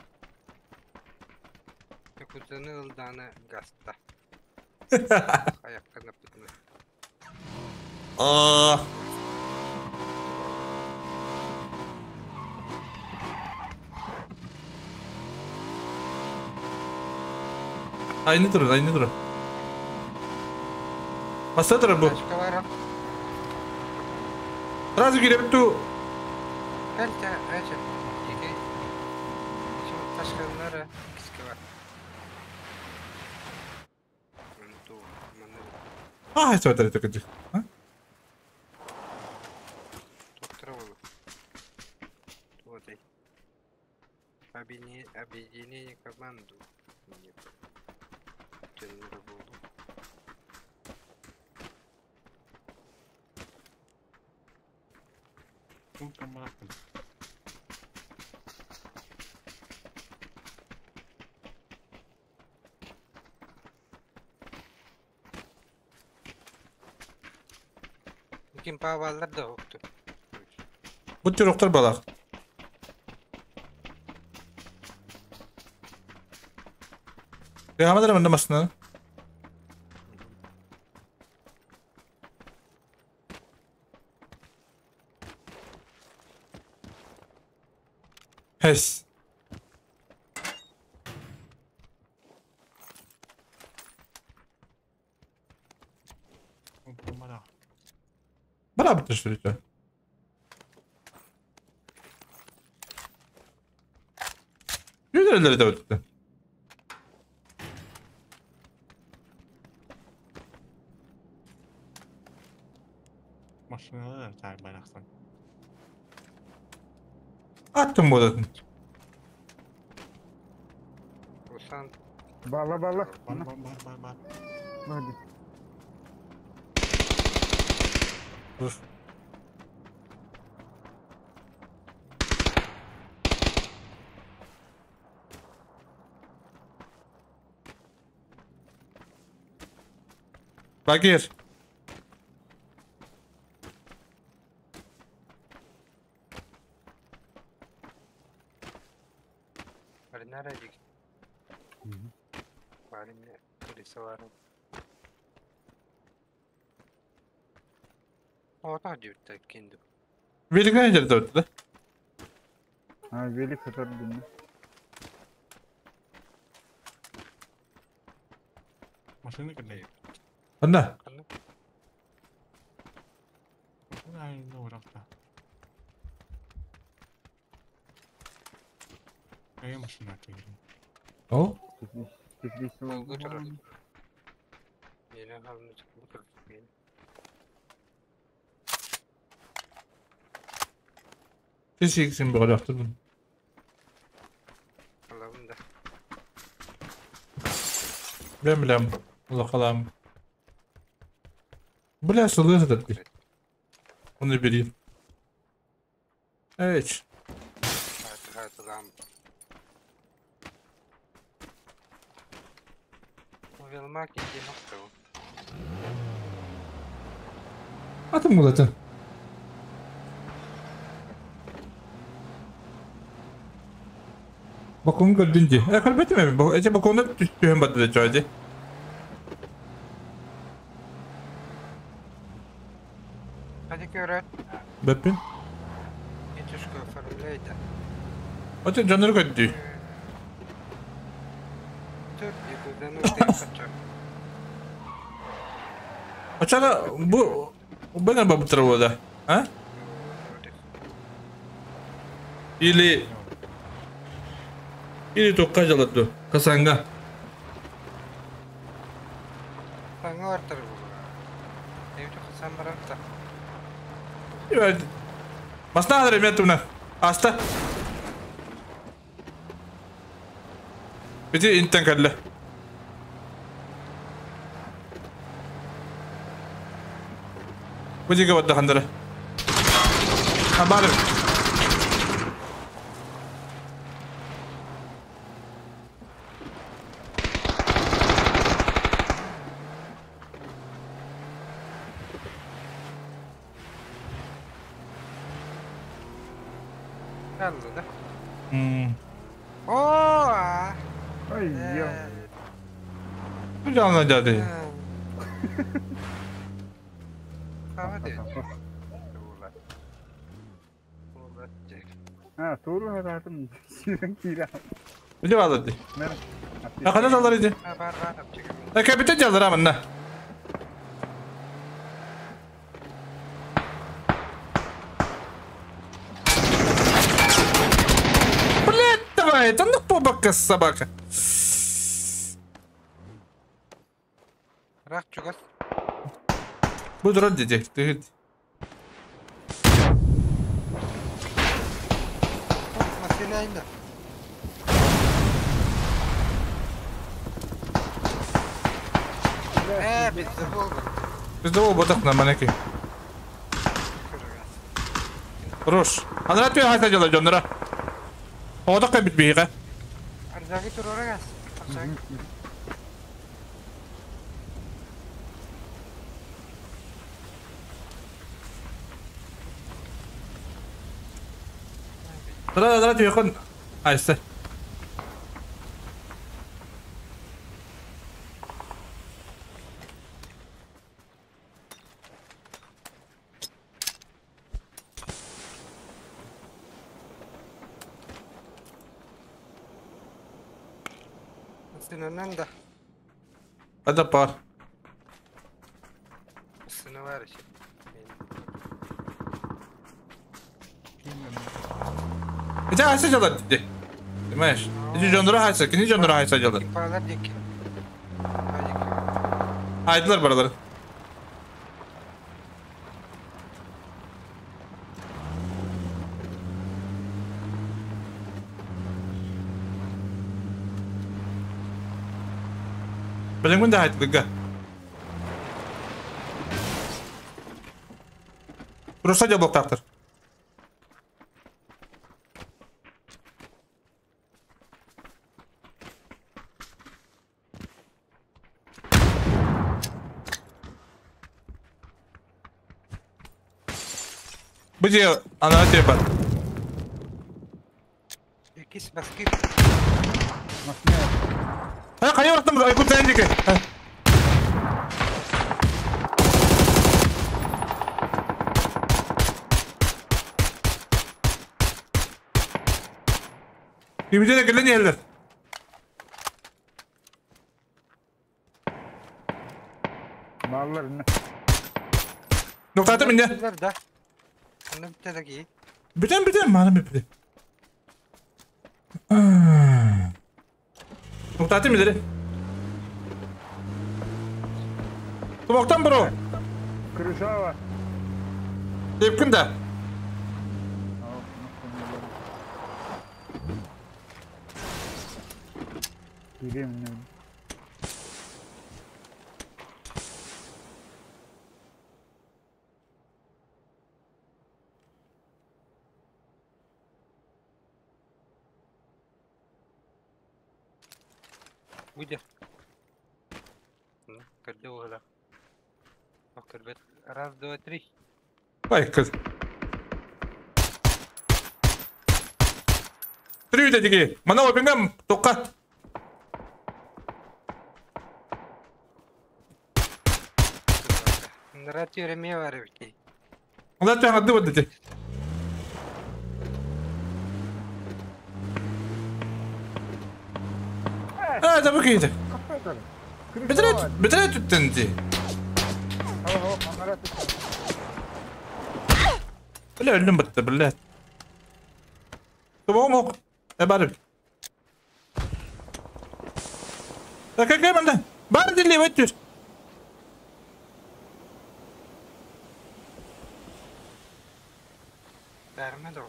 Якутаны ылданы гаста. Аяктан апытны. Аа. Aynı durur, aynı durur. Masa durur bu. Тачка бар. Сразу girip tu. Кальта, ача. Иге. Ташканнары киске бар. Ту, маны А, это это это. А? доктора болу. Вот эй. Объединение команду. Тендер болду. Ким павалар да окту. Bu tür oktар балак. Devam edelim önde masına. Hes. Бара бітір Yürü de öttü. Машиналар тар барахсан. Attım bu odasını. Руслан. Бала бала. Бар бар бар бар бар. Hadi. Dur. Bakir. Баринара дик. Барин крысалар. Ота дүйттә кенде. Велик ne yerde öttü? Ha велик сатар dinle. Машина кэллэ. Anne. Машина айна уракта. Ай машина тегин. O. Булгу турар. Мене халны бу тур. Teşekkür böyle yaptım. Алабын да. Ben bilem. Allah kalam. Бля, сылыр dedi. Onu bileyim. Evet. Хаты хаты. Атылам. Велмак иди нохту. Атым булатын. Бакон көрдүн ди. Э көрбөтүм эми. Эче баконда түһөн барды да чойди. Hadi көрөт. Бөппүн. Итушка оформляй да. Ото жонор көрдү. Тут и ну ты хочу. Ачана бу бена бабытыр да. А? Или Или тоққа жалатты. Касанга. Саңа артыр бу. Эвде хасан барамта. Басна адыр эме туна. Аста. Бити интен кәлле. Бу диге бадда хандара. А бар. Kaldı да. Хм. О! Ой, ё. Бу жанна жады. Hadi. А, туру хататым. Сирен кира. Биле алды. Мен. Акана жалар иди. Бар бар. Капитан жалар аманна. Блядь, давай, это ну побака собака. Рах чугас. Бу дурак деди. Ты Машина инде. Э, bizde oldu. Bizde o батак на манеки. Хорош. Анра түй хайта жала жоннора. Ода кабит бийга. Арзаги турорагас. Арзаги. Дра дра түй кон. Айсы. Сынынан да. Ада пар. Сыны бар еще. Это хайса жала деди. Понимаешь? Эти жоннора хайса, кини жоннора хайса жала. Паралар дик. Haydılar buraları. Bilin de haydılar. Rusa жабылық тақтыр. Бу же ана өте бар. Икис баски. Ha kaya bıraktım. Aykut sen dike. Kimse de gelen yerler. Mallar ne? Nokta indi. Da. Annem bir tane Biten biten madem bir. Nokta atayım ileri. Тумоктан бро. Крышава. Тепкин да. Кирем. Будет. Көрдө уһула. Көрбөт. Раз, два, три. Байкыз. Три дедиги. Мана обингам тоққа. Нрати реме бар бит. Онда таңды болды. А, да бу кейді. Бітірет, бітірет түттенді. Бля, өлім бітті, бля. Тобоғым оқ. Ә, барып. Так, как мында? Бар диле, өттүр. Vermedi o.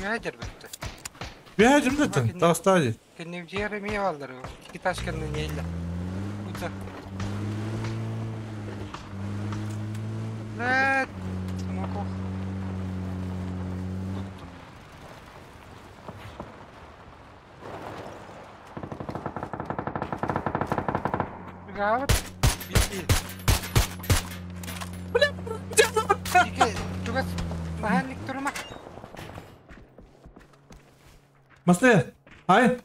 Nedir bitti? Bir zaten. Tağısta Кенневжер эме балдар. Ики ташканны нелли. Ута. Лет. Смокох. Гават. Бити. Бля, Тугас. Маханник турма. Масле. Ай.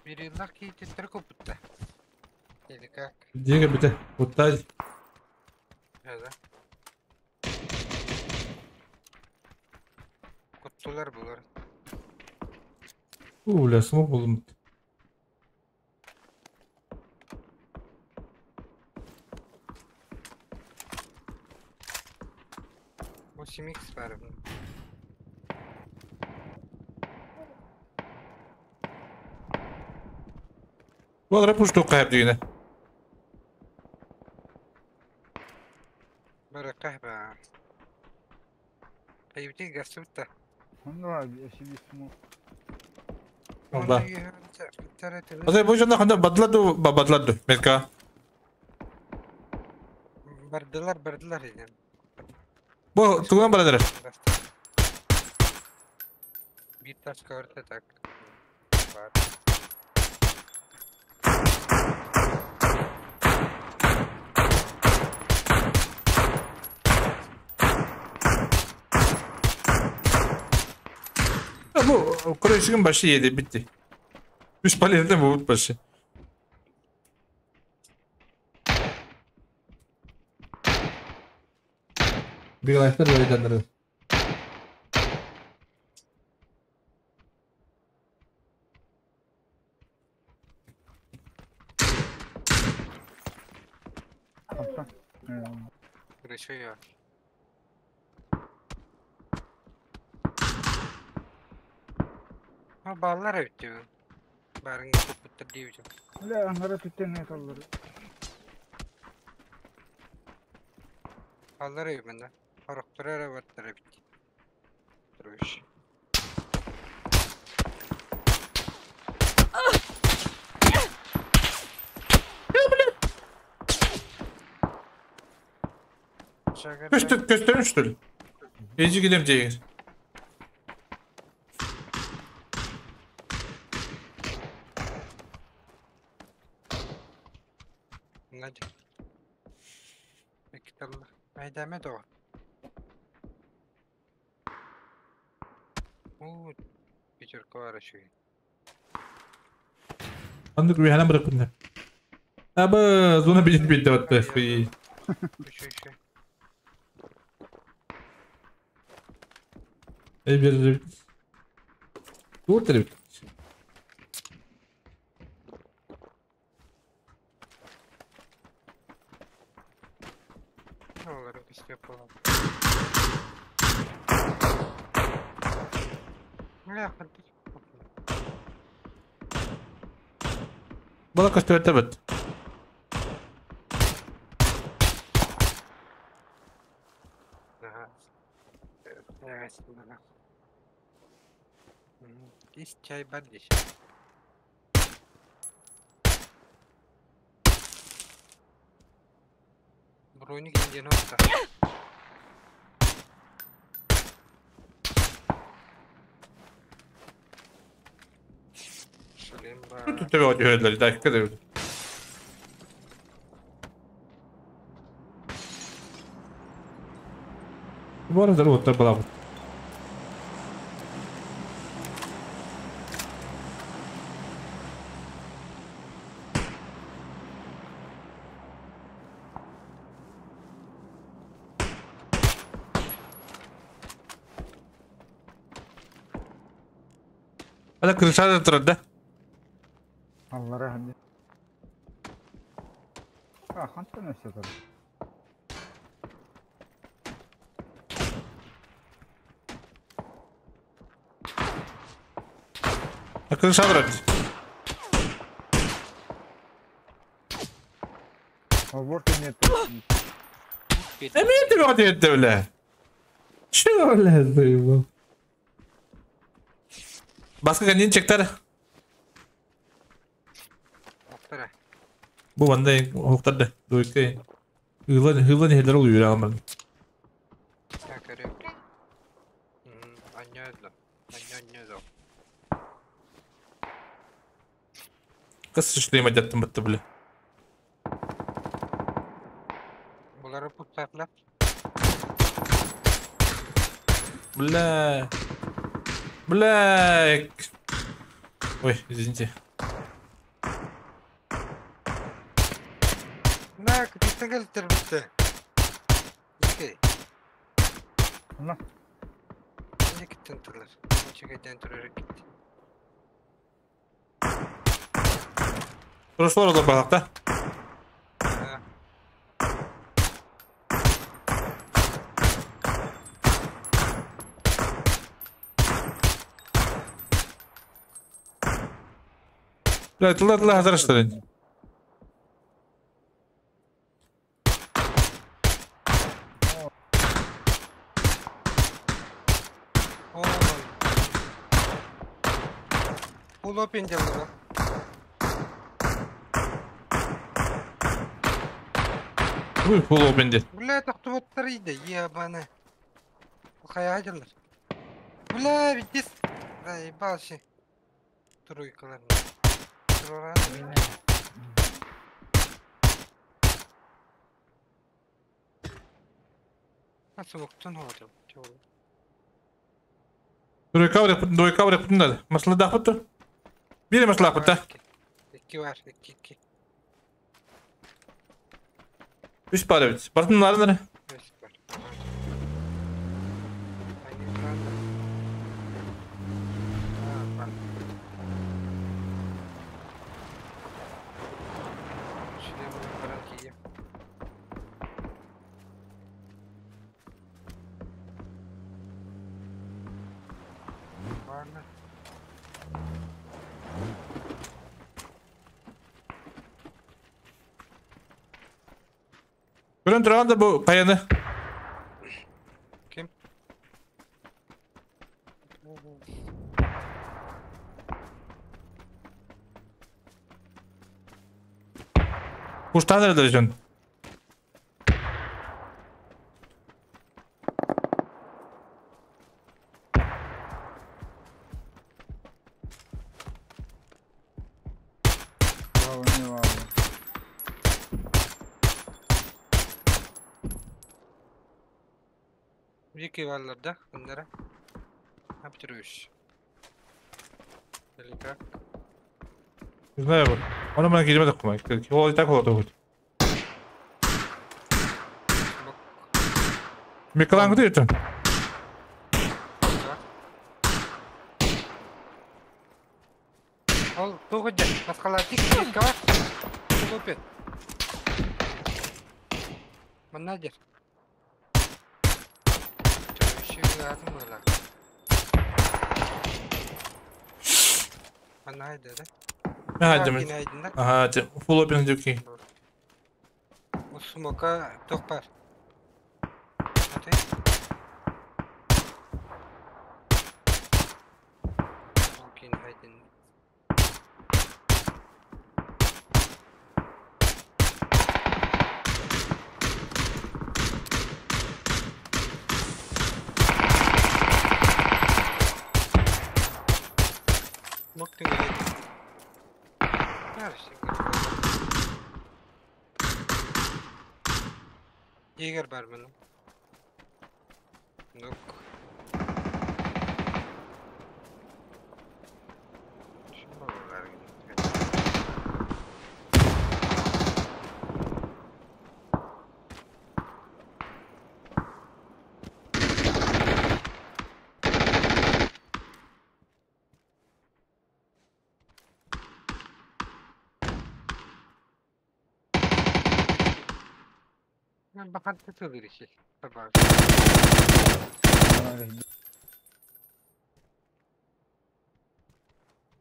Bir yıllık ki tittir koputta. Или как? Дига бите. Уттай. Да. Kutular bular. Уля, смог болдум. 8x var. Валра пушту кайып дегене. Бара кахба. Кайбти гасута. Алла. Азай бу жана канда бадладу бадладу метка. Бардылар бардылар деген. Бу туган барадыр. Bir taş көрді так. Бар. Bu Kureyş'in başı yedi bitti. Üç palette bu başı. Bir life'lar böyle döndürür. Крышуя. Ha ballar öttü. Barın koputtur diyeceğim. Бля, ангара түттен аллар. Ballar öyle bende. Horoktura battara bitti. Duruş. Көстөр көстөрүн Эжи килем жегер. Надя. Киталла. Майдаме тоҕо. Уу, пятерка бар үчүгэй. Андык үһэнэн бырыппынна. Абы зона билит билде батты. Хуй. Үчүгэй, үчүгэй. Эй бер. Тур теребит. Олар өстө болом. Бля, хантык. Бала көстүбэттэ бит. Ага. Ис чай бар здесь. Броник 90. Шлем бар. Тут тебе өтөдүлөр, дакка деп. Бара зар оттар бала. Ада крышада турар да. Аллара ханди. А, хантан өсө турар. Крышада турар. Оборты нет. Эми тебе өтөдү бля. Чё, бля, заебал. Баска канин чектер. Оқтара. Бу ванда хоктарды. Дуйкай. Хылан хылан хелер ол үйрә алмадым. Так, көрөм. Аннёзло. Аннёзло. Кыз шлем адаттым бітті бля. Булары путтатлар. Бля. Бля. Ой, извините. На, күтүттен келиптер бітті. Окей. На. Не киттен турлар. Чегеден турар китти. Прошло да балакта. Бля, тыла тыла хазар что ли? Full open делала. Ой, full open дед. Бля, тохтубаттар иде, ебаны. Хаядылар. Бля, ведь заебался. Тройкалар. Тройка вряд, двойка вряд, надо. Масла да хута. Бери масла хута. Икки бар, икки, икки. Үч пара бит. Бартын нары. Үч бар. Они правда. А, бар. Шлем баран кием. Барна. Көрөн турган да бу каяны. Ким? Куштан да жөн. Браво, не ладно. Вики баллар да, кындара. Аптырыш. Или как? Не знаю, вот. Он у меня кидет такой, ол и так вот вот. Миколан где это? Ол тугу дьэ, маскалаатик кава. Тулупет. Манна дер. Төрүшү атын буолар. Манна хайда да? Ага, дем. Ага, те full open дюки. Усмока тохпар. Аты. Окей, хайден. Мок түгелет. Егер бар міне. Нук. Бахан тытылыр işi. Табар.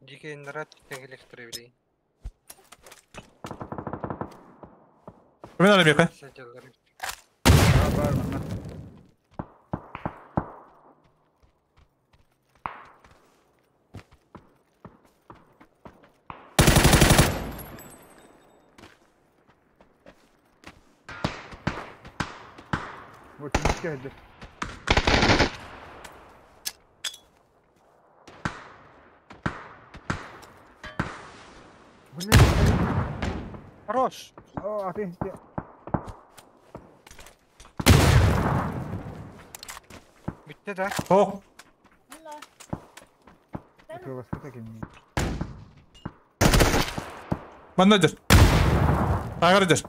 Дикий нарад электробили. Мен ала мека. Бар манна. Вот не Блин. Хорош. О, а ты где? Bitti да. О, Это у вас такие? Манна дер. Агар дер.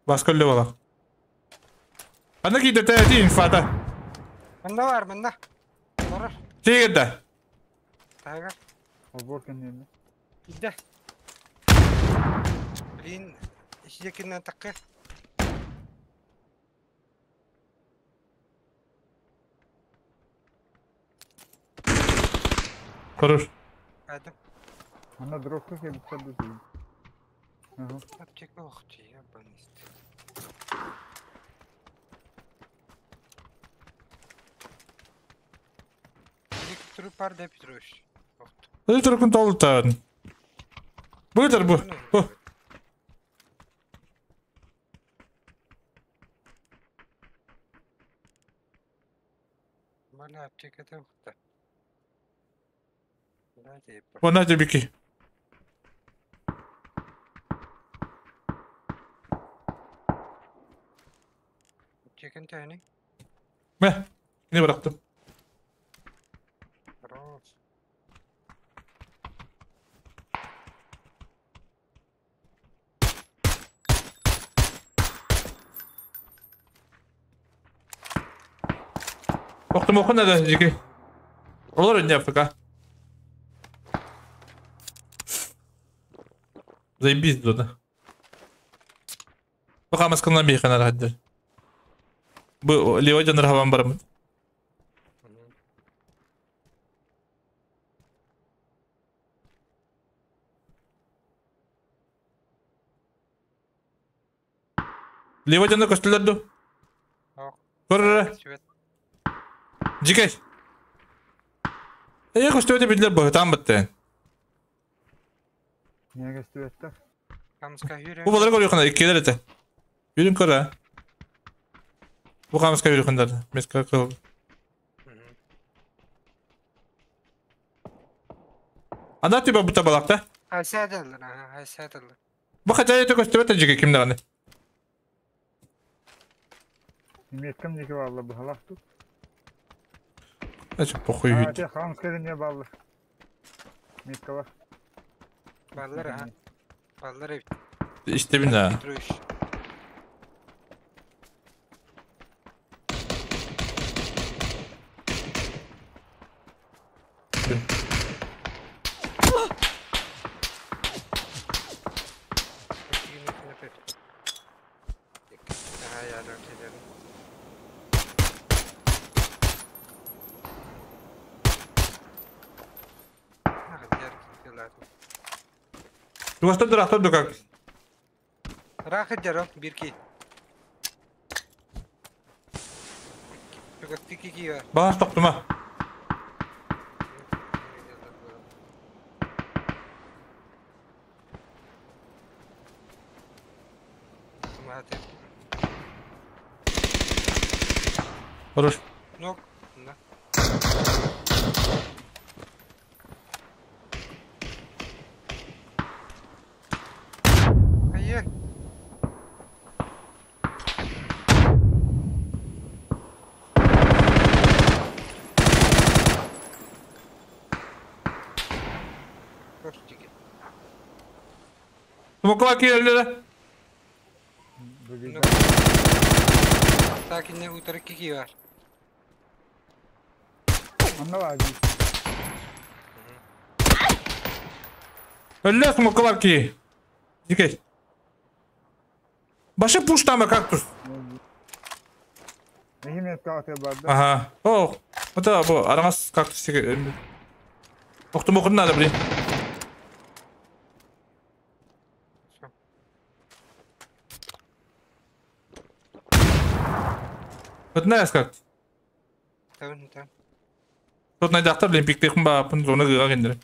Бас көллө бала. Ана кийде тәти инфата. Мында бар, мында. Барар. Тегерде. Тагар. Оборка не. Иде. Блин, ишекинен такы. Хорош. Hadi. Манна дропка я бит Ага. Аптека охти, я банист. Электро пар да Петрович. Бұл түркін толтан. Бұл тұр, бұл. Бұл. Бана аптекада ухта. Давайте. Вона тебе. Аптеканы тәне. Мә, не bıraktım. Хорош. Оқтым оқын да жеке. Олар не АФК. Заебись да. Пока маскална бейхана рахаддер. Бу лево жанр хаван барамын. Лево жанр көстүлөрдү. Көрөрө. Жике. Э көстүөтө билер бу там битте. Не көстүөттө? Камска хүрө. Бу балар көрү кана иккилер эте. Жүрүн көрө. Бу камска жүрү кындар. Меска кыл. Анда тиба бута балакта. Хайсадалар, ага, хайсадалар. Бу хача эте көстүөтө жике кимде гана. Меткам диэки бааллар быһалаах дуу? Эчи похуй Аа, үт. те хаамыска эмиэ бааллар. Меткалар. Баллар аха. Баллар эбит. Истебин да. Петрович. Тугастан дурахтан дукак. Рахат жаро, бирки. Чугастыки киа. Баас тоқтума. Хорош. Нок. На. Айе. Смокла киеллere. Sakinle утары кики бар. Онно баар дии. Өллө смокла ки. Дикей. Башы пуштама кактус. Эһи метка атыы бар да. Ага. О, это бу араңас кактус тиге. Октум окун надо, блин. Вот знаешь как? Там, там. Тут найдахтар, блин, пиктехм ба, пун зона гыга кендер.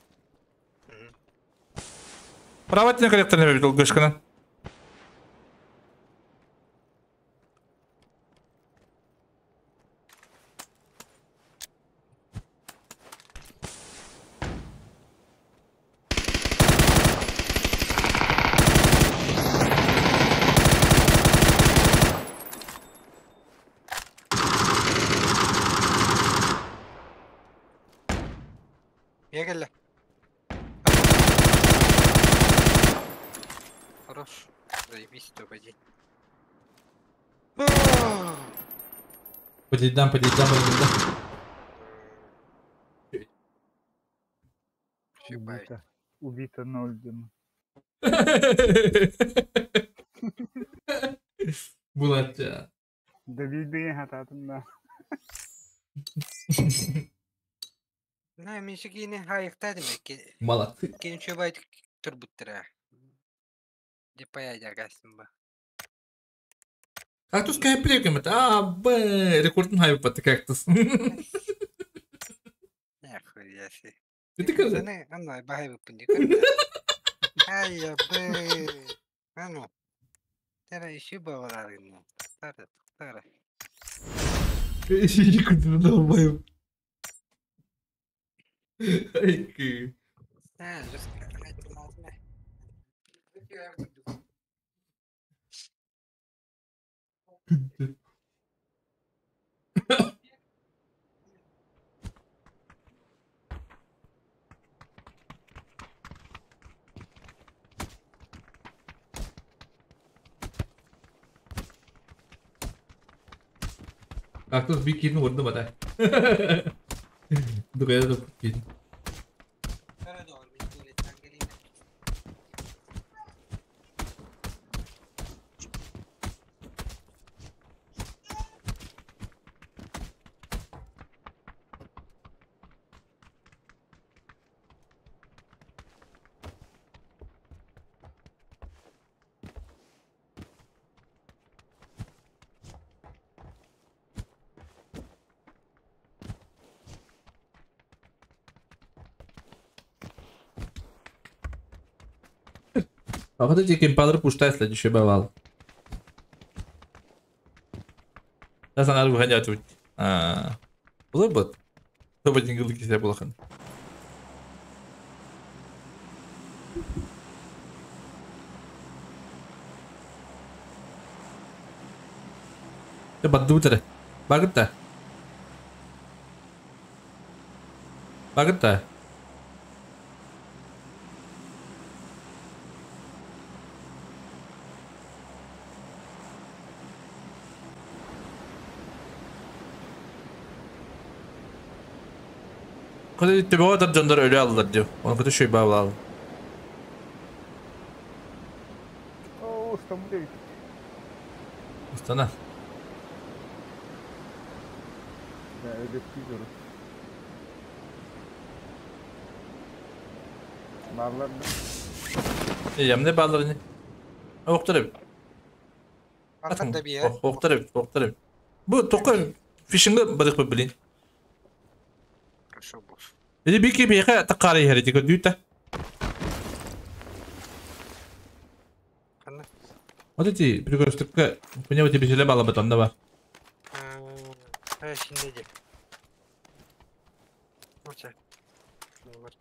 Правательный коллектор не видел гышкана. Я келле. Хорош. Заебись, топ-1. Подъедам, подъедам, подъедам. Убито. Убито ноль дым. Булат. Добили хататын да. На, мен шекине хайықта демек. Молодцы. Кенче байт турбуттыра. Деп пая жагасың ба. Кактус кайпрекем это. А, Б, рекордный хайп под кактус. Нахуя си. Ты кажи. Не, ана бахай бупунди. Ай, я б. Ано. Тера иши баваларын. Тара, тара. Долбоёб. Ай, А, жестко. Кактус би киин урду бата. Дугая да киин. А вот эти кемпалры пуштай следующий бывал. Да, санар выгонять тут. А, было бы. Кто бы не говорил, если было. Баддубут эрэ. Багыт да. Багыт да. Кыды төбөҕө дар дьоннор өлө аллар дио. Оны кыты шөй баалаал. О, устаммыт эбит. Устана. Да, өлөктүү көрө. Баалар да. Ямны баалар не? Оқтар эбит. Бархат да бия. Оқтар эбит, оқтар эбит. Бу тоқы фишинги барык блин. Хорошо, босс. Или бики бихе таққары хери дико дүйті. Ханна. Вот эти прикольстыкка punya вот биселе бала батонда бар. Э, şimdi de. Oça. Var.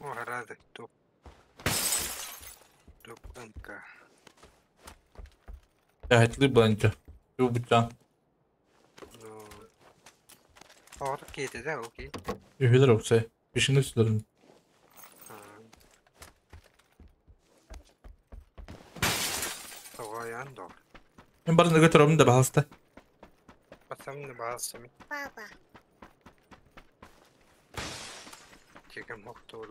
О, гораздо топ. Топ МК. Әһәтлі бұланча. Ю бутан. Ağır кейdi de okey. Ühüler oksa. Фишинги сүлерин. Тоғаян дор. Мен барын көтөрөмүн да баһалыста. Басам не басам. Папа. Чекем хоктол.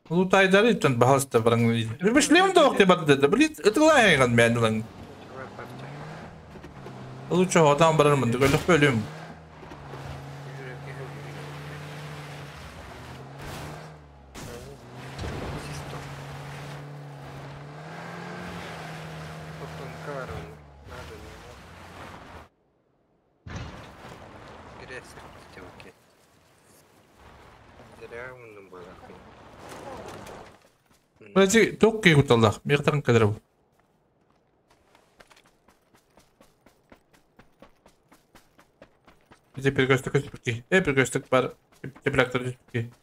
Лутайдары иттен баһалыста барын. Бишлем да окте барды да. Блин, ытылайган мен лан. Лучше адам барармын дөгөлөх бөлүм. Подожди, токки куталлах, мехтан кадров. Где перекресток түспүкки? Перекресток бар. Теплактор түспүкки.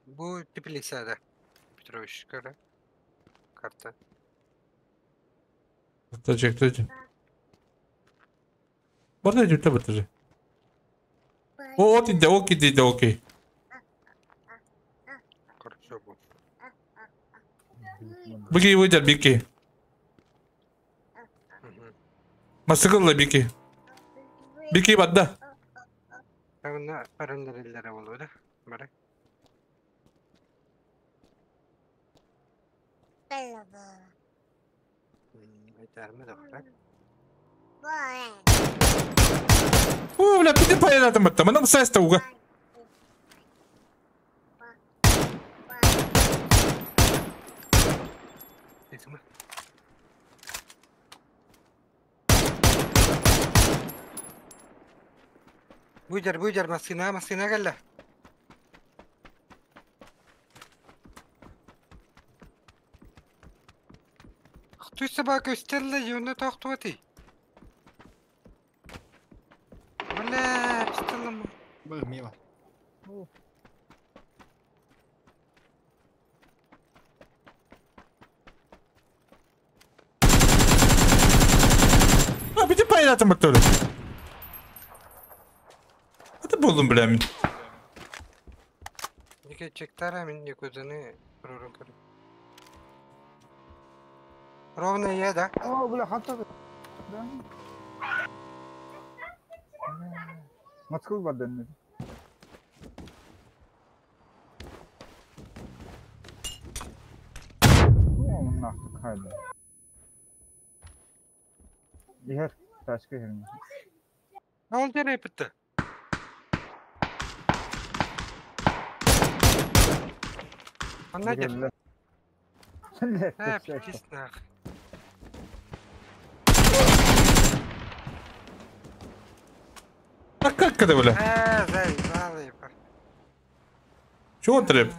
Бу теплицада. Петрович, кара. Карта. Точек, точек. Барда жүтө бытыры. О, тиде, оки, тиде, оки. Хорошо бу. Бики выйдер, бики. Масыгылла бики. Бики бадда. Тавна парандариллere болу да. Бара. Айтармы да бар. О, бля, пиде пайдатым бытты. Мына сайста уга. Буйдер, буйдер, машина, машина келді. Хтуй собака өстелді, юны тоқтуаты. Бля, пистолом. Был мило. А, пиде пайдатым бытты. Это болдум, бля, мен. Неке чектара мен не көзіні прорым көріп. Ровно я, да? О, бля, хатта. Да. Москву бардын. О, нахуй кайда. Ихер, ташка херни. Ол жере бітті. Ана жер. Ә, пиздец нах. А как это, бля? Ә, заебал, ебать. Чего он треп?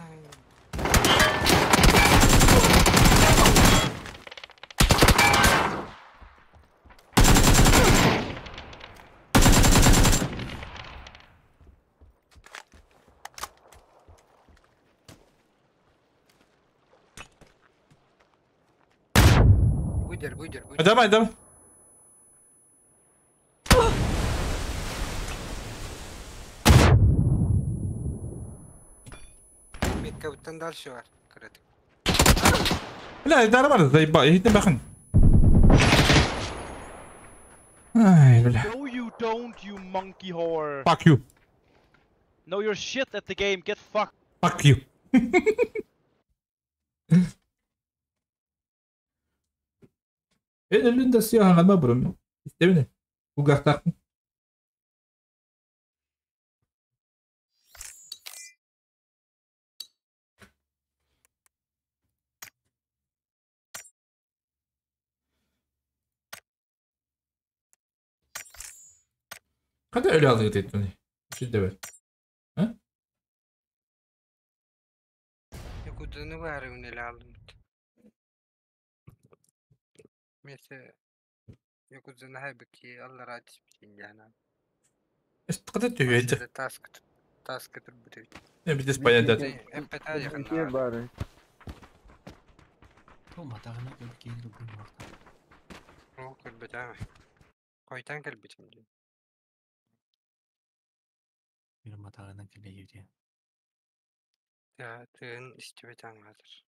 Буйдер, буйдер, буйдер. Давай, давай. Метка дальше бар. Кырытык. Бля, нормально, заеба, иһитин бахын. Ай, бля. No you don't, you monkey whore. Fuck you. No, you're shit at the game. Get fucked. Fuck you. En önünde siyah anlama burum. İstemine. Ugaktakın. Kadar öyle aldı etmeni. Şimdi de Ha? Kudunu var öyle aldım. Mesela Yakuzunu haybuki Allah razı olsun yani. Kadar tüyedi. Task task tur bu. Ne bir de spayada. Empati bari. Tuğma tağına gelip gelir bu nokta. O kulbetame. Koytan kalbitim diyor. Bir matağına geliyor diye. Ya tığın istibeten vardır.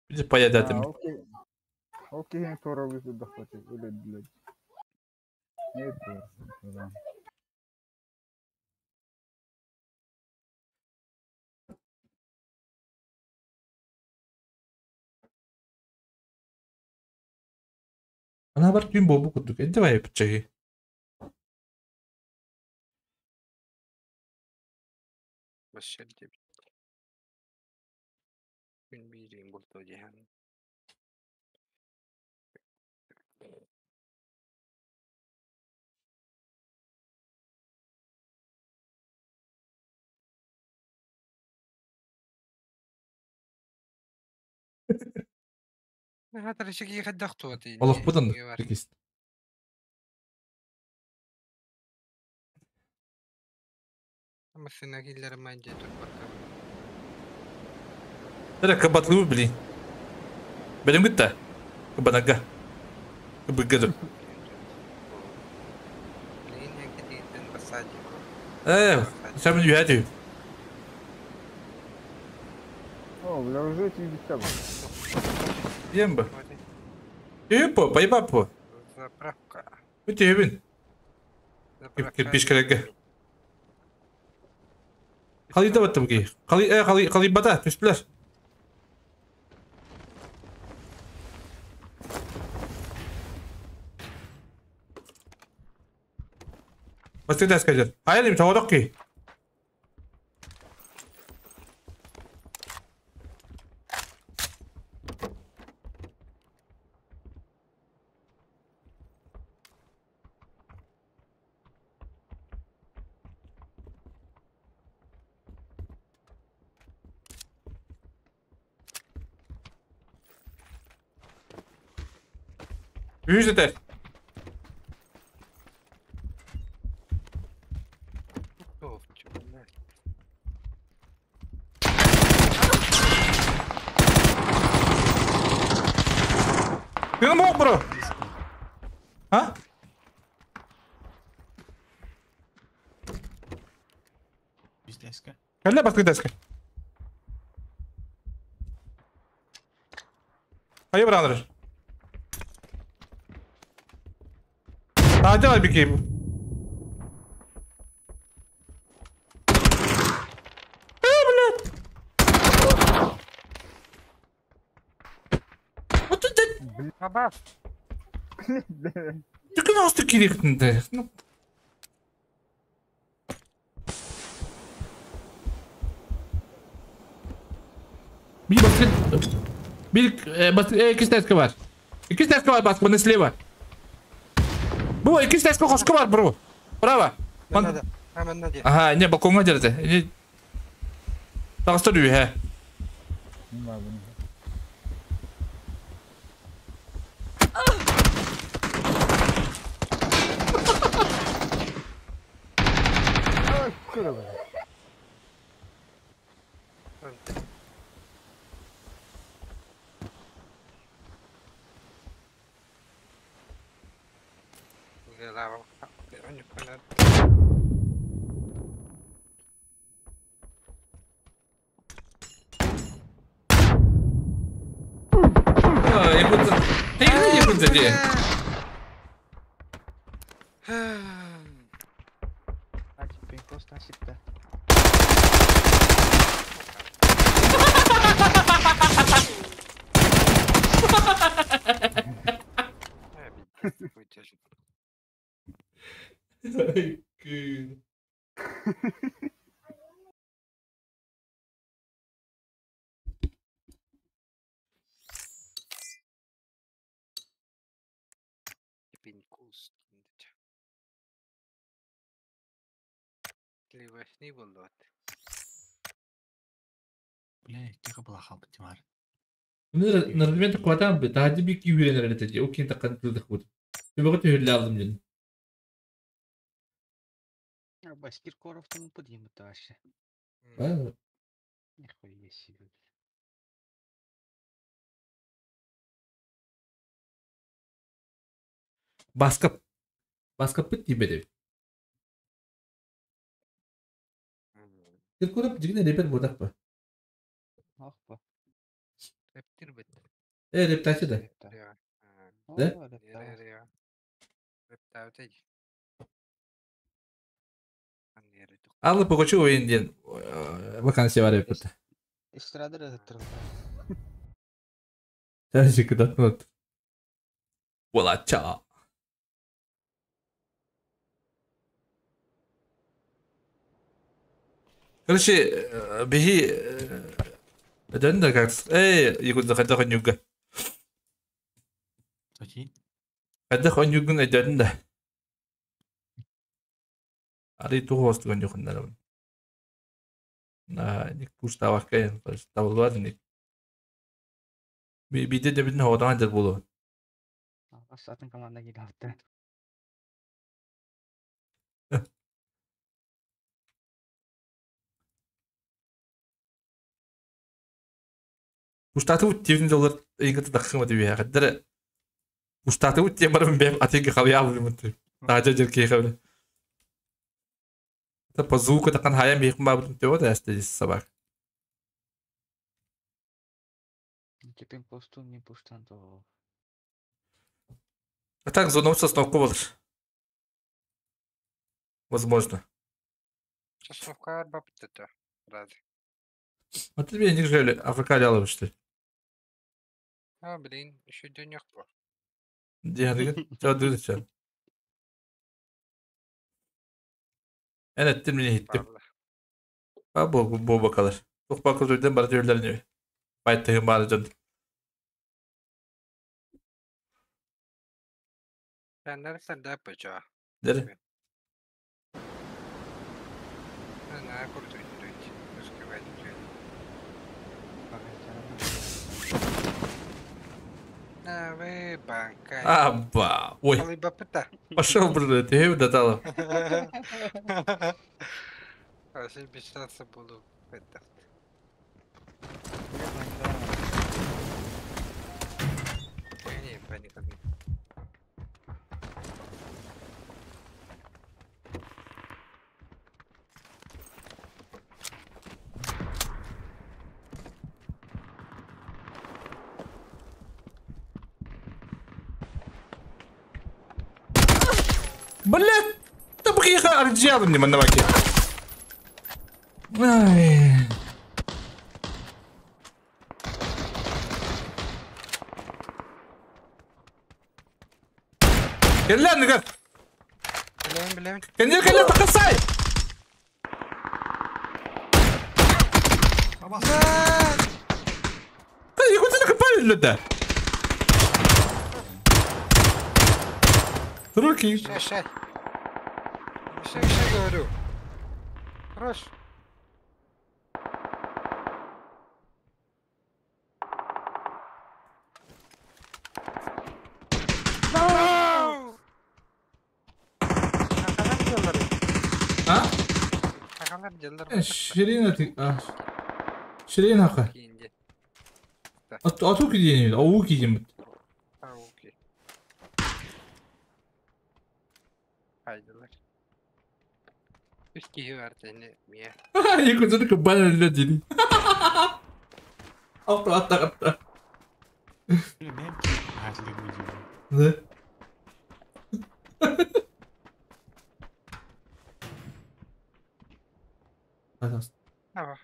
Bir de spayada. Okey. Okey, sonra bir dakika öyle dilek. Ne yapıyorsun? Ana haber tüm bobu kurduk. Ente var yapacak. Başarı Gün biriyim burada cihan. هذا الشيء خدخته Allah buradan da. Peki. Ama killere manje tur Tere kapatılı bilin. Benim gitti. Banaga. Bıgıdım. Sen beni yuha diyor. О, бля, уже тебе Ем бы. Типа, поебапу. Заправка. Өте Кирпич керек. Қалай да баттым ки. Қалай, қалай, қалай бата, түспілер. Басты дәс кәжер. Айылым, тауадық ки. Yüz eder. Benim bok bro. Ha? Kelle başka deska. Hayır brother. Hadi var bir ki. Блядь. Вот это... Ты нас таки Ну. Bir basket... Bir basket... İki teske var. İki teske var baskı слева. Bu iki teske koşku var bro. Bravo. Ага, не, балконга держите. Тагыстыр үйе. Якутса. Эй, якутса де. Gud. Бля, тихо была халба тимар. Нормально кватам бы, тади би кюрен релетеди, окей так тылдых вот. Ты могу ты лявдым ден. Баскир коров там подъем это вообще. Нихуя себе. Баска Баска пыт тебе деп. Киркоров дигне репер бодак ба. Ах ба. Рептир бит. Э, рептачы да. Да? Аллы погочу ойын ден вакансия бар епет. Эстрадыр ыттыр. Сәжі кыдатмат. Бола ча. Короче, беги. Да, как. Эй, якутса хотя хонюга. Хотя хонюгун өдөн да. Ари тугу остуган юхуннарабын. На ник пуштавакка табылбады ник. Биде де бидин ходан дер болу. Атын команда келапты. Пуштаты уттивин доллар ингата дахма диби хаддара. Пуштаты уттем барым бем атеге халялы мынты. Тажа жерке хабы. Это по звуку такан хаям бих бабы тео да здесь собак. Теперь посту не пуштан то. А так зоном сосновку был. Возможно. Сосновка баб-то разве? А ты меня не жали, АФК лялы, что ли? А, блин, еще денег по. Где, что Evet, dimli hittim. Ha bu bu bakalır. Çok bakıl öden bana diyorlar ne? Baytığım bana döndüm. Sen nereden de yapacağım? Nere? Ne kurdu Аба, ой. Пошел, блин, ты дотала. Буду. Не, паника. Блядь, да бриха, арджиадом не манаваки. Ай. Кэллэн, нигар. Блин, блин. Кэннер кэллэн тахасай. Ты якутина капали люда. Руки. Ща, ща. Ща, ща говорю. Хорош. А? Ширина ты. Ширина ха. А то кидин, а у кидин. Хайдылар. Үс киһи бар тени мия. Якутсunu кыббан өллө дии. Автоатта. Да. Пожалуйста. Ава.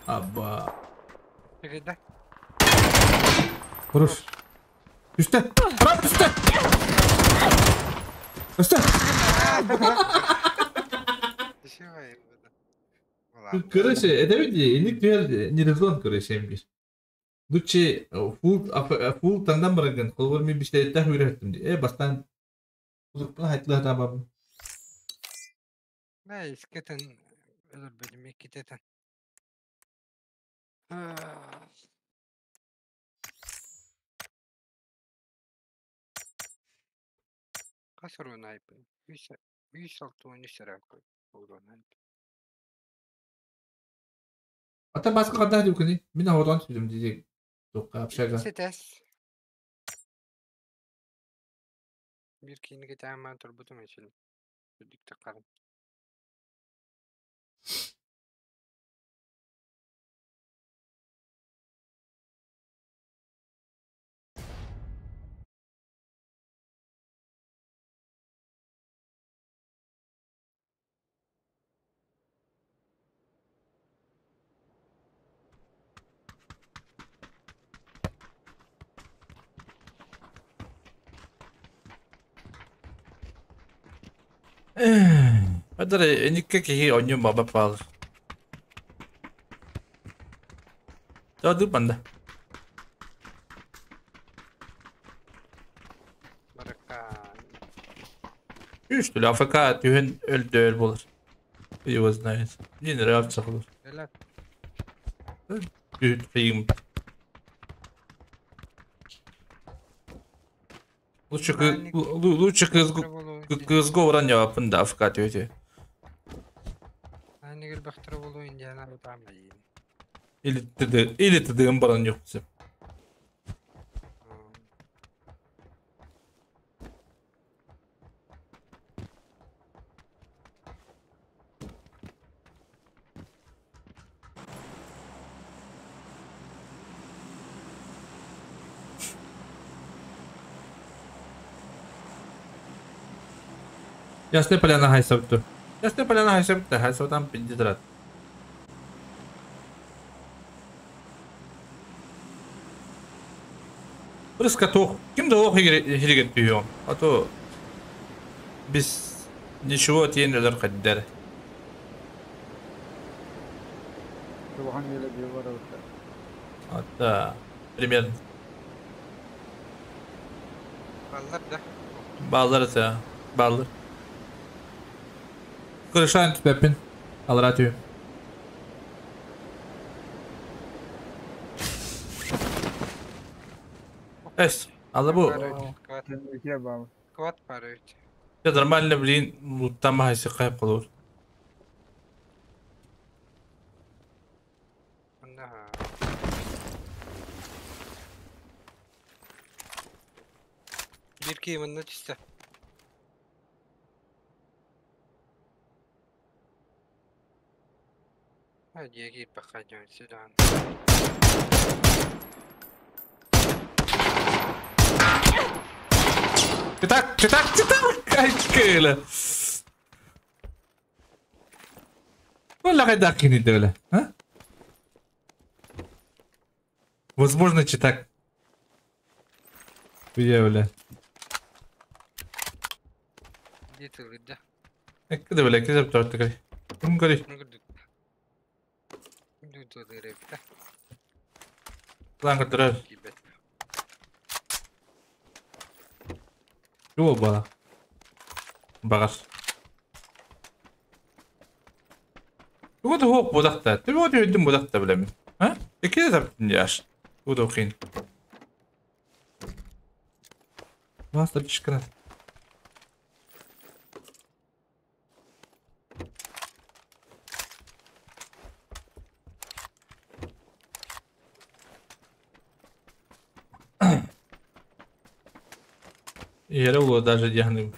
Абба. Передай. Хорош. Üste. Bırak üste. Üste. Короче, это види, иник түһэр нерезон, короче, эмбир. Лучше фул фул тандан бараган, холбор мен биштеттах үйрөттүм ди. Бастан узукпuna хайтлы табам. Да, искетен өлөр бедим иккитетен. Кас урун айпын? 3 6 13 урун айпын. Ата баска кандай деп күни? Мен аудан түдүм диди. Токка общага. Сетес. Бир кийинге тааман турбутум эчил. Дүктө карын. Адар эникке кихи оньюн баба палыр. Тады банда. Барака. Үч түлі АФК түһін өлді өл болар. Его знает. Не нравится болар. Эле. Түһін қиын. Лучше лучше кызго уран жауапын да АФК түһі. Анигил бахтыр болу индиана бутама дейин. Или тыды, или тыдыгын баран yok десем. Ясная поляна хайсапту. Ясная поляна хайсапту. Хайсаптан пиздит. Рыска тох. Ким да ох хиригет түйем. А то без ничего тиен өлөр каддер. Улахан еле бир бар эбит. Ата примерно. Баллар да. Баллар это. Баллар. Крышан түпәппин. Алра түйем. Эс, ала бу. Кват бар эбит. Я нормально, блин, луттама хайсы кайып калыр. Онда. Бир кийиминде түстө. Hadi gir bakacağım silahını. Читак, читак, читак! Ай, кыла. Валла кайда кинет бля, а? Возможно, читак. Где, бля? Где ты, да? Кыда, бля, кыда торты Ким көрі? План көтөрөр. Жуо бала. Багаш. Тугу да хуок будакта. Тугу да өйдүн будакта билемин. А? Эки да таптын яш. Тугу да окуйн. Мастер чишкана. Yere olur даже yani.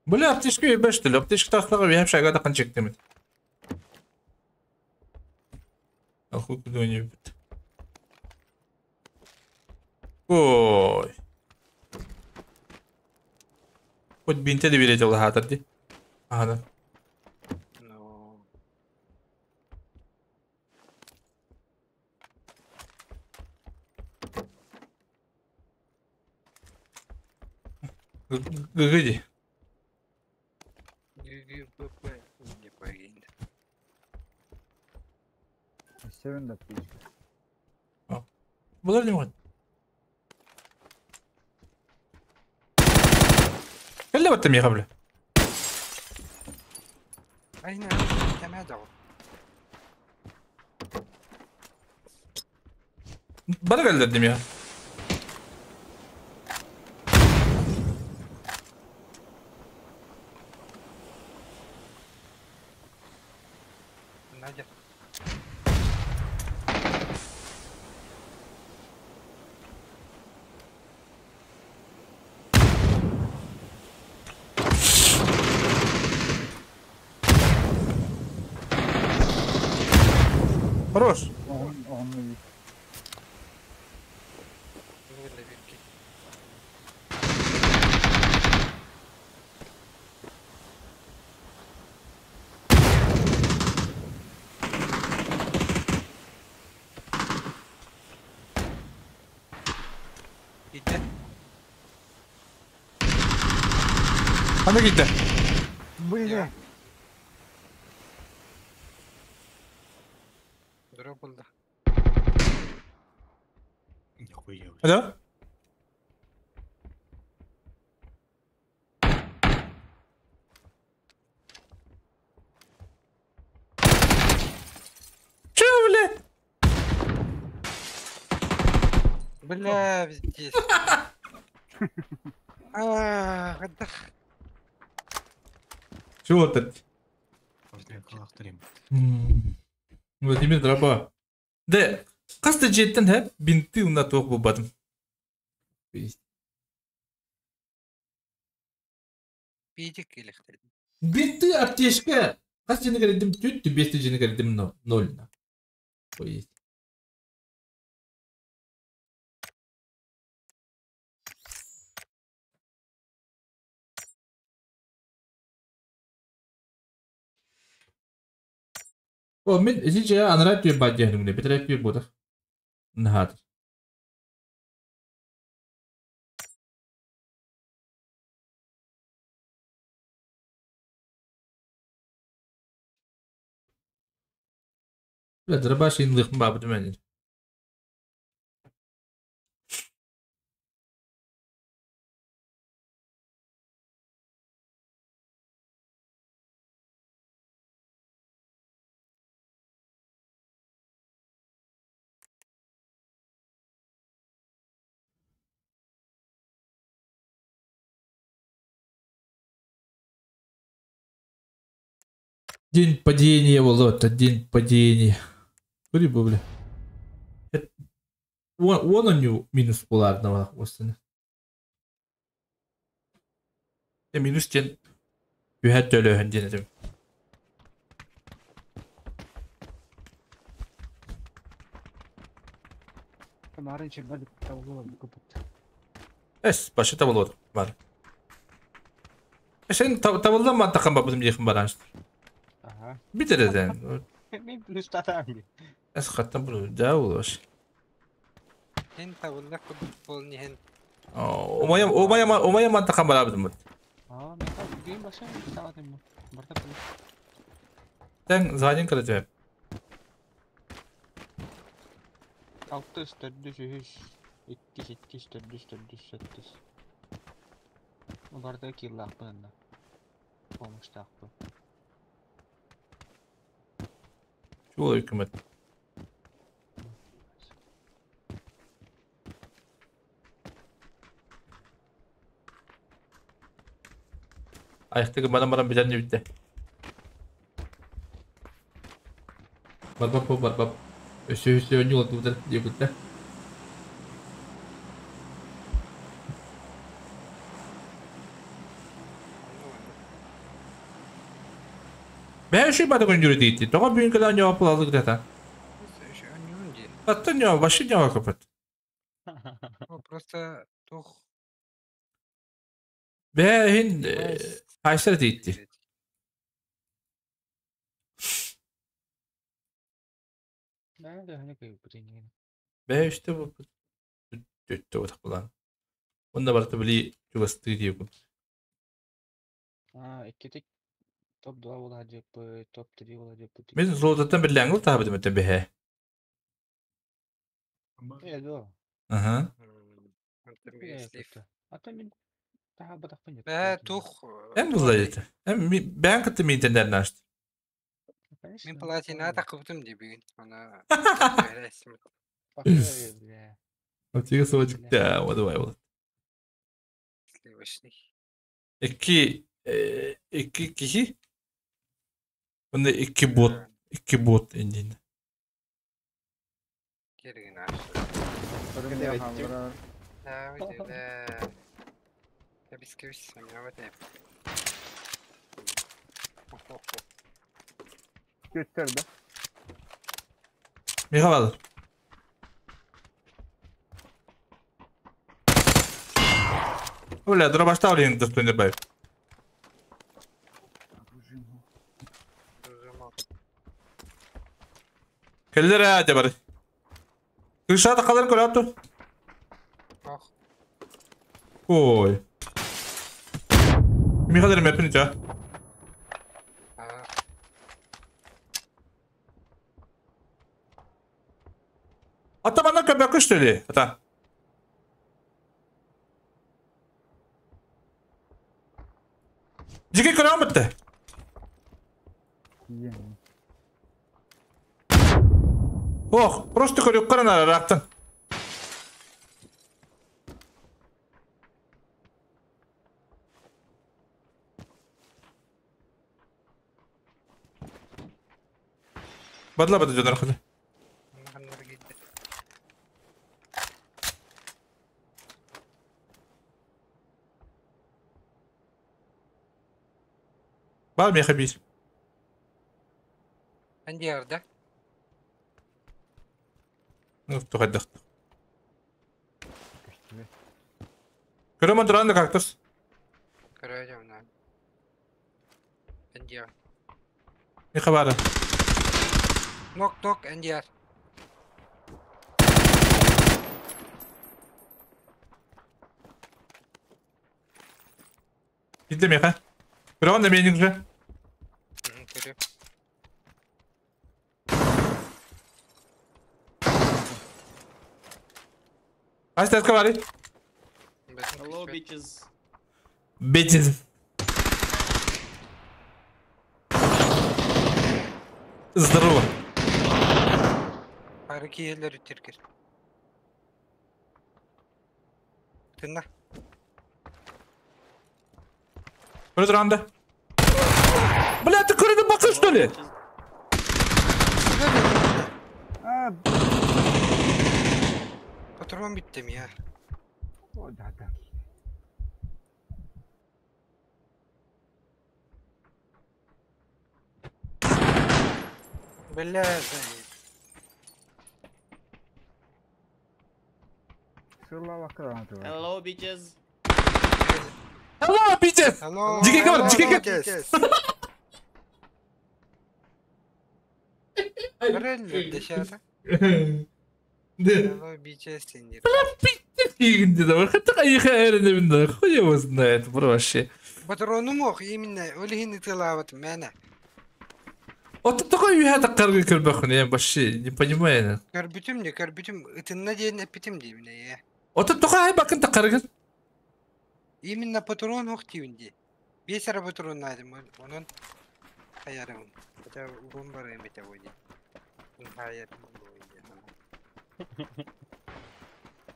Бля, аптечка ебешті, аптечка тақтаға бейіп шайға тақын чектемет. Ахуй куда не бит. Ой. Хоть бинте де берете ол хатыр ди. Ага. Гыгыди. ГГПП. Не погинь. Севен да птичка. Бұлар не оған? Кәлі баттым еға білі. Айна, кәмә дағу. Бара кәлдер дем я. Надя. Хорош. Он видит. Gitti. Ана gitti. Бля. Drop oldu. Алло? Че, блядь? Бля, пиздец. А, отдох. Чего ты? Владимир Драба. Да, қасты жеттен хәп бинты уна тоқ бубадым. Пидик илехтер. Бинты аптечка. Қас жені кередім түт, бесті жені кередім ноль. Ой. О, мен исиче анрат түйе бадья нүгне, бетерек түйе бодах. Нахат. Бля, дробаш инлых бабы дменин. День падения, вот, день падения. Кури бля. Вон он у минус поларного остана. Минус ден. Ühət dölöhün dedim. Es, başı tabul var. Sen tabuldan mı takan babım yakın bana? Aha. Bir dereden. Min плюс татам. Es xattan bunu da olur. Hen tabulda futbol nihen. Omaya omaya omaya man takan bana bıdım. Aa, men game başa tabatım. Barta плюс. Sen zaten kıracağım. 6 4 3 2 2 4 4 8. Barta kill laqpında. Olmuş taqpı. Şu hükümet. Ayakta bana bana bir tane bitti. Барбап по барбап. Өссө өнү отудар диэбиттэ. Бэйэ шүй бада күндүрү дейти. Тоға бүгін кәлі өнү апылалык дата. Аттан нё, вообще нё капат. Просто тух. Бэйэ хин хайсар дейти. Бэйэ işte bu төттө отақ булан. Онда барты били чугасты дейбун. А, иккитик топ-2 була деппы, топ-3 була деппы. Мен золототтан бир ләңгіл табы деметтен бэхэ. Э, да. Ага. Ата мен таха батақпын. Бә тух. Эм булла ете. Эм бән кытты мен тендерин ашты. Мен платина тақыбытым де бүгін. Ана. Отига сывачыкта, давай вот. Сливочный. Икки икки кихи. Онда икки бот индин. Керген аш. Да, да. Кабис самяват. Көттөрдө. Михаил. Оля, дробашта олин достойный бай. Келлер әте бар. Kırşata kadar gol attı. Ой. Михаил мепин жа. Ата мана көбөк күштөлү, ата. Жиге көрөм битти. Ох, просто көрүп карана рактан. Бадла бады жонор хады. Бар меха бир. Андиарда. Тухайдах. Көрөмөн туран кактус. Көрөжөм на. Андиар. Меха бары. Нок нок андиар. Билде меха. Көрөмөн да менин же. Көрөм. Астас говорит. Hello, bitches. Bitches. Здорово. Паркиелер үтергер. Тына. Көрө Бля, ты көрөдө бакыр что ли? Патрон биттим я. О, да, да. Бля, Hello, bitches. Hello, bitches. Hello. Жиге көр, жиге көр. Hello, bitches. Бля, пиздец, да. Хотя я хуй его знает, бро, вообще. Патрону мог именно, олихин тылават мена. Вот такой я так каргы көрбөхүн, я вообще не понимаю. Көрбүтүм не, көрбүтүм, ытынна дейін әппитим деймін, я. Вот такой ай бакын такаргы. Именно патрон ох деймін Бес ара патрон найдым, онун хаярым. Хотя урон бар эмете ойди. Хаярым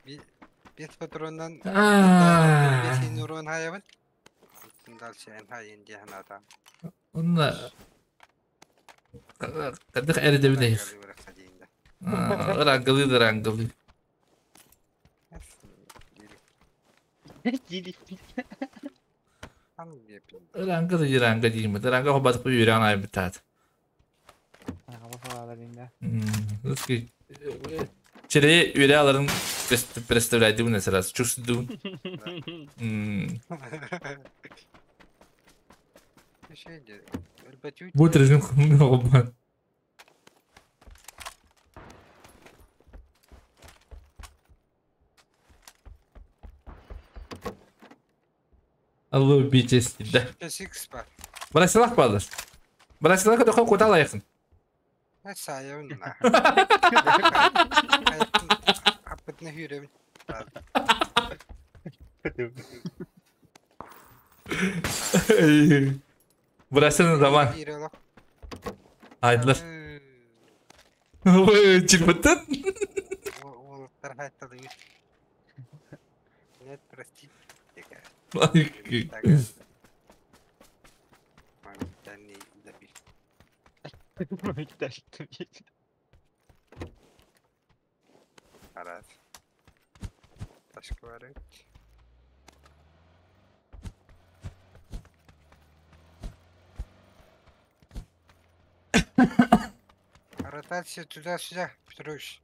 ойди. Бес патроннан бес урон хаябын. Дальше эн хайын диян адам. Онна. Кадых эрдебин. Рангалы да рангалы. Рангалы ранга дейм. Ранга хобат бу юран ай битат. Русский. Чере юре аларын представляйды bunu сразу. Чувствую. Будет режим хобат. Алло, bitches, да. Брасилах балыр. Брасилах да куда лайықын. Сайын. Аппытны хүребин. Брасилах zaman. Айдылар. Ой, чирпыттын. Уолаттар хайтады. Нет, прости. Арат. Ташка бар. Ротация туда-сюда, Петрович.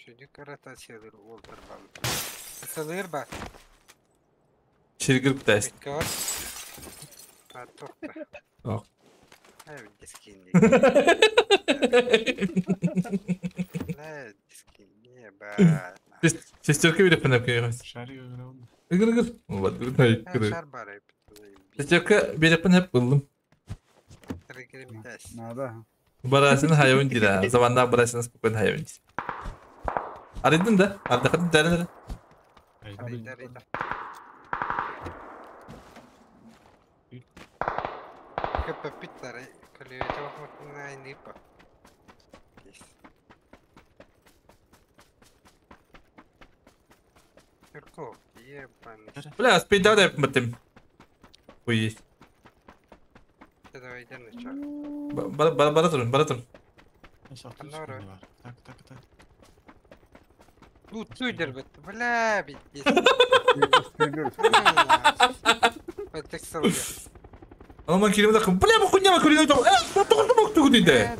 Шүдүк ротациялар уолтар бал. Сылыр ба. Чиргир тест. Көр. А тохта. Ок. Ай, дискин. Не, дискин, не ба. Шестерка беріп пінап келген. Шарик играл. Игр игр. Вот, игр. Шар бар. Шестерка беріп пінап булдum. Надо. Барасын хайван дира. Заманда барасын спокойно хайван дир. Арыдın да? Ардақын дәрін. Бля, спидда да yapmadım. Уй. Бара бара бара турun, бара турun. Так, так, так. Ну, туйдер бит. Бля, бит. Ама киримде бля, бу хуйня киримде. Тоғыз мок тугу дейди.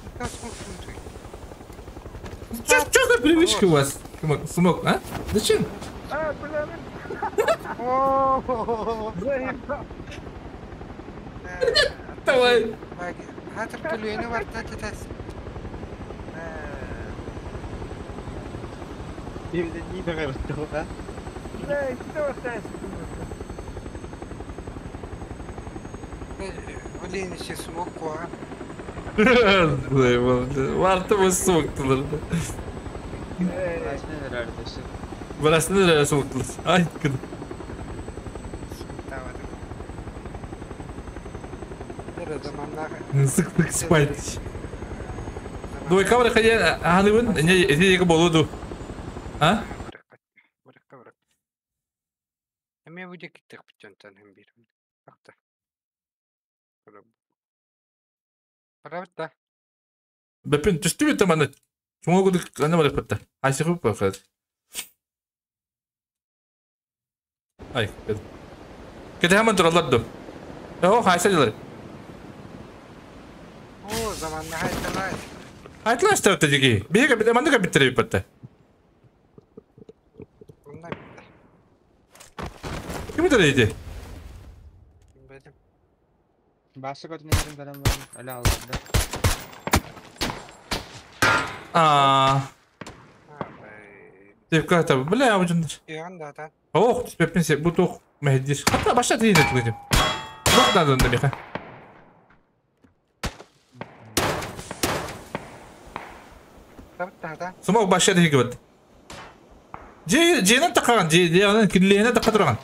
Что за привычка у вас? Смок, а? Зачем? А, бля, Давай. Хатыр күлүөнү бар татас. Бля, что Блин, еще смок куа. Варты bu soğuktular. Burası nereye soğuktular? Ay kıdım. Sık sık спать. Двойка бар хая ханыбын не эти болуду. А? Эме буде киттек бүтөнтөн hem бир. Акта. Правда? Бепин түстү бит маны. Чуңа гудык ана бар битте. Айсы күп бар. Ай, кете hemen durallar О, хайса дилер. О, заманна хайталай. Айтла что это диги. Биге бит маны биттере битте. Ким өтөрөйдү? Басы көтүнөрүн көрөн баран өлө алды. Аа. Тепка та бля абыжындар. Янда та. Ох, түспеппин бу туох мәһдир. Хата баша тиин этилгим. Бак надо миха. Смок баша тиги бит. Же женен такаган, же же киллене така турган.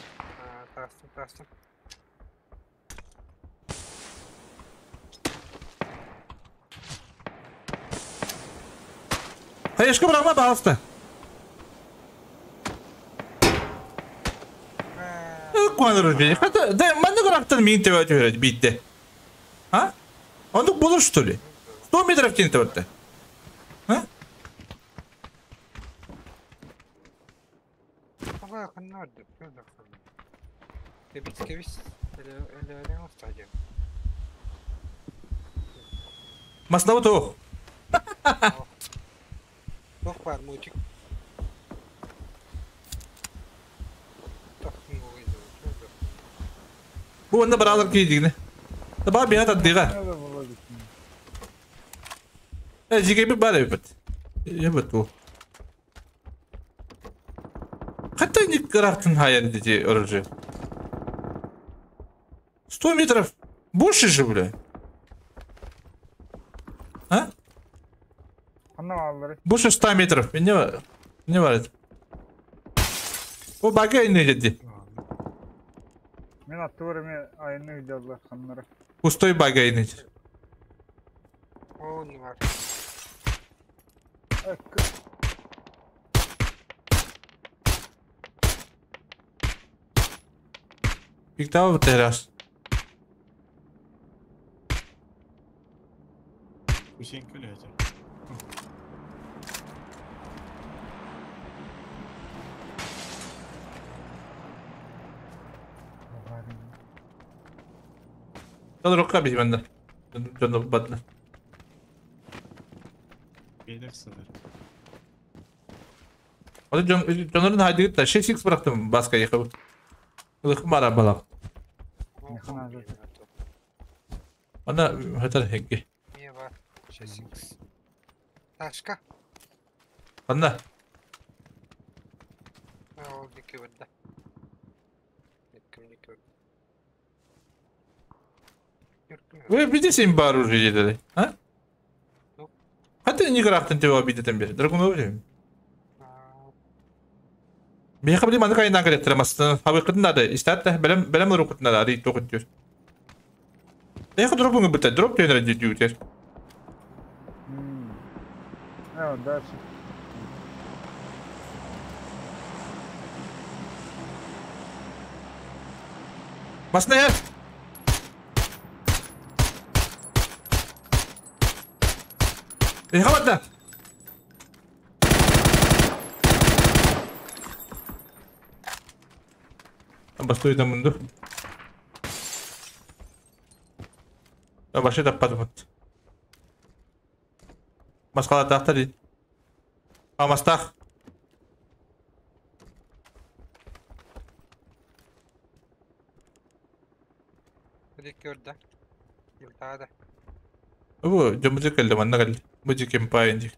Хаешка бырагма, пожалуйста. Куаныр били. Хата да манна карактер мин тебе түһэрет битте. А? Ондук болur что ли? 100 метров тени табатта. А? Маслава тоқ. Тоқ бар, мультик. Бу онда баралар кейдигine. Таба бият аддыга. Жиге бар эбит. Эбит бу. Хатта не карактын хайыр дети оружие. 100 метров больше же, бля. А? Больше 100 метров. Не варит. О, багай не дети. Пустой багай не. О, не варит. Пиктава террас. Рука без меня. Жонорун хайдыгытта 6x бырактым баска ехып. Ылыхым бара балап. Ана хатар хекке. Не бар 6x. Ташка. Анда. Ол дике барда. Вы видите им бар уже едели, а? Хаты не графтын деп обидетен бери. Драгун обидем. Бейха били маны кайнан керектер мастын. Хабы кытын да истат да белем белем рукутын да ари токут дür. Бейха дропуңу бите дроп төнөр дүйүтер. А, дальше. Басына яр. Бейха батта. Бастой да мунду. Башы таппадым. Басқала тақтар дейді. Амастақ. Бу жомузы келди, манна келди. Бу жекем пайын жек.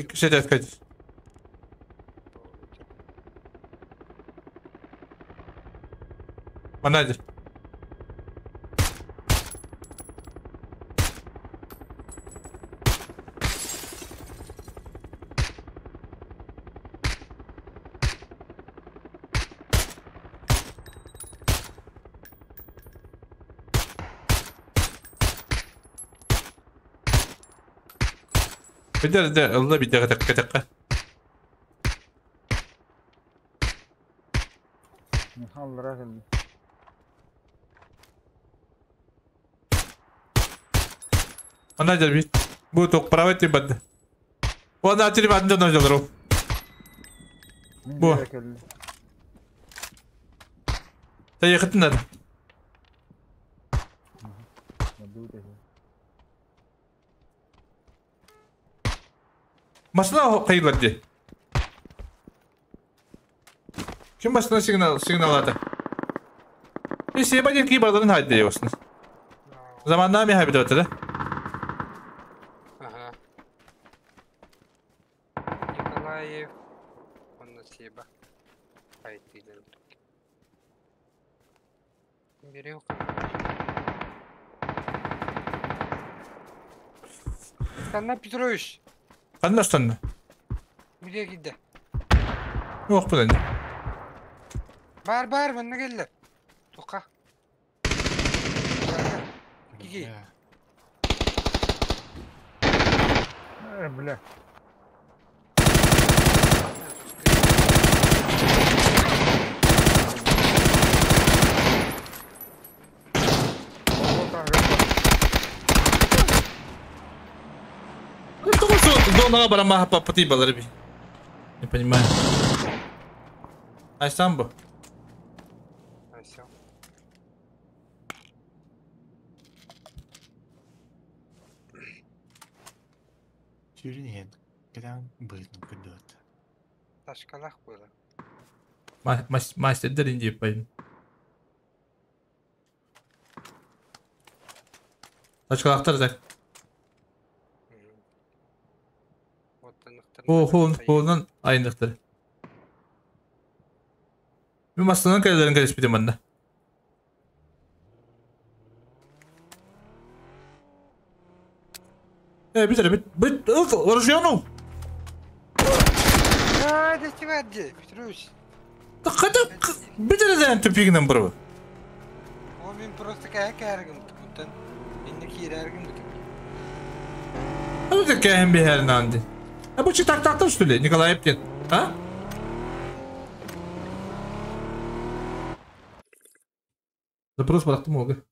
Кеше сказать. Манна жер. Бедер де ылла бидеге такка такка. Ана жер бит. Бу ток правый ти бад. Она тири бад жон жолру. Бу. Та ехатын надо. Машина кайылар. Ким машина сигнал сигналады? Себа ки бардарын haydi diyorsun. Zamanla mı haydi ötede? Ага. Николаев. Он на Себа. Хайти. Берем. Станна Петрович. Қандай? Buraya gitti. Yok bu da. Бар бар мына келді. Тоқа. Гиги. Бля. Зонаға барамаха папати балар би. Не понимаю. Ай сам бу. Все. Сүүрүн иһэн, кэтээн быһыытын көрдөт. Ташкалах было. Мастердер инди пойм. Тачкалахтар зак. О, хон, хонан айындықтар. Мен мастанан кәлелерін кәлеспедім анда. Бит, бит, бит, ружьяну! А, да чего, Петрович? Да қайда бит тупигінен бұры. О, мен просто кәкәргім тұпыттан. Енді кирәргім бітіп. А это кәм бихәрін анды. А bu так так что ли, Николай Эптин? А? Запрос барахтым олга.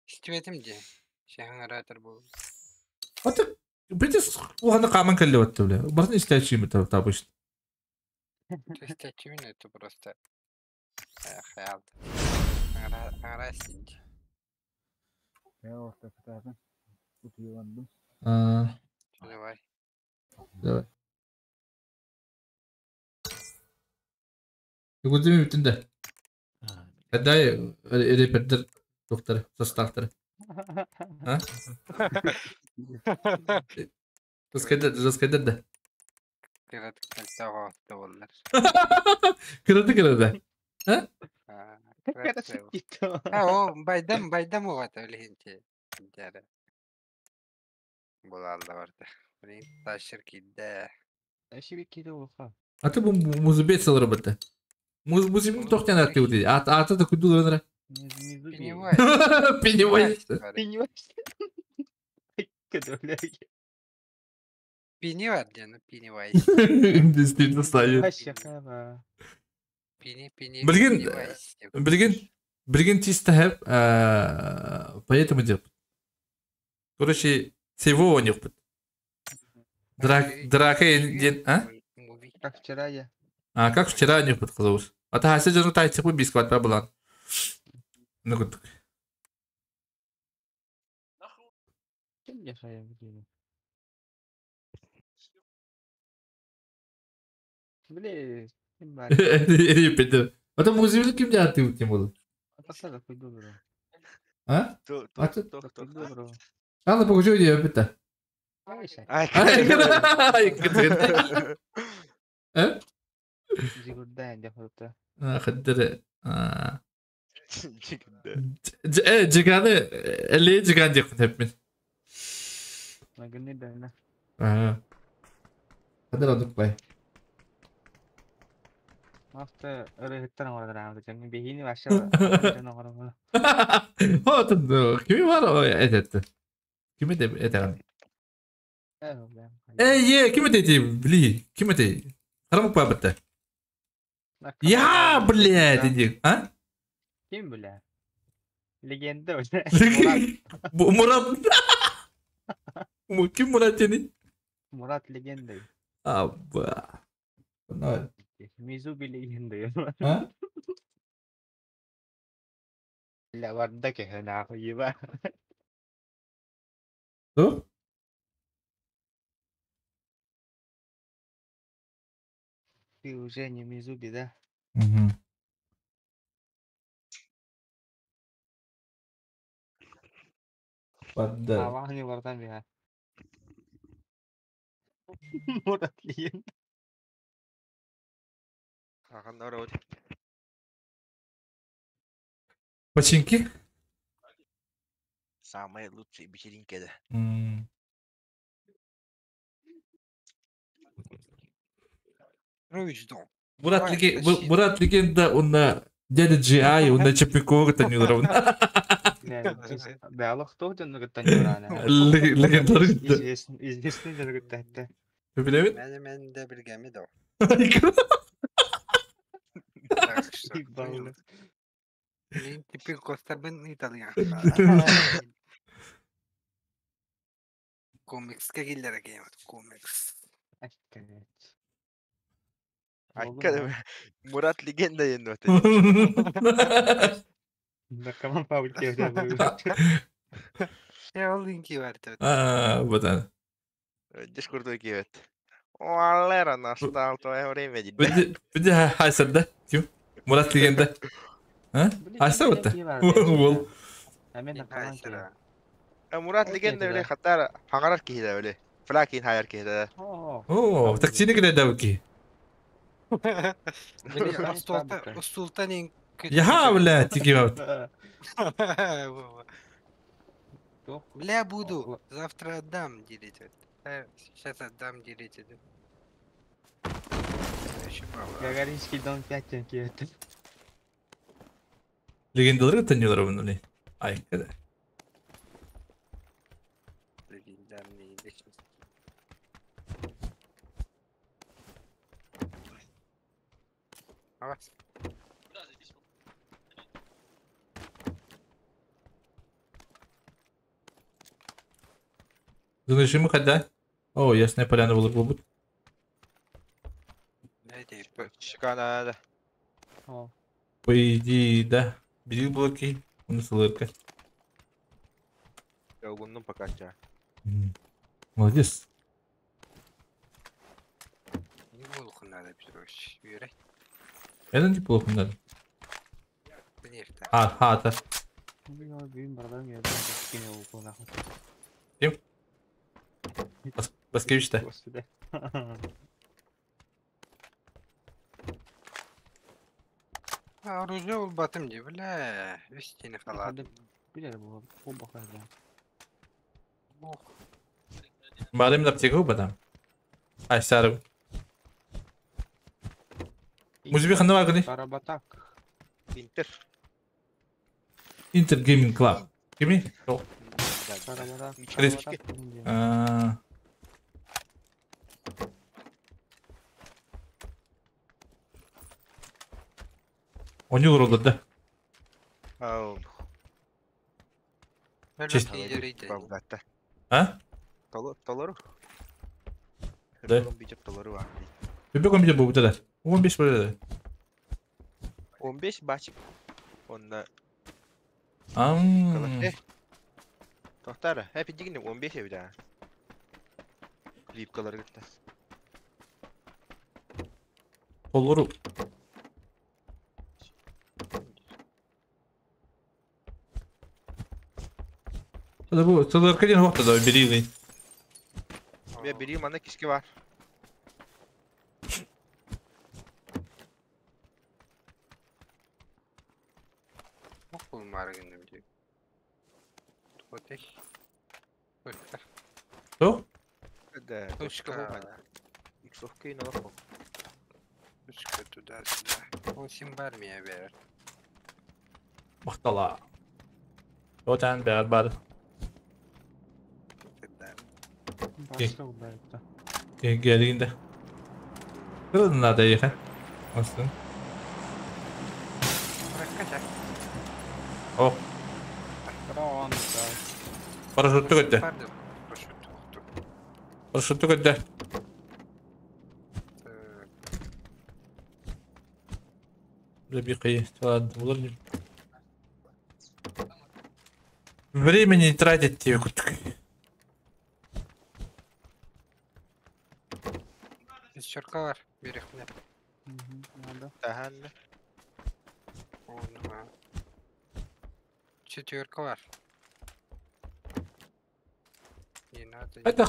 Истибетим де. Шахаңаратор был. А ты битес уғаны қаман кәлі өтті біле. Барын истәчі это обычно. То есть очевидно, это просто хаял. Аңара синди. Я орта кытаатын. Утуйвандым. Давай. Давай. Күрдеме бүтінде. Әдай репердер доктор, составтары. А? Жескайда да. Кырат кальтага отты боллар. Кырады кырады. А? А, о, байдам, байдам угата билихинче. Жары. Була алда барды. Блин, ташыр кидде. Ташыр кидде оха. А ты бу музыбет сал работа. Муз музыбет тохтан атты ути. А ата да куду ланра. Пеннивайз. Пеннивайз. Пеннивайз. Кадоляги. Пеннивайз, ну Пеннивайз. Действительно ставит. Пени, пени, Билген, билген, билген чисто хэп, поэтому деп. Короче, всего у них будет. Драка день, а? Как вчера я. А, как вчера у них будет, казалось. А та хася жonu тай цепу бискват па булан. Ну кут. Ким яшайым деймін. Блин, ким бар? Репетер. А там музыка ким не ты тем был. Атаса куйду бро. А? А ты? Ладно, покажу тебе опять. Ай, Ай, А? Жигурда деп қойыпты. Хаддыр. Жиганы, әле жиган деп қойып мен. Магны да. Хаддыр адык бай. Авто ырыгыттан оңордор жаңы бехини башы оңордор. Отун кими бар этетти. Кими деп этеген? Эй, ким эти, бли, ким эти? Харамык бабытты. Я, блядь, иди, а? Ким, бля? Легенда уже. Мурат. Ким Мурат дени? Мурат легенда. Аба. Мизуби легенда. А? Бля, барда кехена хуеба. Что? Ты уже не Мизуби, да? Угу. Подда. Аллах не бартан бия. Мурат легенда. Починки? Самые лучшие вечеринки, да. Петрович дом. Мурат легенда, он на дядя GI, он на Чепикова это не равно. Да, Аллах тоже он говорит, не равно. Легендарный. Известный он говорит, это. Вы билеби? Мен де билгеми да. Мен теперь костарбын ыталыйан. Комикска киллere киэмэт комикс. Акка Мурат легенда диэн Наркоман Павел киэбитэ. Я ол инки бар. А, вот она. Деш курдук киэбит. О, настал твое время диде. Види хайсарда. Ким? Мурат легенда. А? Хайсар вот. Бол. Мен наркоман киэбит. Мурат легенда биле хаттар хаңарар киһи биле. Флакин хайар киһи да. О, таксини кире да ки. Устултан ең Яха, бля, тики вот. Бля, буду. Завтра отдам делить. Сейчас отдам делить. Гагаринский дом 5 киэбит. Легендалар төннөлөр буну. Ай, кede. Легендарные личности. Авас. Занышимы когда? О, ясная поляна была будет. Шикана. По идее, да. Бери блоки, у нас лырка. Я пока ча. Молодец. Неплохо надо, Петрович. Это неплохо надо. А, а, да. Ким? Баскевич-то. Оружие улбатым де, бля, вести халат. Барым аптека бадам. Ай, сары. Музыка ханна бар гыны? Карабатак. Интер. Интер Гейминг Клаб. Кими? Карабатак. А. Онюл рода, да? Ау. Честь. А? Толору. Да. Бөбө компьютер бу да. 15 бар да. 15 бачик. Онда. Ам. Тоқтар, хәп дигән 15 эбит. Клипкалар гытта. Толору. Да бу, толор кадин вакыт да бери. Бе бери мана кишке бар. Окул маргын деп. Тотек. Точка. То? Да, точка. Иксовка и налахо. Точка туда-сюда. Восемь бар меня берет. Мактала. Отан бер бар. Geldiğinde. Kırılın надо ехать. Olsun. О. Парашютты көттө. Парашютты көттө. Времени не тратить тебе. Черкалар берехне. Надо. Таһанна. Онма. Четверкалар. Не надо. Это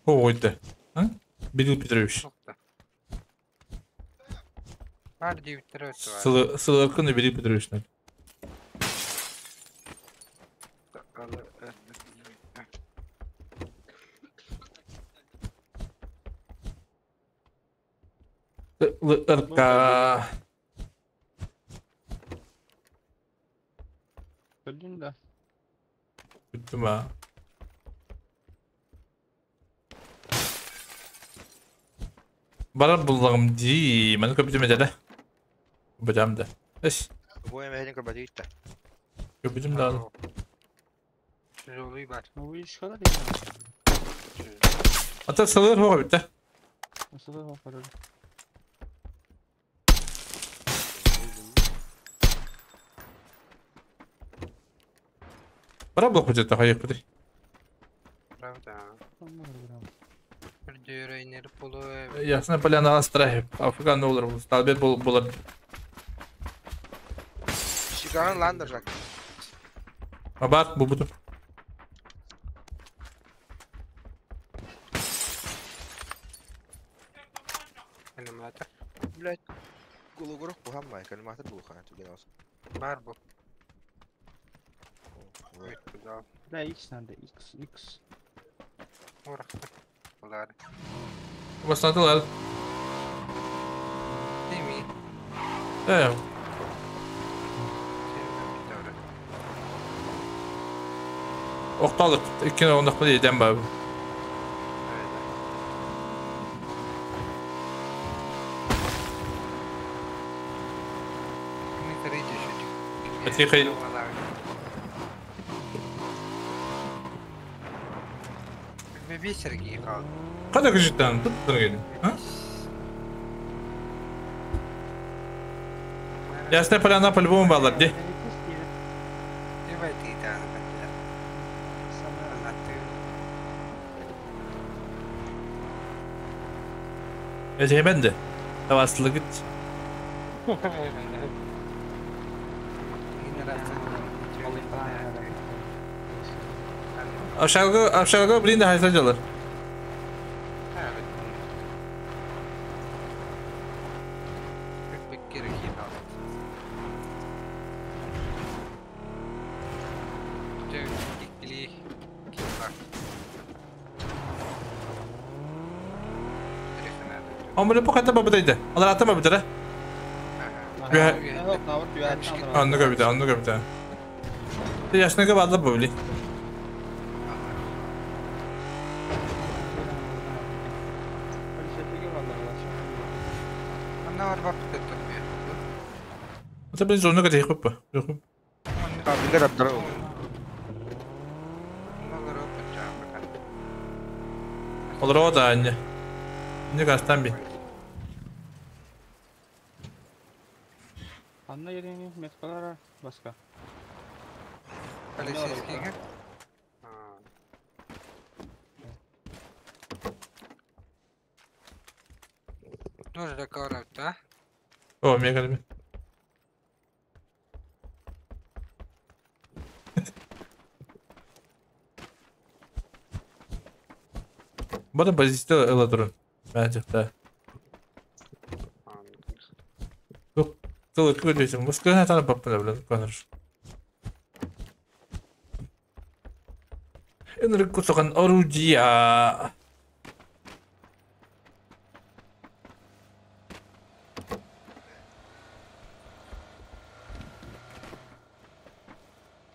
О, это. А? Берил Петрович. Бар девять. Ссылку на Берил Петрович надо. ЛРК. Один, да. Күттүм. Барар буллагым ди. Мен көпүтүм эде. Бадам да. Эш. Бу эмэһин көрбөтү Көбүтүм даҕаны. Тяжелый бар. Вышкала дейм. Ата сылыр хоға битте. Nasıl da var. Бара блок битте хайык битте. Правда. Үрдүрөйнер полу. Ясна поляна астрахи. Афган олар бу. Сталбет бол болар. Шикаран ландер жак. Абат бу буту. Калиматор. Блять. Гулугурук бу хаммай, калиматор бу хан түген olsun. Бар бу. Да, X надо, X, X. Булар. Бастадылар. Деми. Э. Оқталып, иккен ондақ бұл еден бар. Тихо. Бесерги қалды. Қада күжіттен тут тұрген. А? Ясная поляна по-любому балар, де. Давай ты там. Эжеменді. Тавасылы гит. Ашалғы, ашалғы блин да хайса жалар. Омре по хата бабыдайды. Алар ата бабыдыр, а? Анны көбүтэ, анны көбүтэ. Яшныгы бадлы бу били. Ата блин зону көтэ хоппа. Хоппа. Билер абдыр. Олар да анне. Не гастан би. Анна yerine metkalara başka. Полицейский. Тоже договор, да? О, мега мен. Бада позиция ыла турун. Мәжекте. Тыл көдөсүң. Баска тана паппына билет конор. Энрик кусаган орудия.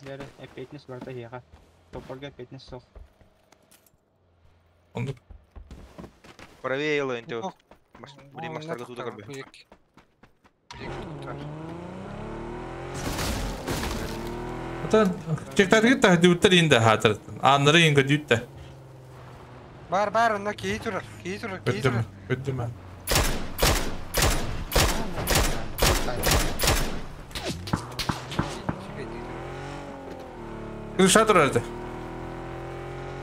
Yere epeytnis barda higa. Toparga epeytnis soq. Онды. Правее елы инте. Блин, мастарга туда көрбө. Ата чектарги та дүүттер инде хатыр. Аннары инге дүүттэ. Бар бар, онна кей турар, кей турар, кей Көттүм, турар. көттүм. Кыша турар.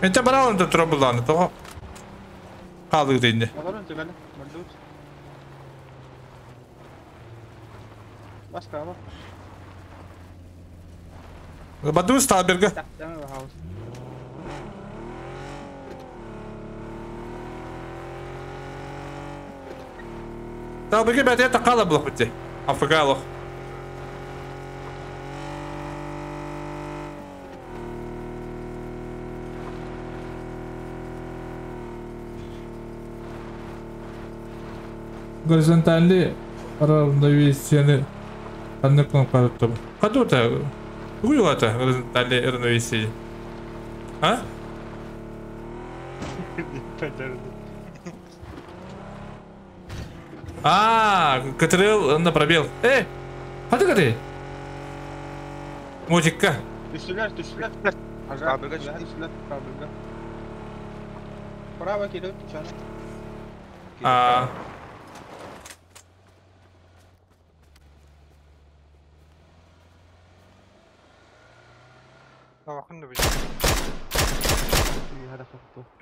Энте бара онда тура буланы того. Калды дейинде. Олар önce gel. Mardut. Başka bak. Баду стаберге. Tamam house. Стаберге бәте тақала булак бите. Африкалық. Горизонтальный равновесие одну кнопку оттуда. Кадута. Уйлата горизонтальное равновесие. А? А, КТРЛ на пробел. Эй, а ты? Музыка. Түстүлэр, түстүлэр. Фабрика түстүлэр, фабрика. Право киирэ түчаны. А. Табакын да биле.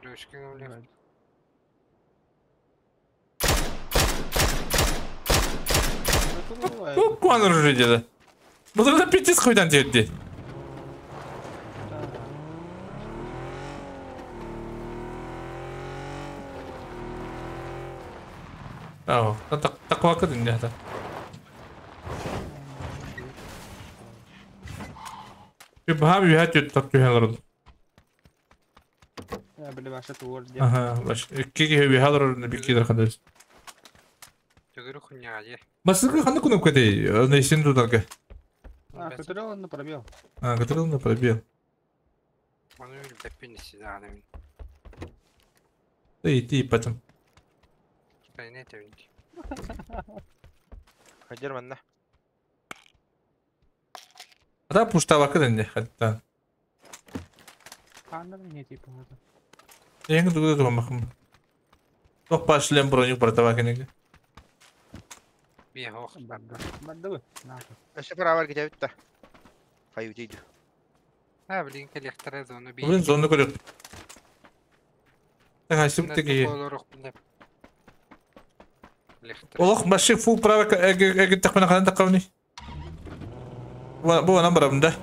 Рөшкең үле. Куан уже деді. Бұл да пиздец хуйдан тиетти. Ау, так так вакыт инде. Bir baham bir hat yut tak түһәлер. Я били баша туор де. Аха, баш. Икки bir халыр bir кидер хадыр. Төгөрү хуня же. Масыгы ханы кунуп кете, не син тударга. А, который он на пробел. А, который на пробел. Оны билбеппин сидаанамин. Да иди потом. Не тебинки. Хадер манна. Ата пушта вакыт инде хатта. Хандар не типа это. Эң дугда туган Тох пашлем броню братава кенеге. Бие хох. Барды. Барды бы. Нахуй. Өссө правар кете битте. Хаю дейdi. А, блин, коллектора зону би. Блин, зону көрөт. Так, айсы битте. Олох башы фул право эге такмана хадан таккавни. Бу анан барабын да.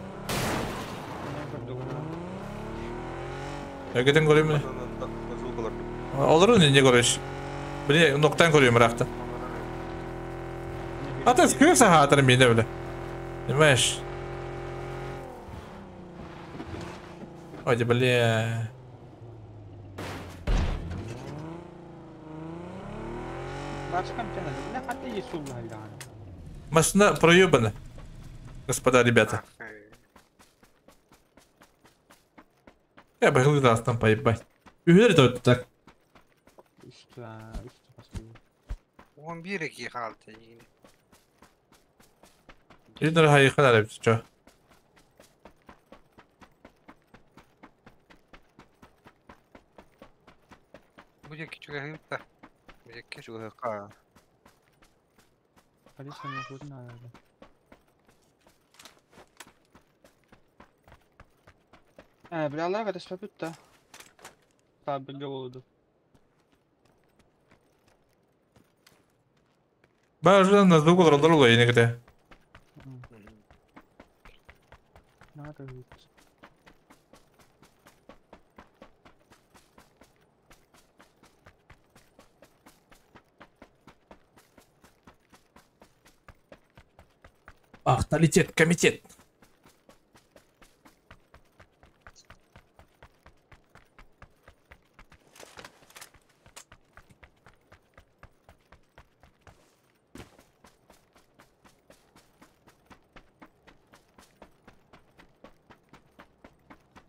Эгеден көрөйм. Олар не көрөш. Блин, ноктан көрөйм рахта. А ты скрылся, хатыр меня, бля. Понимаешь? Ой, бля. Машина проебана. Господа, ребята. Я бы раз там поебать. Уверен, это так. 11 ки халты. Идер хай ханар чё. Будет кичуга хыпта. Будет кичуга ха. Полиция не надо. Бля, лага, это что-то. Табель голоду. Бажан на звук роллер инегде. Надо ведь. Авторитет, комитет.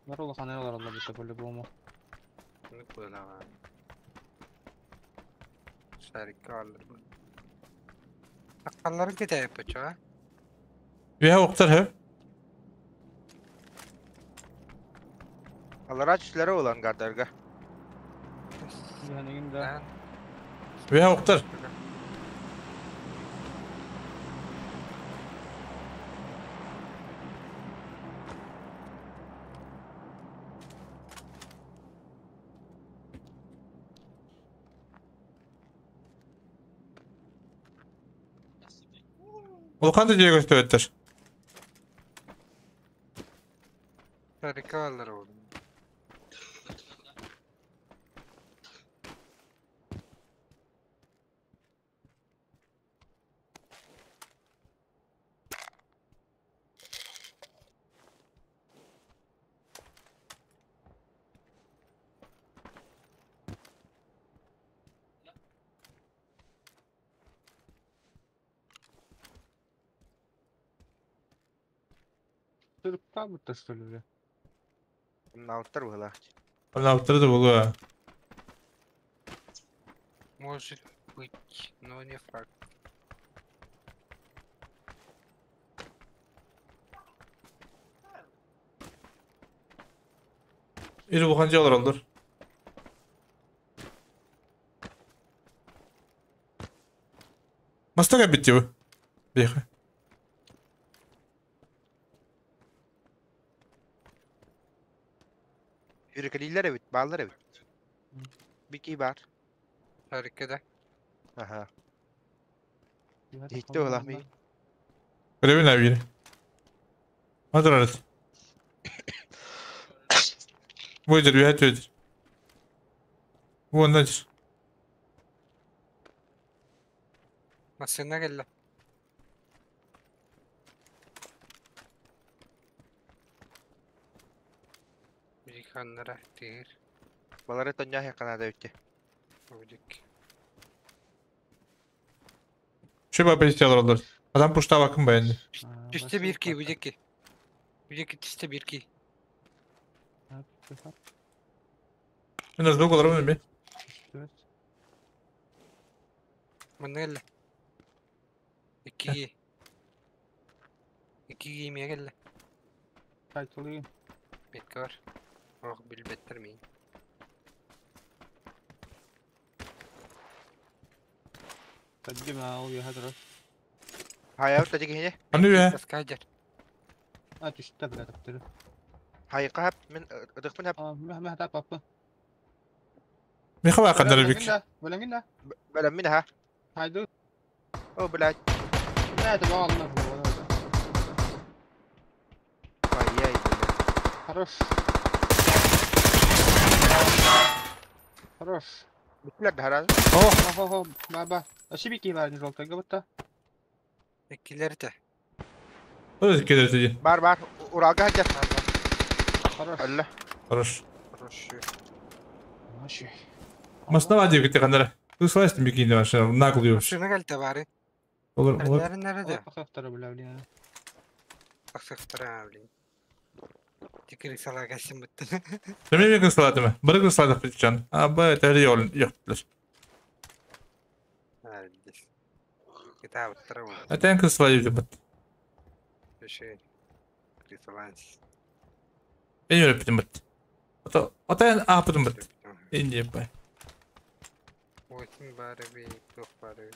Здорово, ханелар алла по-любому. Ну куда? Шарик алыр. Акаллары кете пыча. Я октар хэ. Алара түшләре olan gardarga. Да. Я октар. Улахан да диэгөс төттөр. Шарик алыр oldu. Правда что ли, бля? Науттар була. Науттар да була. Может быть, но не факт. Или бухан жолор олдур. Маста bitti bu. Беха. Yürükeliler evet, bağlar evet. Bir ki var. Harika Aha. Hitti ola mi? Көрөбүн абири. Мадыр арат. Бу жер бүйәт өдір. Бу онда жер. Массына келді. Бириканнара тигир. Балары тоня хаканада өтте. Удик. Şu бапа олар. Адам пушта бакын баянды. Түсте bir ki, будеки. Будеки түсте bir ki. Мен звук олар мен. Мына келді. Икки. Икки киймeye келді. Кайтылы. Бетке бар. Ох, билбеттер мин. Таддим ал яхадра. Hayır, тажы кehine. Аны бе. Таскажер. А түштә бля таптыры. Hayır, хап, мен ыдыкпын хап. А, мә мә та папа. Меха бакандар бик. Беләңгин дә. Беләм мин ха. Хайды. О, блядь. Бля, это балны. Ай-яй, блядь. Хорош. Хорош. Бүтләр дә О, Хо хо, ба ба. Ошибки бар желтый габытта. Иккилер те. Өз келер Бар бар, Уралга хаҗа. Хорош. Алла. Хорош. Хорош. Хорош. Масна вади бит кандара. Ты слышишь, бикини ваше наглый вообще. Шуны келді бары. Олар олар. Nerede nerede? Пахтара бля, блин. Тақсықтыра, блин. Тикирик сала кәсім бітті. Деме мен кысладым. Бір кысладык бит А б это йол yok. Китап тұра ол. Атен кысладым бит. Көше. Крисаланс. Мен öyle бит. Ата атен апытым бит. Инде бай. Отын бары би, тоқ бары.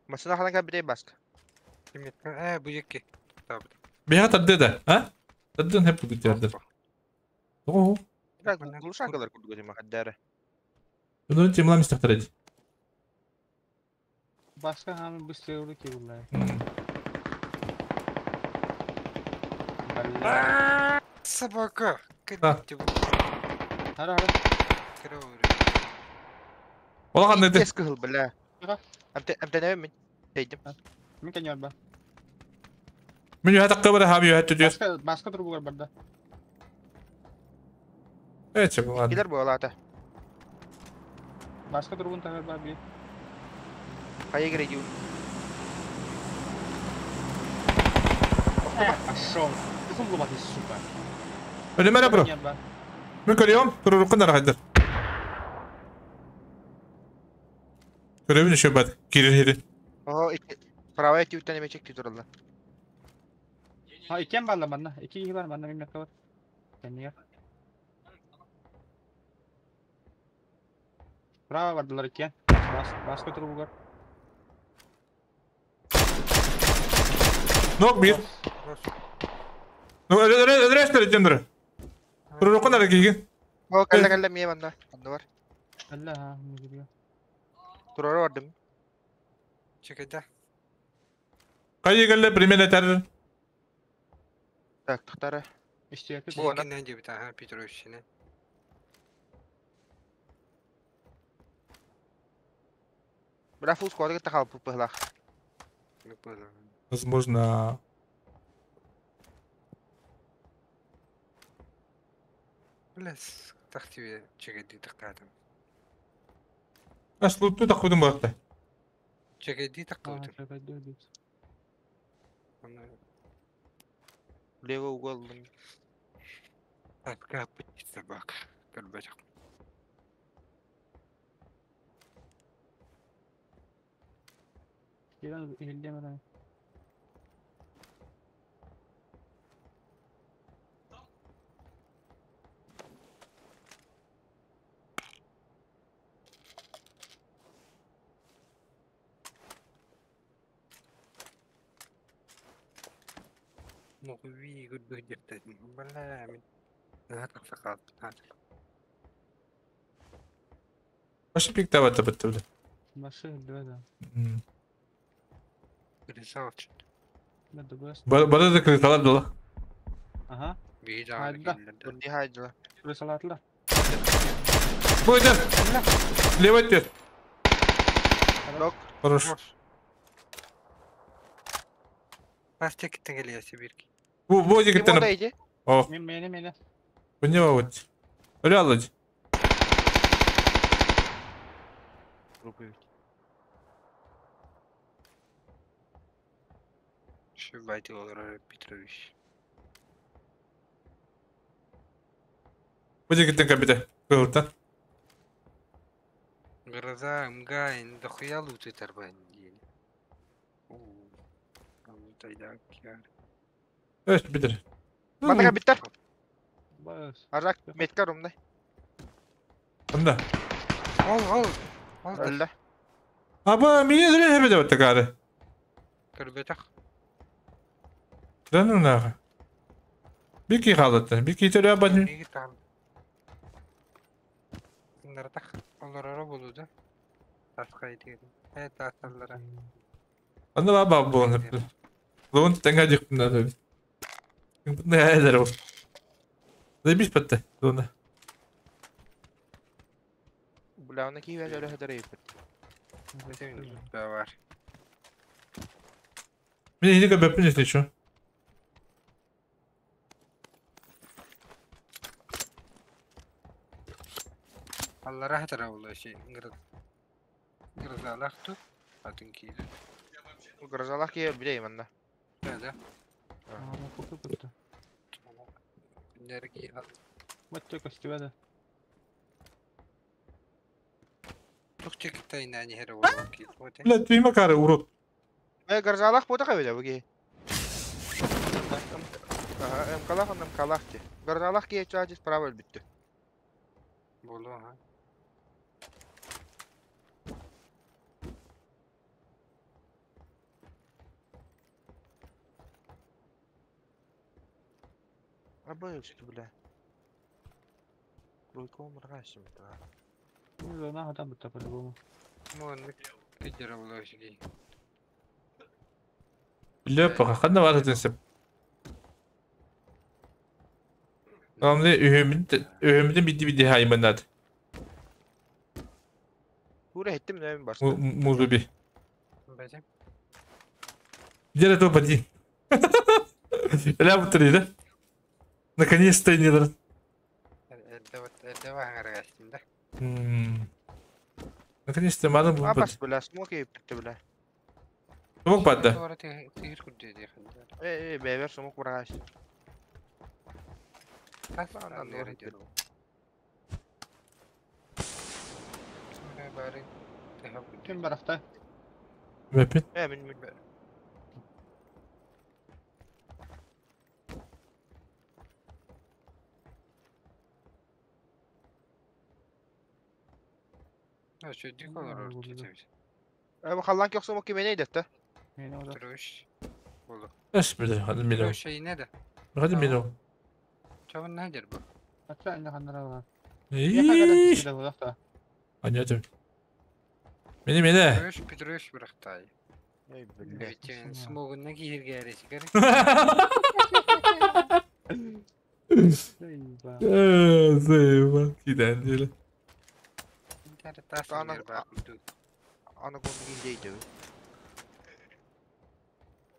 Масына ханага бирей баска. Ким еткен? Ә, бұл екі. Табы. Беха тадды да, а? Таддын hep bu giderdir. О, Глушакалар курдуга дима хаддара. Bunu темлам истахтар Башка хам быстрее руки бля. Собака. А. Хара хара. Ола кандай Тез кыл, бля. Амтен мен. Дейдим. Мин кәнер ба. Мен юхат кыбыр хам юхат түдүр. Башка башка турбугар барда. Evet çok ладно. Килер буолата. Башка турбун тагар бар би. Хайа кире Пошел. Ты сам глубокий, сука. Ölüme bro. Мен көрüyorum. Турурукун арахайдар. Көрөбүн еще бат. Кирир хири. О, правая тиүттен эме чекти туралла. Ha iken barla manna. İki iyi var manna bilmek var. Kendine. Bravo vardılar iken. Bas bas götür bugar. Нок бир. Ну, öyle öyle öyle öyle öyle Турурукун арахайгин. О, калла калла мие манна. Анда бар. Allah ha ne gidiyor. Турара бардым. Чекеде. Кайы келле примерно тәрр. Так, тахтара. İşte yakın. Бу ана. Кеннен жебіт, аха, Петровичіне. Бля, фул сквад тахал пыхлах. Возможно. Блес, тахтиве чекеди тақтадым. Аш луту такудум бакта. Чекеди таққаудым. Левый угол. Так, собака. Көлбәжақ. Кирен иһиллиэмэ Мугуви гурду дьертэтин. Бала мин. Наһаа тахса хаалбыт. Башы пиктабата бытты. Башы да. Красавчик. Бары да крысалар дола. Ага. Хайда. Бурди хайдыла. Крысалатлар. Бу идет. Левый ответ. Хорош. Пастик тегелияси бирки. Бу дигиттен. О. Мен мени мени. Bu ne вот? Öyle. Шибайте олорор Петрович. Bu дигиттен кабите. Кылта. Гроза, мга, дохуя луты тарбан. Evet bitir. Bana bitter. Бас. Arak metkar umda. Bunda. Ол, ол. Ол. Öldü. Аба, меня зря хебе деп такары. Көрбетах. Да ну нахуй. Бики халатты. Бики төлө абан. Миги там. Наратах олорора болу да. Таска идеги. Э тасаллара. Анда баба болун. Лун тенга дикпин да. Не әдер ол. Заебись патты. Луна. Бля, оны кийбе өлө хәдер епет. Бар. Мне не көбөппүн если что. Аллара хатара болу ши. Грозалах ту. Атын кийди. Грозалах кие билейм анда. Да, да. Купи бутты. Күндерги. Вот только с тебя да. Тух чекитай на не хера болу ки. Бля, ты макары урод. Э, грозалах бота кабеде буги. Ага, мкалах он мкалах ти. Грозалах кие чаҗы справа битте. Болу, ха. Аба что бля. Руйко мрашим та. Ну, да, там бутта по-любому. Мон кидера болу ши. Бля, пока ханна бар этенсеп. Амны өһөмүн бидди бидди хайманат. Тура хеттим нәм башта. Музуби. Бәҗем. Где это поди? Ля бутри, да? Наконец-то не да. Эрдә ваңарга да. Наконец-то мадам Абас бля, смок епетте бля. Смок падда. Тигир күрдө ди. Э, э, бәбер смок бураш. Тас Анда нөр ди. Бары. Ким барахта? Бәпин. Э, мин мин. Şu колор кетебиз. Э, халлан кёк смок кимене идетте. Петрович. Болу. Эш биле, хады мило. Петрович не да. Хады мило. Чабын нәдер бу? Атса инде ханнара. Ии. Анятым. Мени мени. Петрович, Петрович бирактай. Эй, бля. Битен смогунна кийирге әресигер. Заеба. Киден деле. Ана ана кон гиндейди.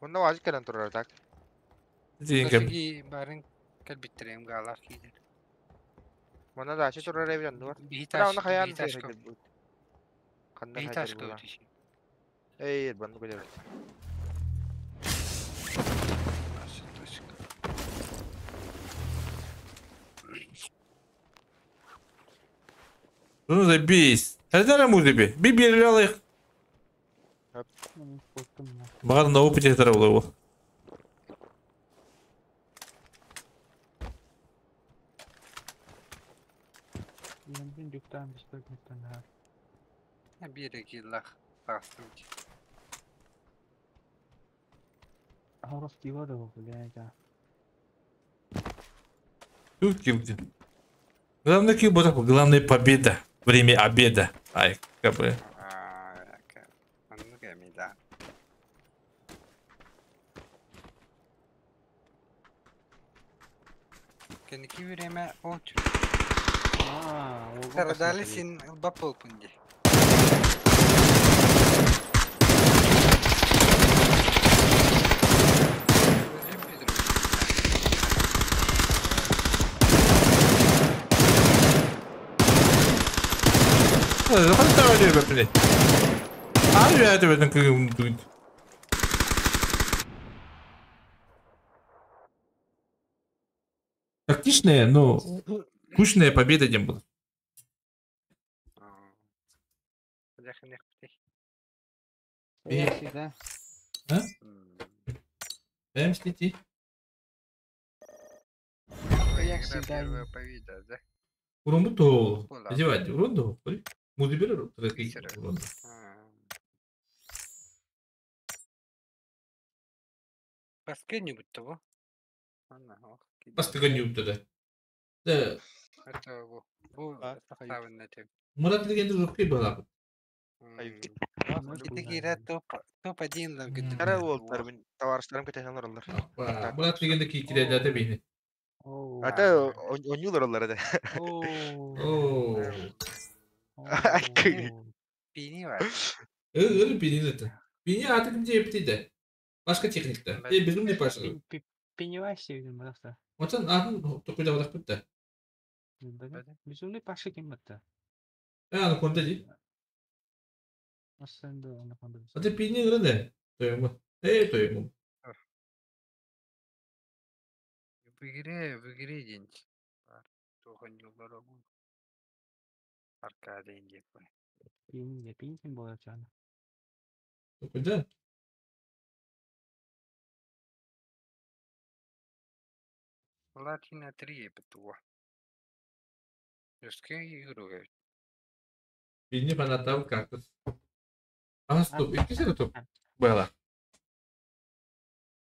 Онда вазик келен турар так. Дигем. Барын кәлбиттерем галар кийдер. Мана да турар эбен дуар. Бихиташ, Бра оны хаян бихиташ. Кандай Бихиташ хайдар була. көтүши. Эй, банды көдөр. Ну забейсь. Это музыки. Би берлял их. Багар на опыте это было. Бир киллах тастым. Хорос кива да бу, блядь. Тут килл где? Главное килл, главное победа. Время обеда. Ай, как бы. Оннук эми да. Кэнники время очу. Страдали син ылбап буолпун дии. Тактичная, но скучная победа тем была. А? МСТ. Первая победа, да? Урон то. Одевать, урон то. Музыбер урон. Баскет-нибудь того. Бастыган да. Да. Это бу Мурат легенда жопки была. Ити топ-1 ларгыт. Кара уолтар мин товарищтарым кетен олороллар. Мурат легенда кикирэ бейни. Ата онюлар олар да. О. Пини бар. Ыр пини это. Пини аты ким жепти Башка техникта. Э безумный паша. Пеневайся, видимо, Отан атын токуйда барак битте. Безумный Паша ким битте. Э, анаконда ди. Аслында анаконда. Аты пини гыры Тойму. Э, тойму. В игре день. Тохан юллар бу. Аркадий деп. Пини, пини ким болот жана. Токуйда. Латина 3 битуа. Өске игру. Пини фанатам кактус. А, стоп, икки топ. Было.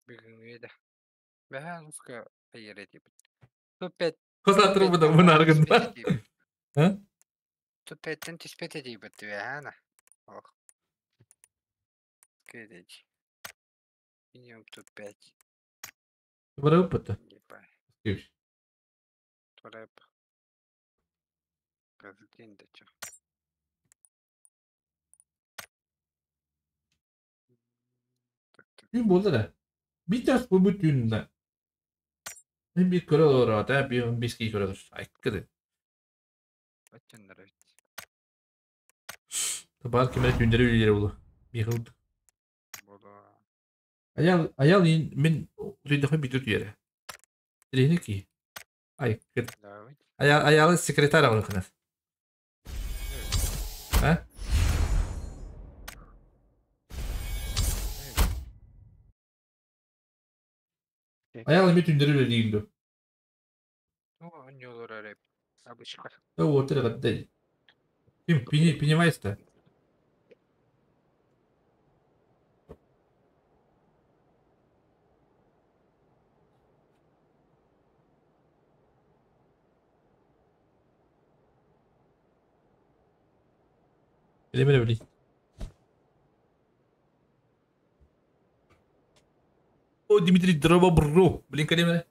Бүгүнгү да. Бәһә луска айыр дип. Топ 5. Коза трубы да мына аргында. А? Топ 5-тен түспете дип битти бәһәна. Ох. Кедеч. Минимум топ 5. Бары опыта. Кеш. Трэп. Газдин да чё. Gün boldu da. Bir ters bu bütünde. Hem bir köre olur da bir biski köre olur. Aykırı. Бачындар. Табар кемер günderi üyeleri bulu. Bir hıldı. Бола. Аял аял мен үйдөхө битут yere. Рейни ки. Aykırı. Аял аялы секретарь алыр кынас. А? Аял эми түндөрү эле дейинди. Ну, онюлор ареп. Обычно. Да вот это дай. Ким пини пинимайста? Билеме билей. О, Дмитрий Дробобру. Блин, калеме.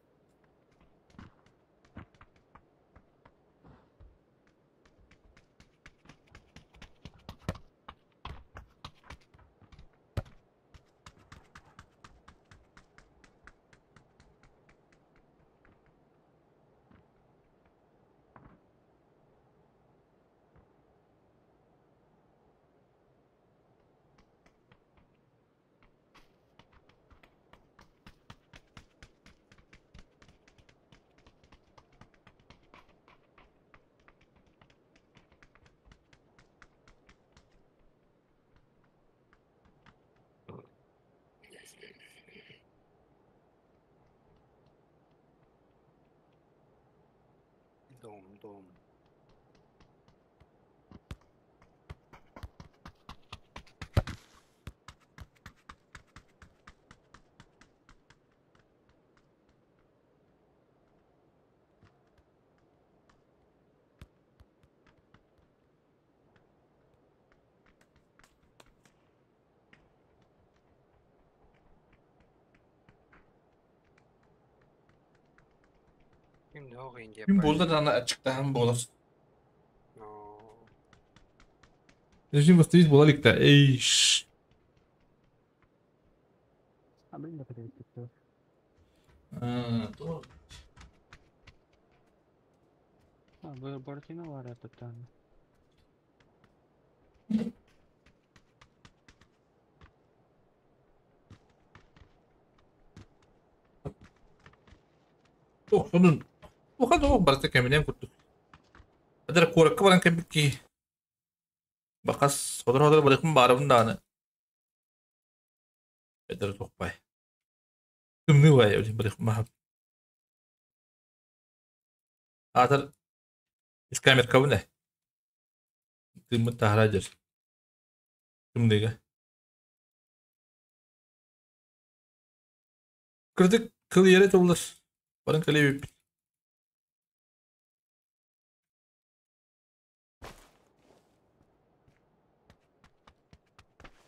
Дом, дом. Ким да оҕин Күн диэппай. буолла даҕаны аччыктааһын буолар. Режим восстановить буола илик да. Эй, ш. А блин, да көтөбүт. А, А, бу Буратино бар туттан. Ох, сонун. Уха да барыта кэминэн курдук. Адара куоракка баран кэлбит киһи. Бакас хотор-хотор барыхпын баарабын даҕаны. Эдэр тохпай. Тымныы баайа билин барыхпын баһап. Аатар искамеркабын э. Тыыммыт таһара дьэр. Тымныыга. Кырдык кыл иэрэ тыллар. Баран кэлиэбиппит.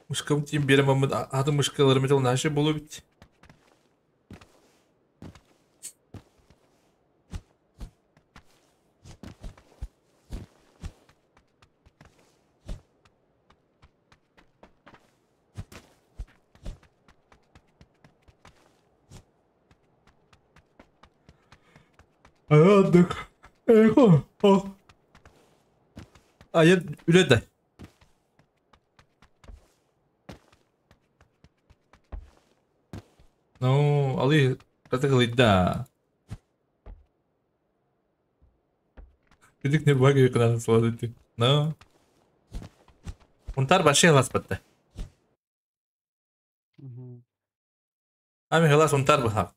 Мышкам тиим биэрэн баммыт атын мышкаларым этил наша буолуо эбит. Аадык. Эхо. Айан үлэ да. Ну, алы катыгылыйда. Күдүк не багы кынан салады. Ну. Унтар баши хлас батта. Ами хлас унтар бахак.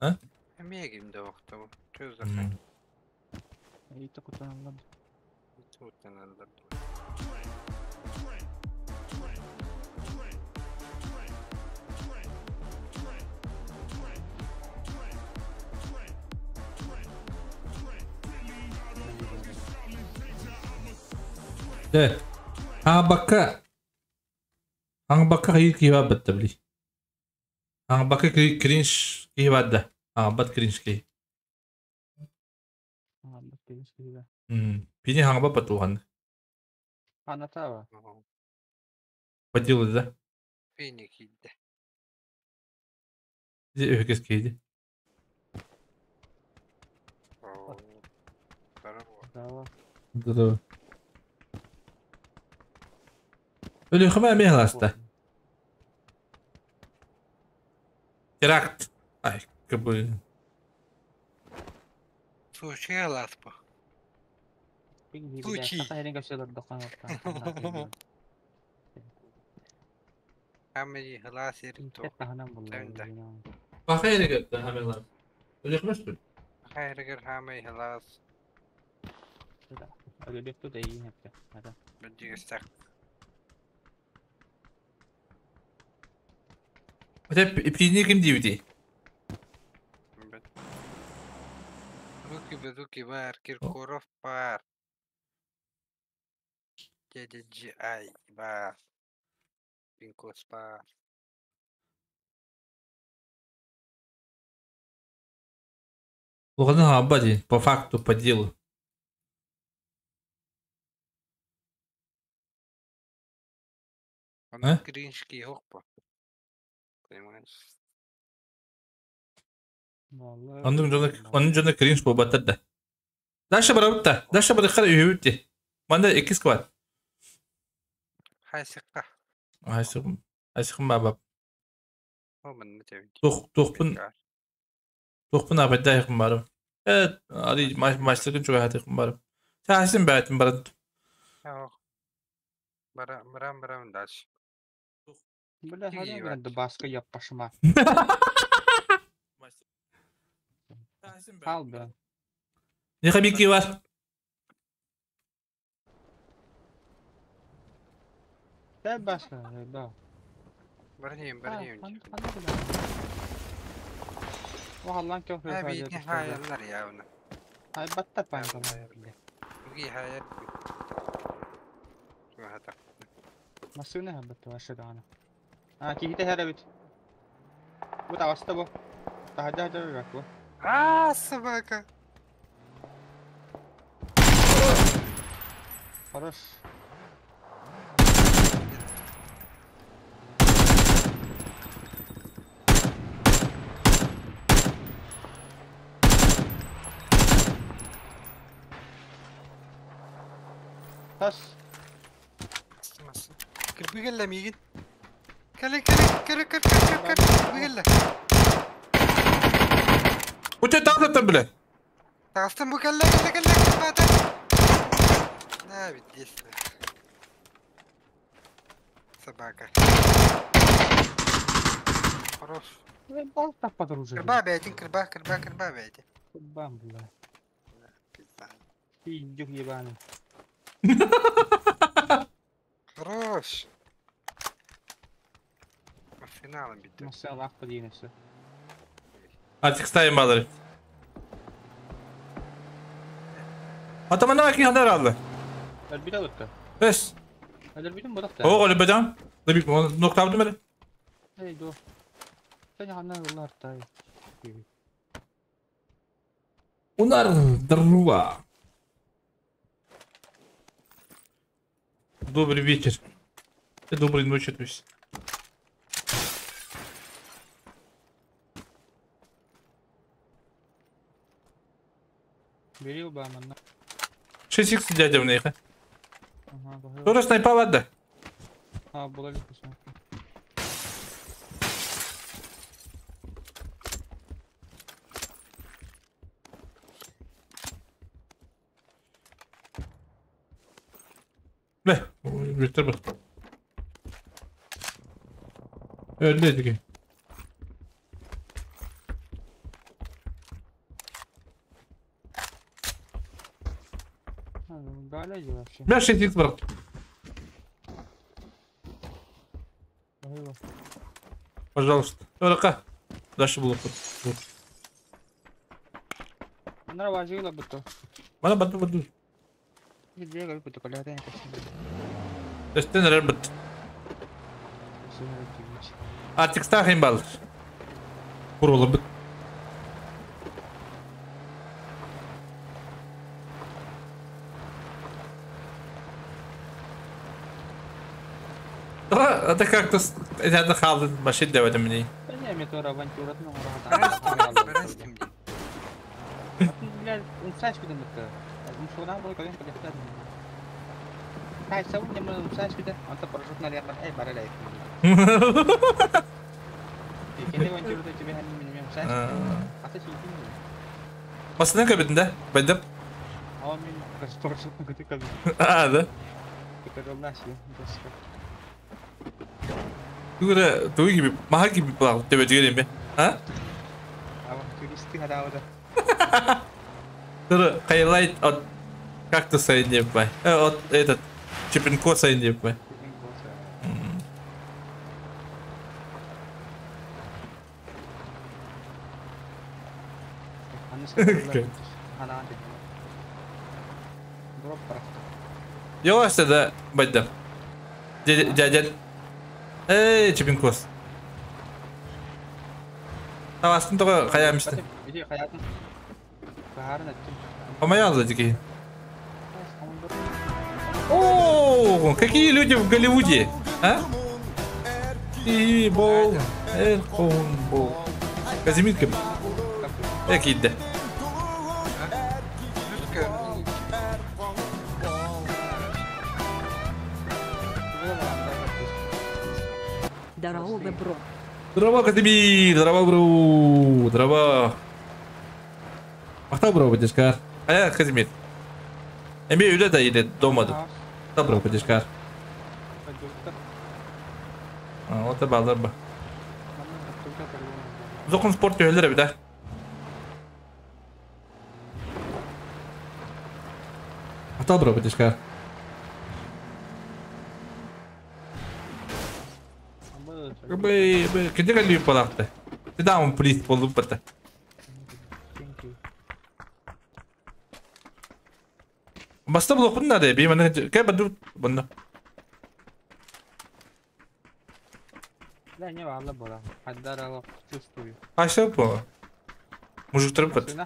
А? Эмиэ ким да охтобу. Чөз захай. Ито кутаналлар. Туттаналлар. Да. Аҥабакка Аҥабакка хайыы киһи баабатта били. Аҥабакка кринж киһи баар да. Аҥабат кринж киһи. Аҥабат кринж киһи да. Пини хаҥаба батухан. Анатава. Поделы да. Пини киирдэ. Ди өһүкэс киһи. Здорово. Здорово. Өлүөхүмэ эмиэ халаста. Теракт. Ай, кыбы. Сучи аласпа. Сучи. Хамми халас ирто. Баха эрегер хамелар. Өлүөхүмэ сүр. Хайрыгыр хамай халас. Өлүөхтү да иин эпте. Бадигыстак. Оте пини ким диибити? Руки бедуки бар, Киркоров бар. DDGI бар. Пинкос бар. Улахан хаба ди, по факту, по делу. Он А? кринжки хоппа. Понимаешь? Оннук дьоно оннук дьоно кринж буолбаттар да. Даша барабыт да. Даша барыххар үһүбүт ди. Манна иккис квад. Хайсыкка. Айсыгым. Айсыгым баабап. О, манна тебит. Тух тухпун тухпун абайдаайхым барым. Э, али мастеркин чугаатыхым барым. Саасын баатым барат. Бара барам барам дальше. Бля, харя Дубаска яппашма. Хал бля. Не хабики бар. Дай баска, да. Барним, барним. Оһаллан көхрө Abi ne hayaller ya onu. Ay батта пан Уги hayal. Хата. Масына хаббат ваша даана. А кихите хэрабит. Бу таваста бу. Тахажа хажа бу. А, собака. Хорош. Тас. Кырбыгелле мигин. Кele кele кele кele кele кele кырбыгелле. У тебя там там, бля. Тастым бу кelle кelle кelle кырбата. На ведь действие. Собака. Хорош. Бол так подружили. Кырба бәйтин кырба кырба кырба бәйтин. Бам, бля. Пиздюк ебаный. Хорош. Финалом бит. Ну все, лах подвинется. Все. А текстаем баллы. А там она какие хандар алды. Әлбит алыпты. Бес. Әлбитім бұдақта. О, әлі бедам. Лыбик, ноктабды мәрі. Эй, до. Сен хандар олар тай. Унар дрова. Добрый вечер. Доброй ночи, то есть. Бери Обама. 6х дядя в них. Тоже снайпа ладно. А, была ли посмотрим. Бля, Виктор был. Öldü. Бля, 6х брат. Пожалуйста. Только. Дальше было. Мана баду баду. Өстен ребят. А текста химбал. Курула бит. Да, это как-то это халды машин давай мне. Не, мне тоже авантюра, ну, бля, умсач куда это? Умсуна был, когда подъехал. Хай, сам не мы умсач куда? Он то парашют на лерман, эй, бараляй. Кенде авантюра то тебе хани минимум умсач. А ты сидишь. Масына кабин, да? Пойдем. А он меня парашют на куда кабин. А, да? Ты когда наш, я. Тугура, туги gibi, maha gibi bak, tebe tügerim be. Ha? Авантюристы гадауда. Тура, хайлайт от кактуса не бай. От этот чипинкоса не бай. Йоста да, байдам. Дядя. Эй, чипинкос. Тавастын тоға қаямысты. Помоял такие. О, какие люди в Голливуде, а? И бол, бол. Казимирка. Какие да. Здорово, бро. Здорово, Казимир! Здорово, бро! Здорово! Махтал, бро, поддержка. А я Казимир. Эми үле да или дома да. Добро, поддержка. А, вот это балдар ба. Зокон спорт түйелер да. Махтал, бро, поддержка. Бэй, где галю палахты? Ты там плиз полупата. Баста блок надо, би мен кай баду банда. Да не валла бора. Хаддарала чувствую. А что по? Мужик трепет.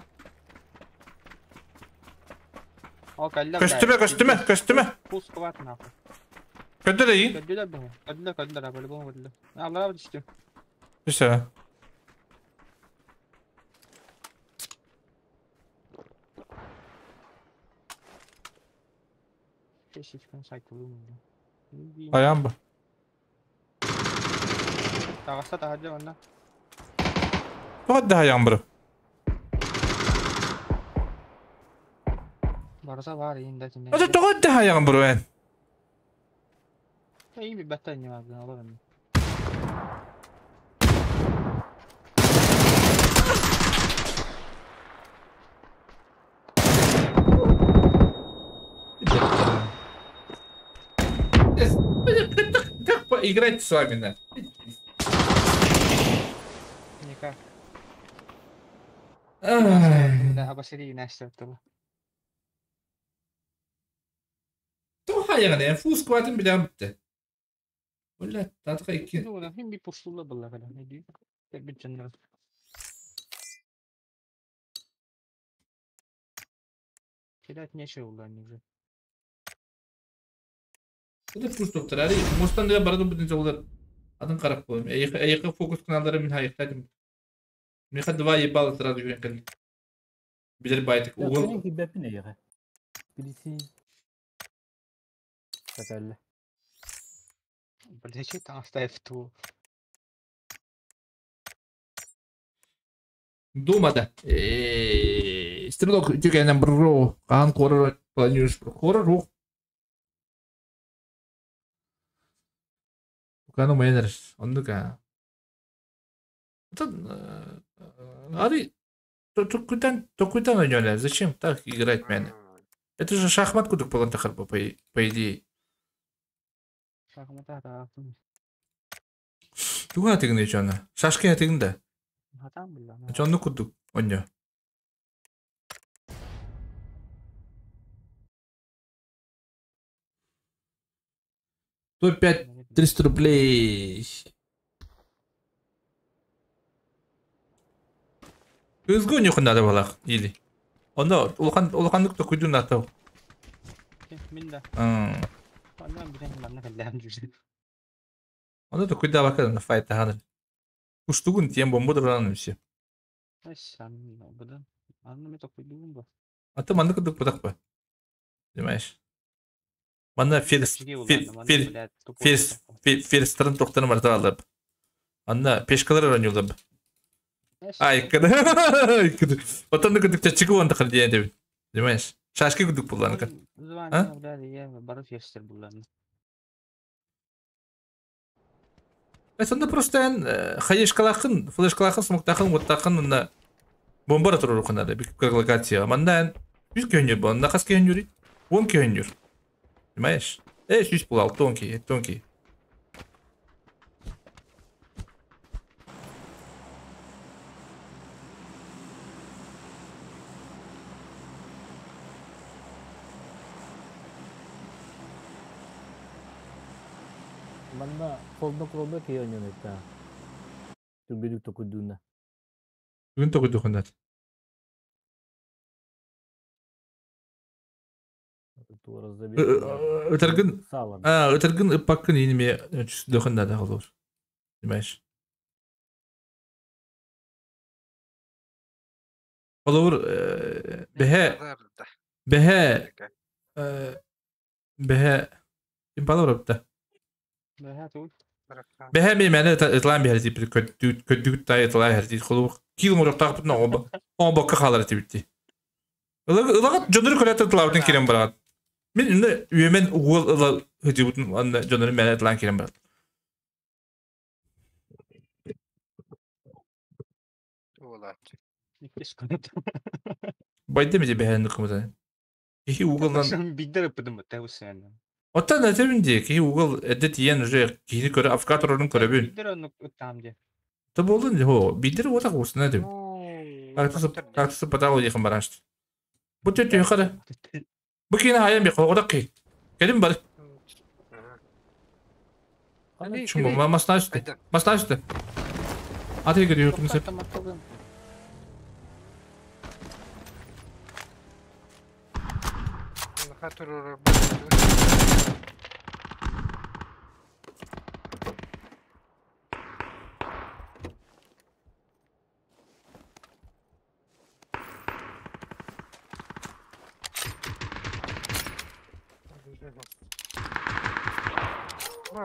О, кэллэ. Көстүмэ, көстүмэ, көстүмэ. Пус кват нахуй. Көддөр эйин. Көддүлэр бу. Көддүлэр, көддүлэр, по-любому көддүлэр. Аллара түстүм. Түсө. Кешечкен сайкылым. Ayağım bu. Таҕыста таһырдьа манна. Тоҕо да ayağım бу. Барыса баар иин да тинне. Ата тоҕо да ayağım бу эн. Iyi bir battaniye vardı alırım. Как поиграть с вами на? Никак. Ай. Да, обосри Настя оттуда. Тоҕо ayağın эн фул скватын билэн битте. Уля, татка iki. Ну, да, хим bir pusula була когда. Не дию. Bir canlar. Кидать нечего было они уже. Это пуш доктор. Ари, мостан да барадым бүтүн жолдар. Адын карап коем. Эйхе фокус каналдары мин хайыктадым. Миха два ебало сразу жүрген кел. Билер байтык. Угол. Кибепин эйхе. Билиси. Такалла. Блять, там оставь ту. Думада. Стрелок тюкенен бро. Кан корор планируешь. Корор рух. Кану менер. Ондука. Это Ари, токуйдан ойнолар. Зачем так играть мен? Это же шахмат кудук болон тахар по идее. Шахмата да. Туга тегин жана. Шашки тегин да. Хатам билла. Жонну кудук ойно. То 5 300 рублей. Өзгө нюхун надо балах или. Оно улахан улаханнык то куйдун атау. Мин да. Андан билен манна кэллэм жүрсүн. Оно то куйда бака на файт ханыр. Уштугун тем бомбу дуран все. Сан будан. Анны мен токуйдугун бу. А ты манны кудук путак па. Понимаешь? Манна ферс ферс ферстерин токтаны марта алып. Анна пешкалар ойнолып. Ай, кыды. Потом кудук чачыгы онда кыр диэн деп. Понимаешь? Шашки кудук булланыкы. А? Бары ферстер булланы. Сонда просто эн хаешкалахын, флешкалахын, смоктахын, оттахын онна бомбара турар уханады бик локация. Манна эн 100 көнүр бу, онна хас көнүр? 10 көнүр. Понимаешь? 100 бул 6 10 ки, 10 ки. Манна холдо кробе кийонyon это. Түбүлүк токуйдуна. Бүгүн токуйдухунат. Өтөргүн өтөргүн ыппаккын иниме түстөхүн да холор. Понимаешь? Холор бэхэ бэхэ бэхэ ким балор ыпта. Бэхэ ми мэне ытлаан биһэр тип көддүгүт тай ытлаа хэр тип холор кил мурактаах бутна оба оба кахалар тибитти. Ылагат жонору көрөт ытлаабытын кирен барат. Мен үнне үйемен угул ыла хытыбытын анна жонору мэне ытлаан кирен барат. Байды ми бэхэ ныкымыта. Кихи угулдан Биддер ыппытым бу тэвсэн. Оттан этебин ди, кихи угул эдде тиен уже кихини көрө авкатор орун көрөбүн. Биддер онну ыттаам ди. Та болдун хо, биддер отак усна деп. Кактысы патал дихин барашты. Бу төтө юкары. Бу кини хайан би когодак ки. Келин бар. Чумбу масна үстү. Масна үстү. Аты көрү юкун сеп. Хатырыр.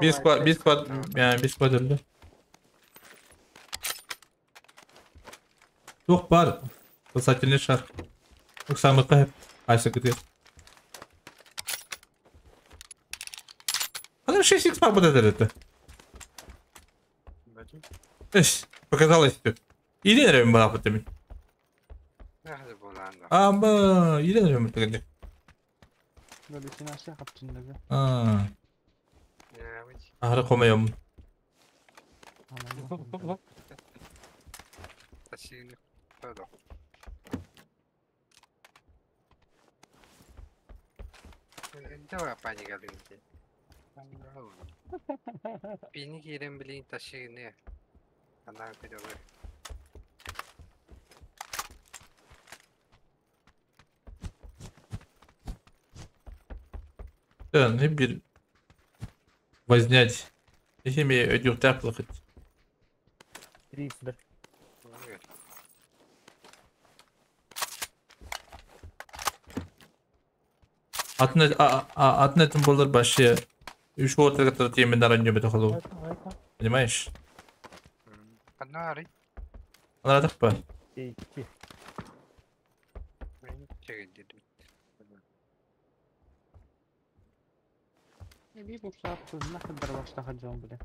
Bir squad yani bir squad öldü. Yok var. Спасательный шар. Yok самыкка hep. Айсы күтер. Она 6х бар будет это. Эш, показалось тут. Или наверное, была потом. Ама, или наверное, тогда. А. Ахра комайом. Beni giren bilin taşıyını. Ana көдөгөр. Да, не bir вознять. Ими өдүртәп плохот. 3 бер. Атын атын этим болар башы. Үш отыр который темен нараньё бит холу. Понимаешь? Анары. Анары па? Икки. Bir uçak нахер башта хаджан бile.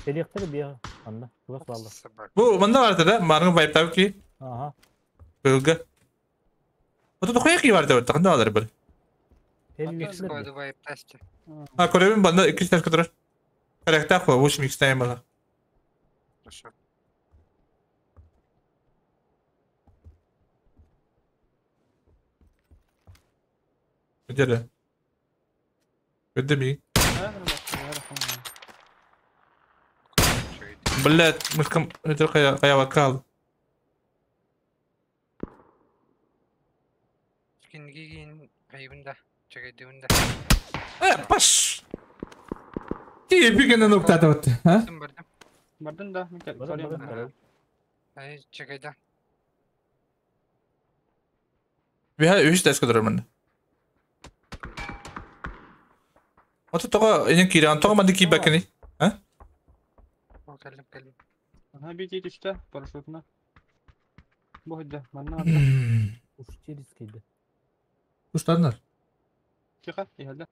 Электр бия анда. Тугас балды. Бу мында бар да, маргын вайп тап ки. Ага. Кылга. Ото тохуя ки бар да, тахында алар бир. А көрөбүн банда 2 таш турар. Каракта хо 8 x тайм бала. Хорошо. Где? Где ми? Блять, мышкам это кая кая вакал. Кингигин кайбында, чегедибинде. Паш! Ти бигене ноктата вот, а? Бардым. Бардым да, мен Ай, чегеде. Бия үч таш турар Ото тога энен киран, тога манды ки бакени, а? Кэллим, кэллим. Ага, бити түштө, парашютна. Бу хидде, манна. Уш через кийди. Уштаннар. Тихо, иһэлде.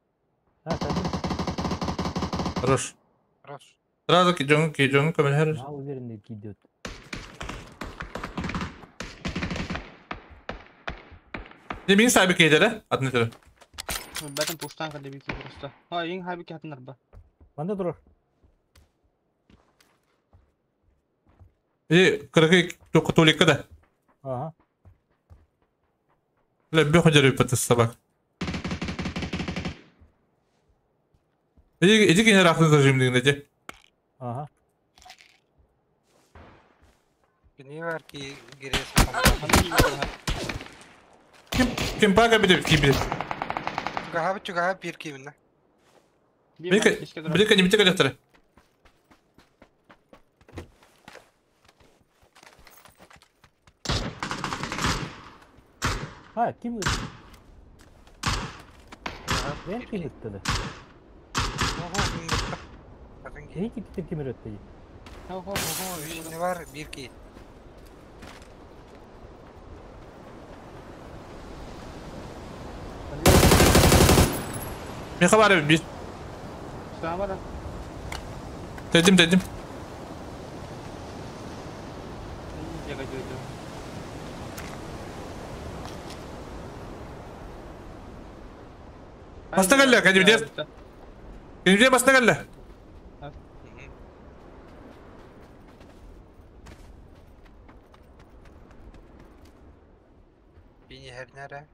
Хорош. Хорош. Сразу ки жон ки жон көмөн хер. На уверенный кийди. Не мин саби кейдере, атын өтөрө. Бәтен пуштан калды бики просто. А, ең хаби ки атын арба. Манда турар. И кыргы токотолика да. Ага. Бля, бе ходжары патыс собак. Иди, иди генерахны зажим дигенде. Ага. Кини бар ки гирес. Ким ким пага бит ки бит. Чугаһа чугаһа бир киминна. Билика, билика не битек электр. А, ким? Мен ким өттү? Эй, ким ким өттү? Ого, ого, не бар бир ки. Мен хабар бир. Самара. Дедим, дедим. Баста келле, кәдімдер. Кәдімдер баста келле. Бини хернere.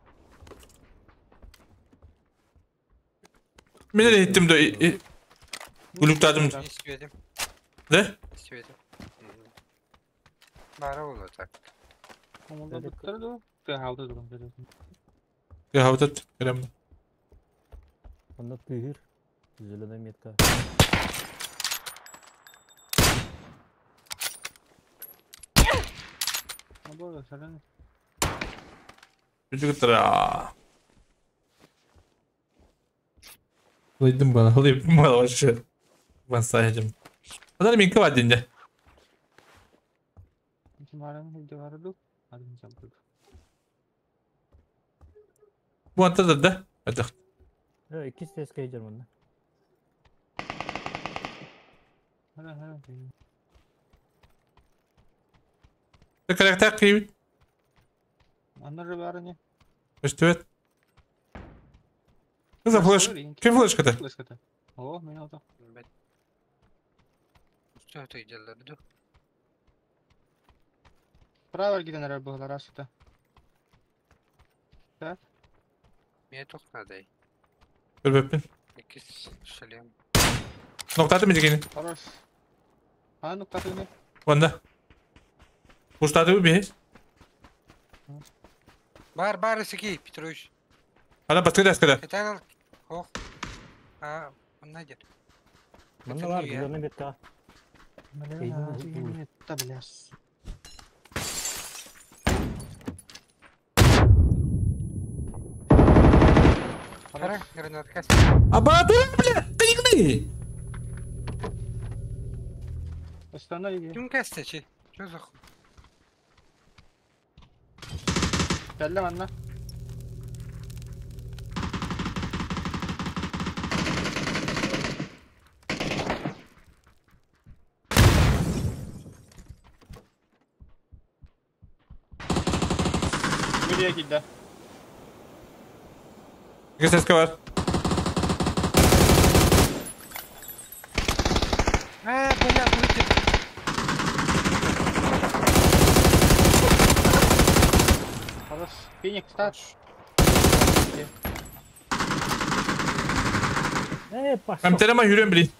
Мен эле иттим да Gülüktadым. İstiyordum. Ne? İstiyordum. Бара болот. Хавытат керем. Онно тыыр. Зеленая метка. Жүгүтра. Лыйдым бана, лыйдым бана вообще. Вансайдым. Адар минка бар динде. Бу антадыр да? Атак. Икки стеске жер мында. Текеректер кийбит. Аннары бары не? Өстүбет. Кыза флеш. Ким флешката? Флешката. О, мен алда. Право гиден бұғылар асыта. Так. Мне только надо. Көрбөппүн. Икки шлем. Ноктаты ми? Хорош. А, ноктаты не? Ванда. Пуштаты би. Бар, бар, Сергей Петрович. Ана баскыда аскыда. Это Ох. А, он найдет. Мында бар, зеленая метка. Бля, бляс. Қара, гранатка. Аба, бля, кыйгны. Останови. Ким кәсті, Чё за хуй? Кәлле манна. Nereye gitti? Ses var. А, бля, вылетел. Хорош. Феникс, тач. Пошел. Амтерема yürüyorum bilin.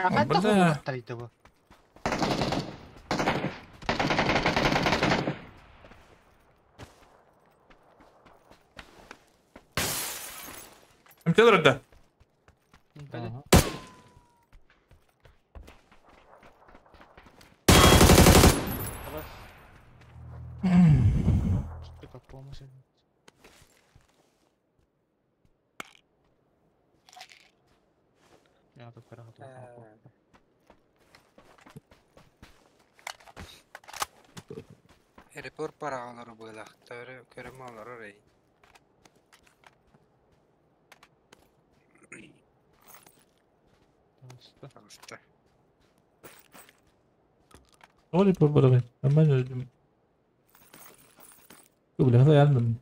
Хатта Бля. хуй bu. Амтелер да. Ага. Хорош. Что как помощь? Я тут Репор парағалары бұйлақтары, көрім алары рей. Пожалуйста. Оли побарабай. Нормально öldüm. Бля, yandım.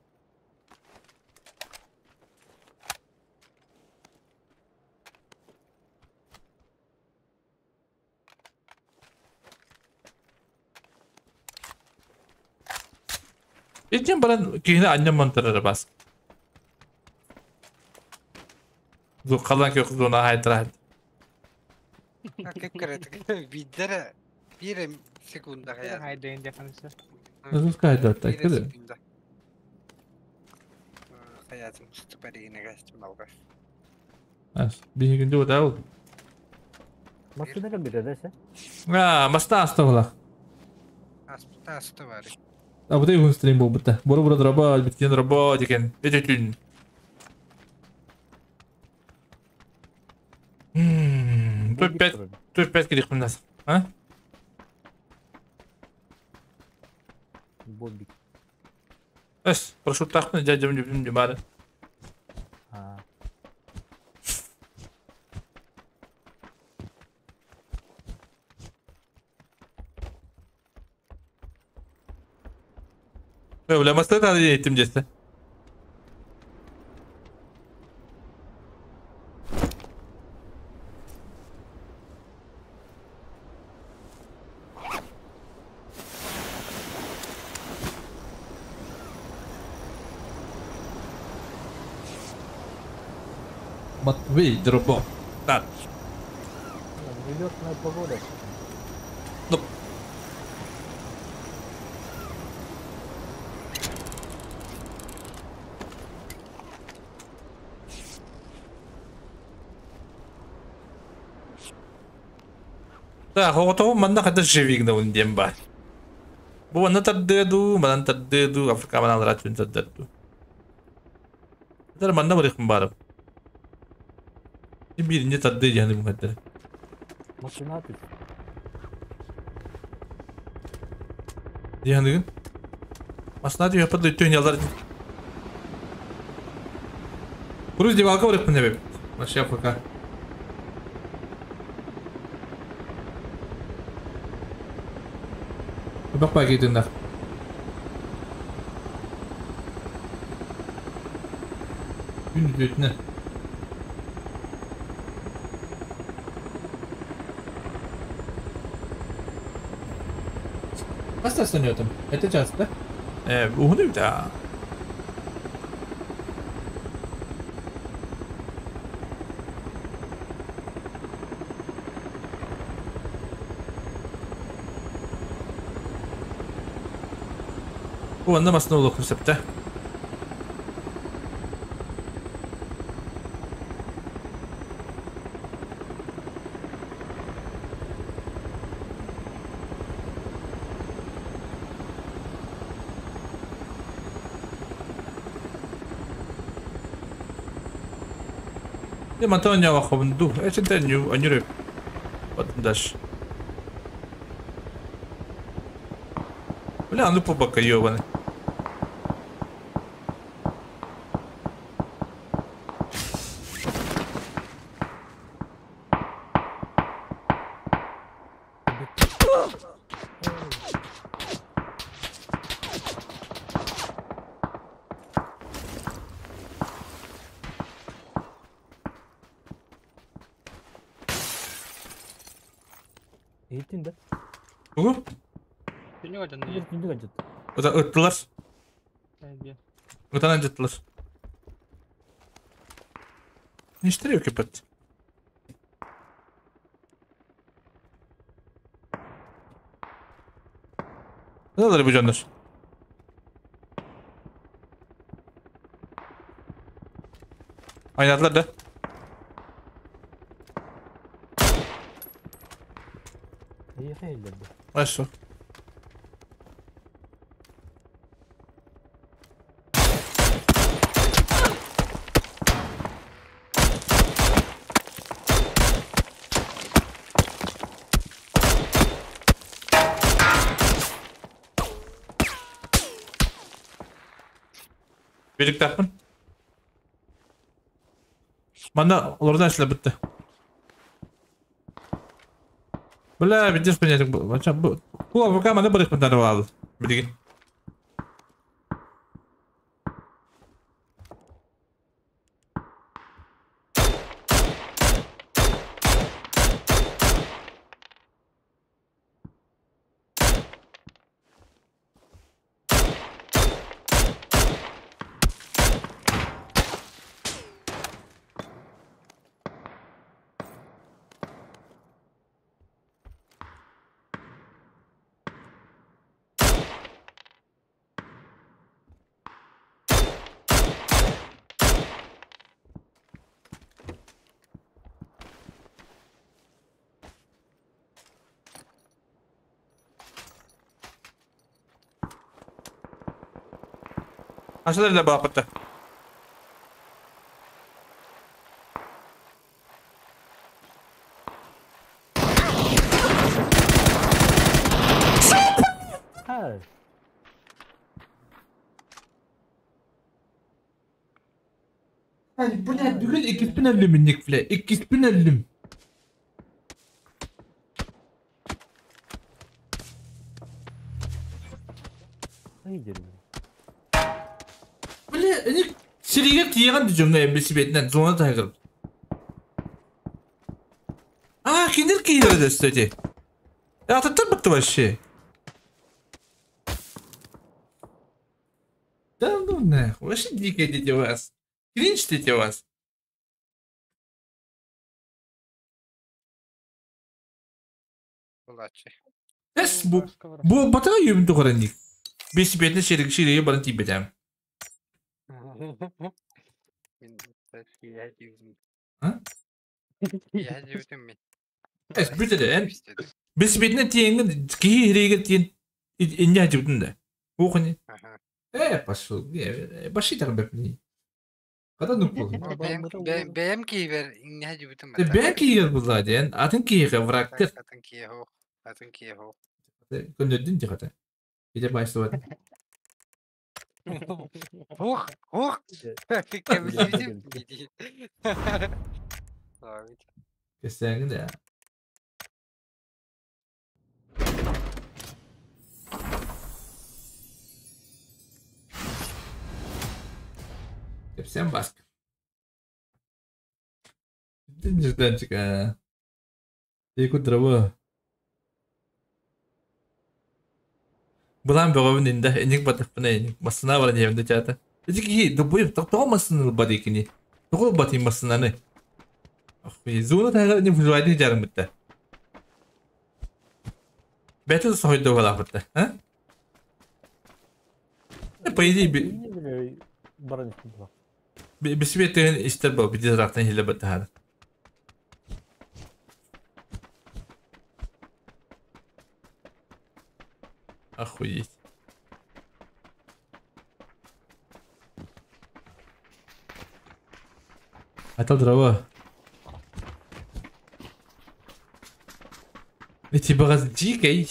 İçin bana kihine annem mantarara bas. Зу қалан ке қызуна хайтрат. Как көреді? Биддері бір секунда хаят. Хайдайын деп. Nasıl kaydatta kızı? Хаятым ступаригіне кәстім алға. Ас, bir günde o da oldu. Машина кім береді, сен? А, маста аста. Аспыта асты бар. А вот и стрим был бітті. Бұры бұры драба, біткен драба деген. Өте түн. Топ 5 керек мынасы. А? Бобик. Эс, прошу тахмын, дядя мне не бары. А. Бля, маста та еттім десті. Матвей Дробо. Так. Нелетная погода. Ну. Так, оҕотоҕум манна хата живигнабын диэн баар. Бу манна тардыа дуу, манан тардыа дуу, Африка маналара түн тардар дуу. Тар манна барыахпын баарым. Бииринчи тардыы диэн бу хаттар. Машина түс. Диһаныгын. Масна түһэппит өттүн ялар. Курус дивалка барыахпын эбит. Вообще пока. Бак пакетиннар. Күн үтүөтүнэ. Хас тастаныатым? Это часто. Уһун эбит аа. Бу манна масына олохпун сөптө. Дьэ мантан оонньообоххобун дуу? Эчэнтэ оонньуур даш. Бля, ну побака ёбаный. Иһиттин да? Тугу? Түннүк алдьанна. Түннүк алдьатта. Ыта ыттылар. Ытан алдьаттылар. Ништере өкепет. Ыталар бу дьоннор. Ойнадылар да? Эйиэхэ иһиллэр дуо? Хорошо. Бириктаахпын. Манна олордон эсилэ бүтте. Бля, видишь, понятно, бу бу АВК маны барыхпын тары билигин. Ашылар да баапытта. Блядь, бүгүн иккиспин өллүм инник, бля, иккиспин өллүм. Бля, ини сиригер тиеган дижоҥҥа эмбисибетинэн зона таһыгыр. А, киндер киирэр өстө ити. Атыттар бытты вообще. Да ну нахуй, вообще дикая дети вас. Кринж дети вас. Булачы. Эс бу бу батыга юбин тухаранник. Бесибетне шерик ширеге баран тиийбэтээм. Мин А? Я дебитим мен. Эс бүтэ эн Бис битне тиеңин кихи хириге тиен инне хажыбытын да. Ухни. Пошел. Не, баши так бепни. Када ну пол. Бэм киибер инне хажыбытын Бэм киигер булла диэн, атын кииге врактыр. Атын кие хоох. Атын кие хоох. Көндөдүн дихата. Ите байсыбат. Ох, ох. Кебилибитим. Кесеңин да. Кепсен баск. Нежданчик, а. Эку дрова. Булан бөгөбүн инде, эник батык бына эник. Масына бар небинде чата. Эти ки дубуй токтого масыны бадикини. Того бати масынаны. Охуй, зуна тайга не выживайды жарым битте. Бәтел сойду бала битте, а? По идее, Баран истин бисбетен истер бу биди рактан хиле битте хада. Охуеть. Это дрова. Эти багаз дикой.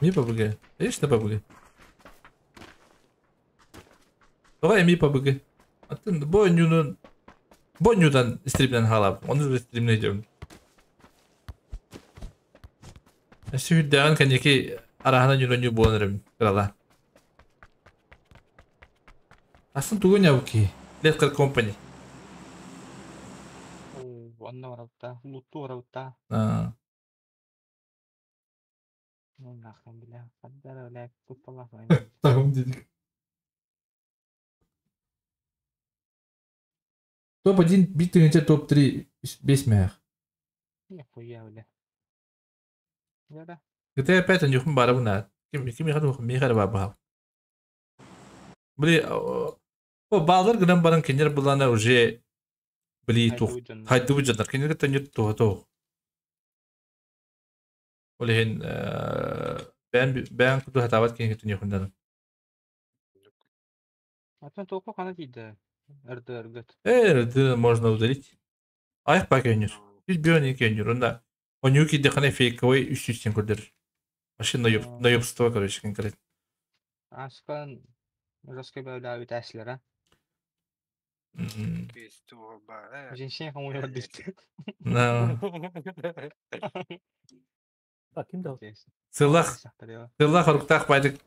Ми ПБГ. Видишь на ПБГ? Давай ми ПБГ. А ты бонюнун. Бонюдан стримнен халап. Он же стримне идем. Сүйдәгән коньяки арахана нюноню буонрым крала. Асын тугын явки. Леткер компани. Онна барабыта, лутту барабыта. А. Ну нахрен, бля, хаддара, бля, купала. Тагым дедик. Топ-1 бит топ-3 бес мэх. Нихуя, бля. Да. GTA 5 анюхун барабына. Ким ким яхад ухун михар бабал. Бли о балдар гынан баран кенер булана уже бли тух. Хайду жандар кенер төнүр тух тух. Олehen бән бән куту хатабат кенер төнүр хундан. Атын току кана тиде. РД РГ. РД можно удалить. Аяк пакенер. Biz bir önceki önür. Onda o нюки дехане фейковый үс үстен көрдер. Вообще наеб, наебство, короче, конкретно. Аскан жесткий бля үтәсләр, а? Женщина кому я На. А ким дал? Сылах. Сылах руктах байдык.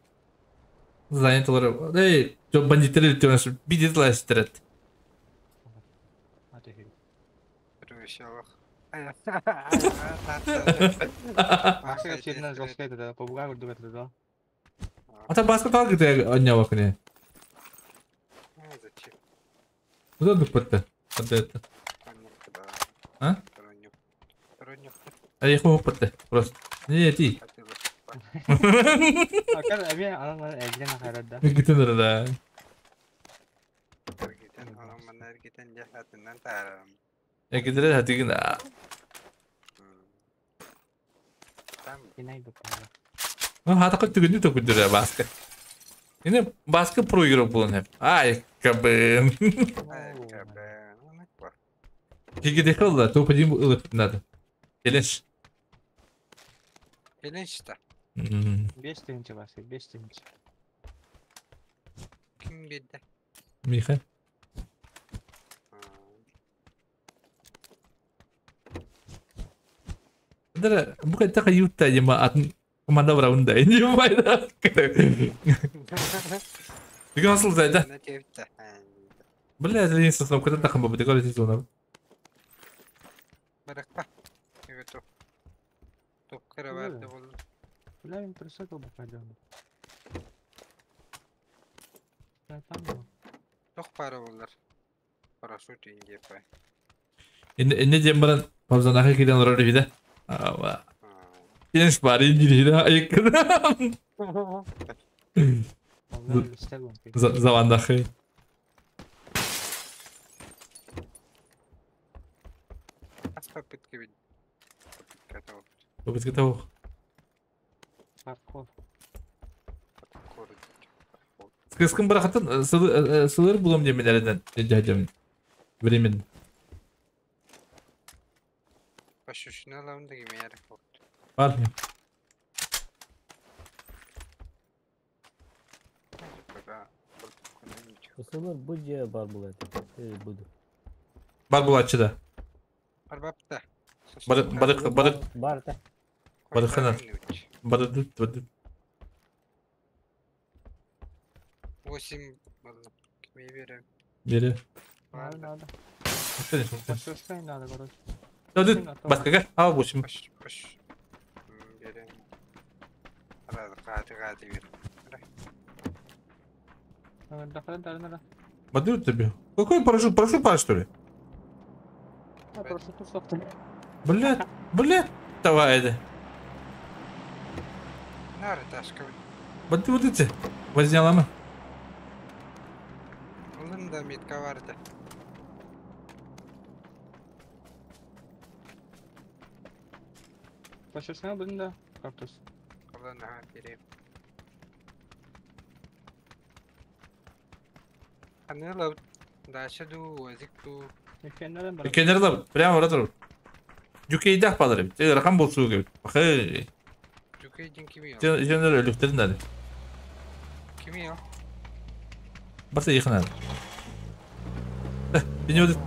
Занятылар. Эй, жо бандиттер өтөмөс. Бидет ластырат. Аска чернен жесткий да, побугай көрдүк это да. Ата баска тал гите анья вакне. Куда дупатта? Ата это. А? А я хопатта просто. Не ти. Акар әбе анан әжден харада. Гитен да. Эгидер хатигин. Ну, хата кот түгүндү төкүндүрө баска. Ине баска проиграл булын хеп. Ай, кабын. Киги дехал топ-1 ылып надо. Келеш. Келеш-та. 5 тыгынчы баска, 5 тыгынчы. Ким бирде? Миха. Дара, бу кайта каюта яма атын команда браунда. Не байда. Дига асыл зайда. Бля, это не сосном, когда тахам бабы, декор здесь зона. Баракпа. Топ. Топ караварды болду. Бля, мен присадил бы пойдем. Тох пара болар. Парашют инге пай. Инне жембаран павзанаха кирен роль вида. Ава. Кенеш бари дири айкыда. Завандахы. Аз попытки бит. Попытка того. Попытка того. Паркур. Скыскын барахатын сылыр булам диэн эрэнэн дьадьам времен. Пашушина да гимер. Бар. Сылыр бу же бар булат. Буду. Бар булатчы да. Барбапта. Бар бар бар Бар та. Барыхана. Барыдут барыдут. 8 ладно. Кими берем. Бери. Надо, надо. Конечно. Пашушина надо, короче. Да, баскага. А, 8. Паш, паш. Берем. Раз, гады, гады бер. Бадут тебе. Какой парашют? Парашют пара, что ли? А, парашют софт. Блядь, блядь. Давай, это. Нары ташка. Вот вот эти. Возняла мы. Лында метка барды. Пашушина будем, да? Кактус. Ладно, берем. Анела дальше ду, азик ду. Кенерда прямо в Дюкейдах падары. Те ракам болсу gibi. Бакы. Дюкейдин кими я? Женер өлүктерин дады. Кими я? Баса якын ады. Бени öldü.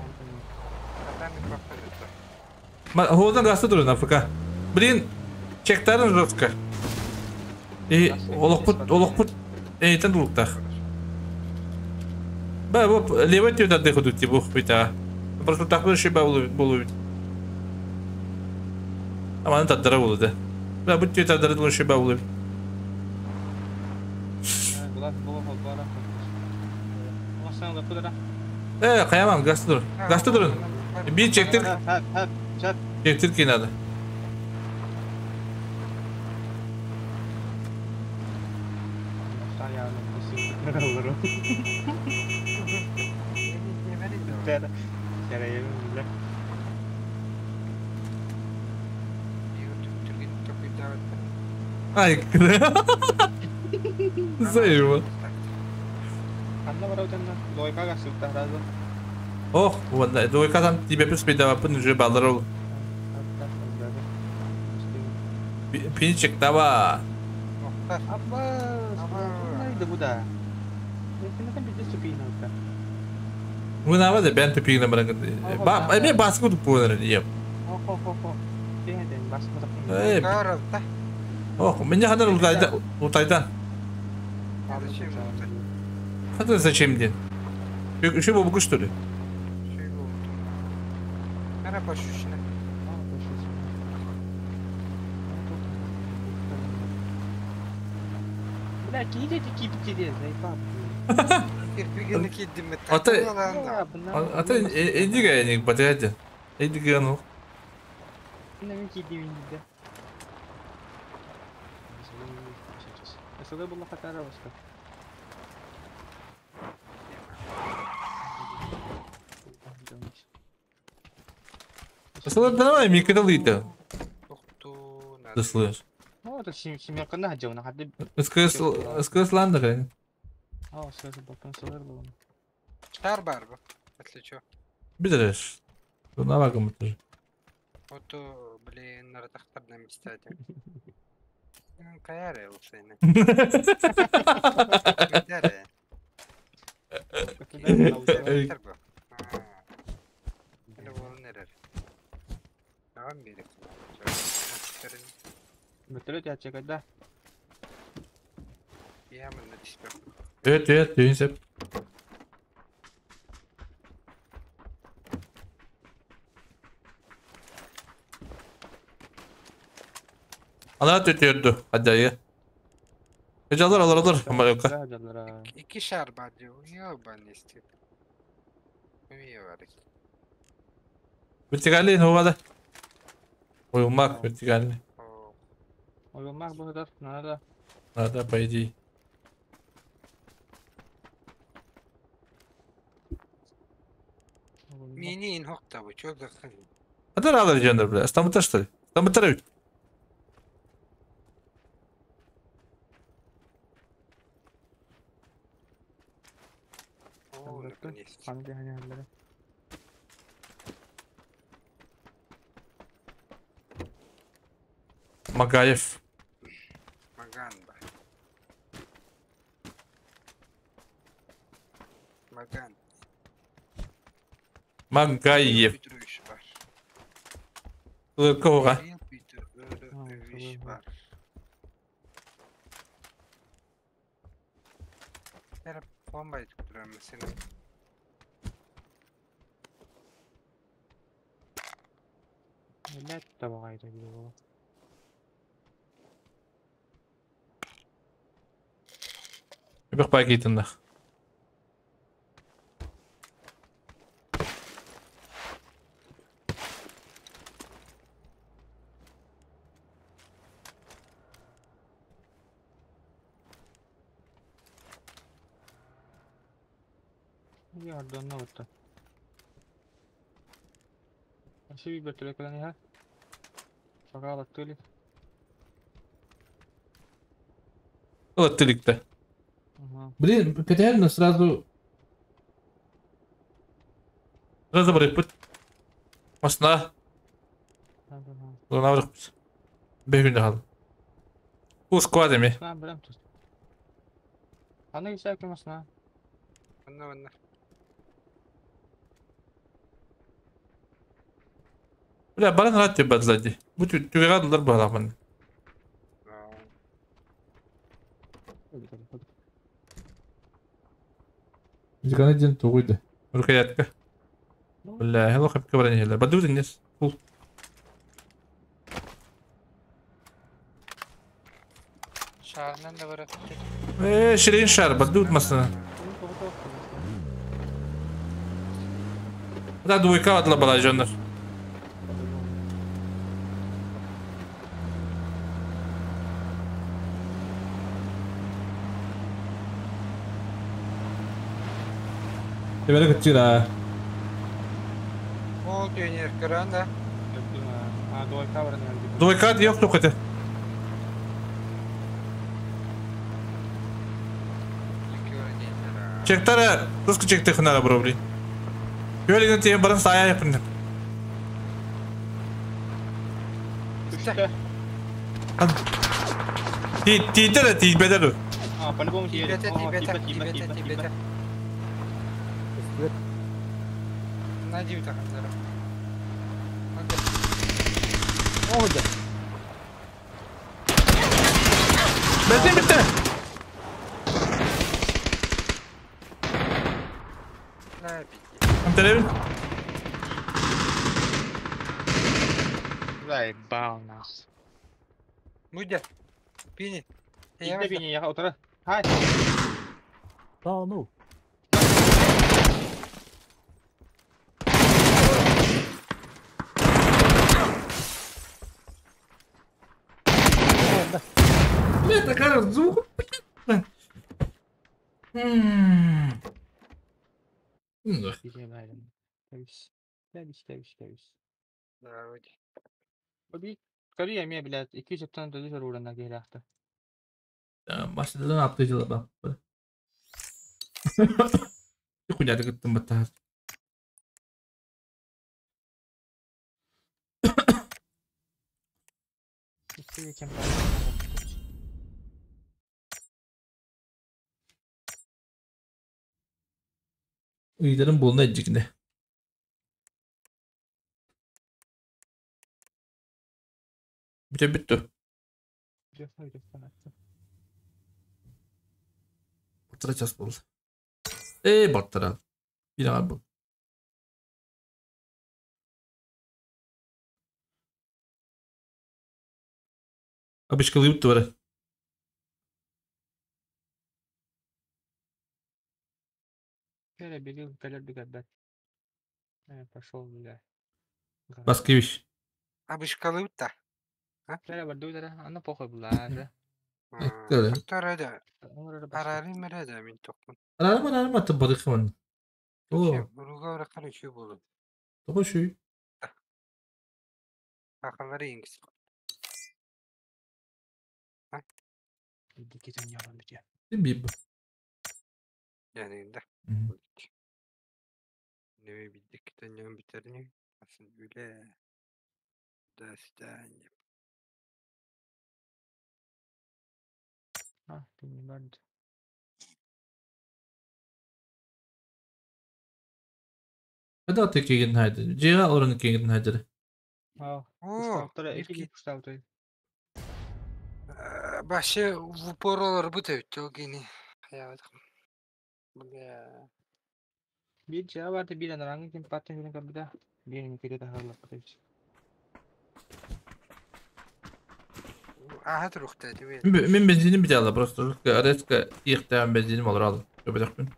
Ходан гаста durun Африка. Блин, чектарын жестко. И олохпут, олохпут. Эйтен дулуктах. Ба, бу левый тюда дыху типа бита. Просто так бы шиба болу. Аман таддара болу да. Ба, бу тюда дыху шиба болу. Каямам, гаста dur. Гаста durun. Bir çektir. Çektir ki надо. Ай, Заеба. Ох, вот, двойка там тебе плюс передавай, уже балларол. Пинчик, давай. Вы на воде бен тупик на баранга. Ба, эме баску тупу на реп. Ох, меня хандар утайда, утайда. Хандар зачем день? Еще бабку что ли? Бля, киди киди заебал. Ата эдига не батырады. Эдига ну. Давай, микролита. Ты слышишь? Ну, это семерка на дело, на ходу. СКС, СКС ландер. А, СКС батон селер был. Шар барба, если чё. Бидереш. На вагон тоже. Вот, блин, на ротахтабном месте. Каяре лучше. Вертолет я чекать, да? Evet, evet, düğün Ana tütüyordu. Hadi ayı. Alır alır alır. Ama yok. İki şarba diyor. Yok ben istedim. Vertikalli ne oldu? Uyumak vertikalli. Uyumak bu kadar. Nerede? Nerede по идее. Мини инхокта bu çok da. Hadi alır canlar bile. İstanbul'da что ли? İstanbul'da ведь. Ханы дьаһаньаллара. Магаев. Маган ба. Маган. Магаев. Петрович бар. Лыркова. Кирилл Петрович бар. Era bomba tutuyorum mesela. Millet de bagayda gibi bu. Bir paketinde. Yardım oldu. Nasıl bir bötürek olan ya? Fakat tuli. Латтылик-то. Блин, реально сразу... Сразу брать. Масна. Луна врыхпыз. Бегүнде хал. У складами. На, блин, тут. Аны исәп масна. Анна, анна. Бля, баран рад тебе сзади. Будь тюгадылар барамын. Диканы ден тугуйды. Рукоятка. Бля, хело хапка баран хеле. Баду денес. Фул. Шарынан да бар. Ширин шар, баду масына. Да, двойка атла бала жондар. Тебе кытчыра. Ол түйенер кыран да. А, двойка бар. Двойка yok yok öte. Чектара, русский чекте хынара бро, блин. Yöyle тиен барын сая yapın. Ти ти ти ти бедер. А, по-любому ти. Тибете, тибете, тибете, тибете. Надив тахандара. Oldu. Benzin bitti. Antelevin. Заебал нахуй. Мудя. Пини. Иди пини, я утра. Хай. Да, ну. Бля, такая звук. Да. Корея мне, блядь, 200 доллар урана келяхта. Başladan atlayıcılar bak. Хуйня гыттым баттар. Uydarın boluna edecekinde. Bitti bitti. Bortara час болды. Эй, борттара. Bir abi bu. Абышкалы юпты бара. Бери, бери, бери, Пошел, бля. Баскевич. Абышкалы юпта. Бля, барду, да, она похуй была, да. Арада. Арары марада мен тоқпын. Арары марары маты барыхман. О. Буруга ора şu болу. Тоқо şu. Акалары иңгис. Дикетен ялан бите. Биб. Yani да. Нөмө биддиккитен нөм битерни. Асын үле. До свидания. А, ты не банд. Это ты кигин хайды. Жига орын кигин хайды. А, О, Пуштаутара, bir iki ki пуштаутар. Башы в упор олар бу төбүттө ол гени. Хаябатым. Бля. Bir cevap vardı bir an kim patın günü kapıda. Bir kere daha Allah patış. Аха турукта дебе. Мен бензиним бите алла просто. Резко иықтаған бензиним олар алды. Көбедақпын.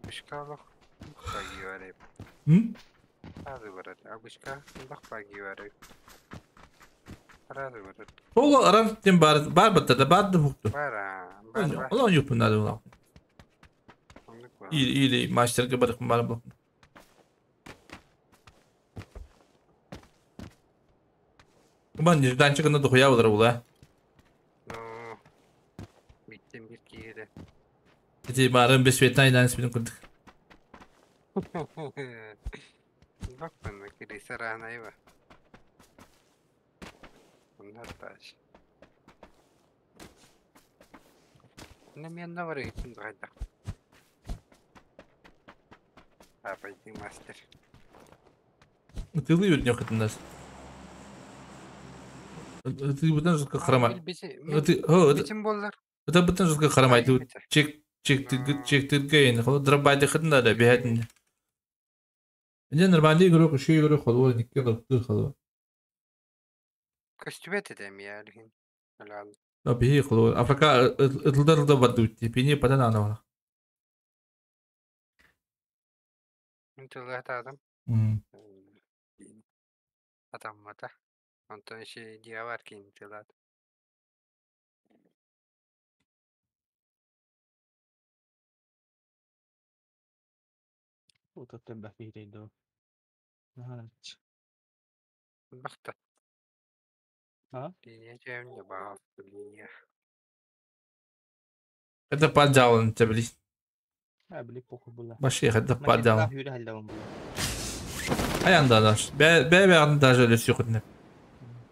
Бышка алах. Баги барып. М? Разы барат. Абышка бак баги барып. Разы барат. Ол арам тем бар бар баттада бар да хукту. Бар а, бар бар. Ола юпун нады ола. Оннук бар. Или или мастерге барып бар бу. Бан нежданчик на дохуя олар була. Ну. Биттен бир кире. Эти барын бесветна идан спин курдук. Бак бана кире сарана ива. Ондар таш. Немен бар итин гайда. Апайдың мастер. Тылы юрнёх это нас. Ты бутан жутко хромай. Битим боллар. Это бутан жутко хромай. Ты чек чек чек ты гейн. Хол дробай хытын да бихатин. Инде нормальный игрок, еще игрок холо, нике ты холо. Көстүбет эдем я лихин. Алал. Да бихи холо. Африка ытылдар да баду. Типини падан ана. Интеллект адам. Атаммата. Онтон иши диавар кин тылат. Bu da bak bir do. Бахта. А? Линия жемне баа линия. Это паджалын тебли. Ha bile poku bulla. Баши это паджалын. Yürü halde on bulla. Аянда даш. Бе бе бе даже лесю хытны.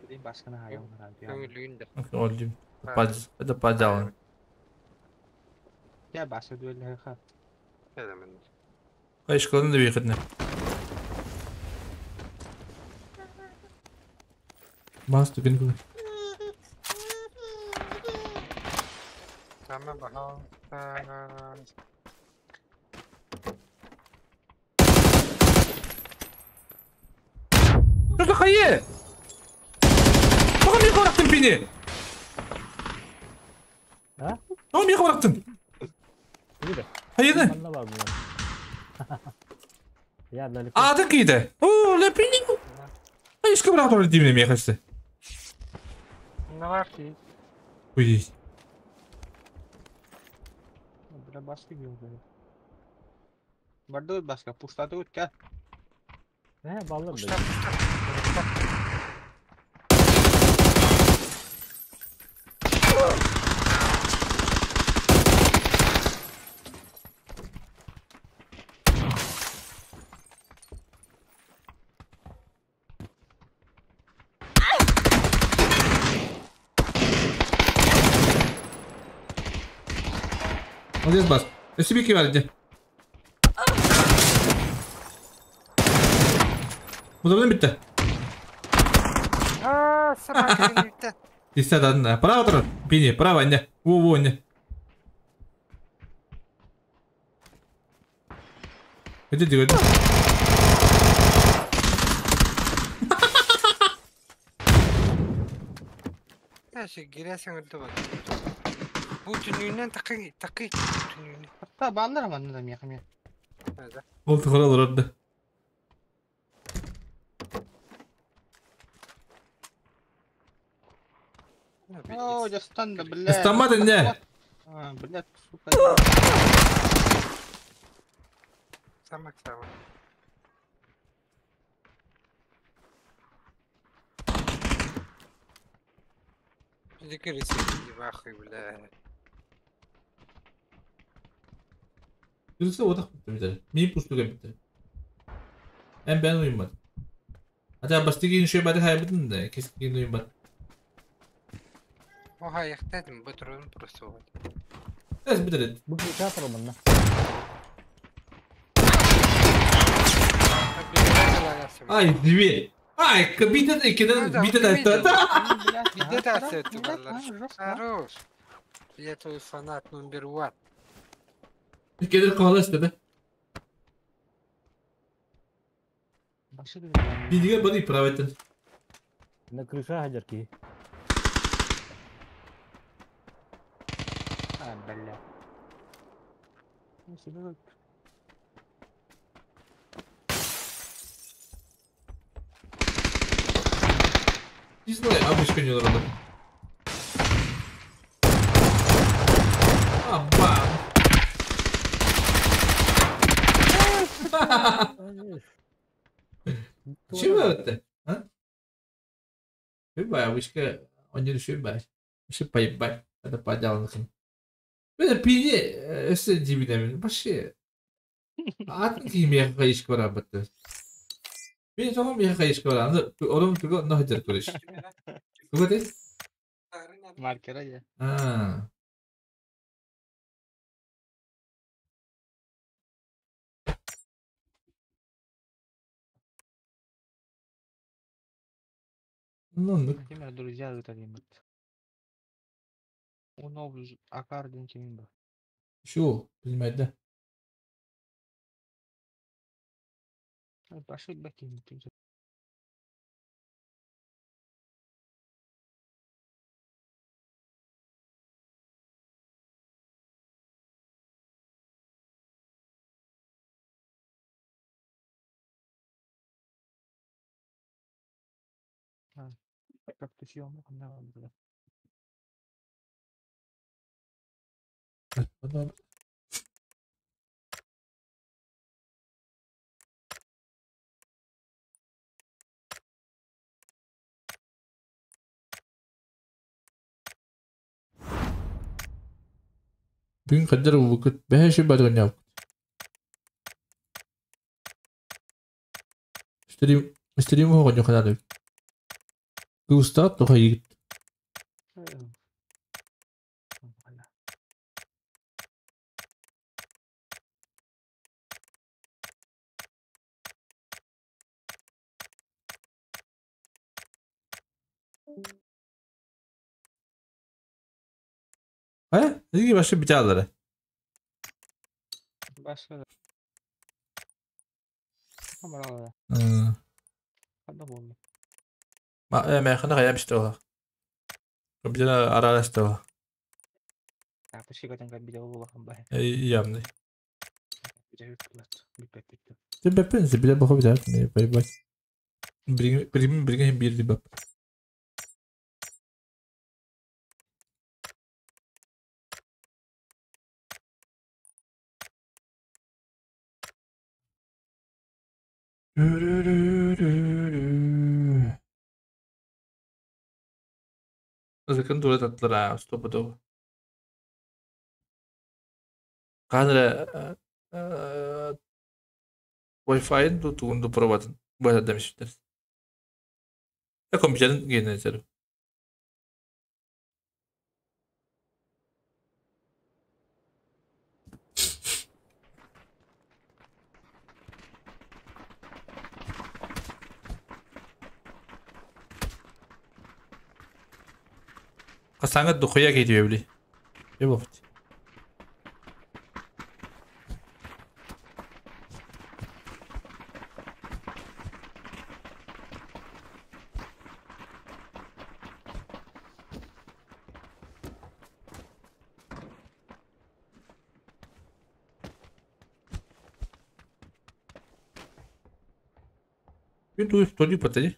Bileyim başkana hayvan herhalde. Көңүлүүн да. Олдим. Падж это паджалын. Ya başka düelle ha. Эдемен. Кайшкалын да бихытны. Бас түген күн. Тама баа. Что хайе? Тоға миға барақтың пене? А? Тоға миға барақтың? Хайені? Манна бар бұлар. Я далеко. Ады кейді. О, ле пене. Ешкі бірақ тұры деймін меха қашты. Бар ки. Ой. Бля başka bir yol. Bardı başka puşladı ut gel. He ballar Пушта пушта. Молодец, бас. Я себе кивали, где? Удобно битті. Аа, собака битте. Десят одна. Право тұр. Пене, право, не. Во-во, не. Где ты? Яши киресиң өрдө бар. Бу түнүүнөн такы такы түнүүнө. Hatta bağlar ama anladım yakım ya. Hadi. Oldu kral orada. О, жастан да, блядь. Ыстамады не? А, блядь, сука. Самак самак. Дикерisi бахы бля. Kırsa odak bitti bir tane. Mini pustu bitti. Hem ben uyumadım. Hatta bastı şey bari haybıdın da kesin uyumadım. Oha яхтадым бу турун просто вот. Evet bir de. Bu театр манна. Ay dibi. Ay bir de ikiden bir de Bir de Хорош. Я твой фанат номер one. Gelir kovala istedi. Bilgiye bana iprava ettin. На крыша хаджарки. А, бля. Ну, себе как. Не знаю, обычно не надо. А, бам. Чем это? А? Бай, вышка, он не решил бай. Вообще поебать. Это поделано. Это пине, это дивидами. Вообще. Атын кимия кайышка барабатты. Мен соған меха кайышка бар. Ором туго нахадер көреш. Туго де? Маркера я. А. Ну, Например, друзья это limit. Uno akardin kimin bu? Şu, понимаете, да? Пошли бакин. Как ты съемок на Бүгін қадар выкыт бәші бадған яп. Стрим стрим хоғын yoқанады. Густат тоға егіт. Ha? Dediğim başka bir tane. Başka. Камералар. Ханна болду. Ма мен хана кая биште ола. Компьютер аралашты ола. Так, шигатан компьютер болған бай. Ямны. Бит. Ты бепен, биле бохо бит, не поебать. Бирге бирге бир бап. Закын дура татлар, а, стопудово. Канра Wi-Fi ду тугунду пробатын. Бата демешиптер. Компьютерин генератор. Касаңа духуя кетип били. Не болот? Күн туй толи патали.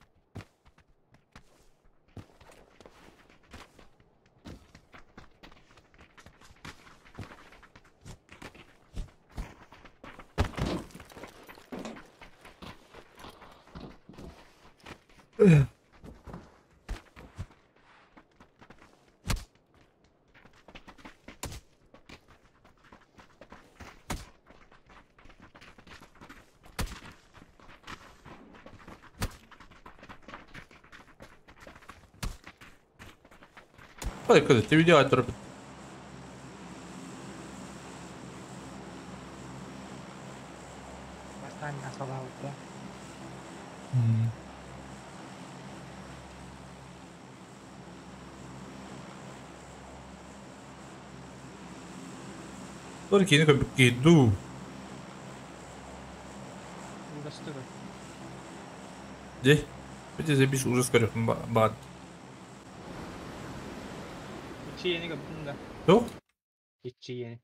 Аппа көдө видео атырып. Бастан асалаабыта. Tor кини көбүк кийду. Ужастыгы. Де. Бите забиш ужас көрөпүн баар. Ичи yeni көптүн да. Туох? Ичи yeni.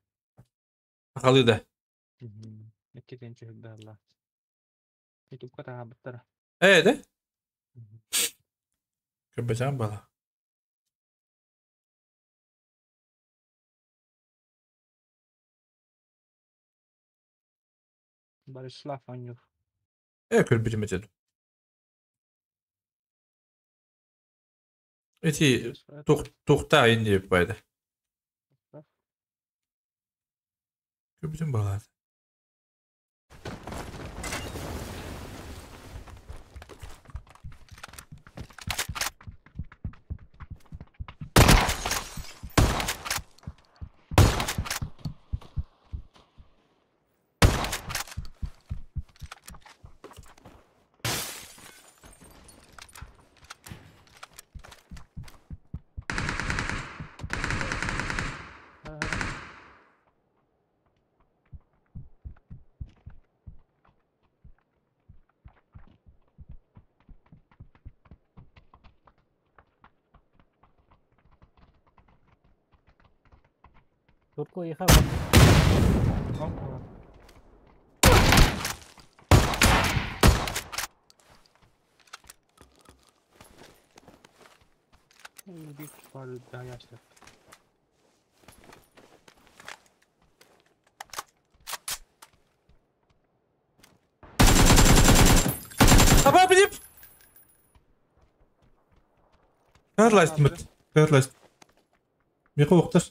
Акалы да. Икки тенче хүрдэ алла. Ютубка таабыттара. Э, де? Көбөжан бала. Борислав Анюх. Э, көрбүтүм этет. Эти тухта инди байды. Көрбүтүм бала. Турку иха. Bir var daha yaşlı. Аба билип. Карлайст мыт. Карлайст. Меха оқтар.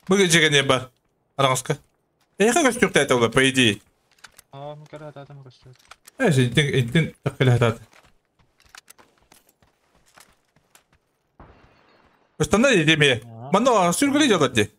Бүгін жеген не бар? Араңызға. Эйха көстүк тәйті ола, по идее. Аа, мы когда там көстүк. Э, сен интен таққылы хатат. Өстанда деме. Мано сүргілі жалат де.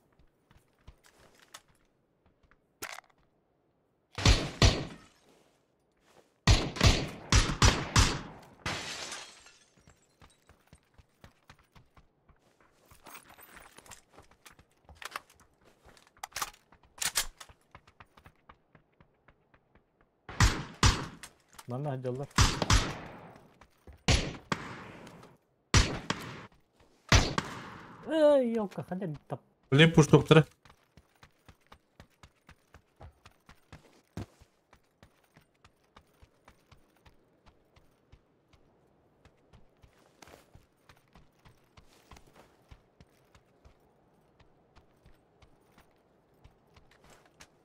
Манна жаллар. Эй, ёлка, ханда тап. Блин, пуш доктора.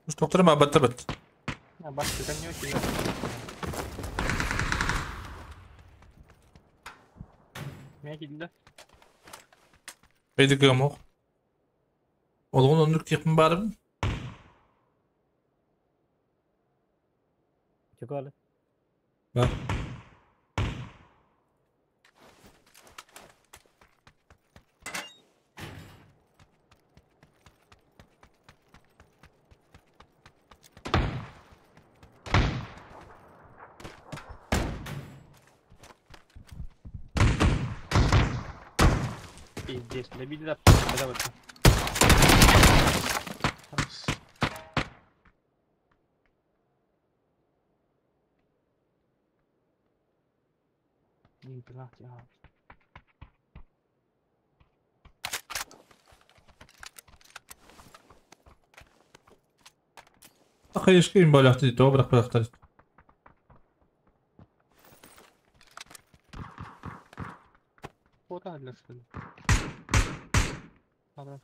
Пуш доктора ма батта бат. А, баш, это не очень. Мен килді. Бейді гамок. Олғын онлук тиқпін барым. Чекали. Бар. Пиздец, добили да, да, вот. Блядь, я. Ақайышқа им баляқты дейді, бірақ баляқты. Фото для что ли? Хорош.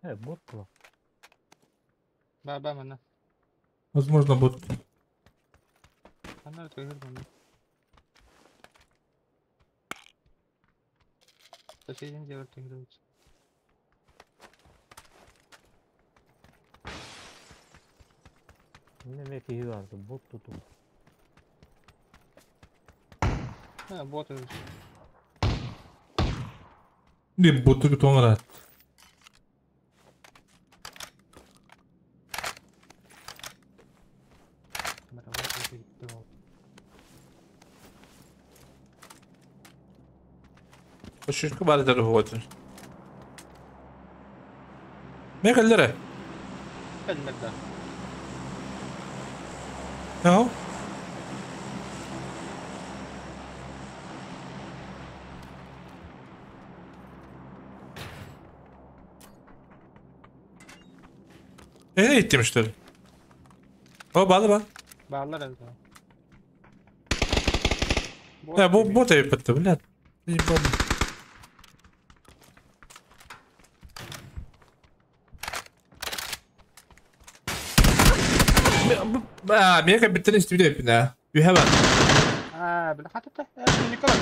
Э, бот был. Ба, ба, мана. Возможно, бот. Она это игра. Соседний делает играют. Эмиэ киһи баар, бот туту. А, бот. Не боту тоңырат. Шишка бар дары хуотун. Ме кэллэрэ? Кэллэр да. No. Nereye gitmişler? O bağlı bak. Бааллар эбит. Ya bu bot evi bitti блядь. Ебаный. Мега биттен истибит эппин You have a. Аа, бля, хатата. Түнүккэ бар,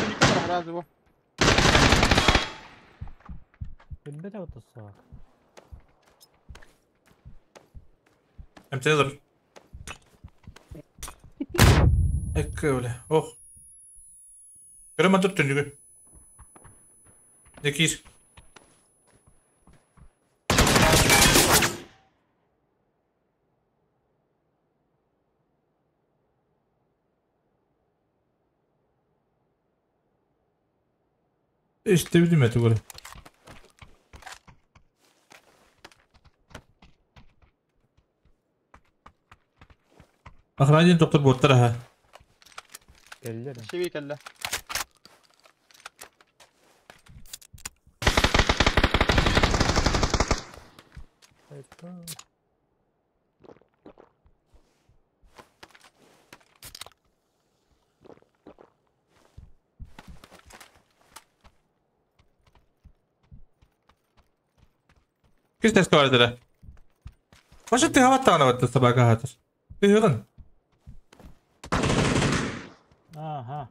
сразу бу. Билбет отуссаак. Эмтенер. Экке бля. Ох. Көрөм атыр түнүгү. Некир. Истибитим эти көрө. Охранник доктор боттар аха. Кэллэр. Шеби кэллэ. Кис тэс квартира. Баша ты хаваттаана батта собака хатыр. Ты хыгын. Ага.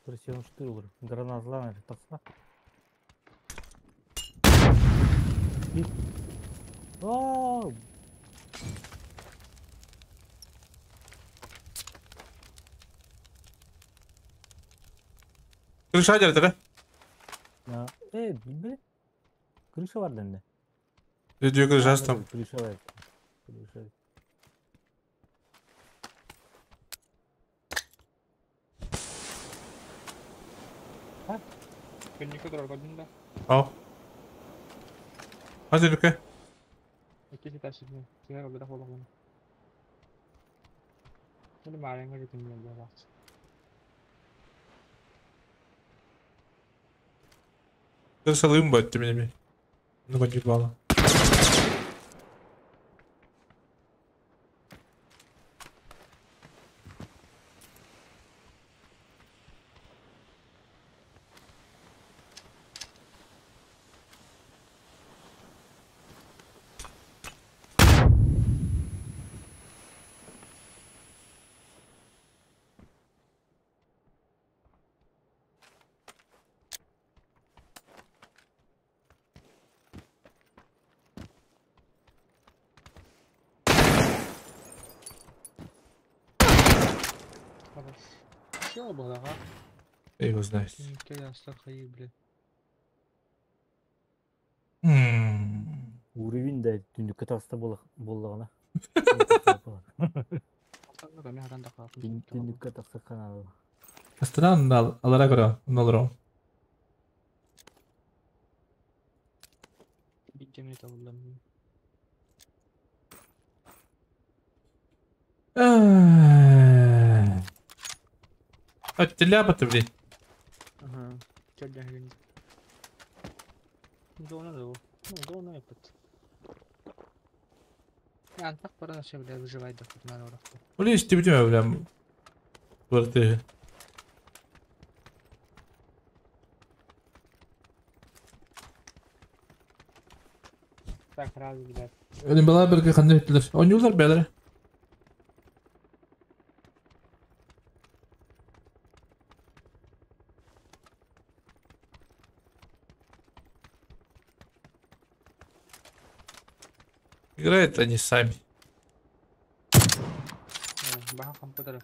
Присел штылыр. Гранаталар тахса. О! Крыша дердere. Да. Билбе. Крыша бар дэнде. Видео крыша там. Крыша бар. Крыша. Түнүккэ турар көрдүң да. Ал. Hadi Luka. Икки ситасыгын. Сигар албыта болоҕун. Бу маарыҥҥа бүтүннүм буолаах. Крышалыым баттı benim. Ну кончик бала. Хорош. Чего было, ага? Я его знаю. Түнүккэ ястар хайы, бля. Уровень да түндүккэ таста боллагана. Түндүккэ тахса каналы. Астынан алара көрө, наларо. Биттеме табыллам. А ляпа ты, блин. Ага. Чё Зона да. Ну, зона этот. Антах пора на бля, выживать да хоть на рорах. Блин, истибитим бля. Квартира. Так, раз, блядь. Ölüm bala bir kanı ettiler. Oynuyorlar beyler. Играют они сами. Баха компьютер.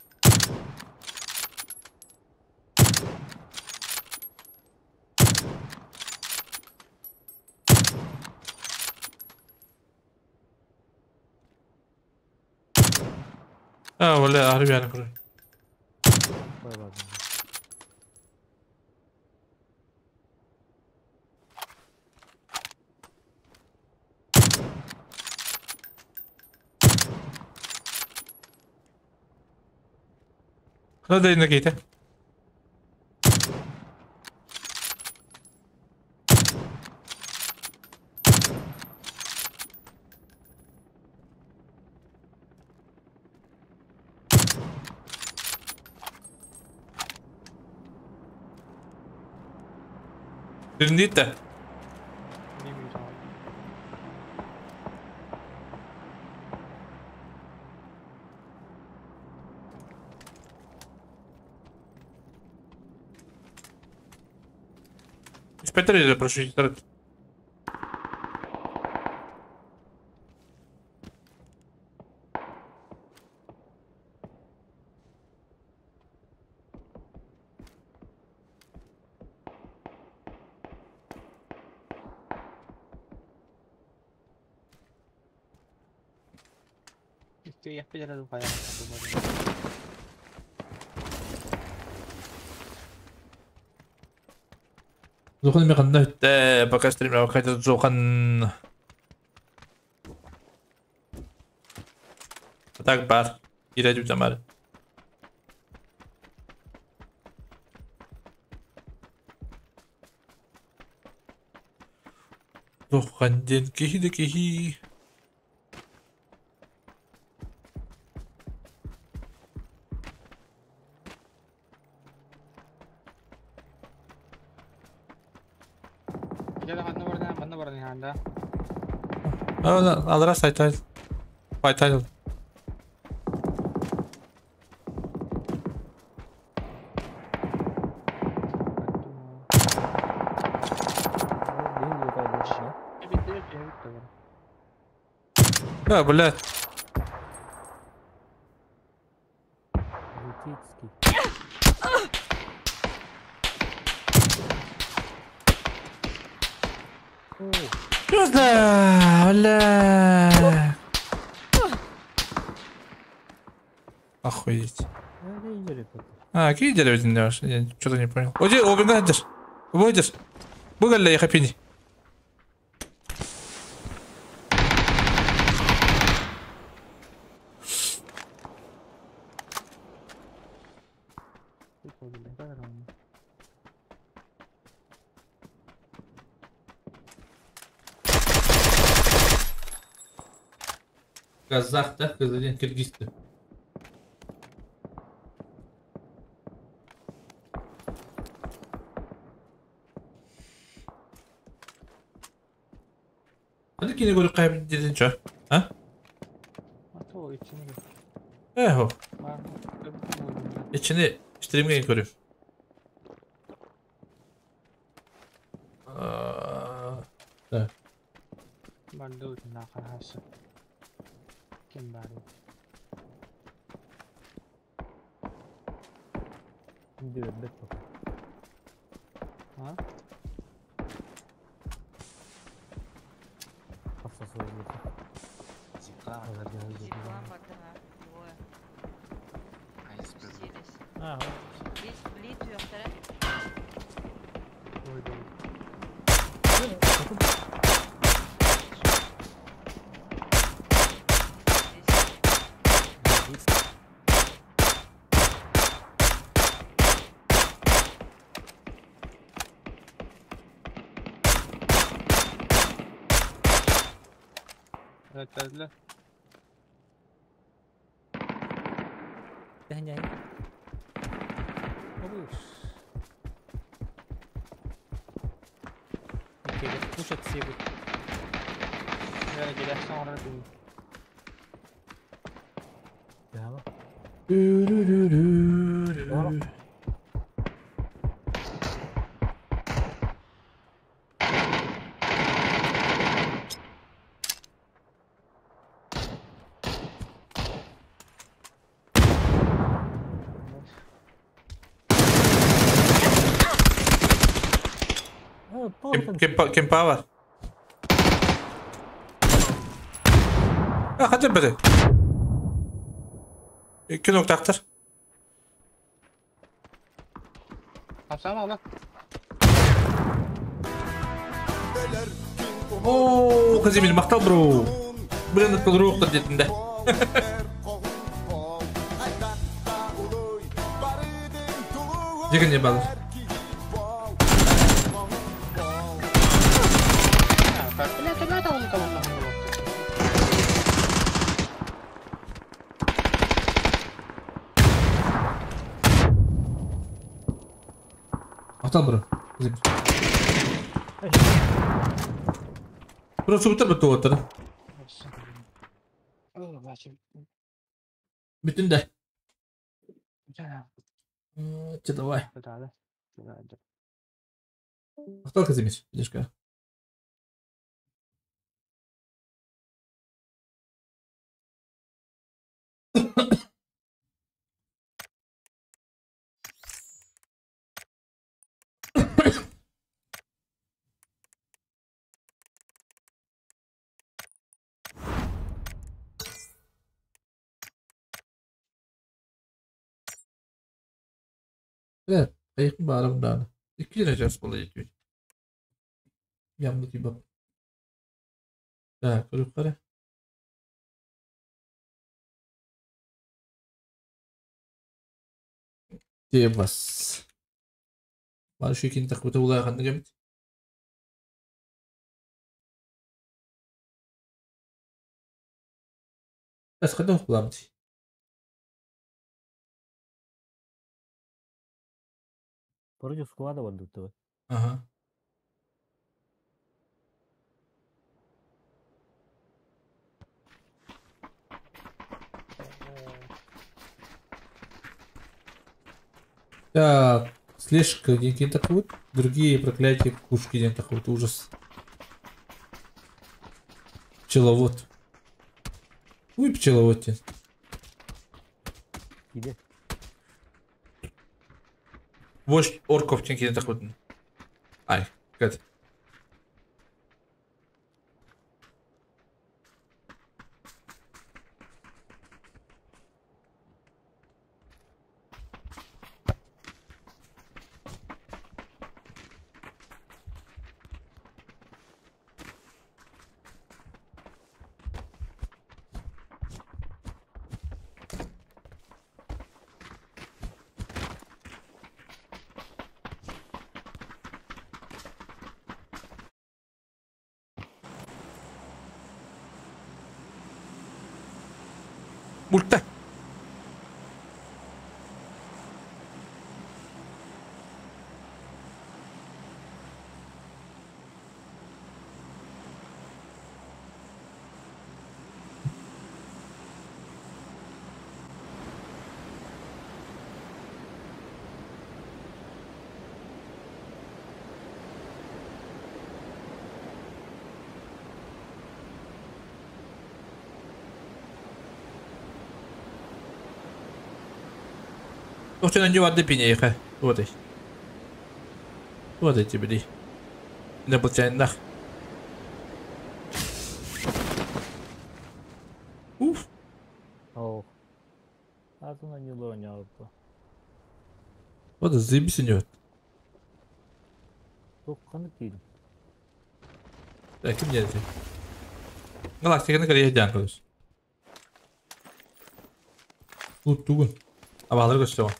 А, бля, армияны көрөр. Куда да инна кейте? Түрүндейт. Инспектор или прошу интернет. Зохан механна хүтте, пока стример хотят Зохан. Так бар. Ирәдү замар. Зохан ден кихи де кихи. Алра сайтай. Байтай. Да, блядь. Да, бля. Охуеть. А, какие деревья ты? Я что-то не понял. Оди, обегадешь. Выйдешь. Выголя, я хапини. Казах, да, казахин, киргизцы. Hadi yine golü kaybettin ço. Ha? Eho. İçini stream'e görüyorum. Да. А? Geldiler. Кемпа бар. А, хотя бы. Кинок тактар. О, Казимир, мақтал бро. Блин, это рух детінде. Деген не бар? Мақтал бро. Бро, субтар бітті отыр. Бүтін де. Че, давай. Мақтал Казимир, дедушка. Evet, ayıkın bağırımdan. İki derece bola yetiyor. Yandı gibi. Так, yukarı. Bas. Var şu ikinci takvite ulaya gemit. Bas kadar kullandı. Вроде склада вот. Ага. Так, слежка некий такой, другие проклятия кушки не такой вот ужас. Пчеловод. Ой, пчеловод. Где? Вождь орков некий такой. Ай, как? Мульта. Охчан önce vardı pineyke. Вот и. Вот эти бери. Инопланетянах. Уф. О. А то на не Вот заебись у него. Так, ким geldi? Galaktika'nın karıya can koyuyoruz. Tuttuğun. Havaları gösteriyor.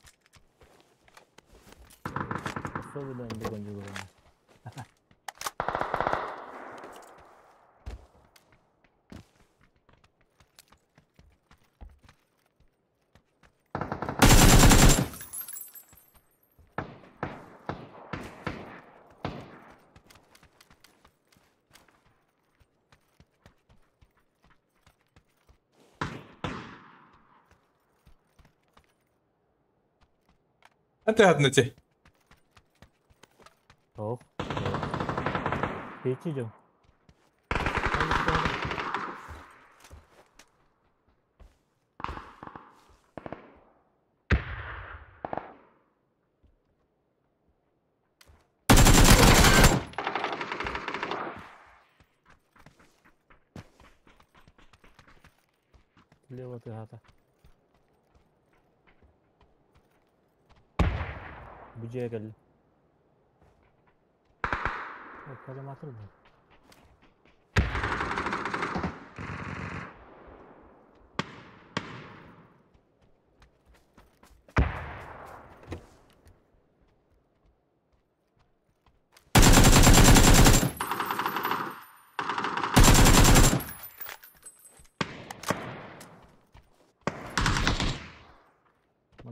انت هادنتي. Oh. Geçeceğim. Лево тыһаата. Бу дьиэ кэлли. Коллиматор бу.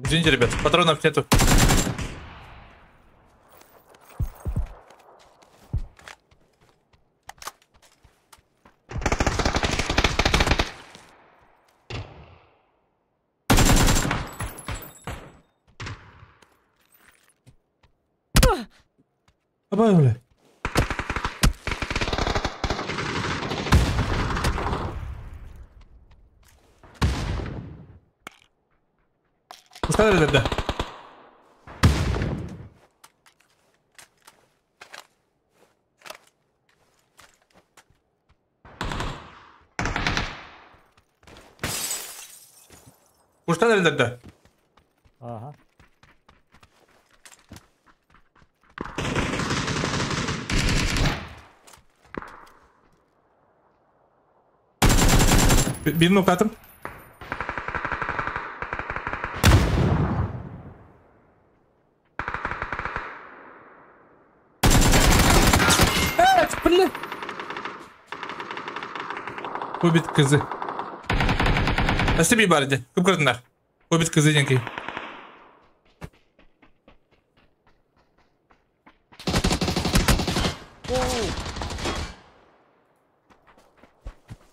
Извините, ребят, патронов нету. Абай, Пускай да. Пускай да. Ага. Bir nokta Evet, bile. Hobbit kızı. Nasıl bir ibarede? Kıpkırtınlar. Hobbit kızı diyen ki.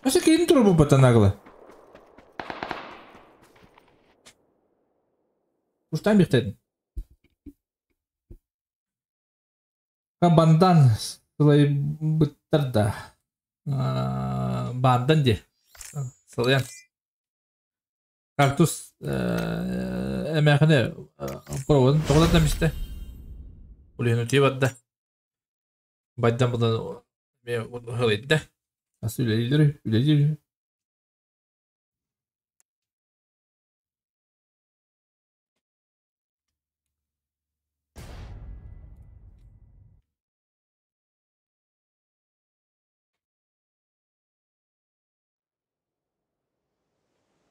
Nasıl ki intro bu batanagla? Устан бихтедин. Бандан сылай быттарда. Бандан де. Сылаян. Кактус эмэхне проводын тоҕолотна мисте. Улиһын утии барда. Байдан будан хылыйда. Асы үлелер, үлелер.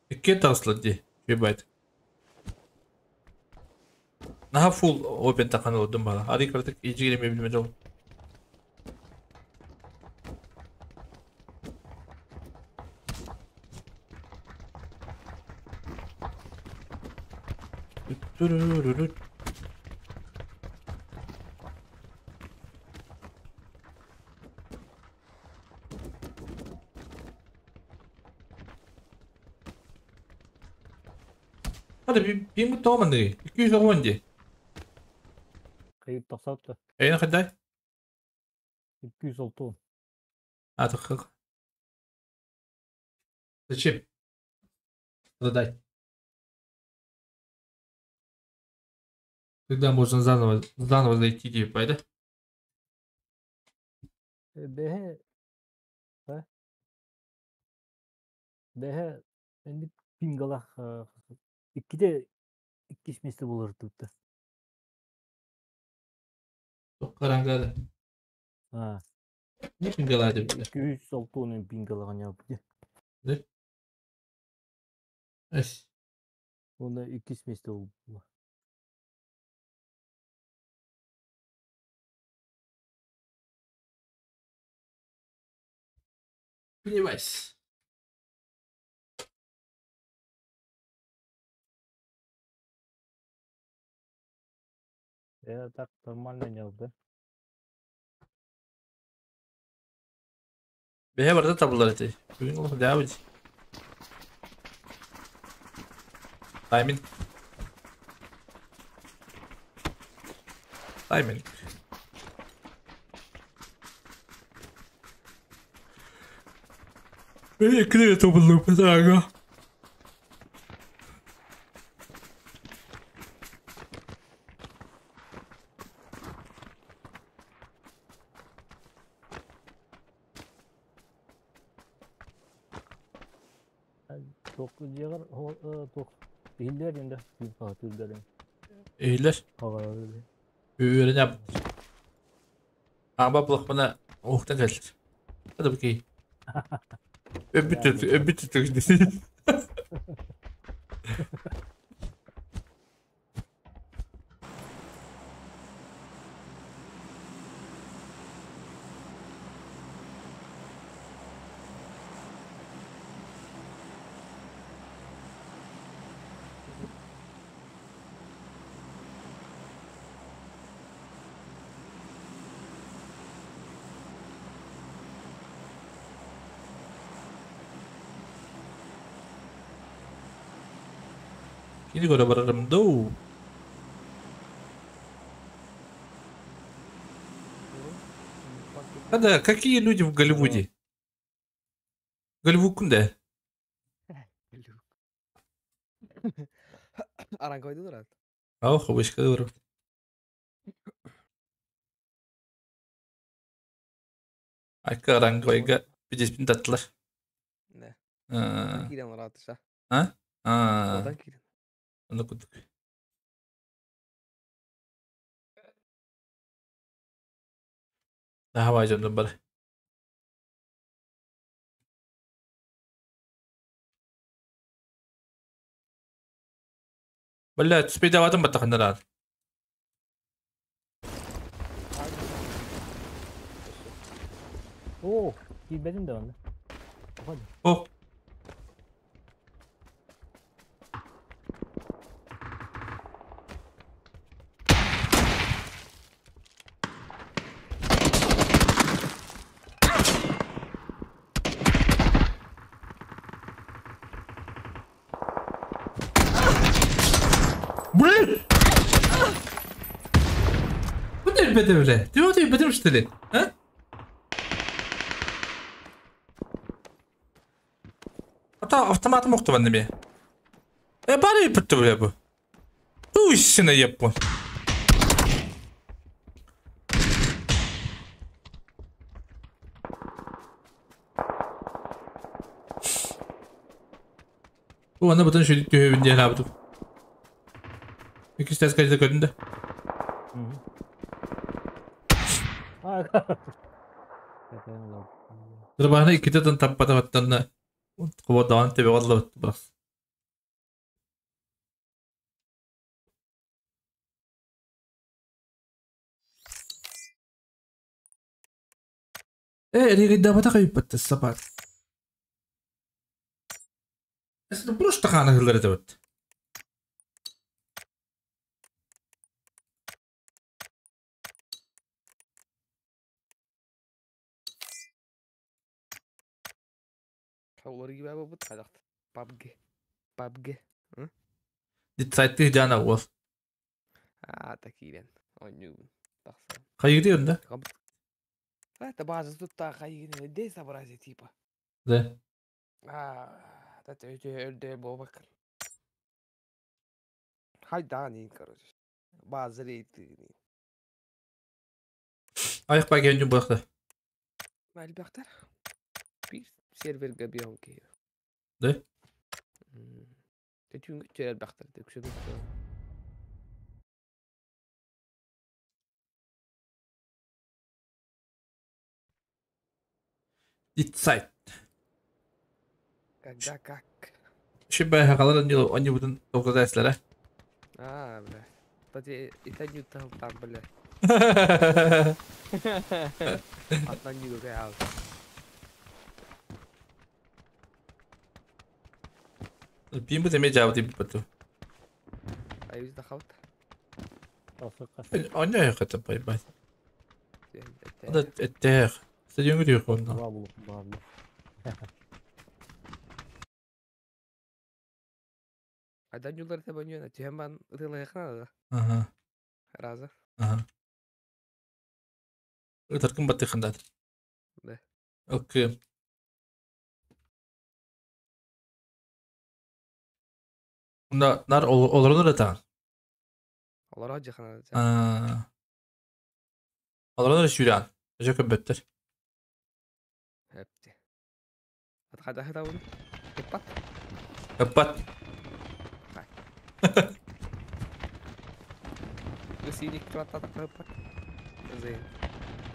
Икки тағыслы Ебать. Наха фул опен тақан олдым бала. Ари картык ичи кереме билмед ол. Hadi bir mutlu olmadı. 200 olmadı. Kayıp 96. Eyne kadar? 206. Artık. Зачем? Продать. Когда можно заново зайти, типа, да? Бе. Да? Бе. Энди пингалах икките иккис месте болор тутта. Караңгады. А. Не пингалады бile? 206 пингалаган япты. Да? Эс. Онда иккис месте болду. Понимаешь. Я так нормально не да? Бе барда табылар эти. Бүгүн олох дәбит. Тайминг. Тайминг. Бе кире табылар патага. Туох дьиэҕэр туох иһиллэр диэн да түүрдэрин. Иһиллэр. Үөрэнэ Аба булахпына уохтан кэллэр. Hadi bakayım. Öbür türlü, öbür türlü. Kini göre bararım do. А да, какие люди в Голливуде? Голливуд кунда? Аранкойдулар. Ау, хобышка дуру. Айка аранкойга пидеспин татлар. Не. Кирен ратыша. А? А. Одан кирен. Аны кудук. Давай жонун бар. Бля, түспейді баттақындар. О, киирбэтим да онно. О. Блин! Bu ne be öyle? Diyor diyor benim işte. Ha? Hatta автоматом оқтыван неме. Бары бітті бля bu. Ту issine yap bu. Bu anda bütün şöyle diyor diye ne yaptım. İki ters kaçta gördün de. Dur iki tane tappada vatanına. Kova tebe valla bırak. Регайда бата кайып сапат. Это просто хана хыллар это. Олар gibi bu kadar. PUBG. PUBG. Дитсайтты жана ол. А, такирен. Ойнугун. Тахсан. Кайгы да? Это база тут та кайгы не сообразие типа. Да. А, это өтө бобак. Хайда короче. База рейты. Аяқ баген жүн бұлақта. Әлбәқтер. Bir серверге бионки. Да? Төтүнгө әлбәқтер төксөдү. Дитсайт. Когда как? Шибай хақалар они будут тоқтатайсыздар, а? А, бля. Кстати, это не там, там, бля. Одна не другая. Бим бу теме жабы деп бітті. Айыз да қалды. Анна яқата бай бай. Ада эттех. Стадионга дүйек онда. Айдан юлдар тебе не түйен бан ытылайхана да. Ага. Разы. Ага. Ытаркын баттыхындады. Да. Окей. Нар олорон да. Олар ажыхана. Аа. Олорон сүүрэн. Жөкө бөттөр. Хепти. Атқада хатабын. Кеппат. Ыппат.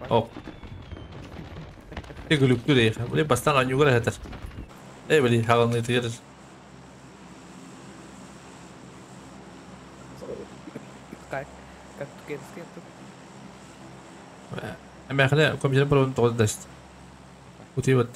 О. Те күлүктүр эйха. Били бастан анюгар хатар. Эй били хаалны тыйыр. Эмэхне компьютер барон тоҕо даст. Утибат.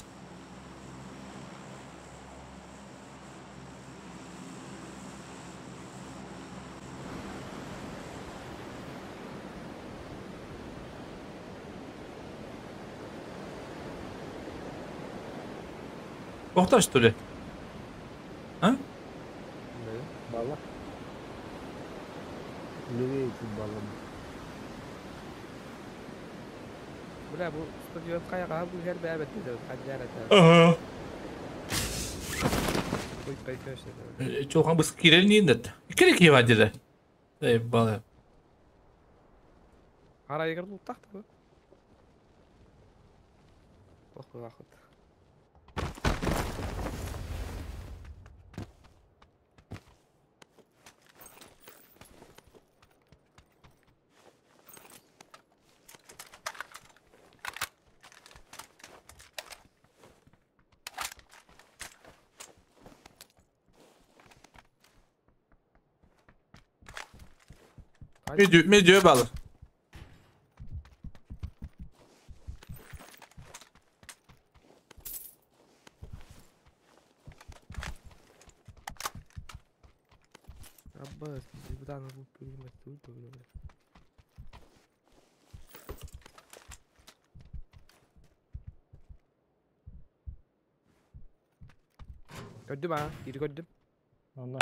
Охта что ли? А? Балла. Левее чуть балла. Бля, бу стадион каяга бу хер бәбәт диде, ханжар это. Ага. Ой, пойдешь. Чолхан быс кирел нин дет. Кирек ева деди. Эй, бала. Ара егер бу такты бу. Ох, вахыт. Ne diyor balı? Abbas, bu da bu bölüm bölüm. Gördüm ha, geri gördüm. Allah.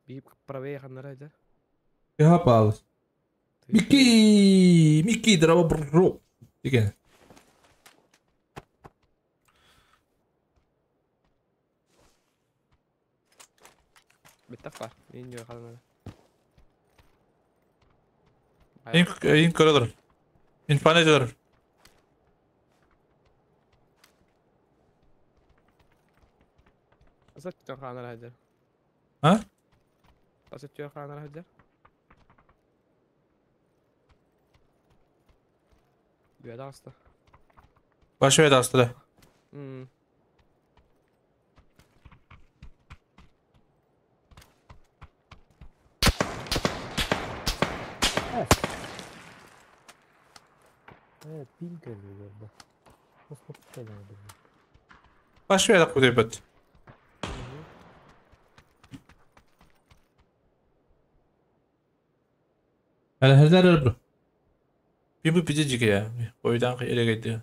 Bir правее ханнара Я пал. Микки, Микки, здорово, бро. Деген. Беттак бар. Мен жок ханнара. Ин көрөдөр. Ин панежер. Асат ханнара хажар. А? Асат ханнара хажар. Бүйәді асты. Башы бүйәді асты да. Башы бүйәді құдай бөт. Әлі бро. Bir bu bizi ya. Oydan ele gitti.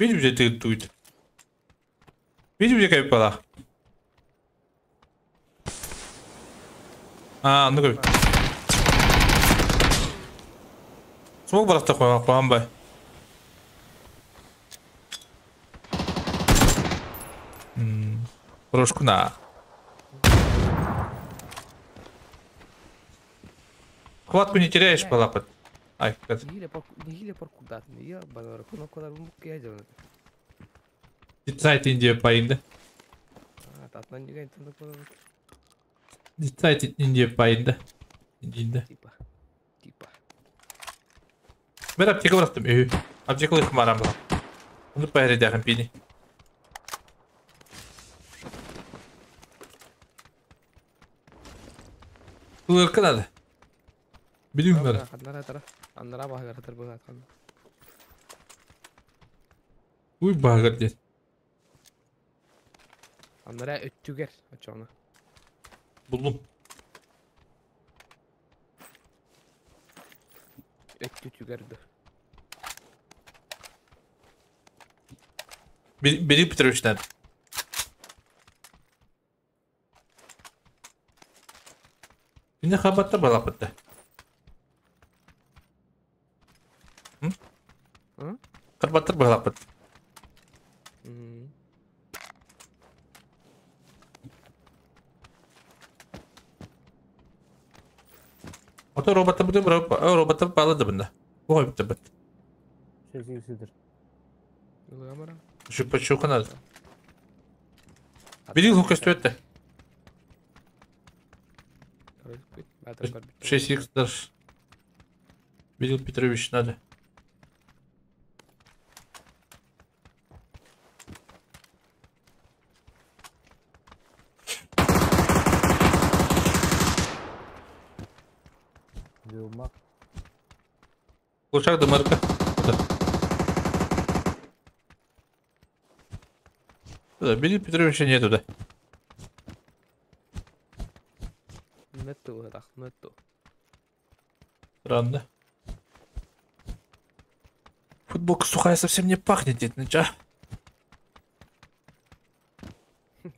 Bir bize duydu. Bir bize kayıp bala. А, ну как. Смог брат такой, бамбай. Рожку на. Хватку не теряешь, полапать. Ай, как. Сайт Индия поинда. Сайт Индия поинда. Индия. Типа. Типа. Ben аптека bıraktım. Аптекалык марам была. Onu paylaşacağım beni. Kılırkın hadi. Biliyorum bunları. Аннара бағар хатыр бұға атқан. Уй баагар диэн. Аннара өттүгэр очоҕуна. Буллум. Өттүтүгэр да. Бери Петровичтан. Кине хабатта балапытта. Карбаттар балапыт. Ото робота бу робота бала да бында. Ой бит бит. Сесигсидер. Шупа чухана. Бери хукастуетте. 6х даже. Видел Петрович надо. Лучак до Марка. Да. Да, Бери Петровича нету, да. Нету, так, нету. Странно. Футболка сухая совсем не пахнет, дед, ну чё?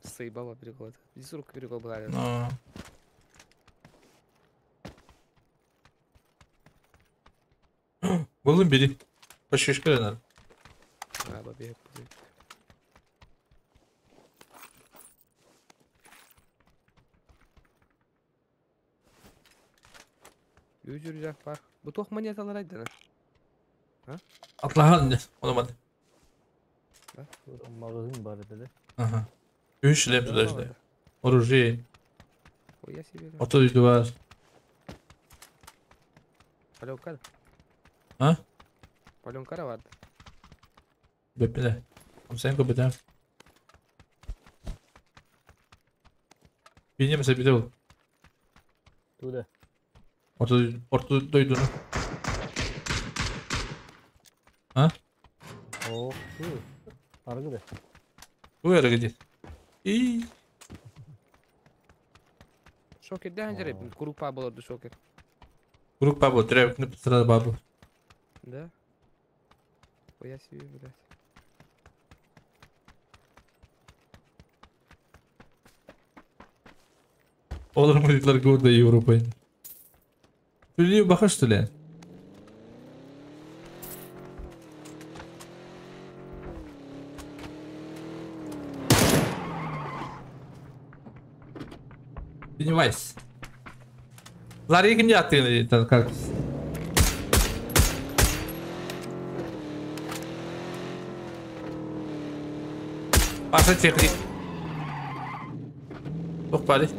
Заебала переклад. Здесь руку переклад была. Но... Булым бери. Пощечка надо. А, бабе, Жүз бар. Бу туох монеталар айдана. А? Атлахан не, оламады. Магазин бар edi. Ага. Үш леп туда Оружие. Ой, я себе. Ото үйдü бар. Паленкара. А? Паленкара бар. Беппиде. Амсен көбүтэ. Бинемесе бите бул. Туда. Орто дойдуну. А? О, аргыда. Бу аргыда. И Шокер дәһән җәрәп, курук па булды шокер. Курук па булды, трәп кенеп сразу бабу. Да? Ой, я себе, блядь. Olur mu dediler года Европа. Түлей баха что ли? Пеннивайз. Ларри ким яттыгын как? Паша техник. Ох, парень.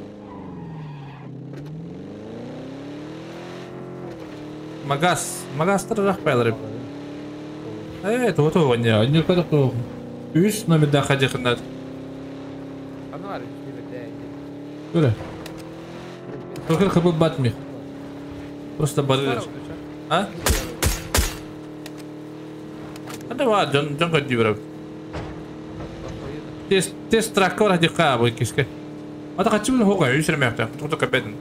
Магаз, магаз тарах байлар. Э, то то не, не кадак то. Үс номерден хадихнат. Анар, не Көре. Только хабы батми. Просто барыр. А? А давай, жон жон кадди бирап. Тест тест трактор хадиха бу киске. Ата качып хога үс рмякта. Тута капетин.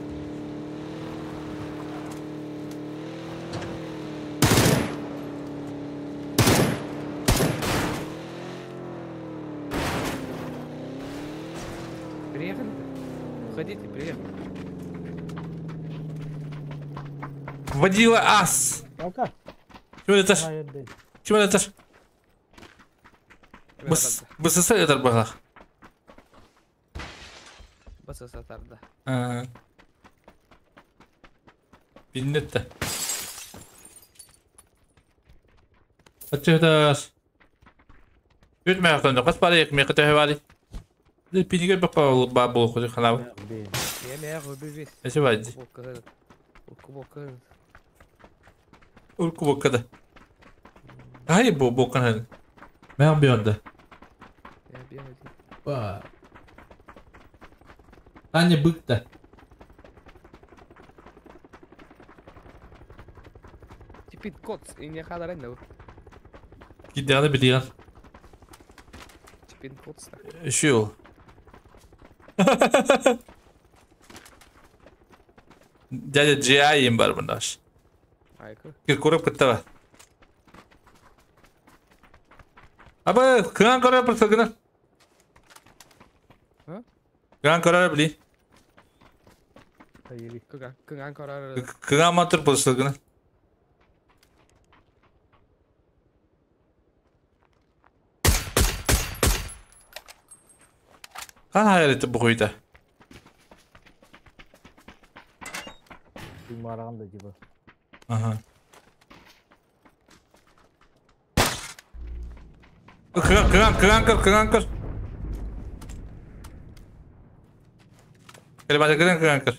Приехали? Уходите, приехали. Водила ас. Чего это? Чего это? БСС это было. БСС да. Биннетте. Ачыгдас. Үт мәхтан кас бары ек мекте хавали. Пиниге бапа бабу худи ханав. Эсе бади. Урку боккада. Ай бу боккан. Мен бионда. Ба. Таня быкта. Типит кот, и не хадарен. Гидеаны билиган. Пин-код ста. Үшеу. Дядя GI им бар бұндаш. Айкы. Киркоров кыттаба. Аба, кыган көрөр бір сылгына. А? Кыган көрөр били. Кыган, кыган көрөр. Кыган матыр бұл сылгына. Қан hayal etip bu kuyuda? Мараған да типа. Ага. Кыган, кыган, кыган кыр, кыган кыр. Калиматор кыган, кыган кыр.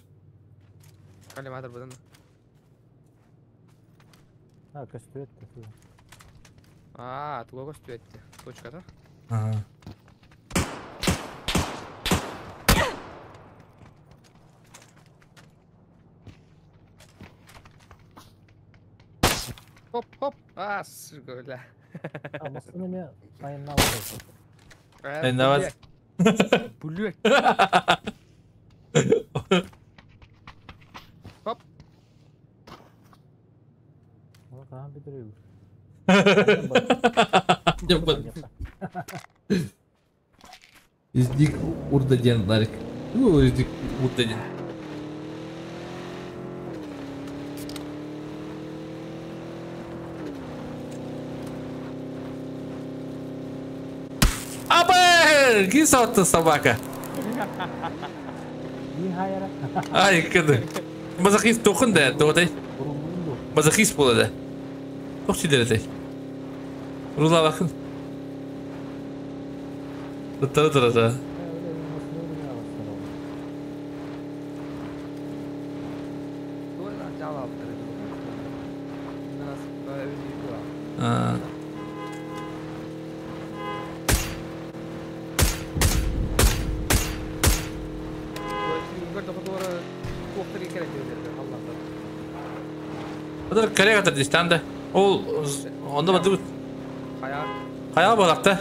Калиматор бұдан. А, көстүөт. А, туга көстүөт. Точката. Ага. Хоп, хоп. А, сука, бля. А, массыны ме айыннават. Айыннават. Блядь. Хоп. Кахан битирүү. Издик урдаден, Ларик. Ну, издик урдаден. Абэ! Кисатты собака. Ай, кыды. Мазохист тохын да, тоғдай. Мазохист болады. Тоқ сидер Рула бақын. Тұра тұра тұра. Бұдар кәрек атыр дейстан Ол, онда бады бұд. Қая болақта.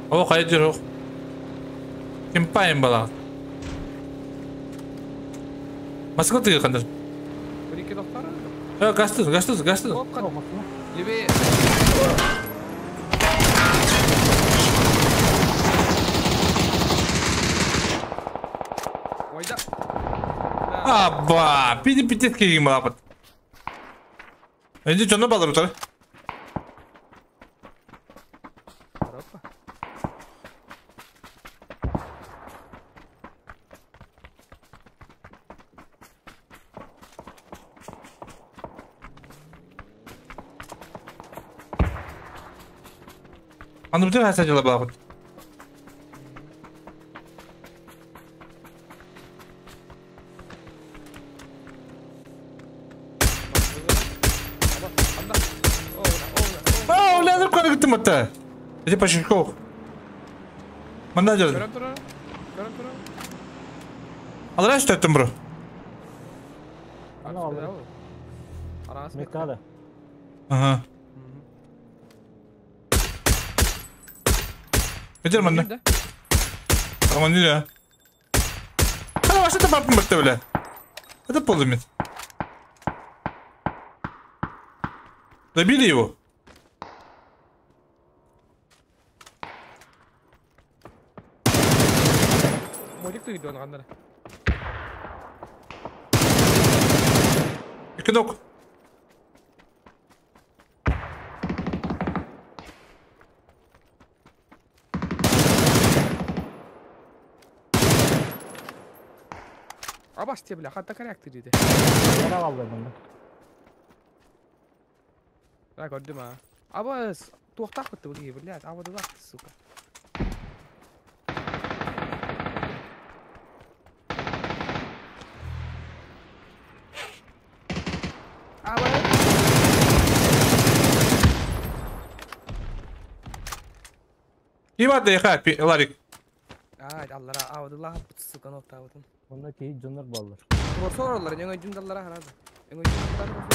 О, қая жүр, оқ. Кемпайын балақ. Маскал тыгыр қандар. Бір-екі доқтар? Гастыз, гастыз, гастыз. Лебе. Ойда. Аба, пиди питет келген балапыт. Энди жонно балыр утар. Аны бүтін хаса жыла балапыт. Эти пашишков. Манда жер. Алра что это бро? Мекада. Ага. Эдер манда. Аман не. Ана вообще-то папа мырты бля. Это полумет. Добили его. Кидок. Абас те бля, хатта коррект дейді. Яра алды бұнда. Так, көрдім а. Абас, тоқтақ бітті бұл блядь, абады лақты, сука. Ким аты, Ларик? Ай, аллара, авдылла, сука, нот авдым. Онда кей жоннор баллар. Борсоролар, эңой жундаллара харады. Эңой жундаллара.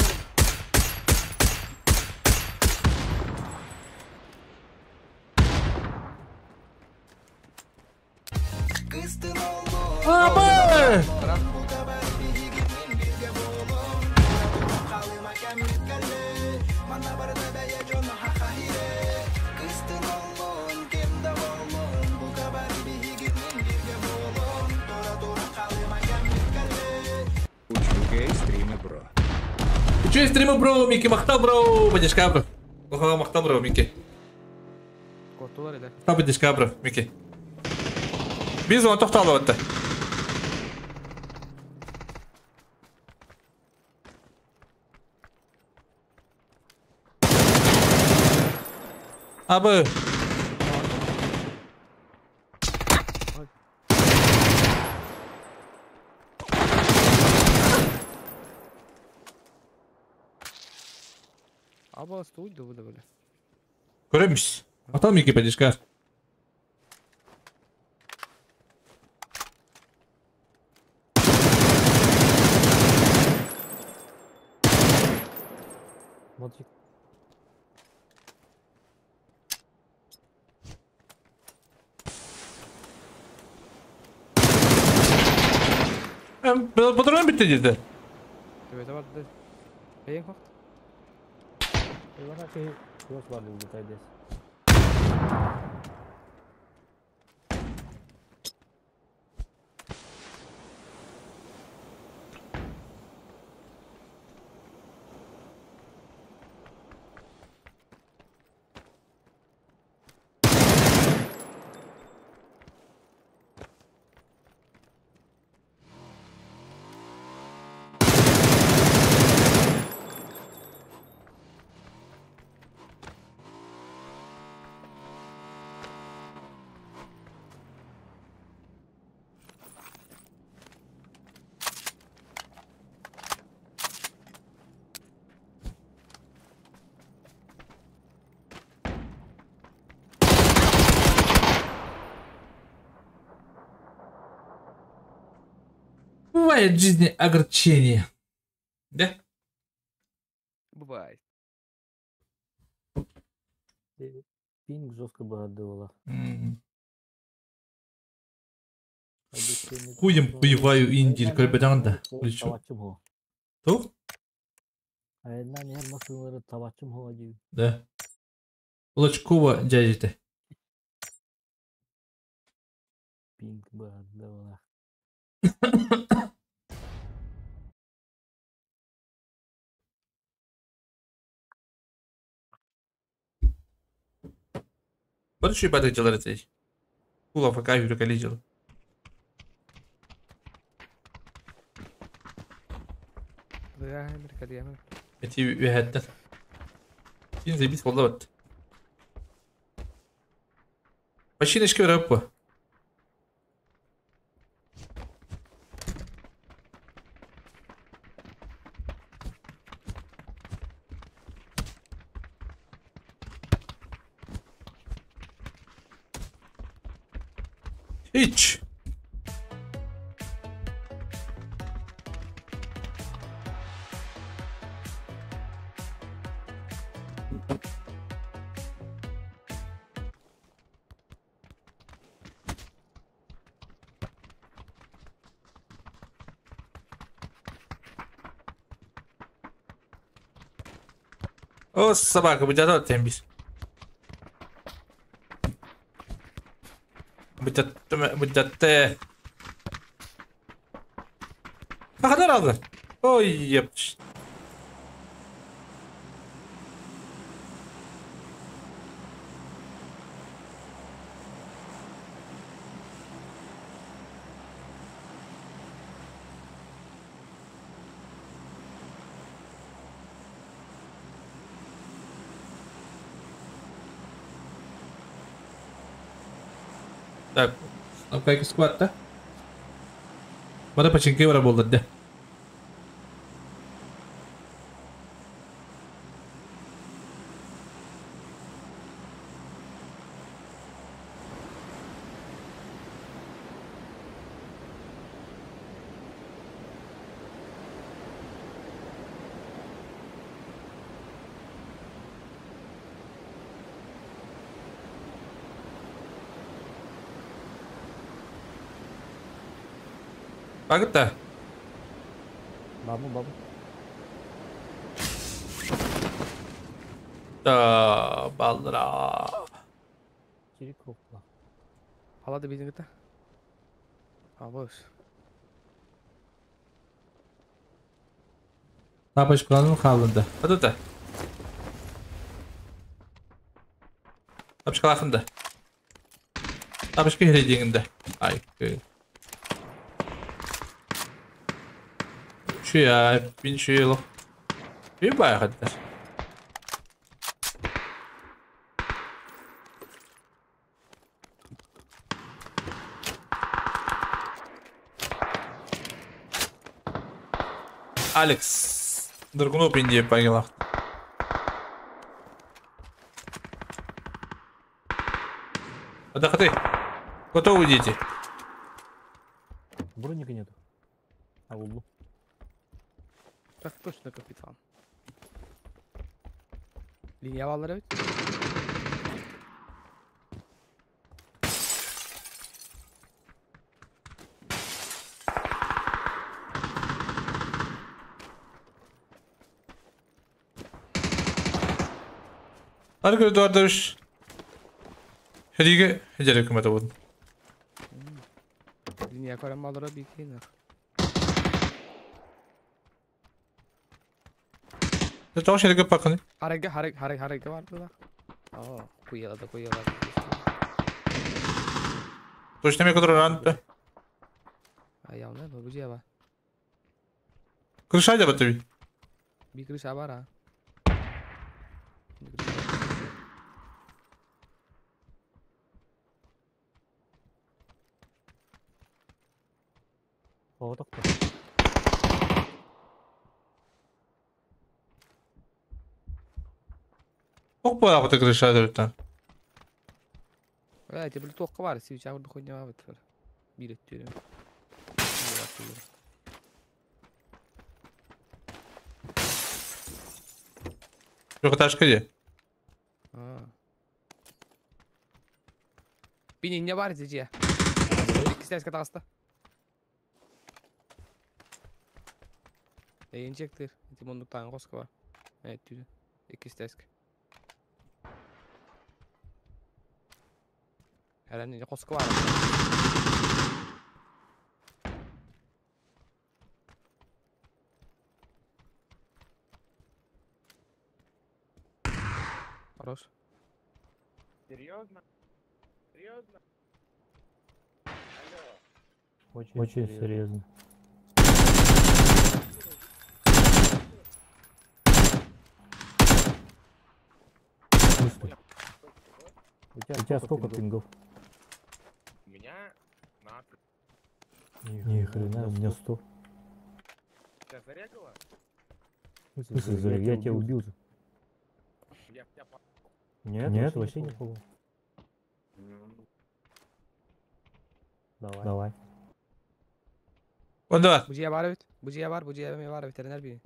Абы! Учугэй стримы бро. Үчүгэй стримы бро, Микки махтал бро, поддержка бро. Охо махтал бро, Микки. Кортулар эле. Та поддержка бро, Микки. Биз оны тоқталып өтті. Абы. Аба стуй да бу да бile. Көреміз. Махтал Микки поддержка. Мотик. Патрон бітті деді. Төбөтө барды. Бэйэн хохт. Ивана киһи чугас бар буолбута дес. Бывает в жизни огорчение. Да? Бывает. Пинг жестко быһардыбыла. Хуем хуеваю индир көрбөтөҥ да. Табачым хо. Тух? Айынан эр машиналары табачым хо дии. Да. Лочкова дядя. Пинг быһардыбыла. Вот еще и баты делали здесь. Кула ФК Юрика дела. Эти үһәттен. Син заебись болда бат. Почти нешке берәп Hiç. О, собака, будет тембис. Бүттәтте. Кадәр алды. Ой, епч. Так, Кайка сквад, да? Бара починки бара болды, да. Багыт да. Бабу, бабу. Да, балдыра. Чирик кукла. Алады біздің кіті. Абыз. Тапочкаларым қалынды. Hadi da. Тапочкалахында. Тапочка херейдиңинде. Ай. Şu ya, bin şu yıl. Bir bayağı kadar. Алекс. Драгунов Индия погила. Отдохни. Готовы дети? Броника нету. А в углу. Так точно, капитан. Линия баллары ведь? Аргы Эдуардович. Хериге хеджере көмөтө болду. Линия көрөн баллары бикин. Тоғыз хериге пакыны. Хареге, хареге, хареге, хареге барды да. О, куялады, куялады. Точно ме который ранты. Аяғына, бу жия бар. Крыша жаба тебе. Би крыша бар, а. Ох, була крыша жаба. Э, тебе тоққа бар, сүй чагырды хуйня бар бит. Бир өттүрүм. Трехэтажка где? А. Бини не бар здесь. Кистяска таста. Инжектор, эти мундуктан коска бар. Evet, tüzü. İki tesk. Herhalde koska var. Хорош. Серьезно? Серьезно? Алло. Очень, Очень серьезно. У тебя сколько пингов? У меня на... Ни хрена, у меня 100. Тебя зарегало? В смысле зарегало? Я тебя убил же. Нет, нет, вообще не было. Давай. Давай. Онда. Бужия бар бит. Бужия бар, бужия бар, ветеринар би.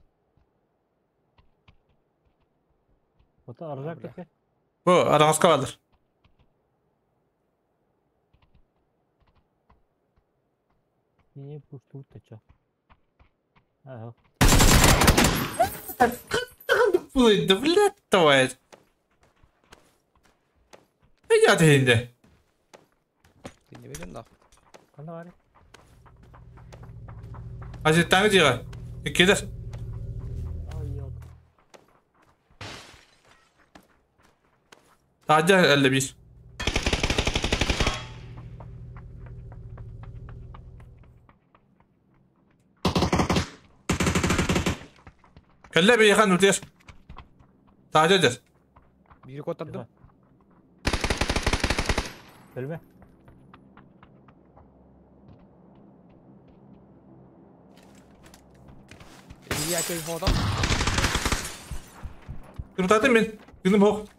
Вот аржак таке. Бу араңызга бардыр. Не пушту тача. Ага. Блин, блядь, давай. Я тегинде. Не берем да. Кандай бар? Ажеттаңы жига. Иккидер. Тажа 51. Кэллэ бейхан утер. Тажа дер. Бири котырдым. Өлме. Я кей ходам. Кыртатын мен. Күнүм хок.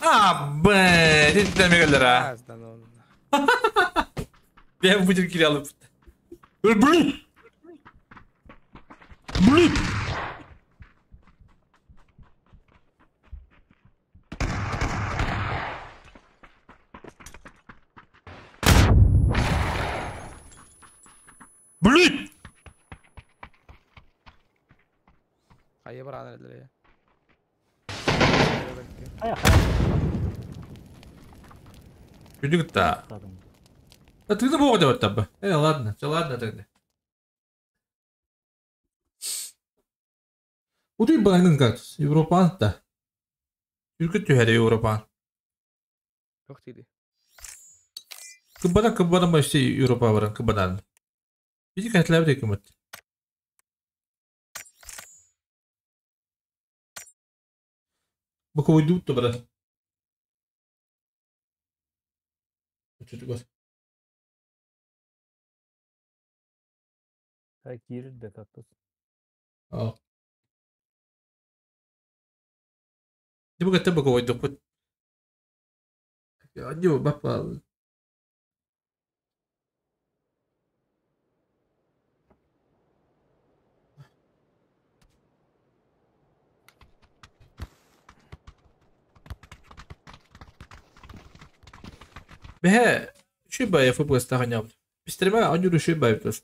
А, б, дедемегелер а. Ben bu cir alıp. Блин. Блин. Блин! Хайа баран эрэллэр. Күнүгүт-та. А ты на бога давать там. Ладно, все ладно тогда. Утуй баранын как Европан да. Үркүт түһәрі Европан. Yok dedi. Кыббадан кыббадан başta Европа баран кыббадан. Бизи кәтләп дә кымыт. Бу койду да бара. Чөтүгөр. Ха киир да кактус. А. Дибу кәтә бу койду пут. Аню бапа. Бе, шибай футбол стаханяп. Пистерме аню шибай плюс.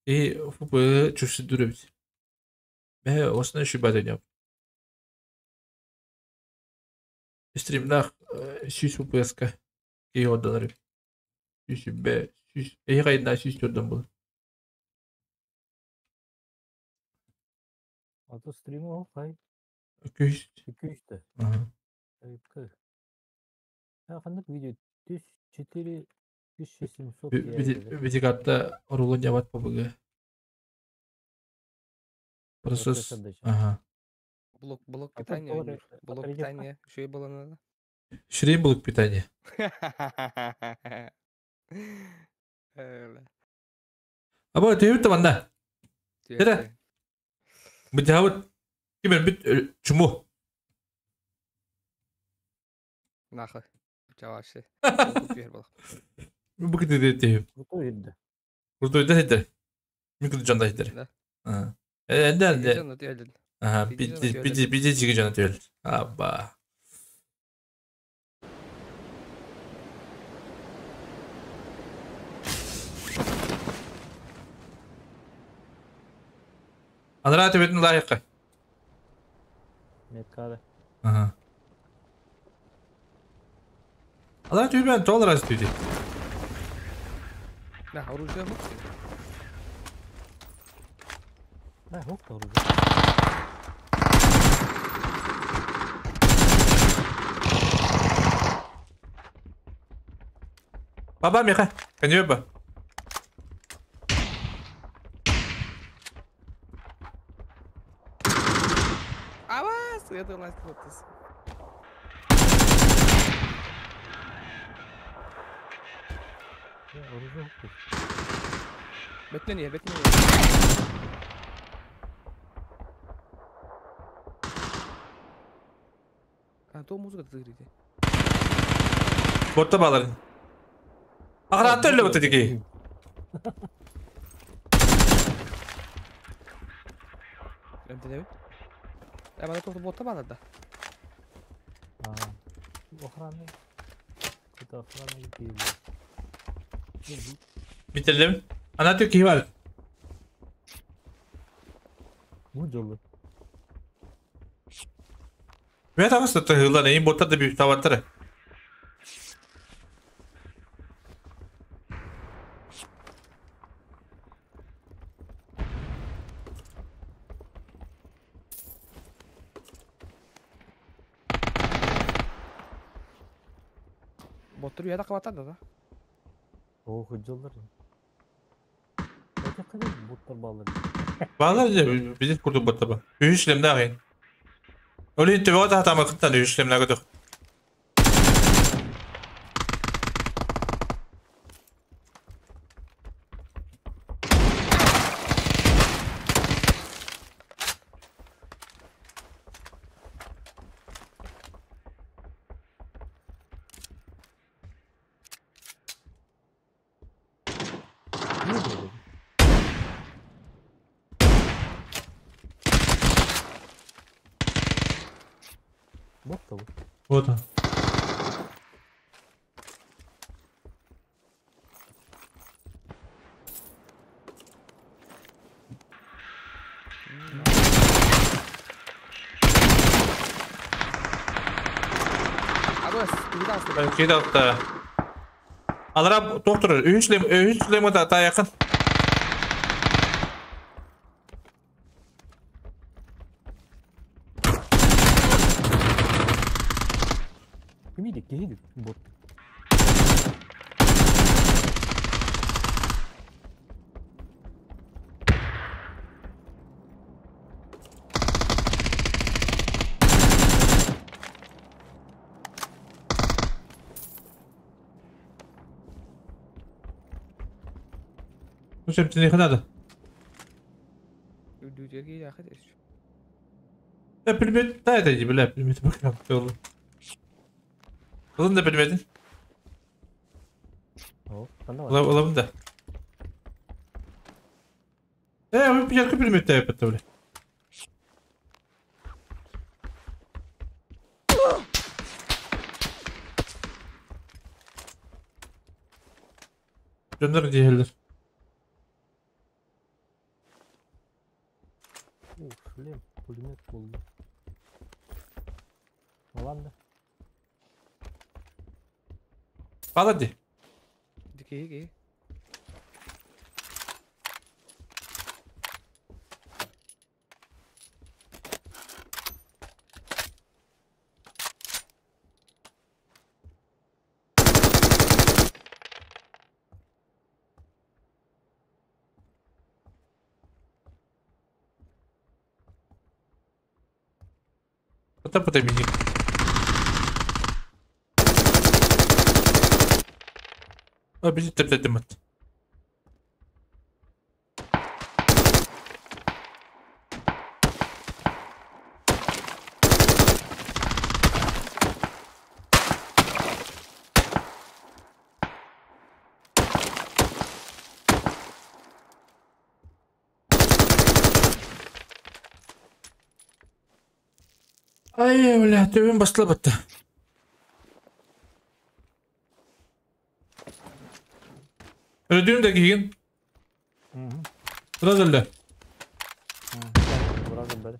И футбол чуши дурыбит. Бе, осна шибай деняп. Стримнах сүүс футболска киһи ордонор. Сүүс бе, сүүс эһи кайна сүүс төрдөн бол. Ато стриму о хай. Күс. Күстө. Ага. Ха кандык видео 4700. Видикатта орулун жабат побыгы. Процесс. Ага. Блок питания. Блок питания. Еще и было надо. Ширин блок питания. Аба ты юрта манда. Дера. Бит кимен бит чуму. Нахуй. Чаваши. Бу ките дете. Крутой иде. Крутой иде. Микро жанда иде. Да. А. Энде. Ага, пиди жиги жана түөл. Аба. Анра төбөтүн лайыкка. Меткада. Ага. Анра төбөтүн толор аз түйдү. Да, оружие хок. Да, хок оружие. Баба меха, каньеба. Ава, света ласт фотос. Бетнени, бетнени. А то музыка тыгрите. Ботта баларын. Охрана эле вот эти. Я могу только бота бала да. А, охрана. Это охрана или Bitirdim. Ana Türkiye var. Bu jollu. Ve tamam da hırlan eyin botta da bir tavatları. Боттур үйәдә кабатады да. О, хыджалар. Өте кадar боттар балар. Балар же биз курдук ботта ба. Үш шлемде агын. Олин төбө та тамы кыттан үш шлемне көтөх. Вот он. Чугас, киһи Киһи алта. Алара доктор, үһүс лем, үһүс лема да та якын. Кимиди, киһиди бот. Ну, чем тебе не надо? Үрдүүтүгэр яхат эс. Я предмет, да, это иди, бля, предмет пока. Ылын да предметин. О, ханна бар. Ылабын да. Э, вы пятерка предмет да, бля. Дьоннор диэһэллэр. О, шлем, пулемет булду. Ладно. Баалар дии. Киһи киһи. Ата пыта миник. А, бизи тептетимат. Ай, бля, төбөм басыла батта. Öldüğüm de giyin. Biraz öldü. Biraz öldü.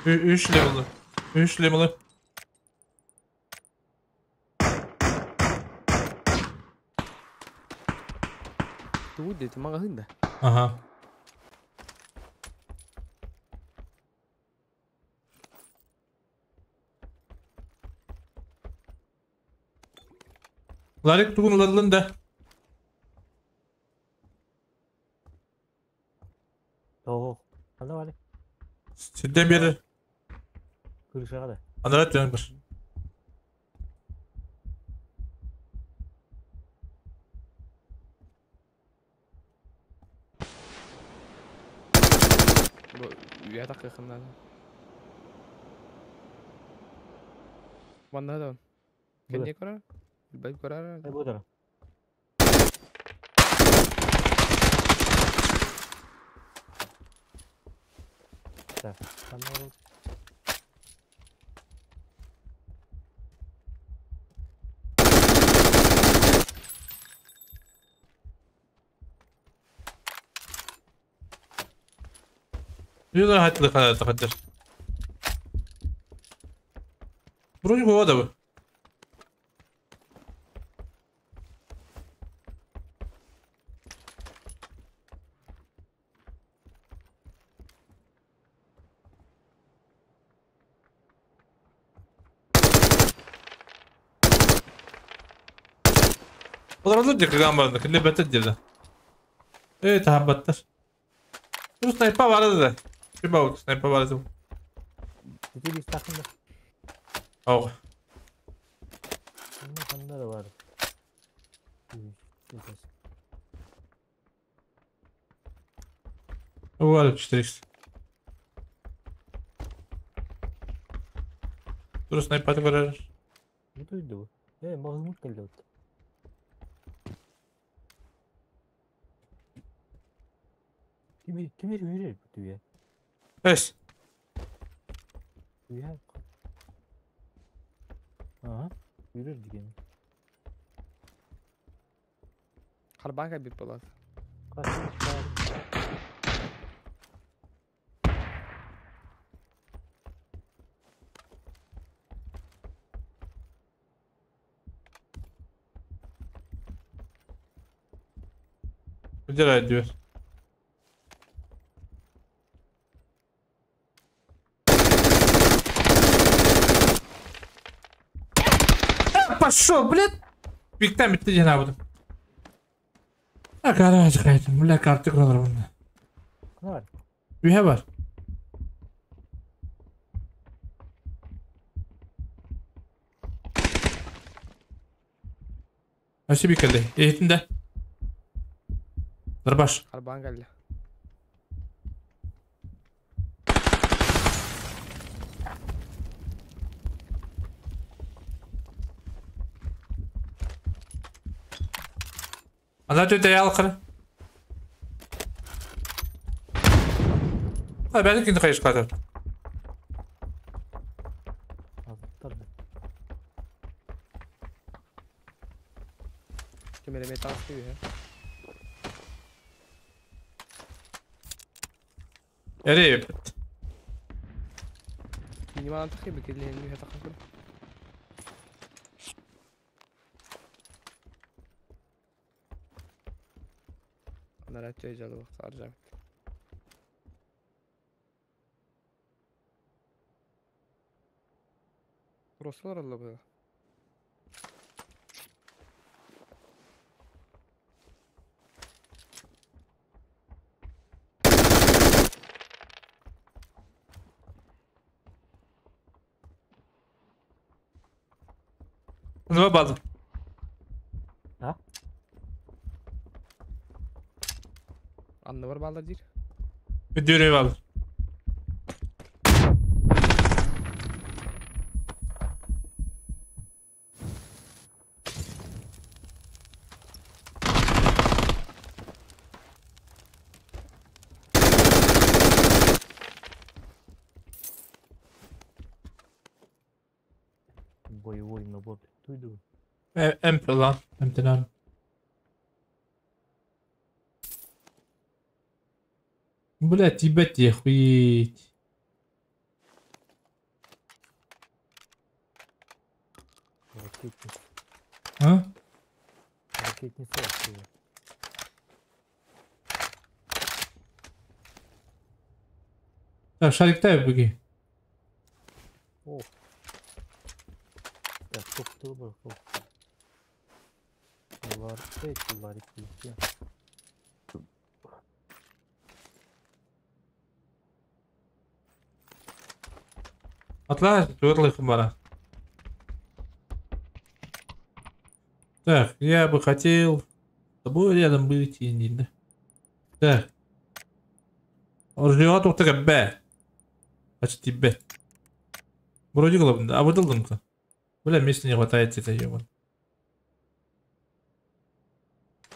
Üç level'ı. Üç level'ı. Тугу дети маҕаһыын да. Ага. Ларик тугун ылаллын да. Того. Ханна бар. Сирден бери. Крышаға да. Анара түөн бар. Бу үйә такыхыннан. Манна да. Кенне көрөр? Билбей көрөр. Бу да. Так, ханна бар. Diyorlar hatlı kadar takdir. Броня была да бы. Олар дик гамбарны, киле бәтет диде. Эй, тахабаттар. Бу снайпа бар иде. Ким снайпа бар иде. Теперь есть тахында. Ау. Ханда да бар. Var 4x. Dur sniper көрөр. Bu duydu bu. Mahmut geldi. Kim yürür bu tüye? Эс. Tüye. Aha, yürür diген. Харбанка бит болады. Выдирает дверь. Пошел, блядь! Бигтен bitti cenabı. Ha karı çıkaydım. Бля, kartı kuralır bunda. Ne var? Ühe var. Nasıl bir kelle? Eğitimde. Darbaş. Харбан geldi. Ana tüte yalqır. Ha ben ikinci kayış kadar. Kim eleme taslıyor ya. Nereye? Minimal takip edildi. أنا لعبت رجال وقت رجعت. Ruslar Allah bu. Ne bağlı? Ha? Anne var bağlı değil. Bir düğünü bağlı. Боевой набор. Туйду. MP lan. MP'den. Блять, ебать, охуеть. Ракетница. А? Ракетница откуда? Так, шарик дай, беги. О. Так, сколько ты выбрал? Ларик, ларик. Atla, турлых бара. Так, я бы хотел с тобой рядом быть, и не. Так. Оржиға тоқтыға бә. Почти б. Вроде главное, а выдал-ка. Бля, места не хватает, это ебан.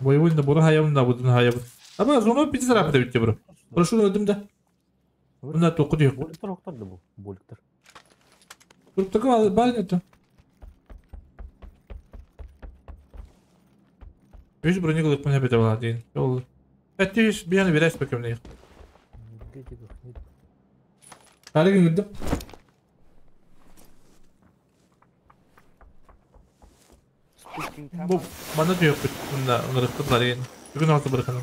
Боевой набор хаябын да будун хаябын. Аба зона пиздец рапта битте бро. Прошу öldüm да. Мына тоқы yok. Боликтер оқтарды бұл, боликтер. Туруп бар нету. Үш броник лык мына бете бала дейін. Ол. Әтті үш бияны берәс бөкем дейін. Hadi güldüm. Bu bana diyor bunda ırıktılar yani. Bugün altı bırakalım.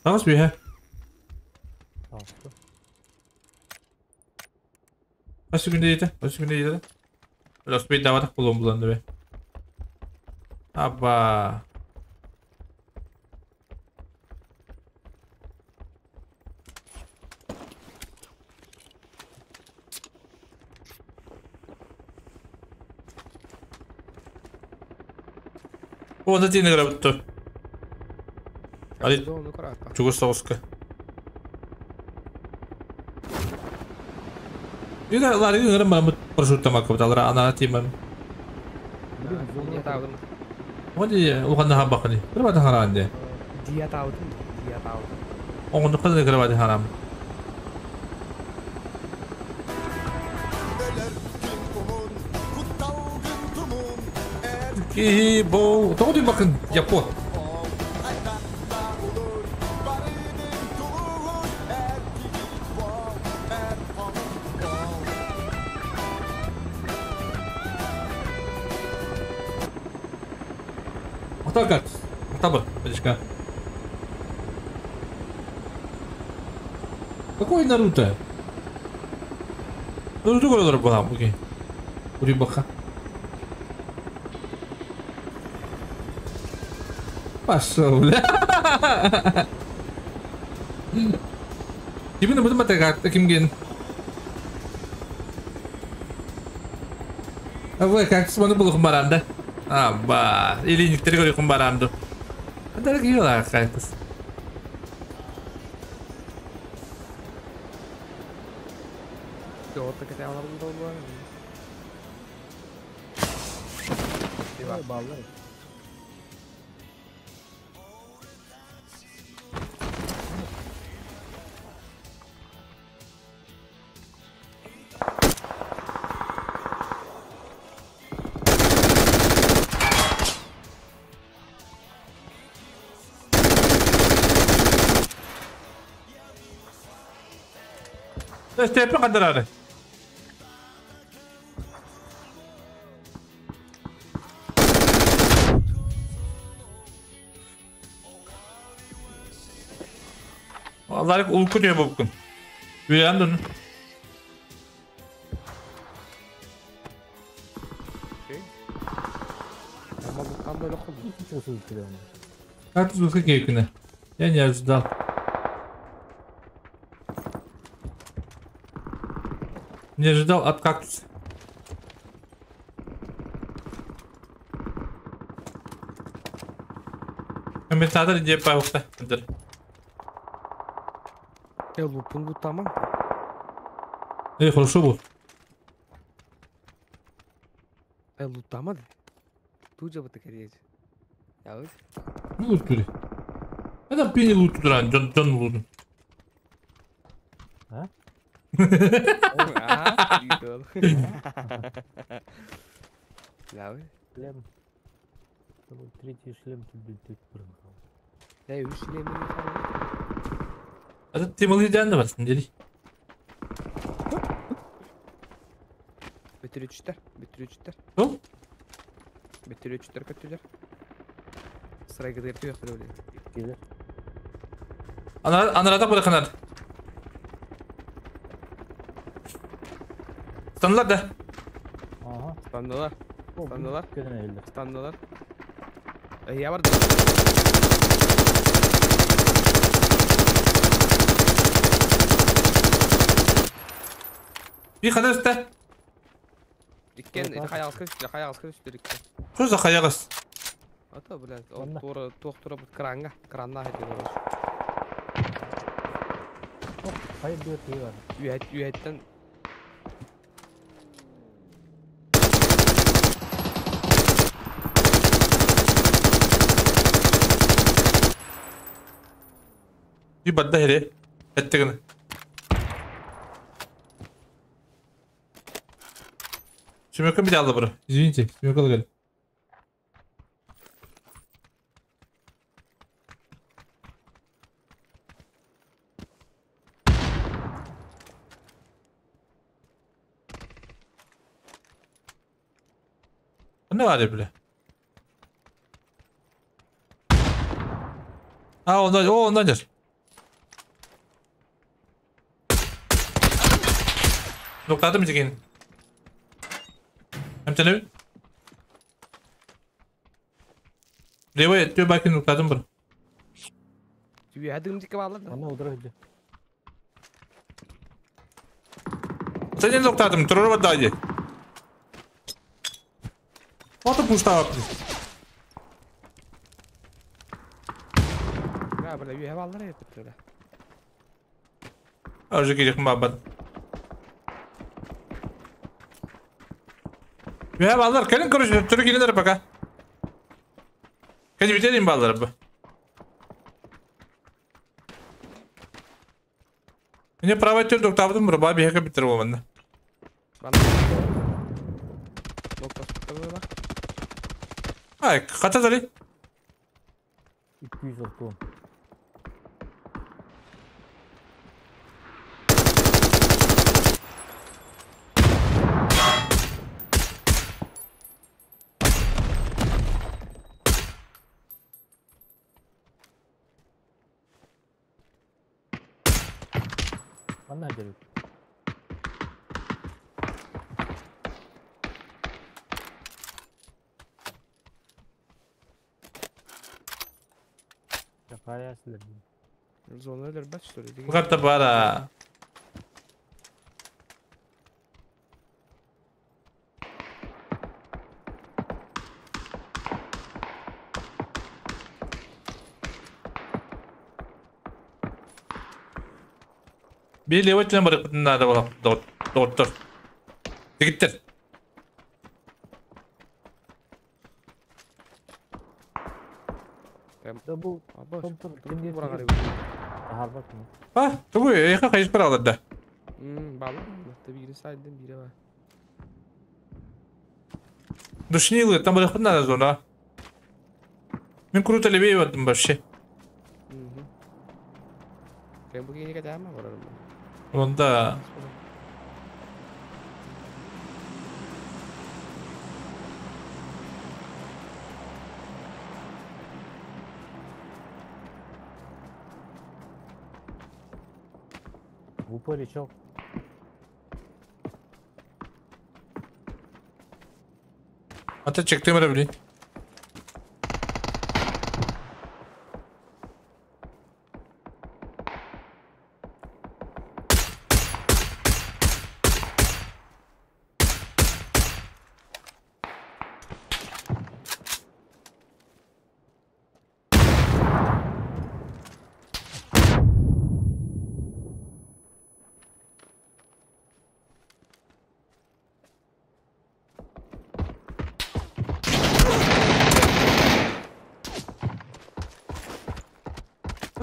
Nasıl bir he? Nasıl günde yedi? Nasıl günde yedi? Biraz bir davada kullan bulandı be. Abba. O da yine grabıttı. Али чугас соҕуска. Юда ларыгы ыҥыран бараммыт парашюттамаккабыт алара анаа тиимам. Оди улахан хабахыны. Кырбаты хараан де. Дия таабытым, дия таабытым. Оҥонну кырбаты кырбаты харам. Киһи бу тоҕо дүйбакын Япон. Ата как? Ата бар, подишка. Какой Наруто? Наруто көрөлөр була буги. Ури баха. Пошел, бля. Кимин бу матага кимген? А вы как смотрю было баранда? А, ба, или некоторые говорят баранду. А дорогие лахайтес. Степи кадырары. Аларык улку diyor bu bugün. Uyandın. Как ты Я не ожидал. Не ожидал от кактуса. Комментатор где паукта? Я лупун лутаман. Эй, хорошо был. Эй, лутаман. Тут же вот такая речь. Ну, лутури. Это пини лутуран, Джон Джон лутун. А? Шлем. Третий шлем тут прыгал. Да, и шлем. А ты молодец, да, дели. Бөтүрүчтер, бөтүрүчтер. Что? Бөтүрүчтер көттүлөр. Сырайга дырты yok öyle. Ana анарада bırakın Станлар да. Ага. Стандылар. Стандылар. Стандылар. Я бар. Bir kadar üstte. Dikken, hayağız üstü, hayağız üstü dikken. Что за хаягас? Ата, блядь, он тура, тух тура бут кранга, кранна хәтер бар. Хайыр бер тыйган. Үәт, үәттән. Bir badda here. Эттегene. Шумека bir aldı bura. Извините, Шумека gel. Ne var ya bile? Ha ondan, o ondan gel. Noktada mı çekin? Hem sen Левая, ты баки нуктадым бар. Түйәдім дике балады. Аны удырды. Сен нуктадым, тұрып дайы. Ото пустава. Да, А, бля, үйе баллар еппит бля. Уже кирих бабат. Ya ballar kelin короче, türü gelinler baka. Kaç bitelim ballar bu. Мне право төр доктабдым бро, баби хека битер болманды. Ay, kata dali. 230. Manna gelip. Зона өлөрбөт, что ли? Карта бара. Bir levetlen барып надо было доктор. Дигиттер. Да бу А, тугу, эха кайыс бар алды. Балы, бiri сайдын biri бар. Душнилы, там барып надо зона. Мен круто левее бардым вообще. Кем бу кини катама барарым. Онда. В упоре чел. Ата чектем блин.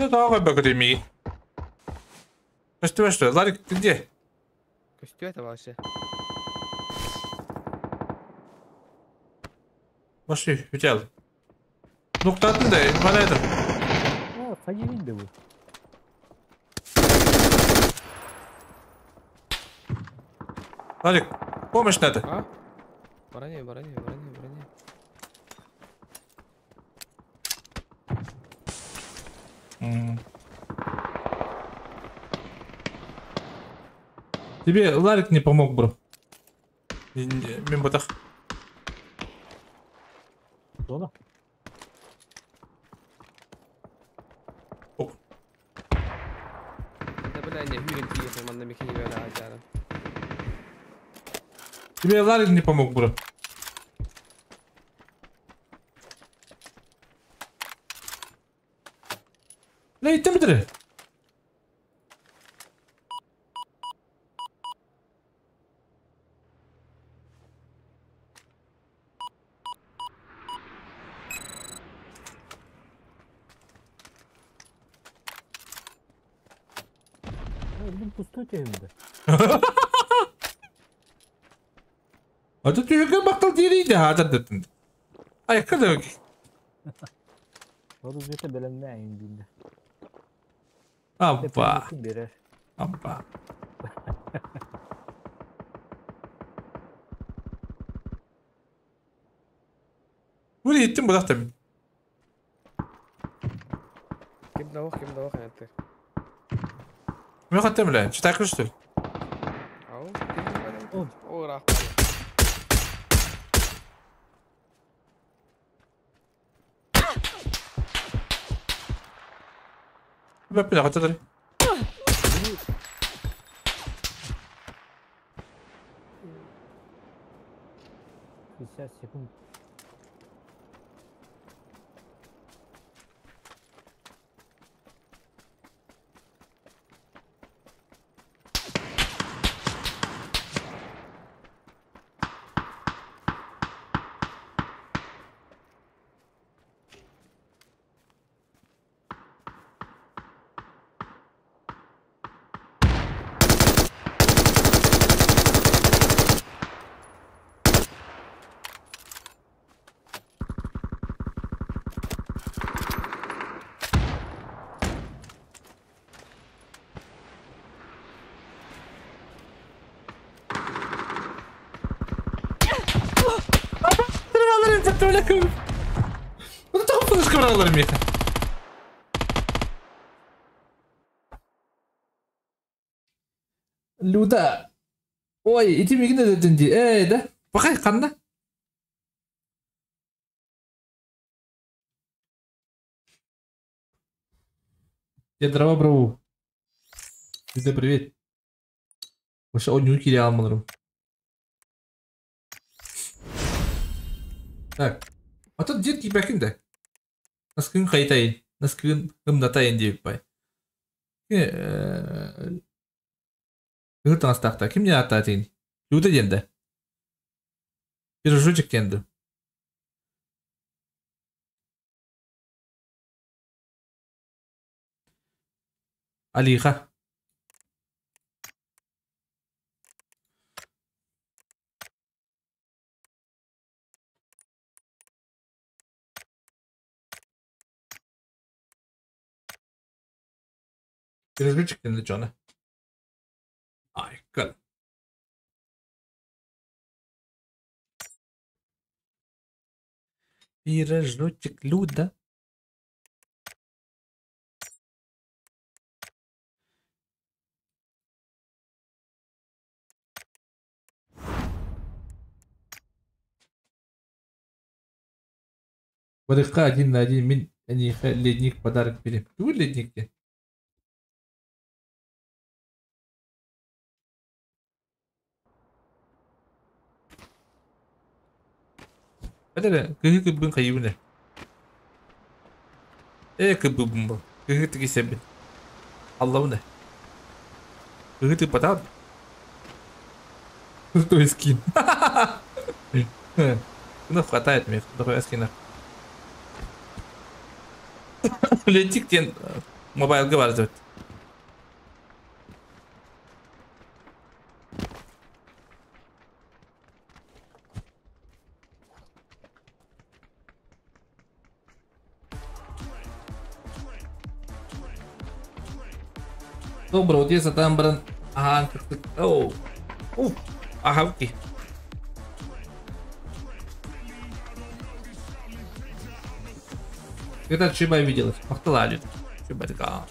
Ну давай бакадемии. Что что, Ларик, ты где? Костю это вообще. Пошли, утял. Ну кто ты, да, bana это. А, хайырин bu. Ларик, помощь надо. А? Баране, баране, баране, баране. Тебе Ларик не помог, бро. Мимо так. Зона? Ок. Да бля, не hürен тиехе, манна мехини бля ажара. Тебе Ларик не помог, бро. Не, иттем битире. Öldüm пустой evimde. Ата түйген бактал дирийди, хата деттин. Ay kadar. Orada zete belenme indiğinde. Abba. Abba. Buraya gittim bu da tabii. Kim davuk kim davuk yani. ما خدت لا شو تاكل شو او او راح. بلا تدري. Секунд. Бля, Ну тоҕо флешка быралар миэхэ? Люда. Ой, ити мигин эдэтин ди. Эй, да. Бакай, ханна? Я дрова браву. Люда, привет. Вообще, он не кире алмаларым. Так. А тут дед кибәкин да. Наскын қайтайын. Наскын ымнатайын деп бай. Кыһыл таҥастаахта ким диэн ааттаатыгын? Люда диэн да? Пирожочек диэн дуу? Алиха. Пирожочек диэн да дьоно. Ай, кэл. Пирожочек Люда. Барыха один на один мин эниэхэ ледник подарок берем. Тугу ледник диэн? Эдэрэ, кыһы кырбын хайыбын ээ. Ээ кырбыбын бу. Кыһы тигисэбин. Аллабын ээ. Кыһы тыппатаҕын. Крутой скин. Ну, хватает мне такой скина. Ледник диэн мобайлга бар эбит. Добро, вот я сатаан баран аһаан кыттык. Оу. Уф, аһабыт Когда Чиба виделась? Махтала Чиба такая.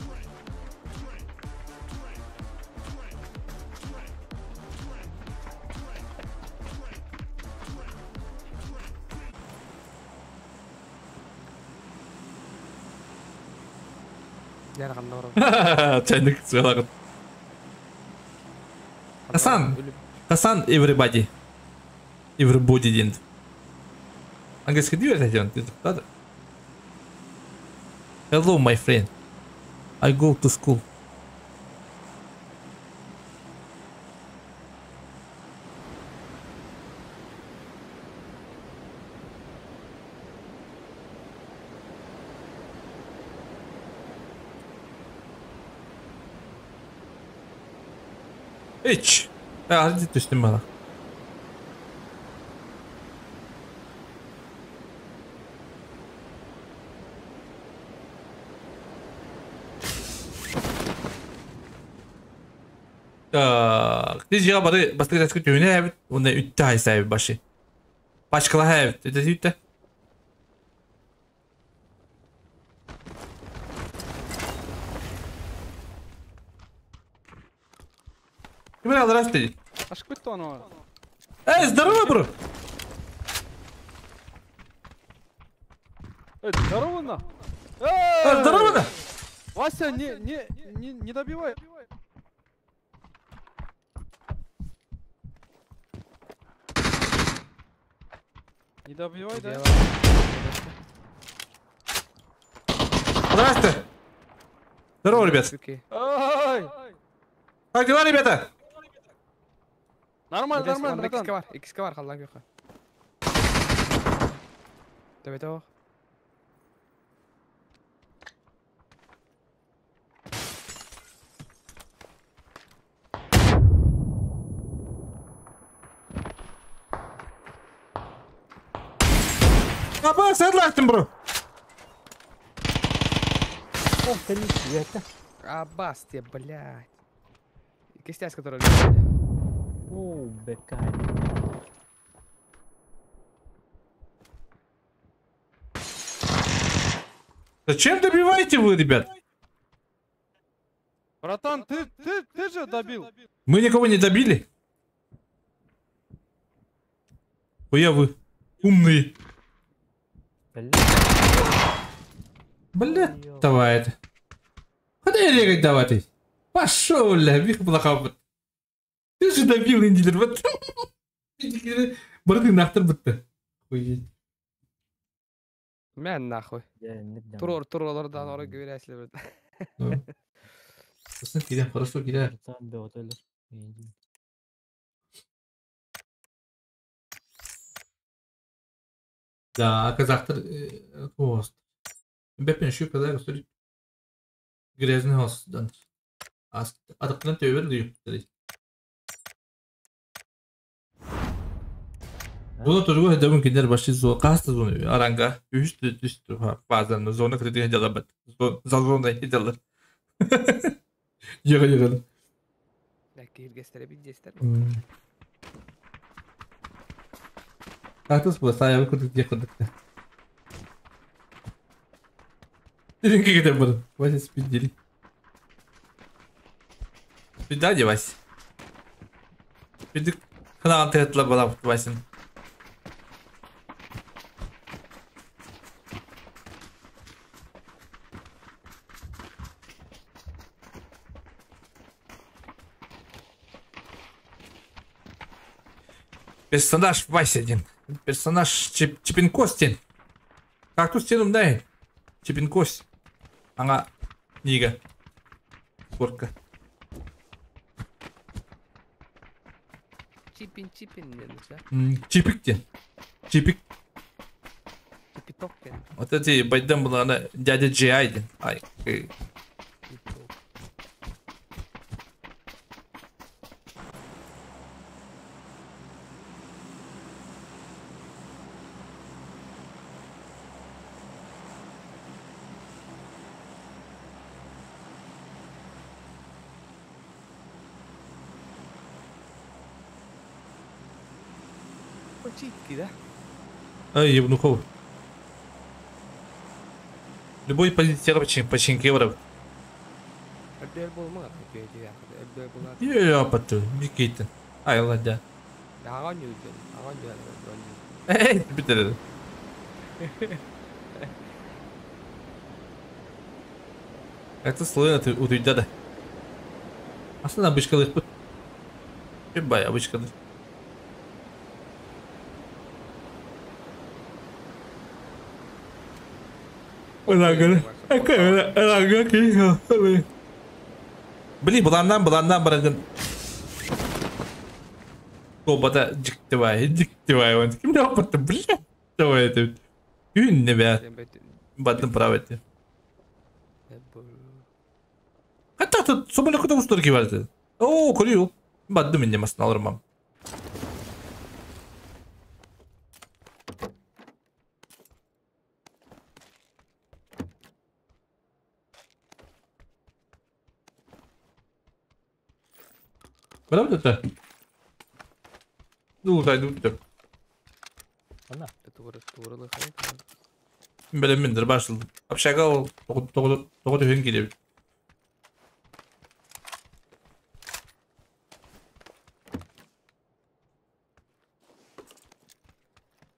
Чайник сыалагыт. Хасан! Хасан everybody. Everybody диэн. Английский дии диэн. Hello, my friend. I go to school. Hiç. Hadi düştüm bana. Так, дьиэҕэ бары бастакы таска түһүнэ эбит, уонна үттэ хайса эбит баши. Пачкалаһа эбит, это үттэ. Ким здравствуйте. Эй, здорово, бро! Эй, здорово, на! Эй, здорово, на! Вася, не добивай! Не добивай, да? Здравствуйте! Здорово, ребят! Ай! Как дела, ребята? Нормально, нормально, братан. Икске бар, халлан күйі. Төбете оқ. Аба, сәдләқтім, бро. О, это. Абас тебе, блядь. Кистясь, который... О, бека. Зачем добиваете вы, ребят? Братан, ты же добил. Мы никого не добили. Хуя вы умные. Бля, давай это. Куда я регать давай ты? Пошел, бля, бих плохо. Ты же добил, индилер, вот. Барды нахтар бытты. Хуеть. Мэн нахуй. Тур тур олардан ора güверәсле бит. Сосын кирәк, хорошо кирәк. Да, казахтар хост. Бепен şu kadar gösterip грязный хостдан. Адыктан төбер дип. Bunu turgu hedefin kinder başı zo kastı zonu aranga üst üst bazen zona kredi hediyeler zona hediyeler. Yıgı yıgı. Киргестере бидестер. Кактус bu sahibi kurduk diye kurduk. Деренке кетем bunu. Вася спидели. Спидади Вася. Спидик канал тетла была Васин. Персонаж Вася один. Персонаж Чипинкостин. Кактус тенум дай. Чипинкость. Ага. Нига. Горка. Чипин чипин не Чипик те. Чипик. Чипиток. Вот эти байдам была она дядя Джи Айден. Ай. Почитки, да? Ай, ебнухов. Любой позиция починки враг. Я потом, Никита. Ай, ладно. Эй, битер. Это слоёно ты утуйда да. Аслан обычка лых. Бай, обычка. Блин, буландан барагын. Кобата диктивай, он. Ким да опыты, бля. Давай это. Күн не бя. Баттым право это. Hatta тут соболя куда устурки vardı. Oo, koruyor. Баттым инде масына алырмам. Правда это? Ну, да, ну, да. Ана. Билеминдир башылды. Общага ол тоғы төген келе.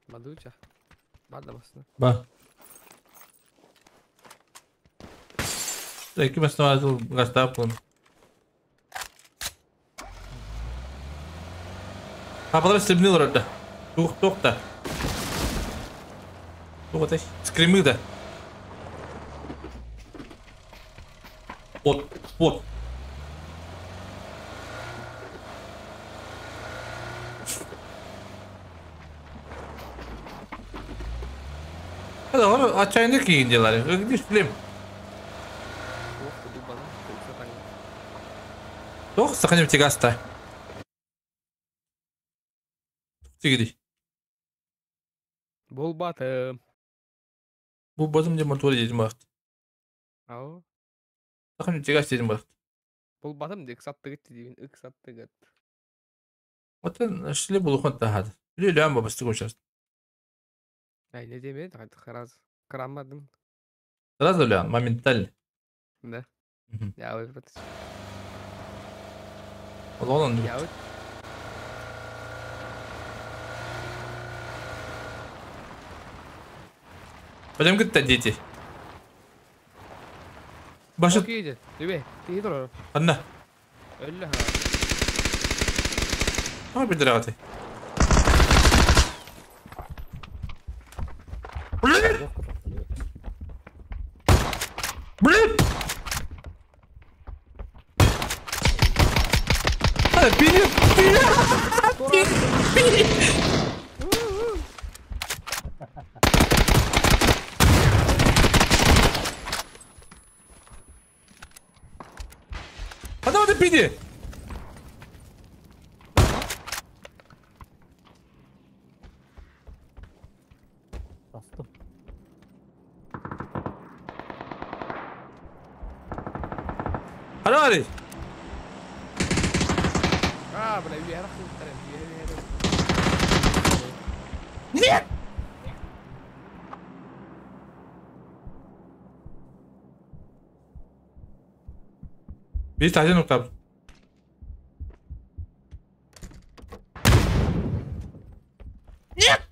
Мадуча. Бада басына. Ба. Эки басына азыл гастап кылын. Папалар стремнил орда. Тух тохта. Тух атай. Скримы да. Вот, вот. Hadi onu açayını ki indiler. Gidiş bilim. Тох, сохраним тигаста. Тигри. Бол батым. Бу батым деп мотор дедим бакт. Ау. Сохраним тигас дедим бакт. Бол батым деп сатты кетти деймин, ык сатты кет. Отын шли булухан тахад. Лилям бабасты көчөс. Ай, не деме, хараз кырамадым. Сразу ли он? Моментально. Да. Я вот. Ол он. Я вот. Пойдем говорит, дети. Баша. Окей, Тебе, ты хитро. Анна. Өллө. А, бедряты. Блин! Блин! А, пили! Пили! Пили! А давай ты пили! Bastım. Hadi hadi. А, бля, я Нет! Bir tane nokta. Нет!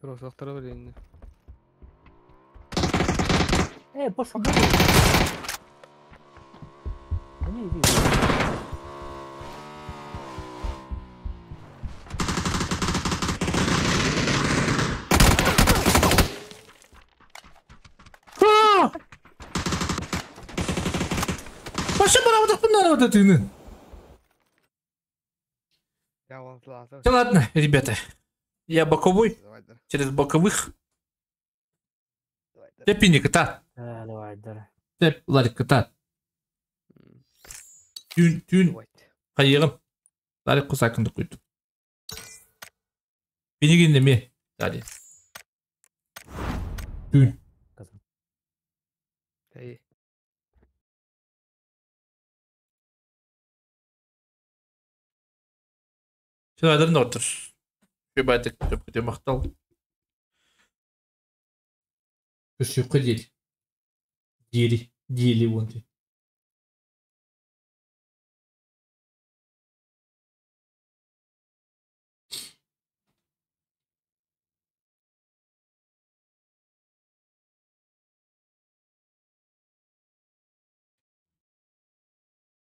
Росохтара блин. Пошел. Не, иди. Вот это. Да ладно, ребята. Я боковой. Через боковых. Я пини кота. Давай, да. Теп ларик кота. Тюн, тюн. Хайырым. Ларик кусакынды куйду. Пинигин неме. Далее. Тюн. Эй. Сюда нотр. Ребята, кто махтал. Көсүккө дели. Дели, дели вон ты.